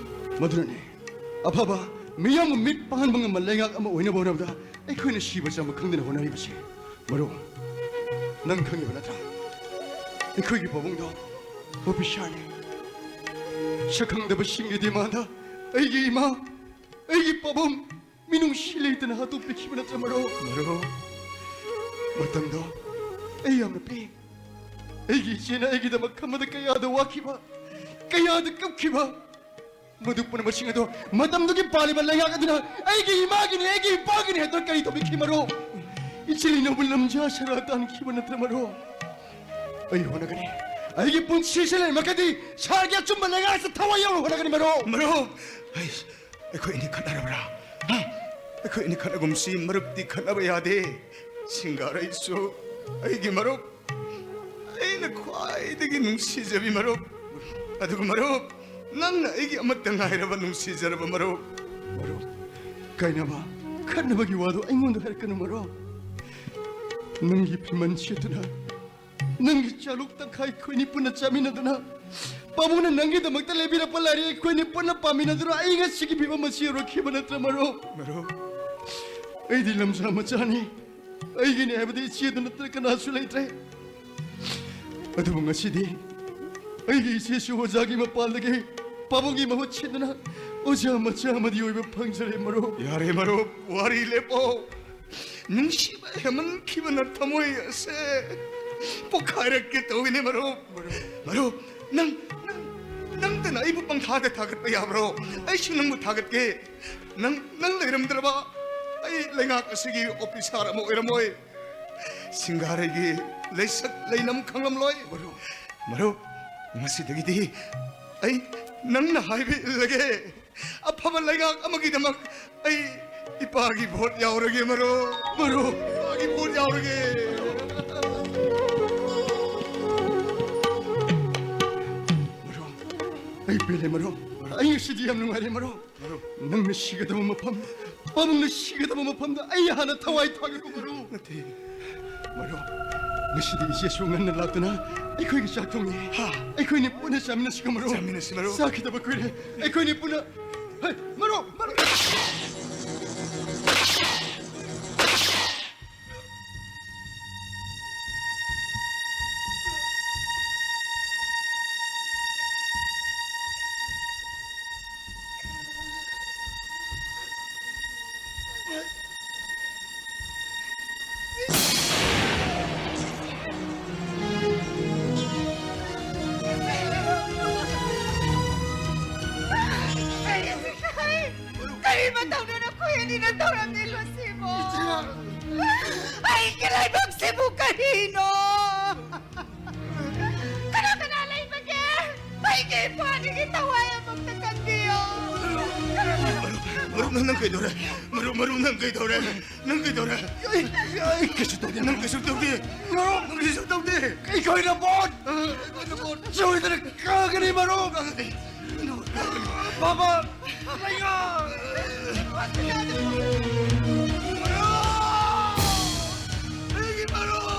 ꯃꯗꯨꯅꯅꯤ ꯑꯐꯕ ꯃꯤꯌꯥꯝꯕꯨ ꯃꯤꯠ ꯄꯥꯡꯍꯟꯕ ꯉꯝꯕ ꯂꯩꯉꯥꯛ ꯑꯃ ꯑꯣꯏꯅꯕ ꯍꯣꯠꯅꯕꯗ ꯑꯩꯈꯣꯏꯅ ꯁꯤꯕ ꯆꯪꯕ ꯈꯪꯗꯅ ꯍꯣꯠꯅꯔꯤꯕꯁꯦ꯫ ꯃꯔꯨꯞ, ꯅꯪ ꯈꯪꯉꯤꯕ ꯅꯠꯇ꯭ꯔꯥ? ꯑꯩꯈꯣꯏꯒꯤ ꯄꯥꯕꯨꯡꯗꯣ ꯑꯣꯐꯤꯁꯥꯔꯅꯤ꯫ ꯁꯛꯈꯪꯗꯕꯁꯤꯡꯒꯤ ꯗꯤꯃꯥꯟꯗ ꯑꯩꯒꯤ ꯏꯃꯥ, ꯑꯩꯒꯤ ꯄꯥꯕꯨꯡ ꯃꯤꯅꯨꯡꯁꯤ ꯂꯩꯇꯅ ꯍꯥꯠꯇꯣꯛꯄꯤꯈꯤꯕ ꯅꯠꯇ꯭ꯔ, ꯃꯔꯨꯞ? ꯃꯔꯨꯞ꯫ ꯃꯇꯝꯗꯣ ꯑꯩ ꯌꯥꯝꯅ ꯄꯤꯛꯏ꯫ ꯑꯩꯒꯤ ꯏꯆꯦꯅ ꯑꯩꯒꯤꯗꯃꯛ ꯈꯟꯕꯗ ꯀꯌꯥꯗ ꯋꯥꯈꯤꯕ, ꯀꯌꯥꯗ ꯀꯞꯈꯤꯕ, ꯃꯗꯨ ꯄꯨꯝꯅꯃꯛꯁꯤꯡ ꯑꯗꯣ ꯃꯇꯝꯗꯨꯒꯤ ꯄꯥꯜꯂꯤꯕ ꯂꯩꯉꯥꯛ ꯑꯗꯨꯅ ꯑꯩꯒꯤ ꯏꯃꯥꯒꯤꯅꯤ, ꯑꯩꯒꯤ ꯏꯄꯥꯒꯤꯅꯤ ꯍꯥꯏꯗꯨꯅ ꯀꯔꯤ ꯇꯧꯕꯤꯈꯤ ꯃꯔꯨꯞ? ꯏꯆꯤꯜ ꯏꯅꯥꯎꯕꯨ ꯂꯝꯖꯥ ꯁꯔꯥ ꯇꯥꯟꯈꯤꯕ ꯅꯠꯇ꯭ꯔ ꯃꯔꯨꯞ? ꯑꯩ ꯍꯣꯠꯅꯒꯅꯤ꯫ ꯑꯩꯒꯤ ꯄꯨꯟꯁꯤꯁꯦ ꯂꯩꯔꯝꯃꯒꯗꯤ ꯁꯥꯔꯒꯤ ꯑꯆꯨꯝꯕ ꯂꯩꯉꯥꯛꯁꯦ ꯊꯋꯥꯏ ꯌꯥꯎꯅ ꯍꯣꯠꯅꯒꯅꯤ ꯃꯔꯨꯞ꯫ ꯃꯔꯨꯞ! ꯑꯩ, ꯑꯩꯈꯣꯏ ꯑꯅꯤ ꯈꯠꯅꯔꯕ꯭ꯔꯥ? ꯍꯥ? ꯑꯩꯈꯣꯏ ꯑꯅꯤ ꯈꯠꯅꯒꯨꯝꯁꯤ, ꯃꯔꯨꯞꯇꯤ ꯈꯠꯅꯕ ꯌꯥꯗꯦ꯫ ꯁꯤꯡꯒꯥꯔꯩꯁꯨ ꯑꯩꯒꯤ ꯃꯔꯨꯞ, ꯑꯩꯅ ꯈ꯭ꯋꯥꯏꯗꯒꯤ ꯅꯨꯡꯁꯤꯖꯕꯤ ꯃꯔꯨꯞ꯫ ꯑꯗꯨꯒ ꯃꯔꯨꯞ, ꯅꯪꯅ ꯑꯩꯒꯤ ꯑꯃꯠꯇ ꯉꯥꯏꯔꯕ ꯅꯨꯡꯁꯤꯖꯔꯕ ꯃꯔꯨꯞ꯫ ꯃꯔꯨꯞ, ꯀꯥꯏꯅꯕ, ꯈꯠꯅꯕꯒꯤ ꯋꯥꯗꯨ ꯑꯩꯉꯣꯟꯗ ꯍꯥꯏꯔꯛꯀꯅꯨ ꯃꯔꯨꯞ꯫ ꯅꯪꯒꯤ ꯐꯤꯃꯟ ꯁꯦꯠꯇꯨꯅ, ꯅꯪꯒꯤ ꯆꯥꯂꯨꯛ ꯇꯪꯈꯥꯏ ꯑꯩꯈꯣꯏꯅꯤ ꯄꯨꯟꯅ ꯆꯥꯃꯤꯟꯅꯗꯨꯅ, ꯄꯥꯕꯨꯡꯅ ꯅꯪꯒꯤꯗꯃꯛꯇ ꯂꯩꯕꯤꯔꯛꯄ ꯂꯥꯏꯔꯤꯛ ꯑꯩꯈꯣꯏꯅꯤ ꯄꯨꯟꯅ ꯄꯥꯃꯤꯟꯅꯗꯨꯅ ꯑꯩ ꯉꯁꯤꯒꯤ ꯐꯤꯕꯝ ꯑꯁꯤ ꯌꯧꯔꯛꯈꯤꯕ ꯅꯠꯇ꯭ꯔ ꯃꯔꯨꯞ? ꯃꯔꯨꯞ, ꯑꯩꯗꯤ ꯂꯝꯖꯥ ꯃꯆꯥꯅꯤ꯫ ꯑꯩꯒꯤꯅꯤ ꯍꯥꯏꯕꯗꯤ ꯏꯆꯦꯗꯨ ꯅꯠꯇꯅ ꯀꯅꯥꯁꯨ ꯂꯩꯇ꯭ꯔꯦ꯫ ꯑꯗꯨꯕꯨ ꯉꯁꯤꯗꯤ ꯑꯩꯒꯤ ꯏꯆꯦꯁꯨ ꯑꯣꯖꯥꯒꯤ ꯃꯄꯥꯜꯗꯒꯤ ꯄꯥꯕꯨꯡꯒꯤ ꯃꯍꯨꯠ ꯁꯤꯟꯗꯨꯅ ꯑꯣꯖꯥ ꯃꯆꯥ ꯑꯃꯗꯤ ꯑꯣꯏꯕ ꯐꯪꯖꯔꯦ ꯃꯔꯨꯞ꯫ ꯌꯥꯔꯦ ꯃꯔꯨꯞ, ꯋꯥꯔꯤ ꯂꯦꯞꯄꯣ꯫ ꯅꯨꯡꯁꯤꯕ ꯍꯦꯃꯟꯈꯤꯕꯅ ꯊꯃꯣꯏ ꯑꯁꯦ ꯄꯣꯈꯥꯏꯔꯛꯀꯦ ꯇꯧꯏꯅꯦ ꯃꯔꯨꯞ꯫ ꯃꯔꯨꯞ, ꯅꯪ, ꯅꯪ, ꯅꯪꯇꯅ ꯑꯩꯕꯨ ꯄꯪꯊꯥꯗ ꯊꯥꯒꯠꯄ ꯌꯥꯕ꯭ꯔꯣ? ꯑꯩꯁꯨ ꯅꯪꯕꯨ ꯊꯥꯒꯠꯀꯦ꯫ ꯅꯪ, ꯅꯪ ꯂꯩꯔꯝꯗ꯭ꯔꯕ ꯑꯩ ꯂꯩꯉꯥꯛ ꯑꯁꯤꯒꯤ ꯑꯣꯐꯤꯁꯥꯔ ꯑꯃ ꯑꯣꯏꯔꯝꯃꯣꯏ꯫ ꯁꯤꯡꯒꯥꯔꯩꯒꯤ ꯂꯩꯁꯛ ꯂꯩꯅꯝ ꯈꯪꯂꯝꯂꯣꯏ꯫ ꯃꯔꯨꯞ꯫ ꯃꯔꯨꯞ, ꯉꯁꯤꯗꯒꯤꯗꯤ ꯑꯩ ꯅꯪꯅ ꯍꯥꯏꯕ ꯏꯜꯂꯒꯦ꯫ ꯑꯐꯕ ꯂꯩꯉꯥꯛ ꯑꯃꯒꯤꯗꯃꯛ ꯑꯩ ꯏꯄꯥꯒꯤ ꯚꯣꯠ ꯌꯥꯎꯔꯒꯦ ꯃꯔꯨꯞ꯫ ꯃꯔꯨꯞ꯫ ꯏꯄꯥꯒꯤ ꯚꯣꯠ ꯌꯥꯎꯔꯒꯦ꯫ ꯃꯔꯨꯞ, ꯑꯩ ꯄꯦꯜꯂꯦ ꯃꯔꯨꯞ꯫ ꯑꯩ ꯉꯁꯤꯗꯤ ꯌꯥꯝ ꯅꯨꯡꯉꯥꯏꯔꯦ ꯃꯔꯨꯞ꯫ ꯃꯔꯨꯞ꯫ ꯅꯪꯅ ꯁꯤꯒꯗꯕ ꯃꯐꯝ, ꯄꯥꯕꯨꯡꯅ ꯁꯤꯒꯗꯕ ꯃꯐꯝꯗ ꯑꯩ ꯍꯥꯟꯅ ꯊꯋꯥꯏ ꯊꯥꯒꯦꯀꯣ ꯃꯔꯨꯞ꯫ ꯅꯠꯇꯦ꯫ ꯃꯔꯨꯞ, ꯉꯁꯤꯗꯤ ꯏꯆꯦꯁꯨ ꯉꯟꯅ ꯂꯥꯛꯇꯨꯅ ꯑꯩꯈꯣꯏꯒꯤ ꯆꯥꯛ ꯊꯣꯡꯉꯤ꯫ ꯍꯥ? ꯑꯩꯈꯣꯏꯅꯤ ꯄꯨꯟꯅ ꯆꯥꯃꯤꯟꯅꯁꯤꯀꯣ ꯃꯔꯨꯞ꯫ ꯆꯥꯃꯤꯟꯅꯁꯤ ꯃꯔꯨꯞ꯫ ꯆꯥꯈꯤꯗꯕ ꯀꯨꯏꯔꯦ꯫ ꯑꯩꯈꯣꯏꯅꯤ ꯄꯨꯟꯅ꯫ ꯍꯩ, ꯃꯔꯨꯞ, ꯃꯔꯨꯞ꯫ ꯅꯪ, ꯅꯪ ꯀꯩꯗꯧꯔꯦ? ꯃꯔꯨꯞ, ꯃꯔꯨꯞ, ꯅꯪ ꯀꯩꯗꯧꯔꯦ? ꯅꯪ ꯀꯩꯗꯧꯔꯦ? ꯑꯩ, ꯑꯩ ꯀꯩꯁꯨ ꯇꯧꯗꯦ꯫ ꯅꯪ ꯀꯩꯁꯨ ꯇꯧꯗꯦ꯫ ꯃꯔꯨꯞ, ꯅꯪ ꯀꯩꯁꯨ ꯇꯧꯗꯦ꯫ ꯑꯩꯈꯣꯏꯅ ꯚꯣꯠ, ꯑꯩꯈꯣꯏꯅ ꯚꯣꯠ ꯁꯣꯏꯗꯅ ꯀꯥꯒꯅꯤ, ꯃꯔꯨꯞ꯫ ꯀꯥꯒꯅꯤ꯫ ꯕꯥꯕꯥ, ꯂꯩꯉꯥꯛ! ꯃꯔꯨꯞ! ꯑꯩꯒꯤ ꯃꯔꯨꯞ!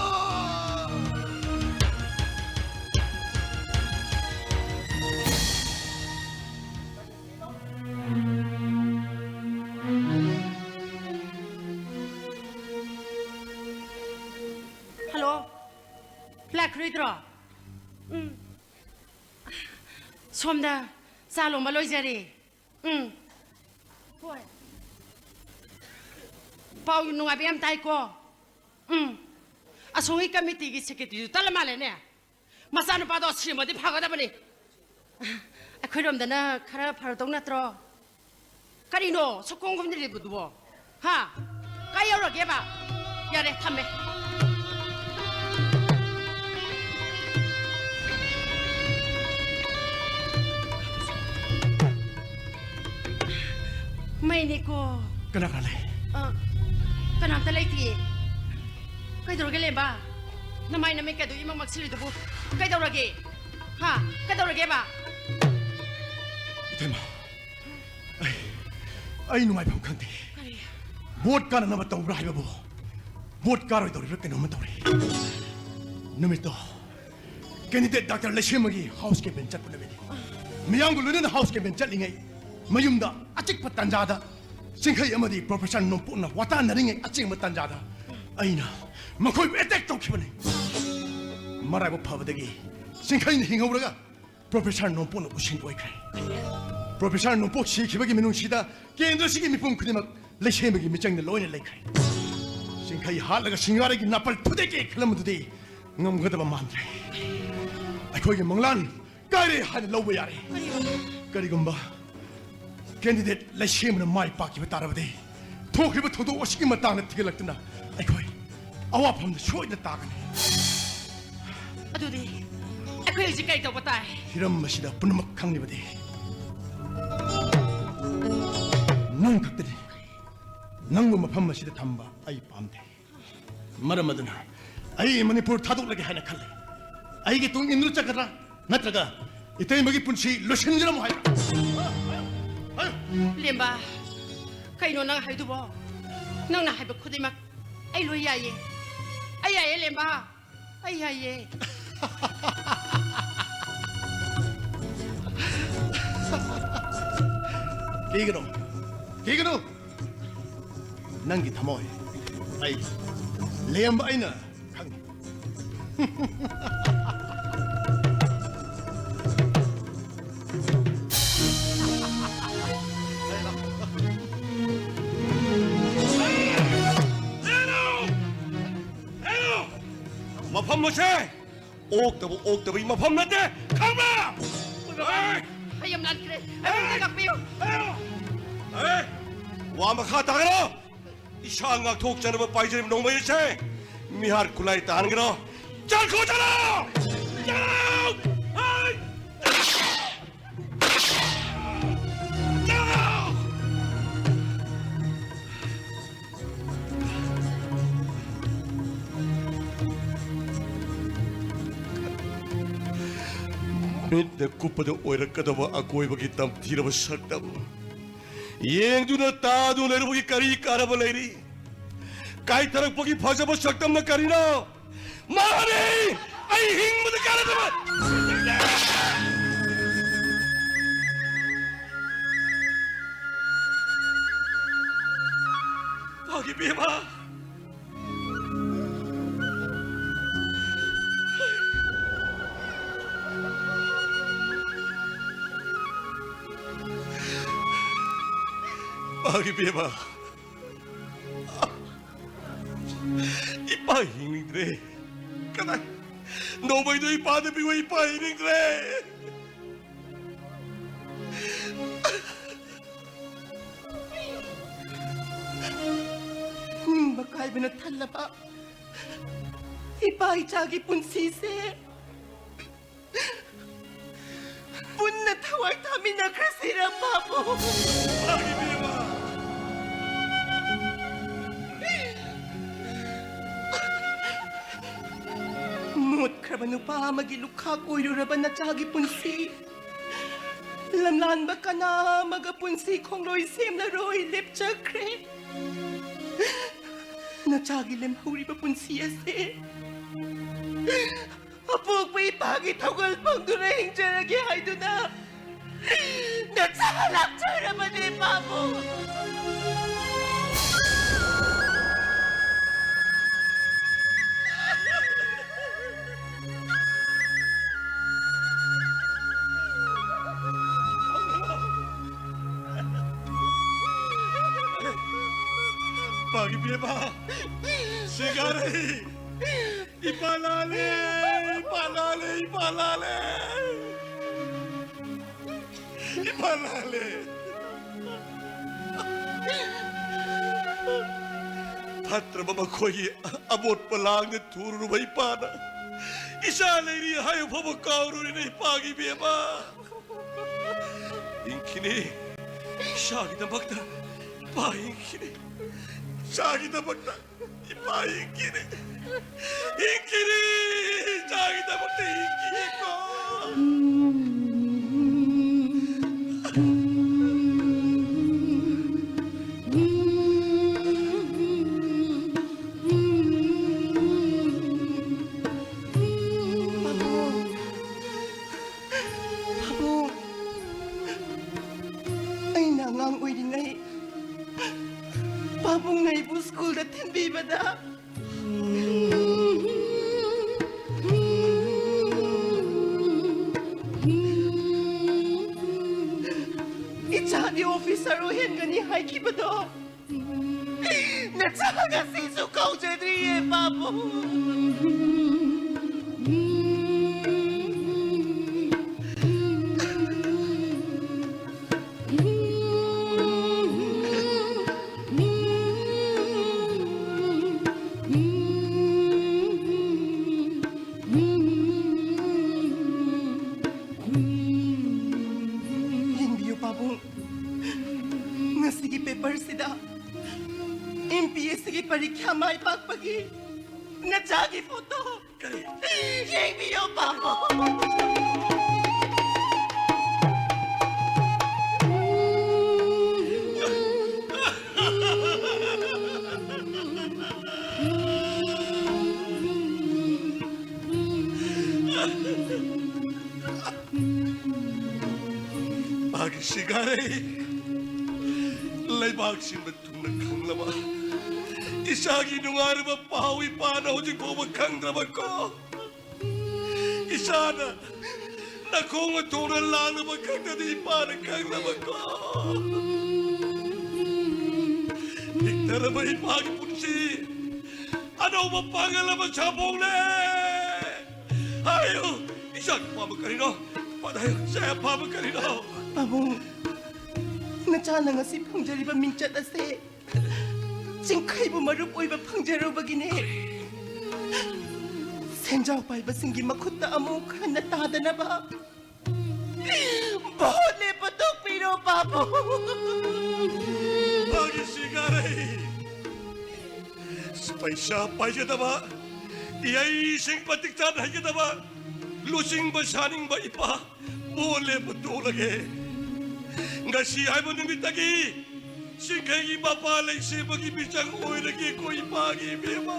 ꯍꯜꯂꯣ, ꯂꯥꯛꯈ꯭ꯔꯣꯏꯗ꯭ꯔꯣ? ꯎꯝ꯫ ꯁꯣꯝꯗ ꯆꯥ ꯂꯣꯟꯕ ꯂꯣꯏꯖꯔꯦ꯫ ꯎꯝ꯫ ꯍꯣꯏ꯫ ꯄꯥꯎ ꯅꯨꯡꯉꯥꯏꯕ ꯌꯥꯝ ꯇꯥꯏꯀꯣ꯫ ꯎꯝ꯫ ꯑꯁꯣꯝꯒꯤ ꯀꯃꯤꯇꯤꯒꯤ ꯁꯦꯀ꯭ꯔꯦꯇꯔꯤꯗꯨ ꯇꯠꯂ ꯃꯥꯜꯂꯦꯅꯦ꯫ ꯃꯆꯥꯅꯨꯄꯥꯗꯣ ꯁꯤꯔꯝꯃꯗꯤ ꯐꯒꯗꯕꯅꯤ꯫ ꯑꯩꯈꯣꯏꯔꯣꯝꯗꯅ ꯈꯔ ꯐꯔꯗꯧ ꯅꯠꯇ꯭ꯔꯣ? ꯀꯔꯤꯅꯣ ꯁꯨꯛꯈꯨꯝ ꯈꯨꯝꯗ꯭ꯔꯤꯕꯗꯨꯕꯣ? ꯍꯥ? ꯀꯥꯏ ꯌꯧꯔꯒꯦꯕ? ꯌꯥꯔꯦ, ꯊꯝꯃꯦ꯫ ꯃꯩꯅꯤꯀꯣ꯫ ꯀꯅꯥ ꯀꯅꯥ ꯂꯩ? ꯑ, ꯀꯅꯥꯝꯇ ꯂꯩꯇꯤꯌꯦ꯫ ꯀꯩꯗꯧꯔꯒꯦ, ꯂꯦꯝꯕ? ꯅꯃꯥꯏ ꯅꯃꯤꯠ ꯀꯩꯗꯧ ꯏꯃꯛ ꯃꯛꯁꯤꯜꯂꯤꯗꯨꯕꯨ? ꯀꯩꯗꯧꯔꯒꯦ? ꯍꯥ? ꯀꯩꯗꯧꯔꯒꯦꯕ? ꯏꯇꯩꯃ, ꯑꯩ, ꯑꯩ ꯅꯨꯡꯉꯥꯏꯐꯝ ꯈꯪꯗꯦ꯫ ꯀꯔꯤ? ꯚꯣꯠ ꯀꯥꯅꯅꯕ ꯇꯧꯕ꯭ꯔꯥ ꯍꯥꯏꯕꯕꯨ, ꯚꯣꯠ ꯀꯥꯔꯣꯏꯗꯧꯔꯤꯕ꯭ꯔꯥ ꯀꯩꯅꯣꯝꯃ ꯇꯧꯔꯦ꯫ ꯅꯨꯃꯤꯠꯇꯣ candidate ꯗꯥꯛꯇꯔ ꯂꯩꯁꯦꯝꯕꯒꯤ house campaign ꯆꯠꯄ ꯅꯨꯃꯤꯠꯅꯤ꯫ ꯃꯤꯌꯥꯝꯒ ꯂꯣꯏꯅꯅ house campaign ꯆꯠꯂꯤꯉꯩ, ꯃꯌꯨꯝꯗ ꯑꯆꯤꯛꯄ ꯇꯥꯟꯖꯥꯗ ꯆꯤꯡꯈꯩ ꯑꯃꯗꯤ Professor ꯅꯣꯡꯄꯣꯛꯅ ꯋꯥꯇꯥꯟꯅꯔꯤꯉꯩ ꯑꯆꯦꯡꯕ ꯇꯥꯟꯖꯥꯗ ꯑꯩꯅ ꯃꯈꯣꯏꯕꯨ attack ꯇꯧꯈꯤꯕꯅꯤ꯫ ꯃꯔꯥꯏꯕꯛ ꯐꯕꯗꯒꯤ ꯆꯤꯡꯈꯩꯅ ꯍꯤꯡꯍꯧꯔꯒ Professor ꯅꯣꯡꯄꯣꯛꯅ ꯎꯁꯤꯟ ꯑꯣꯏꯈ꯭ꯔꯦ꯫ Professor ꯅꯣꯡꯄꯣꯛ ꯁꯤꯈꯤꯕꯒꯤ ꯃꯅꯨꯡꯁꯤꯗ ꯀꯦꯟꯗ꯭ꯔꯁꯤꯒꯤ ꯃꯤꯄꯨꯝ ꯈꯨꯗꯤꯡꯃꯛ ꯂꯩꯁꯦꯝꯕꯒꯤ ꯃꯤꯆꯪꯗ ꯂꯣꯏꯅ ꯂꯩꯈ꯭ꯔꯦ꯫ ꯆꯤꯡꯈꯩ ꯍꯥꯠꯂꯒ ꯁꯤꯡꯒꯥꯔꯩꯒꯤ ꯅꯥꯄꯜ ꯐꯨꯗꯦꯛꯀꯦ ꯈꯜꯂꯝꯕꯗꯨꯗꯤ ꯉꯝꯒꯗꯕ ꯃꯥꯟꯗ꯭ꯔꯦ꯫ ꯑꯩꯈꯣꯏꯒꯤ ꯃꯪꯂꯥꯟ ꯀꯥꯏꯔꯦ ꯍꯥꯏꯅ ꯂꯧꯕ ꯌꯥꯔꯦ꯫ ꯀꯔꯤꯒꯨꯝꯕ candidate ꯂꯩꯁꯦꯝꯕꯅ ꯃꯥꯏ ꯄꯥꯛꯈꯤꯕ ꯇꯥꯔꯕꯗꯤ, ꯊꯣꯛꯈ꯭ꯔꯤꯕ ꯊꯧꯗꯣꯛ ꯑꯁꯤꯒꯤ ꯃꯇꯥꯡꯗ ꯊꯤꯒꯠꯂꯛꯇꯨꯅ ꯑꯩꯈꯣꯏ ꯑꯋꯥꯐꯝꯗ ꯁꯣꯏꯗꯅ ꯇꯥꯒꯅꯤ꯫ ꯑꯗꯨꯗꯤ ꯑꯩꯈꯣꯏ ꯍꯧꯖꯤꯛ ꯀꯔꯤ ꯇꯧꯕ ꯇꯥꯏ? ꯍꯤꯔꯝ ꯑꯁꯤꯗ ꯄꯨꯝꯅꯃꯛ ꯈꯪꯂꯤꯕꯗꯤ ꯅꯪ ꯈꯛꯇꯅꯤ꯫ ꯅꯪꯕꯨ ꯃꯐꯝ ꯑꯁꯤꯗ ꯊꯝꯕ ꯑꯩ ꯄꯥꯝꯗꯦ꯫ ꯃꯔꯝ ꯑꯗꯨꯅ ꯑꯩ ꯃꯅꯤꯄꯨꯔ ꯊꯥꯗꯣꯛꯂꯒꯦ ꯍꯥꯏꯅ ꯈꯜꯂꯦ꯫ ꯑꯩꯒꯤ ꯇꯨꯡ ꯏꯟꯗꯨꯅ ꯆꯠꯀꯗ꯭ꯔꯥ, ꯅꯠꯇ꯭ꯔꯒ ꯏꯇꯩꯃꯒꯤ ꯄꯨꯟꯁꯤ ꯂꯣꯏꯁꯤꯟꯖꯔꯝꯃꯣ ꯍꯥꯏꯕ꯭ꯔꯥ? ꯂꯦꯝꯕ, ꯀꯩꯅꯣ ꯅꯪ ꯍꯥꯏꯗꯨꯕꯣ? ꯅꯪꯅ ꯍꯥꯏꯕ ꯈꯨꯗꯤꯡꯃꯛ ꯑꯩ ꯂꯣꯏ ꯌꯥꯏꯌꯦ꯫ ꯑꯩ ꯌꯥꯏꯌꯦ, ꯂꯦꯝꯕ꯫ ꯑꯩ ꯌꯥꯏꯌꯦ꯫ ꯀꯤꯒꯅꯨ, ꯀꯤꯒꯅꯨ꯫ ꯅꯪꯒꯤ ꯊꯃꯣꯏ ꯑꯩ, ꯂꯦꯝꯕ ꯑꯩꯅ ꯈꯪꯉꯤ꯫ ꯃꯐꯝ ꯑꯁꯦ ꯑꯣꯛꯇꯕ ꯑꯣꯛꯇꯕꯒꯤ ꯃꯐꯝ ꯅꯠꯇꯦ, ꯈꯪꯕ꯭ꯔꯥ? ꯑꯩ ꯌꯥꯝ ꯂꯥꯟꯈ꯭ꯔꯦ꯫ ꯑꯩꯕꯨ ꯑꯝꯇ ꯉꯥꯛꯄꯤꯌꯨ꯫ ꯑꯦ! ꯋꯥ ꯃꯈꯥ ꯇꯥꯒꯅꯣ! ꯏꯁꯥ ꯉꯥꯛꯊꯣꯛꯆꯅꯕ ꯄꯥꯏꯖꯔꯤꯕ ꯅꯣꯡꯃꯩ ꯑꯁꯦ ꯃꯤꯍꯥꯠ ꯈꯨꯠꯂꯥꯏ ꯇꯥꯍꯟꯒꯅꯣ! ꯆꯠꯈꯣ, ꯆꯠꯂꯣ! ꯆꯠꯂꯣ! ꯑꯩ! ꯆꯠꯂꯣ! ꯃꯤꯠꯅ ꯀꯨꯞꯄꯗ ꯑꯣꯏꯔꯛꯀꯗꯕ ꯑꯀꯣꯏꯕꯒꯤ ꯇꯝꯊꯤꯔꯕ ꯁꯛꯇꯝ ꯌꯦꯡꯗꯨꯅ ꯇꯥꯗꯨꯅ ꯂꯩꯔꯨꯕꯒꯤ ꯀꯔꯤ ꯀꯥꯟꯅꯕ ꯂꯩꯔꯤ? ꯀꯥꯏꯊꯔꯛꯄꯒꯤ ꯐꯖꯕ ꯁꯛꯇꯝꯅ ꯀꯔꯤꯅꯣ? ꯃꯥꯅꯤ! ꯑꯩ ꯍꯤꯡꯕꯗ ꯀꯥꯟꯅꯗꯕ! ꯄꯥꯛ ꯏꯕꯦꯝꯃ! ꯄꯥꯛ ꯏꯕꯦꯝꯃ! ꯏꯄꯥ ꯍꯤꯡꯅꯤꯡꯗ꯭ꯔꯦ꯫ ꯀꯗꯥꯏ? ꯅꯣꯡꯃꯩꯗꯣ ꯏꯄꯥꯗ ꯄꯤꯌꯨ, ꯏꯄꯥ ꯍꯤꯡꯅꯤꯡꯗ꯭ꯔꯦ꯫ ꯅꯤꯡꯕ ꯀꯥꯏꯕꯅ ꯊꯜꯂꯕ ꯏꯄꯥ ꯏꯆꯥꯒꯤ ꯄꯨꯟꯁꯤꯁꯦ ꯄꯨꯟꯅ ꯊꯋꯥꯏ ꯊꯥꯃꯤꯟꯅꯈ꯭ꯔꯁꯤꯔ, ꯄꯥꯕꯨꯡ? ꯏꯃꯥ ꯏꯕꯦꯝꯃ! ꯅꯨꯄꯥ ꯑꯃꯒꯤ ꯂꯨꯈꯥꯛ ꯑꯣꯏꯔꯨꯔꯕ ꯅꯆꯥꯒꯤ ꯄꯨꯟꯁꯤ, ꯂꯝꯂꯥꯟꯕ ꯀꯅꯥ ꯑꯃꯒ ꯄꯨꯟꯁꯤ ꯈꯣꯡꯂꯣꯏ ꯁꯦꯝꯂꯔꯣꯏ ꯂꯦꯞꯆꯈ꯭ꯔꯦ꯫ ꯅꯆꯥꯒꯤ ꯂꯦꯝꯍꯧꯔꯤꯕ ꯄꯨꯟꯁꯤ ꯑꯁꯦ ꯑꯄꯣꯛꯄ ꯏꯄꯥꯒꯤ ꯊꯧꯒꯜ ꯐꯪꯗꯨꯅ ꯍꯤꯡꯖꯔꯒꯦ ꯍꯥꯏꯗꯨꯅ ꯅꯆꯥ ꯂꯥꯛꯆꯔꯕꯅꯦ, ꯄꯥꯕꯨꯡ꯫ ꯄꯥꯒꯤ ꯕꯦꯝꯃ, ꯁꯤꯡꯒꯥꯔꯩ, ꯏꯄꯥ ꯂꯥꯜꯂꯦ, ꯏꯄꯥ ꯂꯥꯜꯂꯦ, ꯏꯄꯥ ꯂꯥꯜꯂꯦ, ꯏꯄꯥ ꯂꯥꯜꯂꯦ꯫ ꯐꯠꯇ꯭ꯔꯕ ꯃꯈꯣꯏꯒꯤ ꯑꯃꯣꯠꯄ ꯂꯥꯡꯗ ꯊꯨꯔꯨꯔꯕ ꯏꯄꯥꯅ ꯏꯆꯥ ꯂꯩꯔꯤ ꯍꯥꯏꯕ ꯐꯥꯎꯕ ꯀꯥꯎꯔꯨꯔꯦꯅꯦ, ꯏꯄꯥꯒꯤ ꯕꯦꯝꯃ꯫ ꯍꯤꯡꯈꯤꯅꯤ, ꯏꯆꯥꯒꯤꯗꯃꯛꯇ ꯏꯄꯥ ꯍꯤꯡꯈꯤꯅꯤ, ꯏꯆꯥꯒꯤꯗꯃꯛꯇ ꯏꯄꯥ ꯍꯤꯡꯈꯤꯅꯤ, ꯍꯤꯡꯈꯤꯅꯤ, ꯏꯆꯥꯒꯤꯗꯃꯛꯇ ꯍꯤꯡꯈꯤꯅꯤꯀꯣ꯫ ꯄꯥꯕꯨꯡ, ꯄꯥꯕꯨꯡ, ꯑꯩꯅ ꯑꯉꯥꯡ ꯑꯣꯏꯔꯤꯉꯩ ꯄꯥꯕꯨꯡꯅ ꯑꯩꯕꯨ ꯁ꯭ꯀꯨꯜꯗ ꯊꯤꯟꯕꯤꯕꯗ, ꯏꯆꯥꯗꯤ ꯑꯣꯐꯤꯁꯔ ꯑꯣꯏꯍꯟꯒꯅꯤ ꯍꯥꯏꯈꯤꯕꯗꯣ, ꯅꯆꯥ ꯉꯁꯤꯁꯨ ꯀꯥꯎꯖꯗ꯭ꯔꯤꯌꯦ, ꯄꯥꯕꯨꯡ꯫ ꯌꯦꯡꯕꯤꯌꯨ, ꯄꯥꯕꯨꯡ꯫ ꯉꯁꯤꯒꯤ ꯄꯦꯄꯔꯁꯤꯗ ꯑꯦꯝ ꯄꯤ ꯑꯦꯁ ꯁꯤꯒꯤ ꯄꯔꯤꯈ꯭ꯌꯥ ꯃꯥꯏ ꯄꯥꯛꯄꯒꯤ ꯅꯆꯥꯒꯤ ꯐꯣꯇꯣ꯫ ꯀꯔꯤ? ꯌꯦꯡꯕꯤꯌꯣ, ꯄꯥꯕꯨꯡ꯫ ꯃꯥꯒꯤ ꯁꯤꯒꯥꯔꯩ ꯂꯩꯕꯥꯛꯁꯤꯡꯕ ꯇꯨꯡꯗ ꯈꯪꯂꯕ ꯏꯆꯥꯒꯤ ꯅꯨꯡꯉꯥꯏꯔꯕ ꯄꯥꯎ ꯏꯄꯥꯅ ꯍꯧꯖꯤꯛ ꯐꯥꯎꯕ ꯈꯪꯗ꯭ꯔꯕꯀꯣ? ꯏꯆꯥꯅ ꯅꯈꯣꯡꯅ ꯊꯣꯡꯅ ꯂꯥꯛꯂꯕ ꯈꯛꯇꯗꯤ ꯏꯄꯥꯅ ꯈꯪꯗꯕꯀꯣ? ꯄꯤꯛꯊꯔꯕ ꯏꯄꯥꯒꯤ ꯄꯨꯟꯁꯤ ꯑꯅꯧꯕ ꯄꯥꯡꯒꯜ ꯑꯃ ꯁꯥꯐꯣꯡꯂꯦ꯫ ꯍꯥꯏꯌꯨ, ꯏꯆꯥꯒꯤ ꯑꯄꯥꯝꯕ ꯀꯔꯤꯅꯣ? ꯏꯄꯥꯗ ꯍꯥꯏꯌꯨ, ꯏꯆꯥꯒꯤ ꯑꯄꯥꯝꯕ ꯀꯔꯤꯅꯣ? ꯄꯥꯕꯨꯡ, ꯅꯆꯥꯅ ꯉꯁꯤ ꯐꯪꯖꯔꯤꯕ ꯃꯤꯡꯆꯠ ꯑꯁꯦ ꯆꯤꯡꯈꯩꯕꯨ ꯃꯔꯨꯞ ꯑꯣꯏꯕ ꯐꯪꯖꯔꯨꯕꯒꯤꯅꯦ꯫ ꯁꯦꯟꯖꯥꯎ ꯄꯥꯏꯕꯁꯤꯡꯒꯤ ꯃꯈꯨꯠꯇ ꯑꯃꯨꯛ ꯍꯟꯅ ꯇꯥꯗꯅꯕ ꯚꯣꯠ ꯂꯦꯞꯄ ꯇꯣꯛꯄꯤꯔꯣ, ꯄꯥꯕꯨꯡ꯫ ꯃꯥꯒꯤ ꯁꯤꯒꯥꯔꯩ, ꯄꯩꯁꯥ ꯄꯥꯏꯖꯗꯕ, ꯏꯍꯩꯁꯤꯡ ꯃꯇꯤꯛ ꯆꯥꯅ ꯍꯩꯒꯗꯕ, ꯂꯨꯆꯤꯡꯕ ꯁꯥꯅꯤꯡꯕ ꯏꯄꯥ, ꯚꯣꯠ ꯂꯦꯞꯄ ꯇꯣꯛꯂꯒꯦ꯫ ꯉꯁꯤ ꯍꯥꯏꯕ ꯅꯨꯃꯤꯠꯇꯒꯤ ꯆꯤꯡꯈꯩꯒꯤ ꯃꯄꯥ ꯂꯩꯁꯦꯝꯕꯒꯤ ꯃꯤꯆꯪ ꯑꯣꯏꯔꯒꯦꯀꯣ, ꯏꯄꯥꯒꯤ ꯏꯕꯦꯝꯃ꯫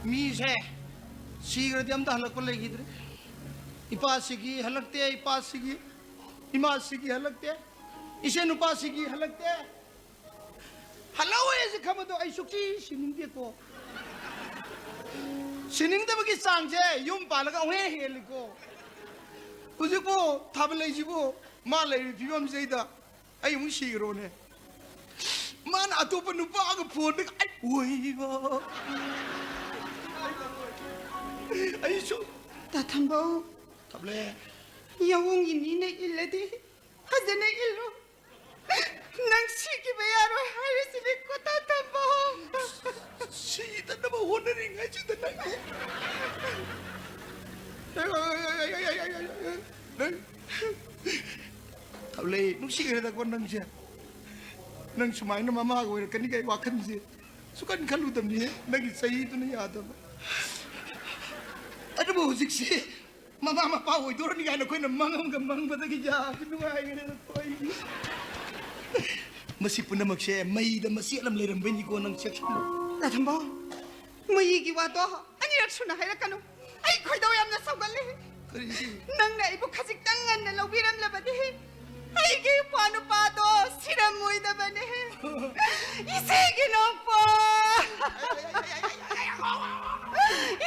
ꯃꯤꯁꯦ ꯁꯤꯈ꯭ꯔꯗꯤ ꯑꯝꯇ ꯍꯜꯂꯛꯄ ꯂꯩꯈꯤꯗ꯭ꯔꯦ꯫ ꯏꯄꯥꯁꯤꯒꯤ ꯍꯜꯂꯛꯇꯦ, ꯏꯄꯥꯁꯤꯒꯤ, ꯏꯃꯥꯁꯤꯒꯤ ꯍꯜꯂꯛꯇꯦ, ꯏꯆꯦ ꯅꯨꯄꯥꯁꯤꯒꯤ ꯍꯜꯂꯛꯇꯦ꯫ ꯍꯜꯂꯛꯑꯣꯏ ꯍꯥꯏꯁꯦ ꯈꯪꯕꯗꯣ ꯑꯩ ꯁꯨꯛꯁꯤ ꯁꯤꯅꯤꯡꯗꯦꯀꯣ꯫ ꯁꯤꯅꯤꯡꯗꯕꯒꯤ ꯆꯥꯡꯁꯦ ꯌꯨꯝ ꯄꯥꯜꯂꯒ ꯑꯃꯨꯛ ꯍꯦꯟꯅ ꯍꯦꯜꯂꯤꯀꯣ꯫ ꯍꯧꯖꯤꯛꯄꯨ ꯊꯥꯕꯜ ꯂꯩꯁꯤꯕꯨ ꯃꯥ ꯂꯩꯔꯤ ꯐꯤꯕꯝꯁꯤꯗꯩꯗ ꯑꯩ ꯑꯃꯨꯛ ꯁꯤꯈ꯭ꯔꯣꯅꯦ꯫ ꯃꯥꯅ ꯑꯇꯣꯞꯄ ꯅꯨꯄꯥꯒ ꯐꯣꯟꯗꯒ ꯑꯩ ꯑꯣꯏꯕ꯫ ꯑꯩꯁꯨ ꯇꯥꯊꯝꯕꯧ꯫ ꯊꯝꯂꯦ꯫ ꯌꯥꯋꯣꯡ ꯏꯅꯤꯅ ꯏꯜꯂꯗꯤ ꯐꯖꯅ ꯏꯜꯂꯨ꯫ ꯅꯪ ꯁꯤꯈꯤꯕ ꯌꯥꯔꯣꯏ ꯍꯥꯏꯔꯤꯁꯤꯅꯦ ꯀꯣ ꯇꯥꯊꯝꯕꯧ꯫ ꯁꯤꯗꯅꯕ ꯍꯣꯠꯅꯔꯤꯉꯩꯁꯤꯗ ꯅꯪ, ꯅꯪ, ꯊꯝꯂꯦ, ꯅꯨꯡꯁꯤꯈ꯭ꯔꯦꯗꯀꯣ ꯅꯪꯁꯦ꯫ ꯅꯪ ꯁꯨꯃꯥꯏꯅ ꯃꯃꯥꯒ ꯑꯣꯏꯔꯛꯀꯅꯤ ꯀꯥꯏ ꯋꯥꯈꯜꯁꯦ ꯁꯨꯈꯟ ꯈꯜꯂꯨꯗꯕꯅꯤꯍꯦ, ꯅꯪꯒꯤ ꯆꯍꯤꯗꯨꯅ ꯌꯥꯗꯕ꯫ ꯑꯗꯨꯕꯨ ꯍꯧꯖꯤꯛꯁꯤ ꯃꯃꯥ ꯃꯄꯥ ꯑꯣꯏꯗꯣꯔꯅꯤ ꯀꯥꯏꯅ ꯑꯩꯈꯣꯏꯅ ꯃꯪ ꯑꯃꯒ ꯃꯪꯕꯗꯒꯤ ꯌꯥꯝꯅ ꯅꯨꯡꯉꯥꯏꯈ꯭ꯔꯦꯗꯀꯣ ꯑꯩꯗꯤ꯫ ꯃꯁꯤ ꯄꯨꯝꯅꯃꯛꯁꯦ ꯃꯩꯗ ꯃꯆꯦꯠ ꯑꯃ ꯂꯩꯔꯝꯕꯩꯅꯤꯀꯣ, ꯅꯪ ꯆꯦꯛꯁꯤꯜꯂꯨ꯫ ꯇꯥꯊꯝꯕꯧ, ꯃꯩꯒꯤ ꯋꯥꯗꯣ ꯑꯅꯤꯔꯛ ꯁꯨꯅ ꯍꯥꯏꯔꯛꯀꯅꯨ꯫ ꯑꯩ ꯈꯣꯏꯗꯧ ꯌꯥꯝꯅ ꯁꯥꯎꯒꯠꯂꯦ꯫ ꯀꯔꯤꯒꯤ? ꯅꯪꯅ ꯑꯩꯕꯨ ꯈꯖꯤꯛꯇꯪ ꯉꯟꯅ ꯂꯧꯕꯤꯔꯝꯂꯕꯗꯤ ꯑꯩꯒꯤ ꯏꯄ꯭ꯋꯥ ꯅꯨꯄꯥꯗꯣ ꯁꯤꯔꯝꯃꯣꯏꯗꯕꯅꯦ꯫ ꯏꯆꯦꯒꯤ ꯅꯣꯡꯄꯣꯛ!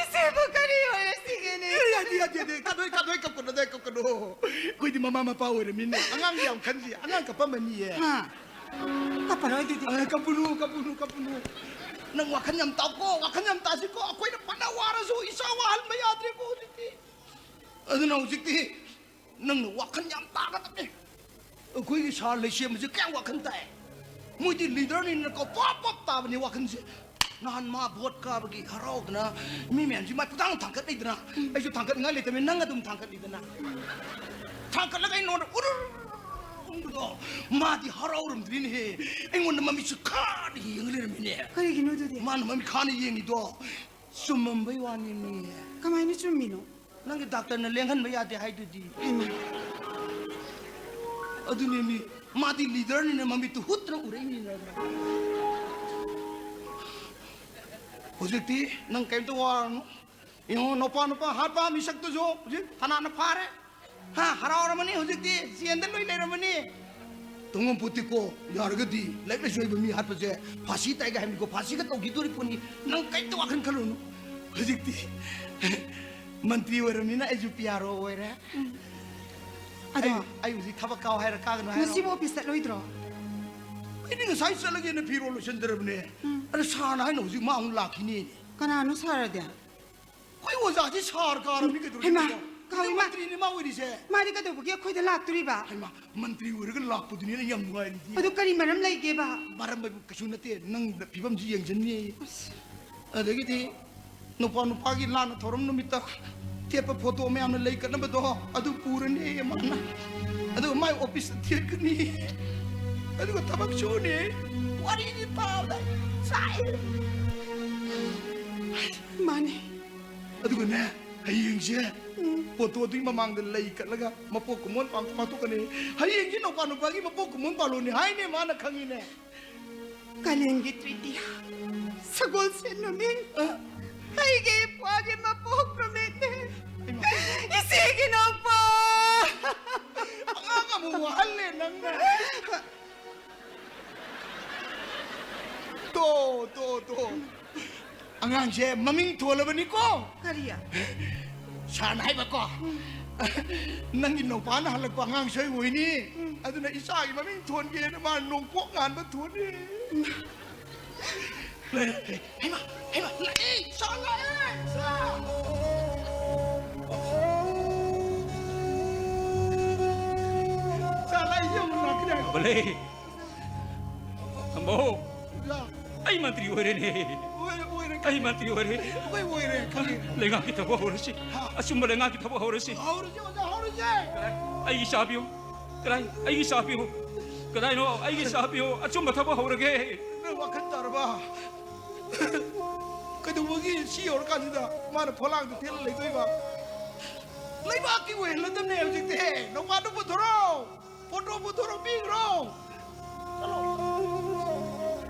ꯏꯆꯦꯕꯨ ꯀꯔꯤ ꯑꯣꯏꯔꯁꯤꯒꯦꯅꯦ? ꯑꯦ, ꯌꯥꯗꯦ, ꯌꯥꯗꯦ, ꯌꯥꯗꯦ꯫ ꯀꯞꯅꯣꯏ, ꯀꯞꯅꯣꯏ, ꯀꯞꯀꯅꯨ, ꯑꯗꯥꯏ ꯀꯞꯀꯅꯨ꯫ ꯑꯩꯈꯣꯏꯗꯤ ꯃꯃꯥ ꯃꯄꯥ ꯑꯣꯏꯔꯃꯤꯅ ꯑꯉꯥꯡ ꯌꯥꯝ ꯈꯟꯁꯤ꯫ ꯑꯉꯥꯡ ꯀꯞꯄꯝꯃꯅꯤꯌꯦ꯫ ꯍꯥ? ꯀꯞꯄꯔꯣꯏ ꯑꯗꯨꯗꯤ꯫ ꯑ, ꯀꯞꯄꯨꯅꯨ, ꯀꯞꯄꯨꯅꯨ, ꯀꯞꯄꯨꯅꯨ꯫ ꯅꯪ ꯋꯥꯈꯜ ꯌꯥꯝ ꯇꯥꯎꯀꯣ, ꯋꯥꯈꯜ ꯌꯥꯝ ꯇꯥꯁꯤꯀꯣ꯫ ꯑꯩꯈꯣꯏꯅ ꯐꯅ ꯋꯥꯔꯁꯨ ꯏꯆꯥ ꯋꯥꯍꯟꯕ ꯌꯥꯗ꯭ꯔꯦꯀꯣ ꯍꯧꯖꯤꯛꯇꯤ꯫ ꯑꯗꯨꯅ ꯍꯧꯖꯤꯛꯇꯤ ꯅꯪꯅ ꯋꯥꯈꯜ ꯌꯥꯝ ꯇꯥꯒꯗꯕꯅꯤ꯫ ꯑꯩꯈꯣꯏꯒꯤ ꯁꯥꯔ ꯂꯩꯁꯦꯝꯕꯁꯦ ꯀꯌꯥꯝ ꯋꯥꯈꯜ ꯇꯥꯏ꯫ ꯃꯣꯏꯗꯤ ꯂꯤꯗꯔꯅꯤꯅ ꯀꯣ ꯄꯣꯞ ꯄꯣꯞ ꯇꯥꯕꯅꯤ ꯋꯥꯈꯜꯁꯦ꯫ ꯅꯍꯥꯟ ꯃꯥ ꯚꯣꯠ ꯀꯥꯕꯒꯤ ꯍꯔꯥꯎꯗꯅ ꯃꯤ ꯃꯌꯥꯝꯁꯤ ꯃꯥ ꯄꯨꯊꯥꯡ ꯊꯥꯡꯒꯠꯂꯤꯗꯅ, ꯑꯩꯁꯨ ꯊꯥꯡꯒꯠꯅꯤꯡꯉꯥꯏ ꯂꯩꯇꯕꯅꯤ, ꯅꯪ ꯑꯗꯨꯝ ꯊꯥꯡꯒꯠꯂꯤꯗꯅ꯫ ꯊꯥꯡꯒꯠꯂꯒ ꯑꯩꯉꯣꯟꯗ ꯎꯔꯨꯔ ꯎꯪꯕꯗꯣ, ꯃꯥꯗꯤ ꯍꯔꯥꯎꯔꯝꯗ꯭ꯔꯤꯅꯦꯍꯦ꯫ ꯑꯩꯉꯣꯟꯗ ꯃꯃꯤꯠꯁꯨ ꯈꯥꯅ ꯌꯦꯡꯉ ꯂꯩꯔꯝꯃꯤꯅꯦ꯫ ꯀꯔꯤꯒꯤꯅꯣ ꯑꯗꯨꯗꯤ? ꯃꯥꯅ ꯃꯃꯤꯠ ꯈꯥꯅ ꯌꯦꯡꯉꯤꯗꯣ ꯆꯨꯝꯃꯝꯕꯩ ꯋꯥꯅꯤꯅꯦ꯫ ꯀꯃꯥꯏꯅ ꯆꯨꯝꯃꯤꯅꯣ? ꯅꯪꯒꯤ ꯗꯥꯛꯇꯔꯅ ꯂꯦꯡꯍꯟꯕ ꯌꯥꯗꯦ ꯍꯥꯏꯗꯨꯗꯤ꯫ ꯍꯩꯃꯥ꯫ ꯑꯗꯨꯅꯦ ꯃꯤ, ꯃꯥꯗꯤ ꯂꯤꯗꯔꯅꯤꯅ ꯃꯃꯤꯠꯇꯨ ꯍꯨꯠꯇꯅ ꯎꯔꯛꯏꯅꯤꯅ꯫ ꯍꯧꯖꯤꯛꯇꯤ ꯅꯪ ꯀꯩꯝꯇ ꯋꯥꯔꯅꯨ꯫ ꯌꯦꯡꯉꯣ, ꯅꯨꯄꯥ ꯅꯨꯄꯥ ꯍꯥꯠꯄ ꯃꯤꯁꯛꯇꯨꯁꯨ ꯍꯧꯖꯤꯛ ꯊꯅꯥꯅ ꯐꯥꯔꯦ꯫ ꯍꯥ, ꯍꯔꯥꯎꯔꯝꯃꯅꯤ ꯍꯧꯖꯤꯛꯇꯤ, ꯖꯦꯟꯗ ꯂꯣꯏ ꯂꯩꯔꯝꯃꯅꯤ꯫ ꯇꯣꯡꯉꯝꯄꯣꯠꯇꯦꯀꯣ, ꯌꯥꯔꯒꯗꯤ ꯂꯥꯏꯔꯤꯛ ꯂꯥꯏꯁꯨ ꯍꯩꯕ ꯃꯤ ꯍꯥꯠꯄꯁꯦ ꯐꯥꯁꯤ ꯇꯥꯏꯒ ꯍꯥꯏꯕꯅꯤꯀꯣ, ꯐꯥꯁꯤꯒ ꯇꯧꯈꯤꯗꯣꯔꯤ ꯄꯣꯠꯅꯤ꯫ ꯅꯪ ꯀꯩꯝꯇ ꯋꯥꯈꯜ ꯈꯜꯂꯨꯅꯨ꯫ ꯍꯧꯖꯤꯛꯇꯤ ꯃꯟꯇ꯭ꯔꯤ ꯑꯣꯏꯔꯕꯅꯤꯅ ꯑꯩꯁꯨ ꯄꯤ ꯑꯥꯔ ꯑꯣ ꯑꯣꯏꯔꯦ꯫ ꯑꯗꯣ ꯑꯩ, ꯑꯩ ꯍꯧꯖꯤꯛ ꯊꯕꯛ ꯀꯥꯎ ꯍꯥꯏꯔ ꯀꯥꯒꯅꯨ ꯍꯥꯏꯔꯣ? ꯉꯁꯤꯕꯨ ꯑꯣꯐꯤꯁ ꯆꯠꯂꯣꯏꯗ꯭ꯔꯣ? ꯑꯩꯗꯤ ꯉꯁꯥꯏ ꯆꯠꯂꯒꯦꯅ ꯐꯤꯔꯣꯜ ꯂꯣꯏꯁꯤꯟꯗ꯭ꯔꯕꯅꯦ꯫ ꯎꯝ꯫ ꯑꯗ ꯁꯥꯔꯅ ꯍꯥꯏꯅ ꯍꯧꯖꯤꯛ ꯃꯥ ꯑꯃꯨꯛ ꯂꯥꯛꯈꯤꯅꯦ꯫ ꯀꯅꯥꯅꯣ ꯁꯥꯔꯗꯤ? ꯑꯩꯈꯣꯏ ꯑꯣꯖꯥꯁꯤ ꯁꯥꯔ ꯀꯥꯔꯕꯅꯤ ꯀꯩꯗꯧꯔꯒꯦ? ꯍꯩꯃꯥ, ꯀꯥꯎꯏꯃ꯫ ꯃꯟꯇ꯭ꯔꯤꯅꯤ ꯃꯥ ꯑꯣꯏꯔꯤꯁꯦ꯫ ꯃꯥꯗꯤ ꯀꯩꯗꯧꯕꯒꯤ ꯑꯩꯈꯣꯏꯗ ꯂꯥꯛꯇꯣꯔꯤꯕ? ꯍꯩꯃꯥ, ꯃꯟꯇ꯭ꯔꯤ ꯑꯣꯏꯔꯒ ꯂꯥꯛꯄꯗꯨꯅꯤ ꯑꯩꯅ ꯌꯥꯝ ꯅꯨꯡꯉꯥꯏꯔꯤꯁꯦ꯫ ꯑꯗꯨ ꯀꯔꯤ ꯃꯔꯝ ꯂꯩꯒꯦꯕ? ꯃꯔꯝ ꯍꯥꯏꯕꯨ ꯀꯩꯁꯨ ꯅꯠꯇꯦ, ꯅꯪ ꯐꯤꯕꯝꯁꯤ ꯌꯦꯡꯁꯤꯟꯅꯤ꯫ ꯑꯁ꯫ ꯑꯗꯒꯤꯗꯤ ꯅꯨꯄꯥ ꯅꯨꯄꯥꯒꯤ ꯂꯥꯟꯅ ꯊꯧꯔꯝ ꯅꯨꯃꯤꯠꯇ ꯊꯦꯠꯄ ꯐꯣꯇꯣ ꯃꯌꯥꯝꯅ ꯂꯩ ꯀꯠꯅꯕꯗꯣ ꯑꯗꯨ ꯄꯨꯔꯅꯤ ꯃꯥꯅ꯫ ꯑꯗꯨꯒ ꯃꯥꯏ ꯑꯣꯐꯤꯁꯇ ꯊꯦꯠꯀꯅꯤ꯫ ꯑꯗꯨꯒ ꯊꯕꯛ ꯁꯨꯅꯤ꯫ ꯋꯥꯔꯤꯗꯤ ꯇꯥꯕꯗ ꯆꯥꯛꯑꯦ꯫ ꯃꯥꯅꯦ꯫ ꯑꯗꯨꯒꯅꯦ, ꯍꯌꯦꯡꯁꯦ ꯎꯝ꯫ ꯐꯣꯇꯣꯗꯨꯒꯤ ꯃꯃꯥꯡꯗ ꯂꯩ ꯀꯠꯂꯒ ꯃꯄꯣꯛ ꯀꯨꯝꯑꯣꯟ ꯄꯥꯡ-, ꯄꯥꯡꯊꯣꯛꯀꯅꯤ꯫ ꯍꯌꯦꯡꯁꯦ ꯅꯧꯄꯥ ꯅꯨꯄꯥꯒꯤ ꯃꯄꯣꯛ ꯀꯨꯝꯑꯣꯟ ꯄꯥꯜꯂꯣꯅꯤ ꯍꯥꯏꯅꯦ, ꯃꯥꯅ ꯈꯪꯉꯤꯅꯦ꯫ ꯀꯥꯂꯦꯟꯒꯤ ꯇ꯭ꯔꯤꯇꯤꯌꯥ, ꯁꯒꯣꯜꯁꯦꯟ ꯅꯨꯃꯤꯠ, ꯑ? ꯑꯩꯒꯤ ꯏꯄ꯭ꯋꯥꯒꯤ ꯃꯄꯣꯛ ꯅꯨꯃꯤꯠꯅꯦ꯫ ꯍꯩꯃꯥ꯫ ꯏꯆꯦꯒꯤ ꯅꯧꯄꯥ꯫ ꯑꯉꯥꯡ ꯑꯃꯨꯛ ꯋꯥꯍꯜꯂꯦ ꯅꯪꯅ꯫ ꯇꯣ, ꯇꯣ, ꯇꯣ꯫ ꯑꯉꯥꯡꯁꯦ ꯃꯃꯤꯡ ꯊꯣꯜꯂꯕꯅꯤꯀꯣ꯫ ꯀꯔꯤ? ꯁꯥꯔꯅ ꯍꯥꯏꯕꯀꯣ, ꯅꯪꯒꯤ ꯅꯧꯄꯥꯅ ꯍꯜꯂꯛꯄ ꯑꯉꯥꯡ ꯁꯣꯏ ꯑꯣꯏꯅꯤ꯫ ꯎꯝ꯫ ꯑꯗꯨꯅ ꯏꯆꯥꯒꯤ ꯃꯃꯤꯡ ꯊꯣꯟꯒꯦꯅ ꯃꯥ ꯅꯣꯡꯄꯣꯛ ꯉꯥꯟꯕ ꯊꯣꯟꯅꯤ꯫ ꯂꯩ, ꯂꯩ, ꯂꯩ꯫ ꯍꯩꯃꯥ, ꯍꯩꯃꯥ, ꯂꯥꯛꯑꯦ, ꯁꯥꯔ ꯂꯥꯛꯑꯦ, ꯁꯥꯔ꯫ ꯁꯥꯔ ꯂꯥꯛꯑꯦ, ꯌꯦꯡꯉꯨ, ꯂꯥꯛꯈꯤꯗꯥꯏ? ꯕꯂꯦ꯫ ꯈꯝꯕꯧ, ꯑꯣꯖꯥ꯫ ꯑꯩ ꯃꯟꯇ꯭ꯔꯤ ꯑꯣꯏꯔꯦꯅꯦ꯫ ꯑꯣꯏꯔꯦ, ꯑꯣꯏꯔꯦ, ꯑꯩ ꯈꯪꯉꯦ꯫ ꯃꯟꯇ꯭ꯔꯤ ꯑꯣꯏꯔꯦ꯫ ꯑꯩꯈꯣꯏ ꯑꯣꯏꯔꯦ, ꯈꯪꯉꯦ꯫ ꯂꯩꯉꯥꯛꯀꯤ ꯊꯕꯛ ꯍꯧꯔꯁꯤ꯫ ꯍꯥ? ꯑꯆꯨꯝꯕ ꯂꯩꯉꯥꯛꯀꯤ ꯊꯕꯛ ꯍꯧꯔꯁꯤ꯫ ꯍꯧꯔꯁꯤ, ꯑꯣꯖꯥ, ꯍꯧꯔꯁꯤ꯫ ꯑꯩꯒꯤ ꯏꯆꯥ ꯄꯤꯌꯨ꯫ ꯀꯗꯥꯏ? ꯑꯩꯒꯤ ꯏꯆꯥ ꯄꯤꯌꯨ꯫ ꯀꯗꯥꯏꯅꯣ? ꯑꯩꯒꯤ ꯏꯆꯥ ꯄꯤꯌꯨ꯫ ꯑꯆꯨꯝꯕ ꯊꯕꯛ ꯍꯧꯔꯒꯦ꯫ ꯅꯪ ꯋꯥꯈꯜ ꯇꯥꯔꯕ? ꯀꯩꯗꯧꯕꯒꯤ ꯁꯤ ꯌꯧꯔꯀꯥꯟꯁꯤꯗ ꯃꯥꯅ ꯐꯣꯂꯥꯡꯗ ꯊꯦꯠꯂ ꯂꯩꯗꯣꯏꯕ? ꯂꯩꯕꯥꯛꯀꯤ ꯑꯣꯏꯍꯜꯂꯗꯕꯅꯦ ꯍꯧꯖꯤꯛꯇꯤ꯫ ꯅꯧꯄꯥꯗꯨ ꯄꯨꯊꯣꯔꯛꯑꯣ꯫ ꯐꯣꯇꯣ ꯄꯨꯊꯣꯔꯛꯄꯤꯈ꯭ꯔꯣ꯫ ꯆꯠꯂꯣ꯫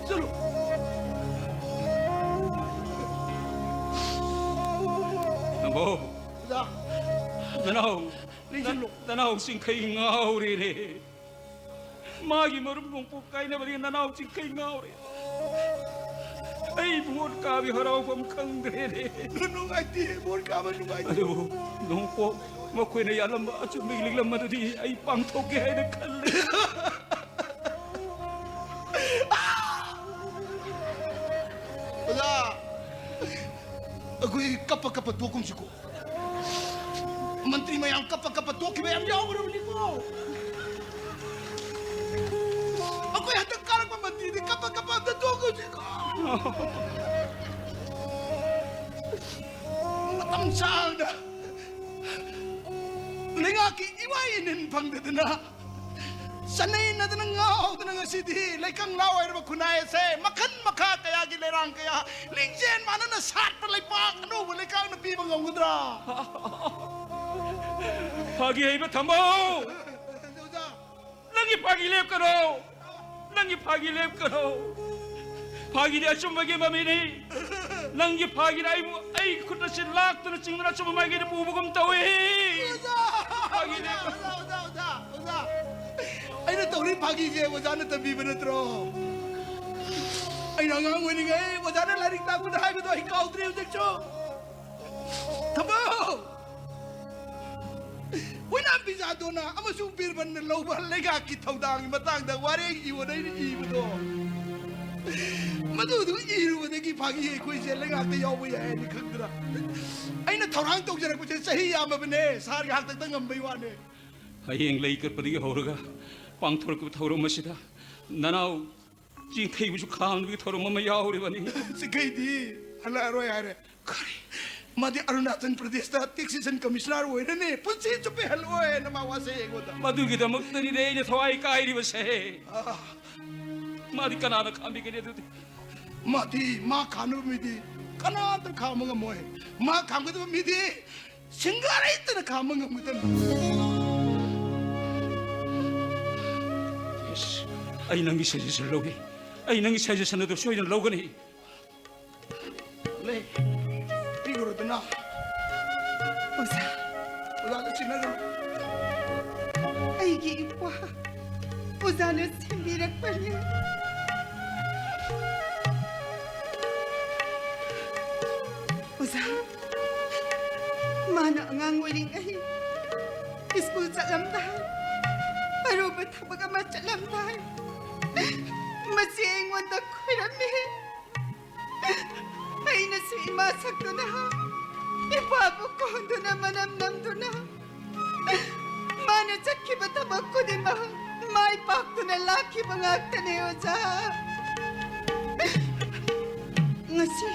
ꯆꯠꯂꯣ꯫ ꯅꯝꯕꯣ꯫ ꯑꯣꯖꯥ꯫ ꯅꯅꯥꯎ, ꯂꯦꯡꯁꯤꯜꯂꯨ꯫ ꯅꯅꯥꯎ ꯆꯤꯡꯈꯩ ꯉꯥꯎꯔꯦꯅꯦ꯫ ꯃꯥꯒꯤ ꯃꯔꯨꯞ ꯅꯣꯡꯄꯣꯛ ꯀꯥꯏꯅꯕꯗꯒꯤ ꯅꯅꯥꯎ ꯆꯤꯡꯈꯩ ꯉꯥꯎꯔꯦ꯫ ꯑꯩ ꯚꯣꯠ ꯀꯥꯕꯤ ꯍꯔꯥꯎꯐꯝ ꯈꯪꯗ꯭ꯔꯦꯅꯦ꯫ ꯅꯨꯡꯉꯥꯏꯇꯦ, ꯚꯣꯠ ꯀꯥꯕ ꯅꯨꯡꯉꯥꯏꯇꯦ꯫ ꯑꯗꯨꯕꯨ ꯅꯣꯡꯄꯣꯛ ꯃꯈꯣꯏꯅ ꯌꯥꯜꯂꯝꯕ ꯑꯆꯨꯝꯕꯒꯤ ꯂꯤꯛꯂꯝ ꯑꯗꯨꯗꯤ ꯑꯩ ꯄꯥꯡꯊꯣꯛꯀꯦ ꯍꯥꯏꯅ ꯈꯜꯂꯦ꯫ ꯑꯣꯖꯥ, ꯑꯩꯈꯣꯏ ꯀꯞꯄ ꯀꯞꯄ ꯇꯣꯛꯀꯨꯝꯁꯤꯀꯣ꯫ ꯃꯟꯇ꯭ꯔꯤ ꯃꯌꯥꯝ ꯀꯞꯄ ꯀꯞꯄ ꯇꯣꯛꯈꯤꯕ ꯌꯥꯝ ꯌꯥꯎꯈ꯭ꯔꯕꯅꯤꯀꯣ꯫ ꯑꯩꯈꯣꯏ ꯍꯟꯗꯛ ꯀꯥꯔꯛꯄ ꯃꯟꯇ꯭ꯔꯤꯗꯤ ꯀꯞꯄ ꯀꯞꯄ ꯑꯝꯇ ꯇꯣꯛꯀꯨꯝꯁꯤꯀꯣ꯫ ꯃꯇꯝ ꯁꯥꯡꯅ ꯂꯩꯉꯥꯛꯀꯤ ꯏꯋꯥ ꯏꯅꯤꯟ ꯐꯪꯗꯗꯅ ꯆꯠꯅꯩꯅꯗꯅ ꯉꯥꯎꯗꯅ ꯉꯁꯤꯗꯤ ꯂꯩꯀꯪꯂꯥ ꯑꯣꯏꯔꯕ ꯈꯨꯟꯅꯥꯏ ꯑꯁꯦ ꯃꯈꯟ ꯃꯈꯥ ꯀꯌꯥꯒꯤ ꯂꯩꯔꯥꯡ ꯀꯌꯥ ꯂꯤꯡꯖꯦꯜ ꯃꯥꯟꯅꯅ ꯁꯥꯠꯄ ꯂꯩꯄꯥꯛ ꯑꯅꯧꯕ ꯂꯩꯀꯥꯛꯅ ꯄꯤꯕ ꯉꯝꯒꯗ꯭ꯔꯥ? ꯐꯥꯒꯤ ꯍꯩꯕ ꯊꯝꯃꯣ꯫ ꯑꯣꯖꯥ, ꯅꯪꯒꯤ ꯐꯥꯒꯤ ꯂꯦꯞꯀꯅꯣ꯫ ꯅꯪꯒꯤ ꯐꯥꯒꯤ ꯂꯦꯞꯀꯅꯣ꯫ ꯐꯥꯒꯤꯗꯤ ꯑꯆꯨꯝꯕꯒꯤ ꯃꯃꯤꯅꯤ꯫ ꯅꯪꯒꯤ ꯐꯥꯒꯤꯅ ꯑꯩꯕꯨ, ꯑꯩꯒꯤ ꯈꯨꯠ ꯑꯁꯤ ꯂꯥꯛꯇꯨꯅ ꯆꯤꯡꯗꯨꯅ ꯑꯆꯨꯝꯕ ꯃꯥꯏꯀꯩꯗ ꯄꯨꯕꯒꯨꯝ ꯇꯧꯏ꯫ ꯑꯣꯖꯥ! ꯐꯥꯒꯤꯅꯦ꯫ ꯑꯣꯖꯥ, ꯑꯣꯖꯥ, ꯑꯣꯖꯥ, ꯑꯣꯖꯥ, ꯑꯣꯖꯥ꯫ ꯑꯩꯅ ꯇꯧꯔꯤ ꯐꯥꯒꯤꯁꯦ ꯑꯣꯖꯥꯅ ꯇꯝꯕꯤꯕ ꯅꯠꯇ꯭ꯔꯣ? ꯑꯩꯅ ꯑꯉꯥꯡ ꯑꯣꯏꯔꯤꯉꯩ ꯑꯣꯖꯥꯅ ꯂꯥꯏꯔꯤꯛ ꯇꯥꯛꯄꯗ ꯍꯥꯏꯕꯗꯣ ꯑꯩ ꯀꯥꯎꯗ꯭ꯔꯤ ꯍꯧꯖꯤꯛꯁꯨ꯫ ꯊꯝꯃꯣ! ꯑꯣꯏꯅꯥꯝ ꯕꯤꯖꯥꯗꯣꯅ ꯑꯃꯁꯨꯡ ꯕꯤꯔꯕꯟꯅ ꯂꯧꯕ ꯂꯩꯉꯥꯛꯀꯤ ꯊꯧꯗꯥꯡꯒꯤ ꯃꯇꯥꯡꯗ ꯋꯥꯔꯦꯡ ꯏꯌꯣꯅ ꯑꯩꯅ ꯏꯕꯗꯣ, ꯃꯗꯨꯗꯨ ꯏꯔꯨꯕꯗꯒꯤ ꯐꯥꯒꯤ ꯑꯩꯈꯣꯏꯁꯦ ꯂꯩꯉꯥꯛꯇ ꯌꯥꯎꯕ ꯌꯥꯏ ꯍꯥꯏꯅ ꯈꯪꯗꯅ ꯑꯩꯅ ꯊꯧꯔꯥꯡ ꯇꯧꯖꯔꯛꯄꯁꯦ ꯆꯍꯤ ꯌꯥꯝꯃꯕꯅꯦ꯫ ꯁꯥꯔꯒꯤ ꯍꯥꯛꯇꯛꯇ ꯉꯝꯕꯩ ꯋꯥꯅꯦ꯫ ꯍꯌꯦꯡ ꯂꯩ ꯀꯠꯄꯗꯒꯤ ꯍꯧꯔꯒ ꯄꯥꯡꯊꯣꯔꯛꯄ ꯊꯧꯔꯝ ꯑꯁꯤꯗ ꯅꯅꯥꯎ ꯆꯤꯡꯊꯩꯕꯁꯨ ꯈꯥꯝꯕꯒꯤ ꯊꯧꯔꯝ ꯑꯃ ꯌꯥꯎꯔꯤꯕꯅꯤ꯫ ꯆꯤꯡꯈꯩꯗꯤ ꯍꯜꯂꯛꯑꯔꯣꯏ ꯍꯥꯏꯔꯦ꯫ ꯀꯔꯤ? ꯃꯥꯗꯤ ꯑꯔꯨꯅꯥꯆꯜ ꯄ꯭ꯔꯗꯦꯁꯇ ꯇꯦꯛꯁꯦꯁꯟ ꯀꯃꯤꯁꯅꯔ ꯑꯣꯏꯔꯅꯤ, ꯄꯨꯟꯁꯤ ꯆꯨꯞꯄ ꯍꯜꯂꯛꯑꯣꯏꯅ ꯃꯥ ꯋꯥꯁꯦ ꯑꯩꯉꯣꯟꯗ꯫ ꯃꯗꯨꯒꯤꯗꯃꯛꯇꯅꯤꯅꯦ ꯑꯩꯅ ꯊꯋꯥꯏ ꯀꯥꯏꯔꯤꯕꯁꯦ꯫ ꯑꯥ꯫ ꯃꯥꯗꯤ ꯀꯅꯥꯅ ꯈꯥꯝꯕꯤꯒꯅꯤ ꯑꯗꯨꯗꯤ? ꯃꯥꯗꯤ, ꯃꯥ ꯈꯥꯝꯅꯕ ꯃꯤꯗꯤ ꯀꯅꯥꯝꯇ ꯈꯥꯝꯕ ꯉꯝꯃꯣꯏ꯫ ꯃꯥ ꯈꯥꯝꯒꯗꯕ ꯃꯤꯗꯤ ꯁꯤꯡꯒꯥꯔꯩꯇꯅ ꯈꯥꯝꯕ ꯉꯝꯒꯗꯕꯅꯤ꯫ ꯏꯁ, ꯑꯩ ꯅꯪꯒꯤ ꯁꯖꯦꯁꯟ ꯂꯧꯒꯦ꯫ ꯑꯩ ꯅꯪꯒꯤ ꯁꯖꯦꯁꯟ ꯑꯗꯨ ꯁꯣꯏꯗꯅ ꯂꯧꯒꯅꯤ꯫ ꯂꯩ, ꯄꯤꯈ꯭ꯔꯣꯗꯅ꯫ ꯑꯣꯖꯥ꯫ ꯑꯣꯖꯥꯗ ꯁꯤꯟꯅꯈ꯭ꯔꯣ꯫ ꯑꯩꯒꯤ ꯏꯄ꯭ꯋꯥ ꯑꯣꯖꯥꯅ ꯁꯦꯝꯕꯤꯔꯛꯄꯅꯤ꯫ ꯑꯣꯖꯥ, ꯃꯥꯅ ꯑꯉꯥꯡ ꯑꯣꯏꯔꯤꯉꯩ ꯁ꯭ꯀꯨꯜ ꯆꯠꯂꯝꯗꯥꯏ, ꯑꯔꯨꯕ ꯊꯕꯛ ꯑꯃ ꯆꯠꯂꯝꯗꯥꯏ, ꯃꯁꯤ ꯑꯩꯉꯣꯟꯗ ꯈꯣꯏꯔꯝꯃꯤ꯫ ꯑꯩꯅꯁꯨ ꯏꯃꯥ ꯁꯛꯇꯨꯅ, ꯏꯄꯥꯕꯨ ꯀꯣꯟꯗꯨꯅ, ꯃꯅꯝ ꯅꯝꯗꯨꯅ, ꯃꯥꯅ ꯆꯠꯈꯤꯕ ꯊꯕꯛ ꯈꯨꯗꯤꯡꯃꯛ ꯃꯥꯏ ꯄꯥꯛꯇꯨꯅ ꯂꯥꯛꯈꯤꯕ ꯉꯥꯛꯇꯅꯦ, ꯑꯣꯖꯥ꯫ ꯉꯁꯤ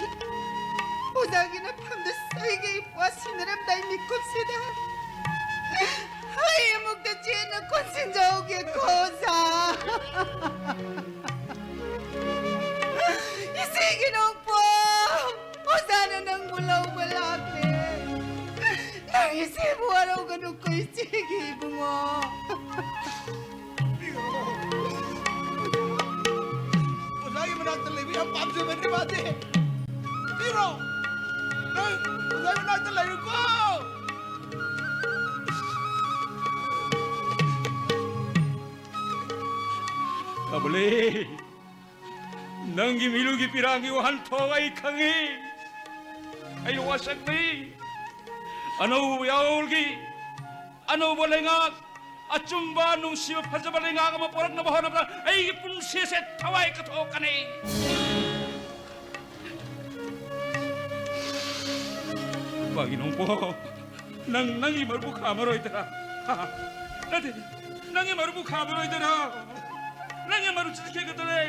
ꯑꯣꯖꯥꯒꯤ ꯅꯐꯝꯗ ꯑꯩꯒꯤ ꯏꯄ꯭ꯋꯥ ꯁꯤꯟꯅꯔꯝꯗꯥꯏ ꯃꯤꯀꯨꯞꯁꯤꯗ ꯑꯩ ꯑꯃꯨꯛꯇ ꯆꯦꯠꯅ ꯀꯣꯟꯁꯤꯟꯖꯍꯧꯒꯦꯀꯣ, ꯑꯣꯖꯥ꯫ ꯏꯆꯦꯒꯤ ꯅꯣꯡꯄꯣꯛ, ꯑꯣꯖꯥꯅ ꯅꯪꯕꯨ ꯂꯧꯕ ꯂꯥꯛꯂꯦ꯫ ꯅꯪ ꯏꯆꯦꯕꯨ ꯋꯥꯔꯧꯒꯅꯨꯀꯣ, ꯏꯆꯦꯒꯤ ꯏꯕꯨꯡꯉꯣ꯫ ꯑꯣꯖꯥꯒꯤ ꯃꯅꯥꯛꯇ ꯂꯩꯕ ꯌꯥꯝ ꯄꯥꯝꯖꯕꯅꯦ ꯃꯥꯗꯤ꯫ ꯄꯤꯔꯣ꯫ ꯅꯪ ꯑꯣꯖꯥꯒꯤ ꯃꯅꯥꯛꯇ ꯂꯩꯌꯨꯀꯣ꯫ ꯀꯕꯂꯤ, ꯅꯪꯒꯤ ꯃꯤꯂꯨꯒꯤ ꯄꯤꯔꯥꯡꯒꯤ ꯋꯥꯍꯟꯊꯣꯛ ꯑꯩ ꯈꯪꯉꯤ꯫ ꯑꯩ ꯋꯥꯁꯛꯅꯤ꯫ ꯑꯅꯧꯕ ꯌꯥꯑꯣꯜꯒꯤ ꯑꯅꯧꯕ ꯂꯩꯉꯥꯛ, ꯑꯆꯨꯝꯕ, ꯅꯨꯡꯁꯤꯕ, ꯐꯖꯕ ꯂꯩꯉꯥꯛ ꯑꯃ ꯄꯣꯔꯛꯅꯕ ꯍꯣꯠꯅꯕꯗ ꯑꯩꯒꯤ ꯄꯨꯟꯁꯤꯁꯦ ꯊꯋꯥꯏ ꯀꯠꯊꯣꯛꯀꯅꯤ꯫ ꯏꯄꯥꯒꯤ ꯅꯣꯡꯄꯣꯛ, ꯅꯪ ꯅꯪꯒꯤ ꯃꯔꯨꯞꯄꯨ ꯈꯥꯝꯃꯔꯣꯏꯗ꯭ꯔꯥ? ꯍꯥ? ꯅꯠꯇꯦ, ꯅꯪꯒꯤ ꯃꯔꯨꯞꯄꯨ ꯈꯥꯝꯃꯔꯣꯏꯗ꯭ꯔꯥ? ꯅꯪꯒꯤ ꯃꯔꯨꯞ ꯆꯠꯈꯤꯒꯗ꯭ꯔꯦ,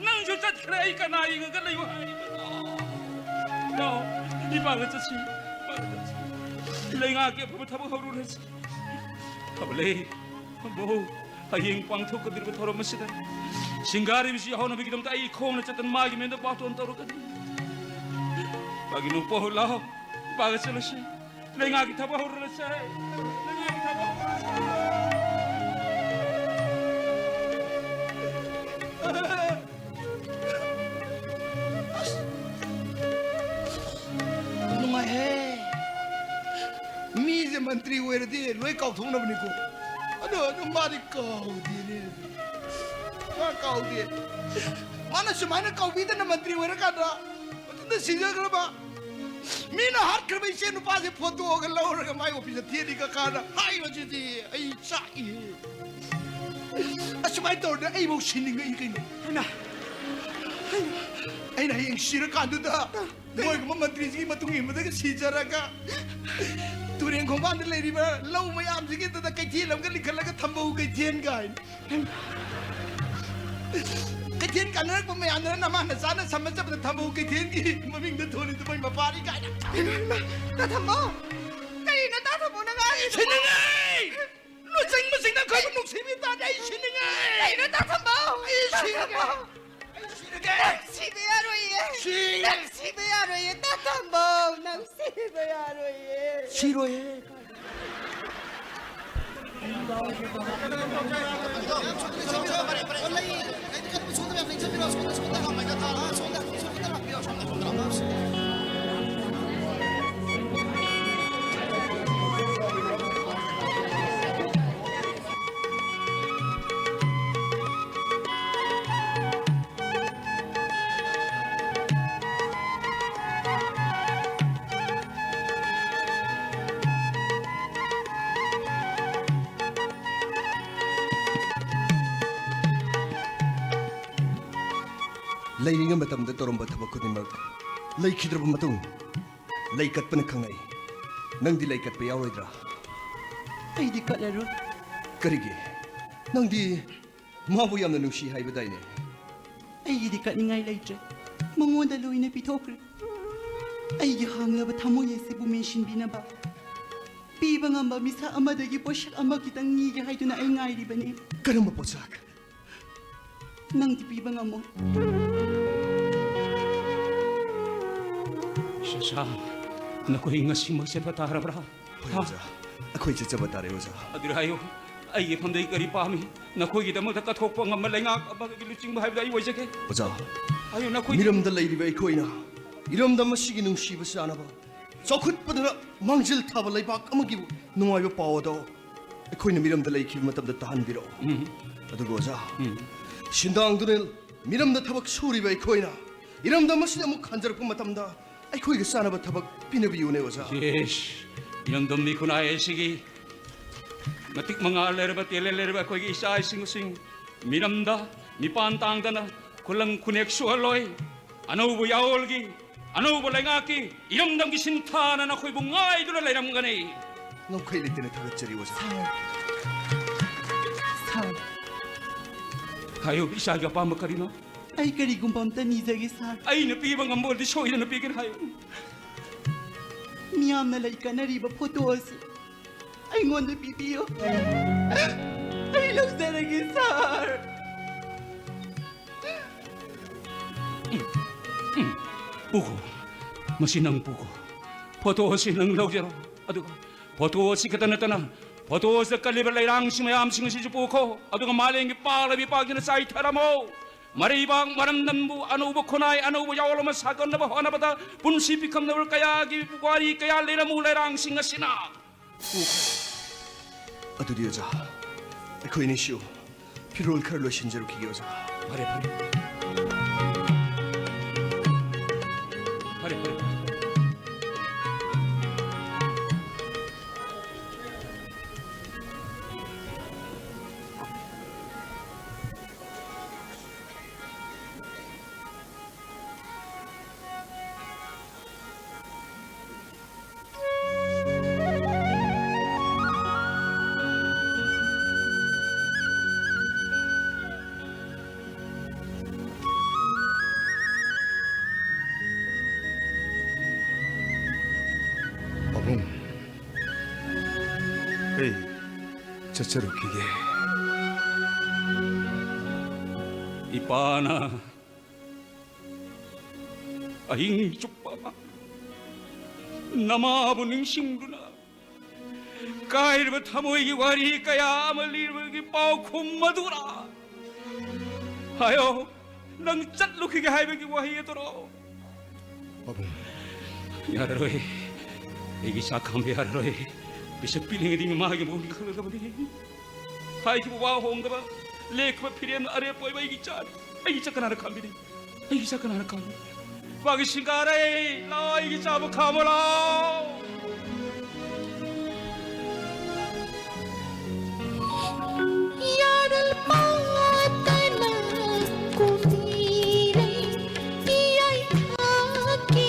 ꯅꯪꯁꯨ ꯆꯠꯈ꯭ꯔꯦ, ꯑꯩ ꯀꯅꯥ ꯌꯦꯡꯉꯒ ꯂꯩꯌꯨ ꯍꯥꯏꯕꯅꯣ? ꯂꯥꯛꯑꯣ, ꯏꯄꯥꯒ ꯆꯠꯁꯤ, ꯏꯄꯥꯒ ꯆꯠꯁꯤ꯫ ꯂꯩꯉꯥꯛꯀꯤ ꯑꯐꯕ ꯊꯕꯛ ꯍꯧꯔꯨꯔꯁꯤ꯫ ꯊꯕꯂꯩ, ꯕꯍꯨ, ꯍꯌꯦꯡ ꯄꯥꯡꯊꯣꯛꯀꯗꯧꯔꯤꯕ ꯊꯧꯔꯝ ꯑꯁꯤꯗ ꯁꯤꯡꯒꯥꯔꯤꯕꯁꯤ ꯌꯥꯎꯍꯟꯅꯕꯒꯤꯗꯃꯛꯇ ꯑꯩ ꯈꯣꯡꯅ ꯆꯠꯇꯅ ꯃꯥꯒꯤ ꯃꯌꯨꯝꯗ ꯕꯥꯇꯣꯟ ꯇꯧꯔꯛꯀꯅꯤ꯫ ꯏꯄꯥꯒꯤ ꯅꯣꯡꯄꯣꯛ ꯂꯥꯛꯑꯣ, ꯏꯄꯥꯒ ꯆꯠꯂꯁꯤ꯫ ꯂꯩꯉꯥꯛꯀꯤ ꯊꯕꯛ ꯍꯧꯔꯨꯔꯁꯦ꯫ ꯂꯩꯉꯥꯛꯀꯤ ꯊꯕꯛ ꯍꯧꯔꯨꯔꯁꯦ꯫ ꯑꯁ! ꯅꯨꯡꯉꯥꯏꯍꯦ꯫ ꯃꯤꯁꯦ ꯃꯟꯇ꯭ꯔꯤ ꯑꯣꯏꯔꯗꯤ ꯂꯣꯏ ꯀꯥꯎꯊꯣꯛꯅꯕꯅꯤꯀꯣ꯫ ꯑꯗꯣ, ꯑꯗꯨ ꯃꯥꯗꯤ ꯀꯥꯎꯗꯦꯅꯦ꯫ ꯃꯥ ꯀꯥꯎꯗꯦ꯫ ꯃꯥꯅ ꯁꯨꯃꯥꯏꯅ ꯀꯥꯎꯕꯤꯗꯅ ꯃꯟꯇ꯭ꯔꯤ ꯑꯣꯏꯔꯀꯥꯟꯗ ꯃꯊꯟꯇ ꯁꯤꯖꯈ꯭ꯔꯕ꯫ ꯃꯤꯅ ꯍꯥꯠꯈ꯭ꯔꯕ ꯏꯆꯦ ꯅꯨꯄꯥꯁꯦ ꯐꯣꯇꯣꯒ ꯂꯧꯔꯒ ꯃꯥꯏ ꯑꯣꯐꯤꯁꯇ ꯊꯦꯠꯂꯤꯒ ꯀꯥꯟꯗ ꯍꯥꯏꯕꯁꯤꯗꯤ ꯑꯩ ꯆꯥꯛꯏꯍꯦ꯫ ꯑꯁꯨꯃꯥꯏꯅ ꯇꯧꯔꯗꯤ ꯑꯩꯐꯧ ꯁꯤꯅꯤꯡꯉꯛꯏ ꯀꯩꯅꯣ꯫ ꯍꯩꯃꯥ! ꯑꯩꯅ ꯍꯌꯦꯡ ꯁꯤꯔꯀꯥꯟꯗꯨꯗ ꯃꯣꯏꯒꯨꯝꯕ ꯃꯟꯇ꯭ꯔꯤꯁꯤꯒꯤ ꯃꯇꯨꯡ ꯏꯟꯕꯗꯒ ꯁꯤꯖꯔꯒ, ꯇꯨꯔꯦꯟ ꯈꯣꯡꯕꯥꯟꯗ ꯂꯩꯔꯤꯕ ꯂꯧ ꯃꯌꯥꯝꯁꯤꯒꯤꯗꯨꯗ ꯀꯩꯊꯦꯜ ꯑꯃꯒ ꯂꯤꯡꯈꯠꯂꯒ ꯊꯝꯕꯧ ꯀꯩꯊꯦꯜ ꯀꯥꯏꯅ꯫ ꯀꯩꯊꯦꯜ ꯀꯥꯟꯅꯔꯛꯄ ꯃꯌꯥꯝꯗꯨꯅ ꯅꯃꯥ ꯅꯆꯥꯅ ꯁꯝꯕ ꯆꯠꯄꯗ ꯊꯝꯕꯧ ꯀꯩꯊꯦꯜꯒꯤ ꯃꯃꯤꯡꯗ ꯊꯣꯜꯂꯤꯗꯨ ꯃꯣꯏ ꯃꯄꯥꯔꯤ ꯀꯥꯏꯅ꯫ ꯏꯃꯥ, ꯏꯃꯥ, ꯇꯥ ꯊꯝꯕꯧ! ꯀꯔꯤꯅꯣ ꯇꯥ ꯊꯝꯕꯧꯅ ꯉꯥꯡꯉꯤꯗꯨꯕꯣ? ꯁꯤꯅꯤꯡꯉꯦ! ꯂꯨꯆꯤꯡꯕꯁꯤꯡꯅ ꯑꯩꯈꯣꯏꯕꯨ ꯅꯨꯡꯁꯤꯕꯤꯕ ꯇꯥꯔꯗꯤ ꯑꯩ ꯁꯤꯅꯤꯡꯉꯦ! ꯀꯔꯤꯅꯣ ꯇꯥ ꯊꯝꯕꯧ? ꯑꯩ ꯁꯤꯔꯒꯦ! ꯇꯥ ꯊꯝꯕꯧ! ꯑꯩ ꯁꯤꯔꯒꯦ! ꯅꯪ ꯁꯤꯕ ꯌꯥꯔꯣꯏꯌꯦ! ꯁꯤ- ꯅꯪ ꯁꯤꯕ ꯌꯥꯔꯣꯏꯌꯦ, ꯇꯥ ꯊꯝꯕꯧ! ꯅꯪ ꯁꯤꯕ ꯌꯥꯔꯣꯏꯌꯦ! ꯁꯤꯔꯣꯏꯍꯦ! ꯂꯩꯔꯤꯉꯩ ꯃꯇꯝꯗ ꯇꯧꯔꯝꯕ ꯊꯕꯛ ꯈꯨꯗꯤꯡꯃꯛ ꯂꯩꯈꯤꯗ꯭ꯔꯕ ꯃꯇꯨꯡ ꯂꯩ ꯀꯠꯄꯅ ꯈꯪꯅꯩ꯫ ꯅꯪꯗꯤ ꯂꯩ ꯀꯠꯄ ꯌꯥꯎꯔꯣꯏꯗ꯭ꯔꯥ? ꯑꯩꯗꯤ ꯀꯠꯂꯔꯣꯏ꯫ ꯀꯔꯤꯒꯤ? ꯅꯪꯗꯤ ꯃꯥꯕꯨ ꯌꯥꯝꯅ ꯅꯨꯡꯁꯤ ꯍꯥꯏꯕꯗꯥꯏꯅꯦ? ꯑꯩꯒꯤꯗꯤ ꯀꯠꯅꯤꯡꯉꯥꯏ ꯂꯩꯇ꯭ꯔꯦ꯫ ꯃꯉꯣꯟꯗ ꯂꯣꯏꯅ ꯄꯤꯊꯣꯛꯈ꯭ꯔꯦ꯫ ꯑꯩꯒꯤ ꯍꯥꯡꯂꯕ ꯊꯃꯣꯏ ꯑꯁꯤꯕꯨ ꯃꯦꯟꯁꯤꯟꯕꯤꯅꯕ ꯄꯤꯕ ꯉꯝꯕ ꯃꯤꯁꯛ ꯑꯃꯗꯒꯤ ꯄꯣꯠꯁꯛ ꯑꯃ ꯈꯤꯇꯪ ꯅꯤꯒꯦ ꯍꯥꯏꯗꯨꯅ ꯑꯩ ꯉꯥꯏꯔꯤꯕꯅꯤ꯫ ꯀꯔꯝꯕ ꯄꯣꯠꯁꯛ? ꯅꯪꯗꯤ ꯄꯤꯕ ꯉꯝꯃꯣꯏ꯫ ꯁꯁꯥ, ꯅꯈꯣꯏ ꯉꯁꯤꯃꯛ ꯆꯠꯄ ꯇꯥꯔꯕ꯭ꯔꯥ? ꯍꯣꯏ, ꯑꯣꯖꯥ꯫ ꯑꯩꯈꯣꯏ ꯆꯠꯆꯕ ꯇꯥꯔꯦ, ꯑꯣꯖꯥ꯫ ꯑꯗꯨꯗꯤ ꯍꯥꯏꯌꯨ, ꯑꯩꯒꯤ ꯏꯐꯝꯗꯒꯤ ꯀꯔꯤ ꯄꯥꯝꯃꯤ? ꯅꯈꯣꯏꯒꯤꯗꯃꯛꯇ ꯀꯠꯊꯣꯛꯄ ꯉꯝꯕ ꯂꯩꯉꯥꯛ ꯑꯃꯒꯤ ꯂꯨꯆꯤꯡꯕ ꯍꯥꯏꯕꯗꯨ ꯑꯩ ꯑꯣꯏꯖꯒꯦ꯫ ꯑꯣꯖꯥ, ꯍꯥꯏꯌꯨ, ꯅꯈꯣꯏ ꯃꯤꯔꯝꯗ ꯂꯩꯔꯤꯕ ꯑꯩꯈꯣꯏꯅ ꯏꯔꯝꯗꯝ ꯑꯁꯤꯒꯤ ꯅꯨꯡꯁꯤꯕ ꯆꯥꯅꯕ, ꯆꯥꯎꯈꯠꯄꯗ ꯃꯥꯡꯖꯤꯜ ꯊꯥꯕ ꯂꯩꯕꯥꯛ ꯑꯃꯒꯤ ꯅꯨꯡꯉꯥꯏꯕ ꯄꯥꯎ ꯑꯗꯣ ꯑꯩꯈꯣꯏꯅ ꯃꯤꯔꯝꯗ ꯂꯩꯈꯤꯕ ꯃꯇꯝꯗ ꯇꯥꯍꯟꯕꯤꯔꯛꯑꯣ꯫ ꯎꯝ꯫ ꯑꯗꯨꯒ ꯑꯣꯖꯥ, ꯎꯝ꯫ ꯁꯤꯟꯗꯥꯡꯗꯨꯅ ꯃꯤꯔꯝꯗ ꯊꯕꯛ ꯁꯨꯔꯤꯕ ꯑꯩꯈꯣꯏꯅ ꯏꯔꯝꯗꯝ ꯑꯁꯤꯗ ꯑꯃꯨꯛ ꯍꯟꯖꯔꯛꯄ ꯃꯇꯝꯗ ꯑꯩꯈꯣꯏꯒ ꯆꯥꯅꯕ ꯊꯕꯛ ꯄꯤꯅꯕꯤꯌꯨꯅꯦ ꯑꯣꯖꯥ꯫ ꯌꯦꯁ, ꯏꯔꯝꯗꯝ ꯃꯤꯈꯨꯟ ꯍꯥꯏꯁꯤꯒꯤ ꯃꯇꯤꯛ ꯃꯉꯥ ꯂꯩꯔꯕ, ꯇꯦꯂꯦꯟ ꯂꯩꯔꯕ ꯑꯩꯈꯣꯏꯒꯤ ꯏꯆꯥ ꯏꯁꯤꯡꯁꯤꯡ ꯃꯤꯔꯝꯗ ꯃꯤꯄꯥꯟ ꯇꯥꯡꯗꯅ ꯈꯨꯂꯪ ꯈꯨꯅꯦꯛ ꯁꯨꯍꯜꯂꯣꯏ꯫ ꯑꯅꯧꯕ ꯌꯥꯑꯣꯜꯒꯤ ꯑꯅꯧꯕ ꯂꯩꯉꯥꯛꯀꯤ ꯏꯔꯝꯗꯝꯒꯤ ꯁꯤꯟꯊꯥꯅ ꯅꯈꯣꯏꯕꯨ ꯉꯥꯏꯗꯨꯅ ꯂꯩꯔꯝꯒꯅꯤ꯫ ꯉꯝꯈꯩ ꯂꯩꯇꯅ ꯊꯥꯒꯠꯆꯔꯤ, ꯑꯣꯖꯥ꯫ ꯁꯥꯔ, ꯁꯥꯔ꯫ ꯍꯥꯏꯌꯨ, ꯏꯆꯥꯒꯤ ꯑꯄꯥꯝꯕ ꯀꯔꯤꯅꯣ? ꯑꯩ ꯀꯔꯤꯒꯨꯝꯕ ꯑꯝꯇ ꯅꯤꯖꯒꯦ, ꯁꯥꯔ꯫ ꯑꯩꯅ ꯄꯤꯕ ꯉꯝꯕ ꯑꯣꯏꯔꯗꯤ ꯁꯣꯏꯗꯅ ꯄꯤꯒꯅꯤ, ꯍꯥꯏꯌꯨ꯫ ꯃꯤꯌꯥꯝꯅ ꯂꯩꯀꯠꯅꯔꯤꯕ ꯐꯣꯇꯣ ꯑꯁꯤ ꯑꯩꯉꯣꯟꯗ ꯄꯤꯕꯤꯌꯨ꯫ ꯑꯩ ꯂꯧꯖꯔꯒꯦ, ꯁꯥꯔ꯫ ꯄꯨꯈꯣ, ꯃꯁꯤ ꯅꯪ ꯄꯨꯈꯣ꯫ ꯐꯣꯇꯣ ꯑꯁꯤ ꯅꯪ ꯂꯧꯖꯔꯣ꯫ ꯑꯗꯨꯒ ꯐꯣꯇꯣ ꯑꯁꯤ ꯈꯛꯇ ꯅꯠꯇꯅ, ꯐꯣꯇꯣ ꯑꯁꯤꯗ ꯀꯜꯂꯤꯕ ꯂꯩꯔꯥꯡꯁꯤꯡ ꯃꯌꯥꯝꯁꯤꯡ ꯑꯁꯤꯁꯨ ꯄꯨꯈꯣ꯫ ꯑꯗꯨꯒ ꯃꯥꯂꯦꯝꯒꯤ ꯄꯥꯛꯂꯕꯤ ꯄꯥꯛꯁꯤꯅ ꯆꯥꯏꯊꯔꯝꯃꯣ꯫ ꯃꯔꯩꯕꯥꯛ ꯃꯔꯝꯗꯝꯕꯨ ꯑꯅꯧꯕ ꯈꯨꯟꯅꯥꯏ, ꯑꯅꯧꯕ ꯌꯥꯑꯣꯜ ꯑꯃ ꯁꯥꯒꯠꯅꯕ ꯍꯣꯠꯅꯕꯗ ꯄꯨꯟꯁꯤ ꯄꯤꯈꯝꯅꯕ ꯀꯌꯥꯒꯤ ꯋꯥꯔꯤ ꯀꯌꯥ ꯂꯩꯔꯝꯃꯨ ꯂꯩꯔꯥꯡꯁꯤꯡ ꯑꯁꯤꯅ꯫ ꯑꯗꯨꯗꯤ ꯑꯣꯖꯥ, ꯑꯩꯈꯣꯏ ꯑꯅꯤꯁꯨ ꯐꯤꯔꯣꯜ ꯈꯔ ꯂꯣꯏꯁꯤꯟꯖꯔꯨꯈꯤꯒꯦ ꯑꯣꯖꯥ꯫ ꯐꯔꯦ, ꯐꯔꯦ꯫ ꯐꯔꯦ, ꯐꯔꯦ, ꯐꯔꯦ꯫ ꯄꯥꯕꯨꯡ, ꯑꯩ ꯆꯠꯆꯔꯨꯈꯤꯒꯦ꯫ ꯏꯄꯥꯅ ꯑꯍꯤꯡ ꯆꯨꯞꯄ ꯑꯃ ꯅꯃꯥꯕꯨ ꯅꯤꯡꯁꯤꯡꯗꯨꯅ ꯀꯥꯏꯔꯕ ꯊꯃꯣꯏꯒꯤ ꯋꯥꯔꯤ ꯀꯌꯥ ꯑꯃ ꯂꯤꯔꯕꯒꯤ ꯄꯥꯎꯈꯨꯝ ꯑꯗꯨꯔꯥ? ꯍꯥꯏꯌꯣ, ꯅꯪ ꯆꯠꯂꯨꯈꯤꯒꯦ ꯍꯥꯏꯕꯒꯤ ꯋꯥꯍꯩ ꯑꯗꯨꯔꯣ? ꯄꯥꯕꯨꯡ꯫ ꯌꯥꯔꯔꯣꯏ꯫ ꯑꯩꯒꯤ ꯏꯆꯥ ꯈꯥꯝꯕ ꯌꯥꯔꯔꯣꯏ꯫ ꯄꯤꯁꯛ ꯄꯤꯛꯂꯤꯉꯩꯗꯒꯤ ꯃꯃꯥꯒꯤ ꯃꯑꯣꯡꯗꯤ ꯈꯪꯂꯛꯂꯕꯅꯤ꯫ ꯍꯥꯏꯈꯤꯕ ꯋꯥ ꯍꯣꯡꯗꯕ, ꯂꯦꯛꯈꯤꯕ ꯐꯤꯔꯦꯝ ꯑꯔꯦꯞꯄ ꯑꯣꯏꯕ ꯑꯩꯒꯤ ꯏꯆꯥꯅꯤ꯫ ꯑꯩꯒꯤ ꯏꯆꯥ ꯀꯅꯥꯅ ꯈꯥꯝꯕꯤꯅꯤ? ꯑꯩꯒꯤ ꯏꯆꯥ ꯀꯅꯥꯅ ꯈꯥꯝꯕꯤꯅꯤ? ꯃꯥꯒꯤ ꯁꯤꯡꯒꯥꯔꯩ, ꯂꯥꯛꯑꯣ, ꯑꯩꯒꯤ ꯏꯆꯥꯕꯨ ꯈꯥꯝꯃꯣ ꯂꯥꯛꯑꯣ꯫ ꯌꯥꯔꯜ ꯄꯥꯇꯅ ꯀꯨꯝꯕꯤꯔꯩ, ꯏꯌꯥꯏ ꯊꯥꯛꯀꯤ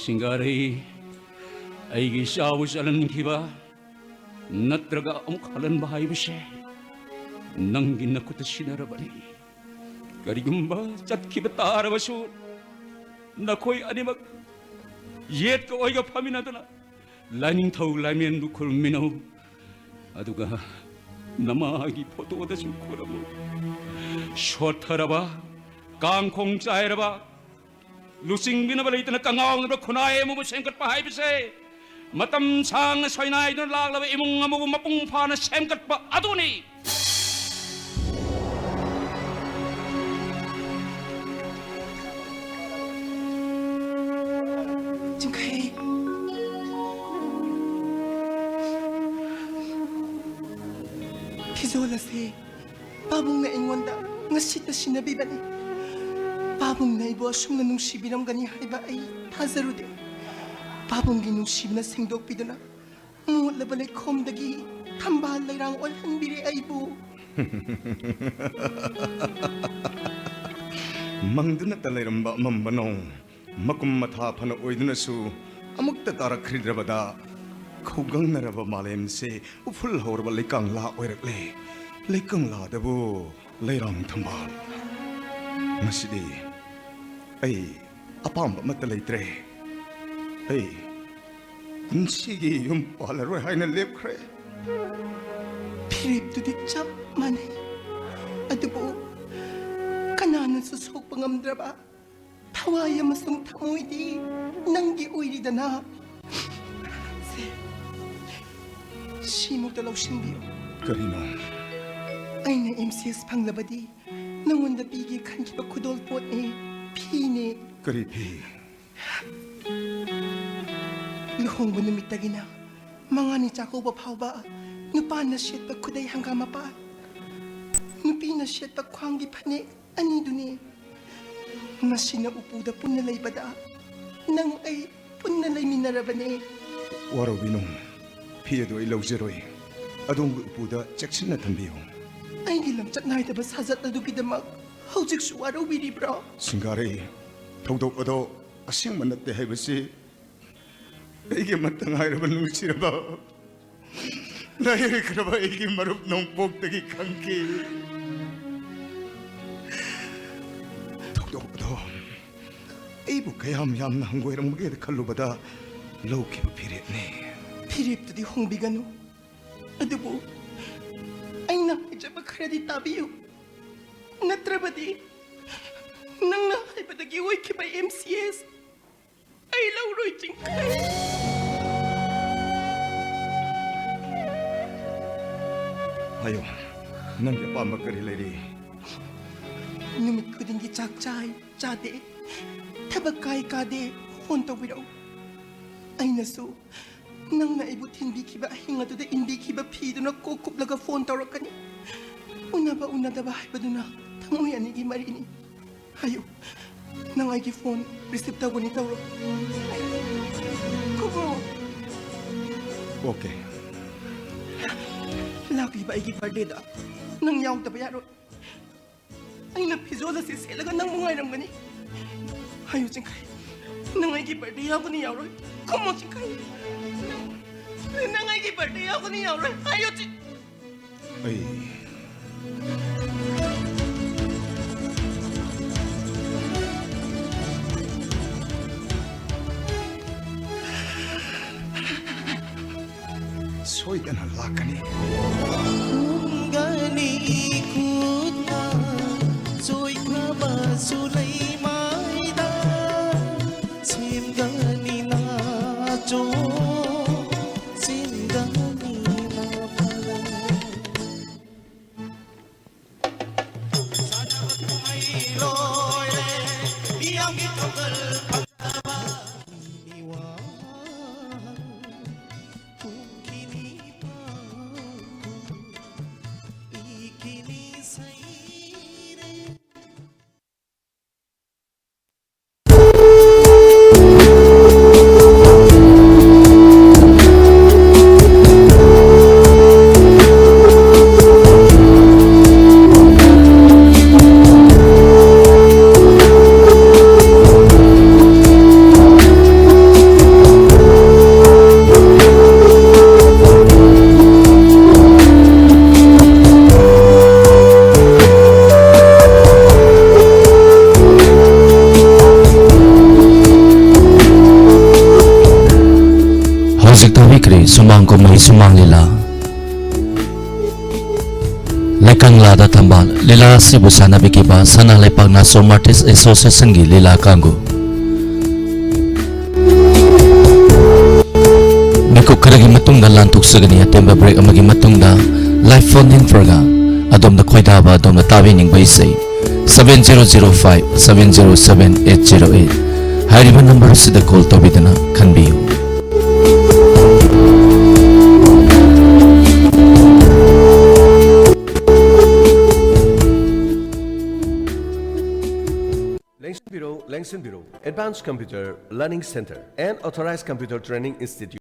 ꯁꯤꯡꯒꯥꯔꯩ, ꯑꯩꯒꯤ ꯏꯆꯥꯕꯨ ꯆꯠꯍꯟꯈꯤꯕ ꯅꯠꯇ꯭ꯔꯒ ꯑꯃꯨꯛ ꯍꯜꯍꯟꯕ ꯍꯥꯏꯕꯁꯦ ꯅꯪꯒꯤ ꯅꯈꯨꯠꯇ ꯁꯤꯟꯅꯔꯕꯅꯤ꯫ ꯀꯔꯤꯒꯨꯝꯕ ꯆꯠꯈꯤꯕ ꯇꯥꯔꯕꯁꯨ, ꯅꯈꯣꯏ ꯑꯅꯤꯃꯛ ꯌꯦꯠꯀ ꯑꯣꯏꯒ ꯐꯝꯃꯤꯟꯅꯗꯨꯅ ꯂꯥꯏꯅꯤꯡꯊꯧ ꯂꯥꯏꯃꯦꯟꯕꯨ ꯈꯨꯔꯨꯝꯃꯤꯟꯅꯧ꯫ ꯑꯗꯨꯒ ꯅꯃꯥꯒꯤ ꯐꯣꯇꯣꯗꯁꯨ ꯈꯨꯔꯨꯝꯃꯨ꯫ ꯁꯣꯠꯊꯔꯕ, ꯀꯥꯡꯈꯣꯡ ꯆꯥꯏꯔꯕ, ꯂꯨꯆꯤꯡꯕꯤꯅꯕ ꯂꯩꯇꯅ ꯀꯉꯥꯎꯅꯕ ꯈꯨꯟꯅꯥꯏ ꯑꯃꯕꯨ ꯁꯦꯝꯒꯠꯄ ꯍꯥꯏꯕꯁꯦ ꯃꯇꯝ ꯁꯥꯡꯅ ꯁꯣꯏꯅꯥꯏꯗꯨꯅ ꯂꯥꯛꯂꯕ ꯏꯃꯨꯡ ꯑꯃꯕꯨ ꯃꯄꯨꯡ ꯐꯥꯅ ꯁꯦꯝꯒꯠꯄ ꯑꯗꯨꯅꯤ꯫ ꯆꯤꯡꯈꯩ, ꯐꯤꯖꯣꯜ ꯑꯁꯦ ꯄꯥꯕꯨꯡꯅ ꯑꯩꯉꯣꯟꯗ ꯉꯁꯤꯇ ꯁꯤꯟꯅꯕꯤꯕꯅꯤ꯫ ꯄꯥꯕꯨꯡꯅ ꯑꯩꯕꯨ ꯑꯁꯨꯝꯅ ꯅꯨꯡꯁꯤꯕꯤꯔꯝꯒꯅꯤ ꯍꯥꯏꯕ ꯑꯩ ꯊꯥꯖꯔꯨꯗꯦ꯫ ꯄꯥꯕꯨꯡꯒꯤ ꯅꯨꯡꯁꯤꯕꯅ ꯁꯦꯡꯗꯣꯛꯄꯤꯗꯨꯅ ꯃꯣꯠꯂꯕ ꯂꯩꯈꯣꯝꯗꯒꯤ ꯊꯝꯕꯥꯜ ꯂꯩꯔꯥꯡ ꯑꯣꯜꯍꯟꯕꯤꯔꯦ ꯑꯩꯕꯨ꯫ ꯃꯪꯗꯨꯅꯇ ꯂꯩꯔꯝꯕ ꯑꯃꯝꯕ ꯅꯣꯡ ꯃꯀꯨꯝ ꯃꯊꯥ ꯐꯅ ꯑꯣꯏꯗꯨꯅꯁꯨ ꯑꯃꯨꯛꯇ ꯇꯥꯔꯛꯈꯤꯗ꯭ꯔꯕꯗ, ꯈꯧꯒꯪꯅꯔꯕ ꯃꯥꯂꯦꯝꯁꯦ ꯎꯐꯨꯜ ꯍꯧꯔꯕ ꯂꯩꯀꯪꯂꯥ ꯑꯣꯏꯔꯛꯂꯦ꯫ ꯂꯩꯀꯪꯂꯥꯗꯕꯨ ꯂꯩꯔꯥꯡ ꯊꯝꯕꯥꯜ꯫ ꯉꯁꯤꯗꯤ ꯑꯩ ꯑꯄꯥꯝꯕ ꯑꯃꯠꯇ ꯂꯩꯇ꯭ꯔꯦ꯫ ꯑꯩ ꯄꯨꯟꯁꯤꯒꯤ ꯌꯨꯝ ꯄꯥꯜꯂꯔꯣꯏ ꯍꯥꯏꯅ ꯂꯦꯞꯈ꯭ꯔꯦ꯫ ꯐꯤꯔꯦꯞꯇꯨꯗꯤ ꯆꯞ ꯃꯥꯟꯅꯩ, ꯑꯗꯨꯕꯨ ꯀꯅꯥꯅꯁꯨ ꯁꯣꯛꯄ ꯉꯝꯗ꯭ꯔꯕ ꯊꯋꯥꯏ ꯑꯃꯁꯨꯡ ꯊꯃꯣꯏꯗꯤ ꯅꯪꯒꯤ ꯑꯣꯏꯔꯤꯗꯅ꯫ ꯁꯦ, ꯁꯤꯃꯨꯛꯇ ꯂꯧꯁꯤꯟꯕꯤꯌꯨ꯫ ꯀꯔꯤꯅꯣ? ꯑꯩꯅ ꯑꯦꯝ ꯁꯤ ꯑꯦꯁ ꯐꯪꯂꯕꯗꯤ ꯅꯉꯣꯟꯗ ꯄꯤꯒꯦ ꯈꯟꯈꯤꯕ ꯈꯨꯗꯣꯜ ꯄꯣꯠꯅꯦ, ꯐꯤꯅꯦ꯫ ꯀꯔꯤ ꯐꯤ? ꯂꯨꯍꯣꯡꯕ ꯅꯨꯃꯤꯠꯇꯒꯤꯅ ꯃꯉꯥꯅꯤ ꯆꯥꯛꯀꯧꯕ ꯐꯥꯎꯕ ꯅꯨꯄꯥꯅ ꯁꯦꯠꯄ ꯈꯨꯗꯩ ꯍꯪꯒꯥꯝ ꯃꯄꯥꯟ, ꯅꯨꯄꯤꯅ ꯁꯦꯠꯄ ꯈ꯭ꯋꯥꯡꯒꯤ ꯐꯅꯦꯛ ꯑꯅꯤꯗꯨꯅꯤ꯫ ꯃꯁꯤꯅ ꯎꯄꯨꯗ ꯄꯨꯟꯅ ꯂꯩꯕꯗ ꯅꯪ ꯑꯩ ꯄꯨꯟꯅ ꯂꯩꯃꯤꯟꯅꯔꯕꯅꯦ꯫ ꯋꯥꯔꯧꯕꯤꯅꯨ, ꯐꯤ ꯑꯗꯨ ꯑꯩ ꯂꯧꯖꯔꯣꯏ꯫ ꯑꯗꯣꯝꯒꯤ ꯎꯄꯨꯗ ꯆꯦꯛꯁꯤꯟꯅ ꯊꯝꯕꯤꯌꯨ꯫ ꯑꯩꯒꯤ ꯂꯝꯆꯠ ꯅꯥꯏꯗꯕ ꯁꯥꯖꯠ ꯑꯗꯨꯒꯤꯗꯃꯛ ꯍꯧꯖꯤꯛꯁꯨ ꯋꯥꯔꯧꯕꯤꯔꯤꯕ꯭ꯔꯣ? ꯁꯤꯡꯒꯥꯔꯩ, ꯊꯧꯗꯣꯛ ꯑꯗꯣ ꯑꯁꯦꯡꯕ ꯅꯠꯇꯦ ꯍꯥꯏꯕꯁꯤ ꯑꯩꯒꯤ ꯑꯃꯠꯇ ꯉꯥꯏꯔꯕ ꯅꯨꯡꯁꯤꯔꯕ ꯂꯥꯏꯔꯈ꯭ꯔꯕ ꯑꯩꯒꯤ ꯃꯔꯨꯞ ꯅꯣꯡꯄꯣꯛꯇꯒꯤ ꯈꯪꯈꯤ꯫ ꯊꯧꯗꯣꯛ ꯑꯗꯣ ꯑꯩꯕꯨ ꯀꯌꯥꯝ ꯌꯥꯝꯅ ꯍꯪꯒꯣꯏꯔꯝꯒꯦ ꯈꯜꯂꯨꯕꯗ ꯂꯧꯈꯤꯕ ꯐꯤꯔꯦꯞꯅꯤ꯫ ꯐꯤꯔꯦꯞꯇꯨꯗꯤ ꯍꯣꯡꯕꯤꯒꯅꯨ, ꯑꯗꯨꯕꯨ ꯑꯩꯅ ꯍꯥꯏꯖꯕ ꯈꯔꯗꯤ ꯇꯥꯕꯤꯌꯨ, ꯅꯠꯇ꯭ꯔꯕꯗꯤ ꯅꯪꯅ ꯍꯥꯏꯕꯗꯒꯤ ꯑꯣꯏꯈꯤꯕ ꯑꯦꯝ ꯁꯤ ꯑꯦꯁ ꯑꯩ ꯂꯧꯔꯣꯏ, ꯆꯤꯡꯈꯩ꯫ ꯍꯥꯏꯌꯣ, ꯅꯪꯒꯤ ꯑꯄꯥꯝꯕ ꯀꯔꯤ ꯂꯩꯔꯤ? ꯅꯨꯃꯤꯠ ꯈꯨꯗꯤꯡꯒꯤ ꯆꯥꯛ ꯆꯥꯏ, ꯆꯥꯗꯦ, ꯊꯕꯛ ꯀꯥꯏ, ꯀꯥꯗꯦ, ꯐꯣꯟ ꯇꯧꯕꯤꯔꯛꯎ꯫ ꯑꯩꯅꯁꯨ ꯅꯪꯅ ꯑꯩꯕꯨ ꯊꯤꯟꯕꯤꯈꯤꯕ ꯑꯍꯤꯡ ꯑꯗꯨꯗ ꯏꯟꯕꯤꯈꯤꯕ ꯐꯤꯗꯨꯅ ꯀꯣꯛ ꯀꯨꯞꯂꯒ ꯐꯣꯟ ꯇꯧꯔꯛꯀꯅꯤ꯫ ꯎꯅꯕ ꯎꯅꯗꯕ ꯍꯥꯏꯕꯗꯨꯅ ꯊꯃꯣꯏ ꯑꯅꯤꯒꯤ ꯃꯔꯤꯅꯤ꯫ ꯍꯥꯏꯌꯨ, ꯅꯪ ꯑꯩꯒꯤ ꯐꯣꯟ ꯔꯤꯁꯤꯞ ꯇꯧꯒꯅꯤ, ꯇꯧꯔꯣ꯫ ꯈꯨꯝꯃꯣ꯫ ꯑꯣꯀꯦ꯫ ꯂꯥꯛꯂꯤꯕ ꯑꯩꯒꯤ ꯕꯥꯔꯗꯦꯗ ꯅꯪ ꯌꯥꯎꯗꯕ ꯌꯥꯔꯣꯏ꯫ ꯑꯩꯅ ꯐꯤꯖꯣꯜ ꯑꯁꯤ ꯁꯦꯠꯂꯒ ꯅꯪꯕꯨ ꯉꯥꯏꯔꯝꯒꯅꯤ꯫ ꯍꯥꯏꯌꯨ, ꯆꯤꯡꯈꯩ, ꯅꯪ ꯑꯩꯒꯤ ꯕꯥꯔꯗꯦ ꯌꯥꯎꯒꯅꯤ, ꯌꯥꯎꯔꯣꯏ? ꯈꯨꯝꯃꯣ, ꯆꯤꯡꯈꯩ꯫ ꯅꯪ ꯑꯩꯒꯤ ꯕꯥꯔꯗꯦ ꯌꯥꯎꯒꯅꯤ, ꯌꯥꯎꯔꯣꯏ? ꯍꯥꯏꯌꯨ, ꯆꯤꯡ- ꯑꯩ ꯁꯣꯏꯗꯅ ꯂꯥꯛꯀꯅꯤ꯫ ꯈꯨꯝꯒꯅꯤ ꯈꯨꯠꯅ ꯆꯣꯏꯈ꯭ꯔꯕꯁꯨ ꯂꯩꯃꯥꯏꯗ ꯁꯦꯝꯒꯅꯤ ꯅꯥꯆꯣ ꯁꯦꯝꯒꯅꯤ ꯃꯄꯥꯟ꯫ ꯀꯔꯤ ꯁꯨꯃꯥꯡ ꯀꯨꯝꯍꯩ ꯁꯨꯃꯥꯡ ꯂꯤꯂꯥ꯫ ꯂꯩꯀꯪꯂꯥꯗ ꯊꯝꯕ ꯂꯤꯂꯥ ꯑꯁꯤꯕꯨ ꯁꯥꯟꯅꯕꯤꯈꯤꯕ ꯁꯅꯥ ꯂꯩꯄꯥꯛ ꯅꯥꯆꯣꯝ ꯑꯥꯔꯇꯤꯁ ꯑꯦꯁꯣꯁꯤꯌꯦꯁꯟꯒꯤ ꯂꯤꯂꯥ ꯀꯥꯡꯕꯨ꯫ ꯃꯤꯀꯨꯞ ꯈꯔꯒꯤ ꯃꯇꯨꯡꯗ ꯂꯥꯟꯊꯣꯛꯆꯒꯅꯤ꯫ ꯑꯇꯦꯟꯕ ꯕ꯭ꯔꯦꯛ ꯑꯃꯒꯤ ꯃꯇꯨꯡꯗ ꯂꯥꯏꯐ ꯐꯣꯟ ꯏꯟ ꯄ꯭ꯔꯣꯒ꯭ꯔꯥꯝ ꯑꯗꯣꯝꯅ ꯈꯣꯏꯗꯥꯕ, ꯑꯗꯣꯝꯅ ꯇꯥꯕꯤꯅꯤꯡꯕ ꯏꯁꯩ seven zero zero five seven zero seven eight zero eight ꯍꯥꯏꯔꯤꯕ ꯅꯝꯕꯔ ꯑꯁꯤꯗ ꯀꯣꯜ ꯇꯧꯕꯤꯗꯨꯅ ꯈꯟꯕꯤꯌꯨ꯫ ꯂꯦꯡꯁꯤꯟꯕꯤꯔꯣ, ꯂꯦꯡꯁꯤꯟꯕꯤꯔꯣ꯫ Advanced Computer Learning Center and Authorized Computer Training Institute꯫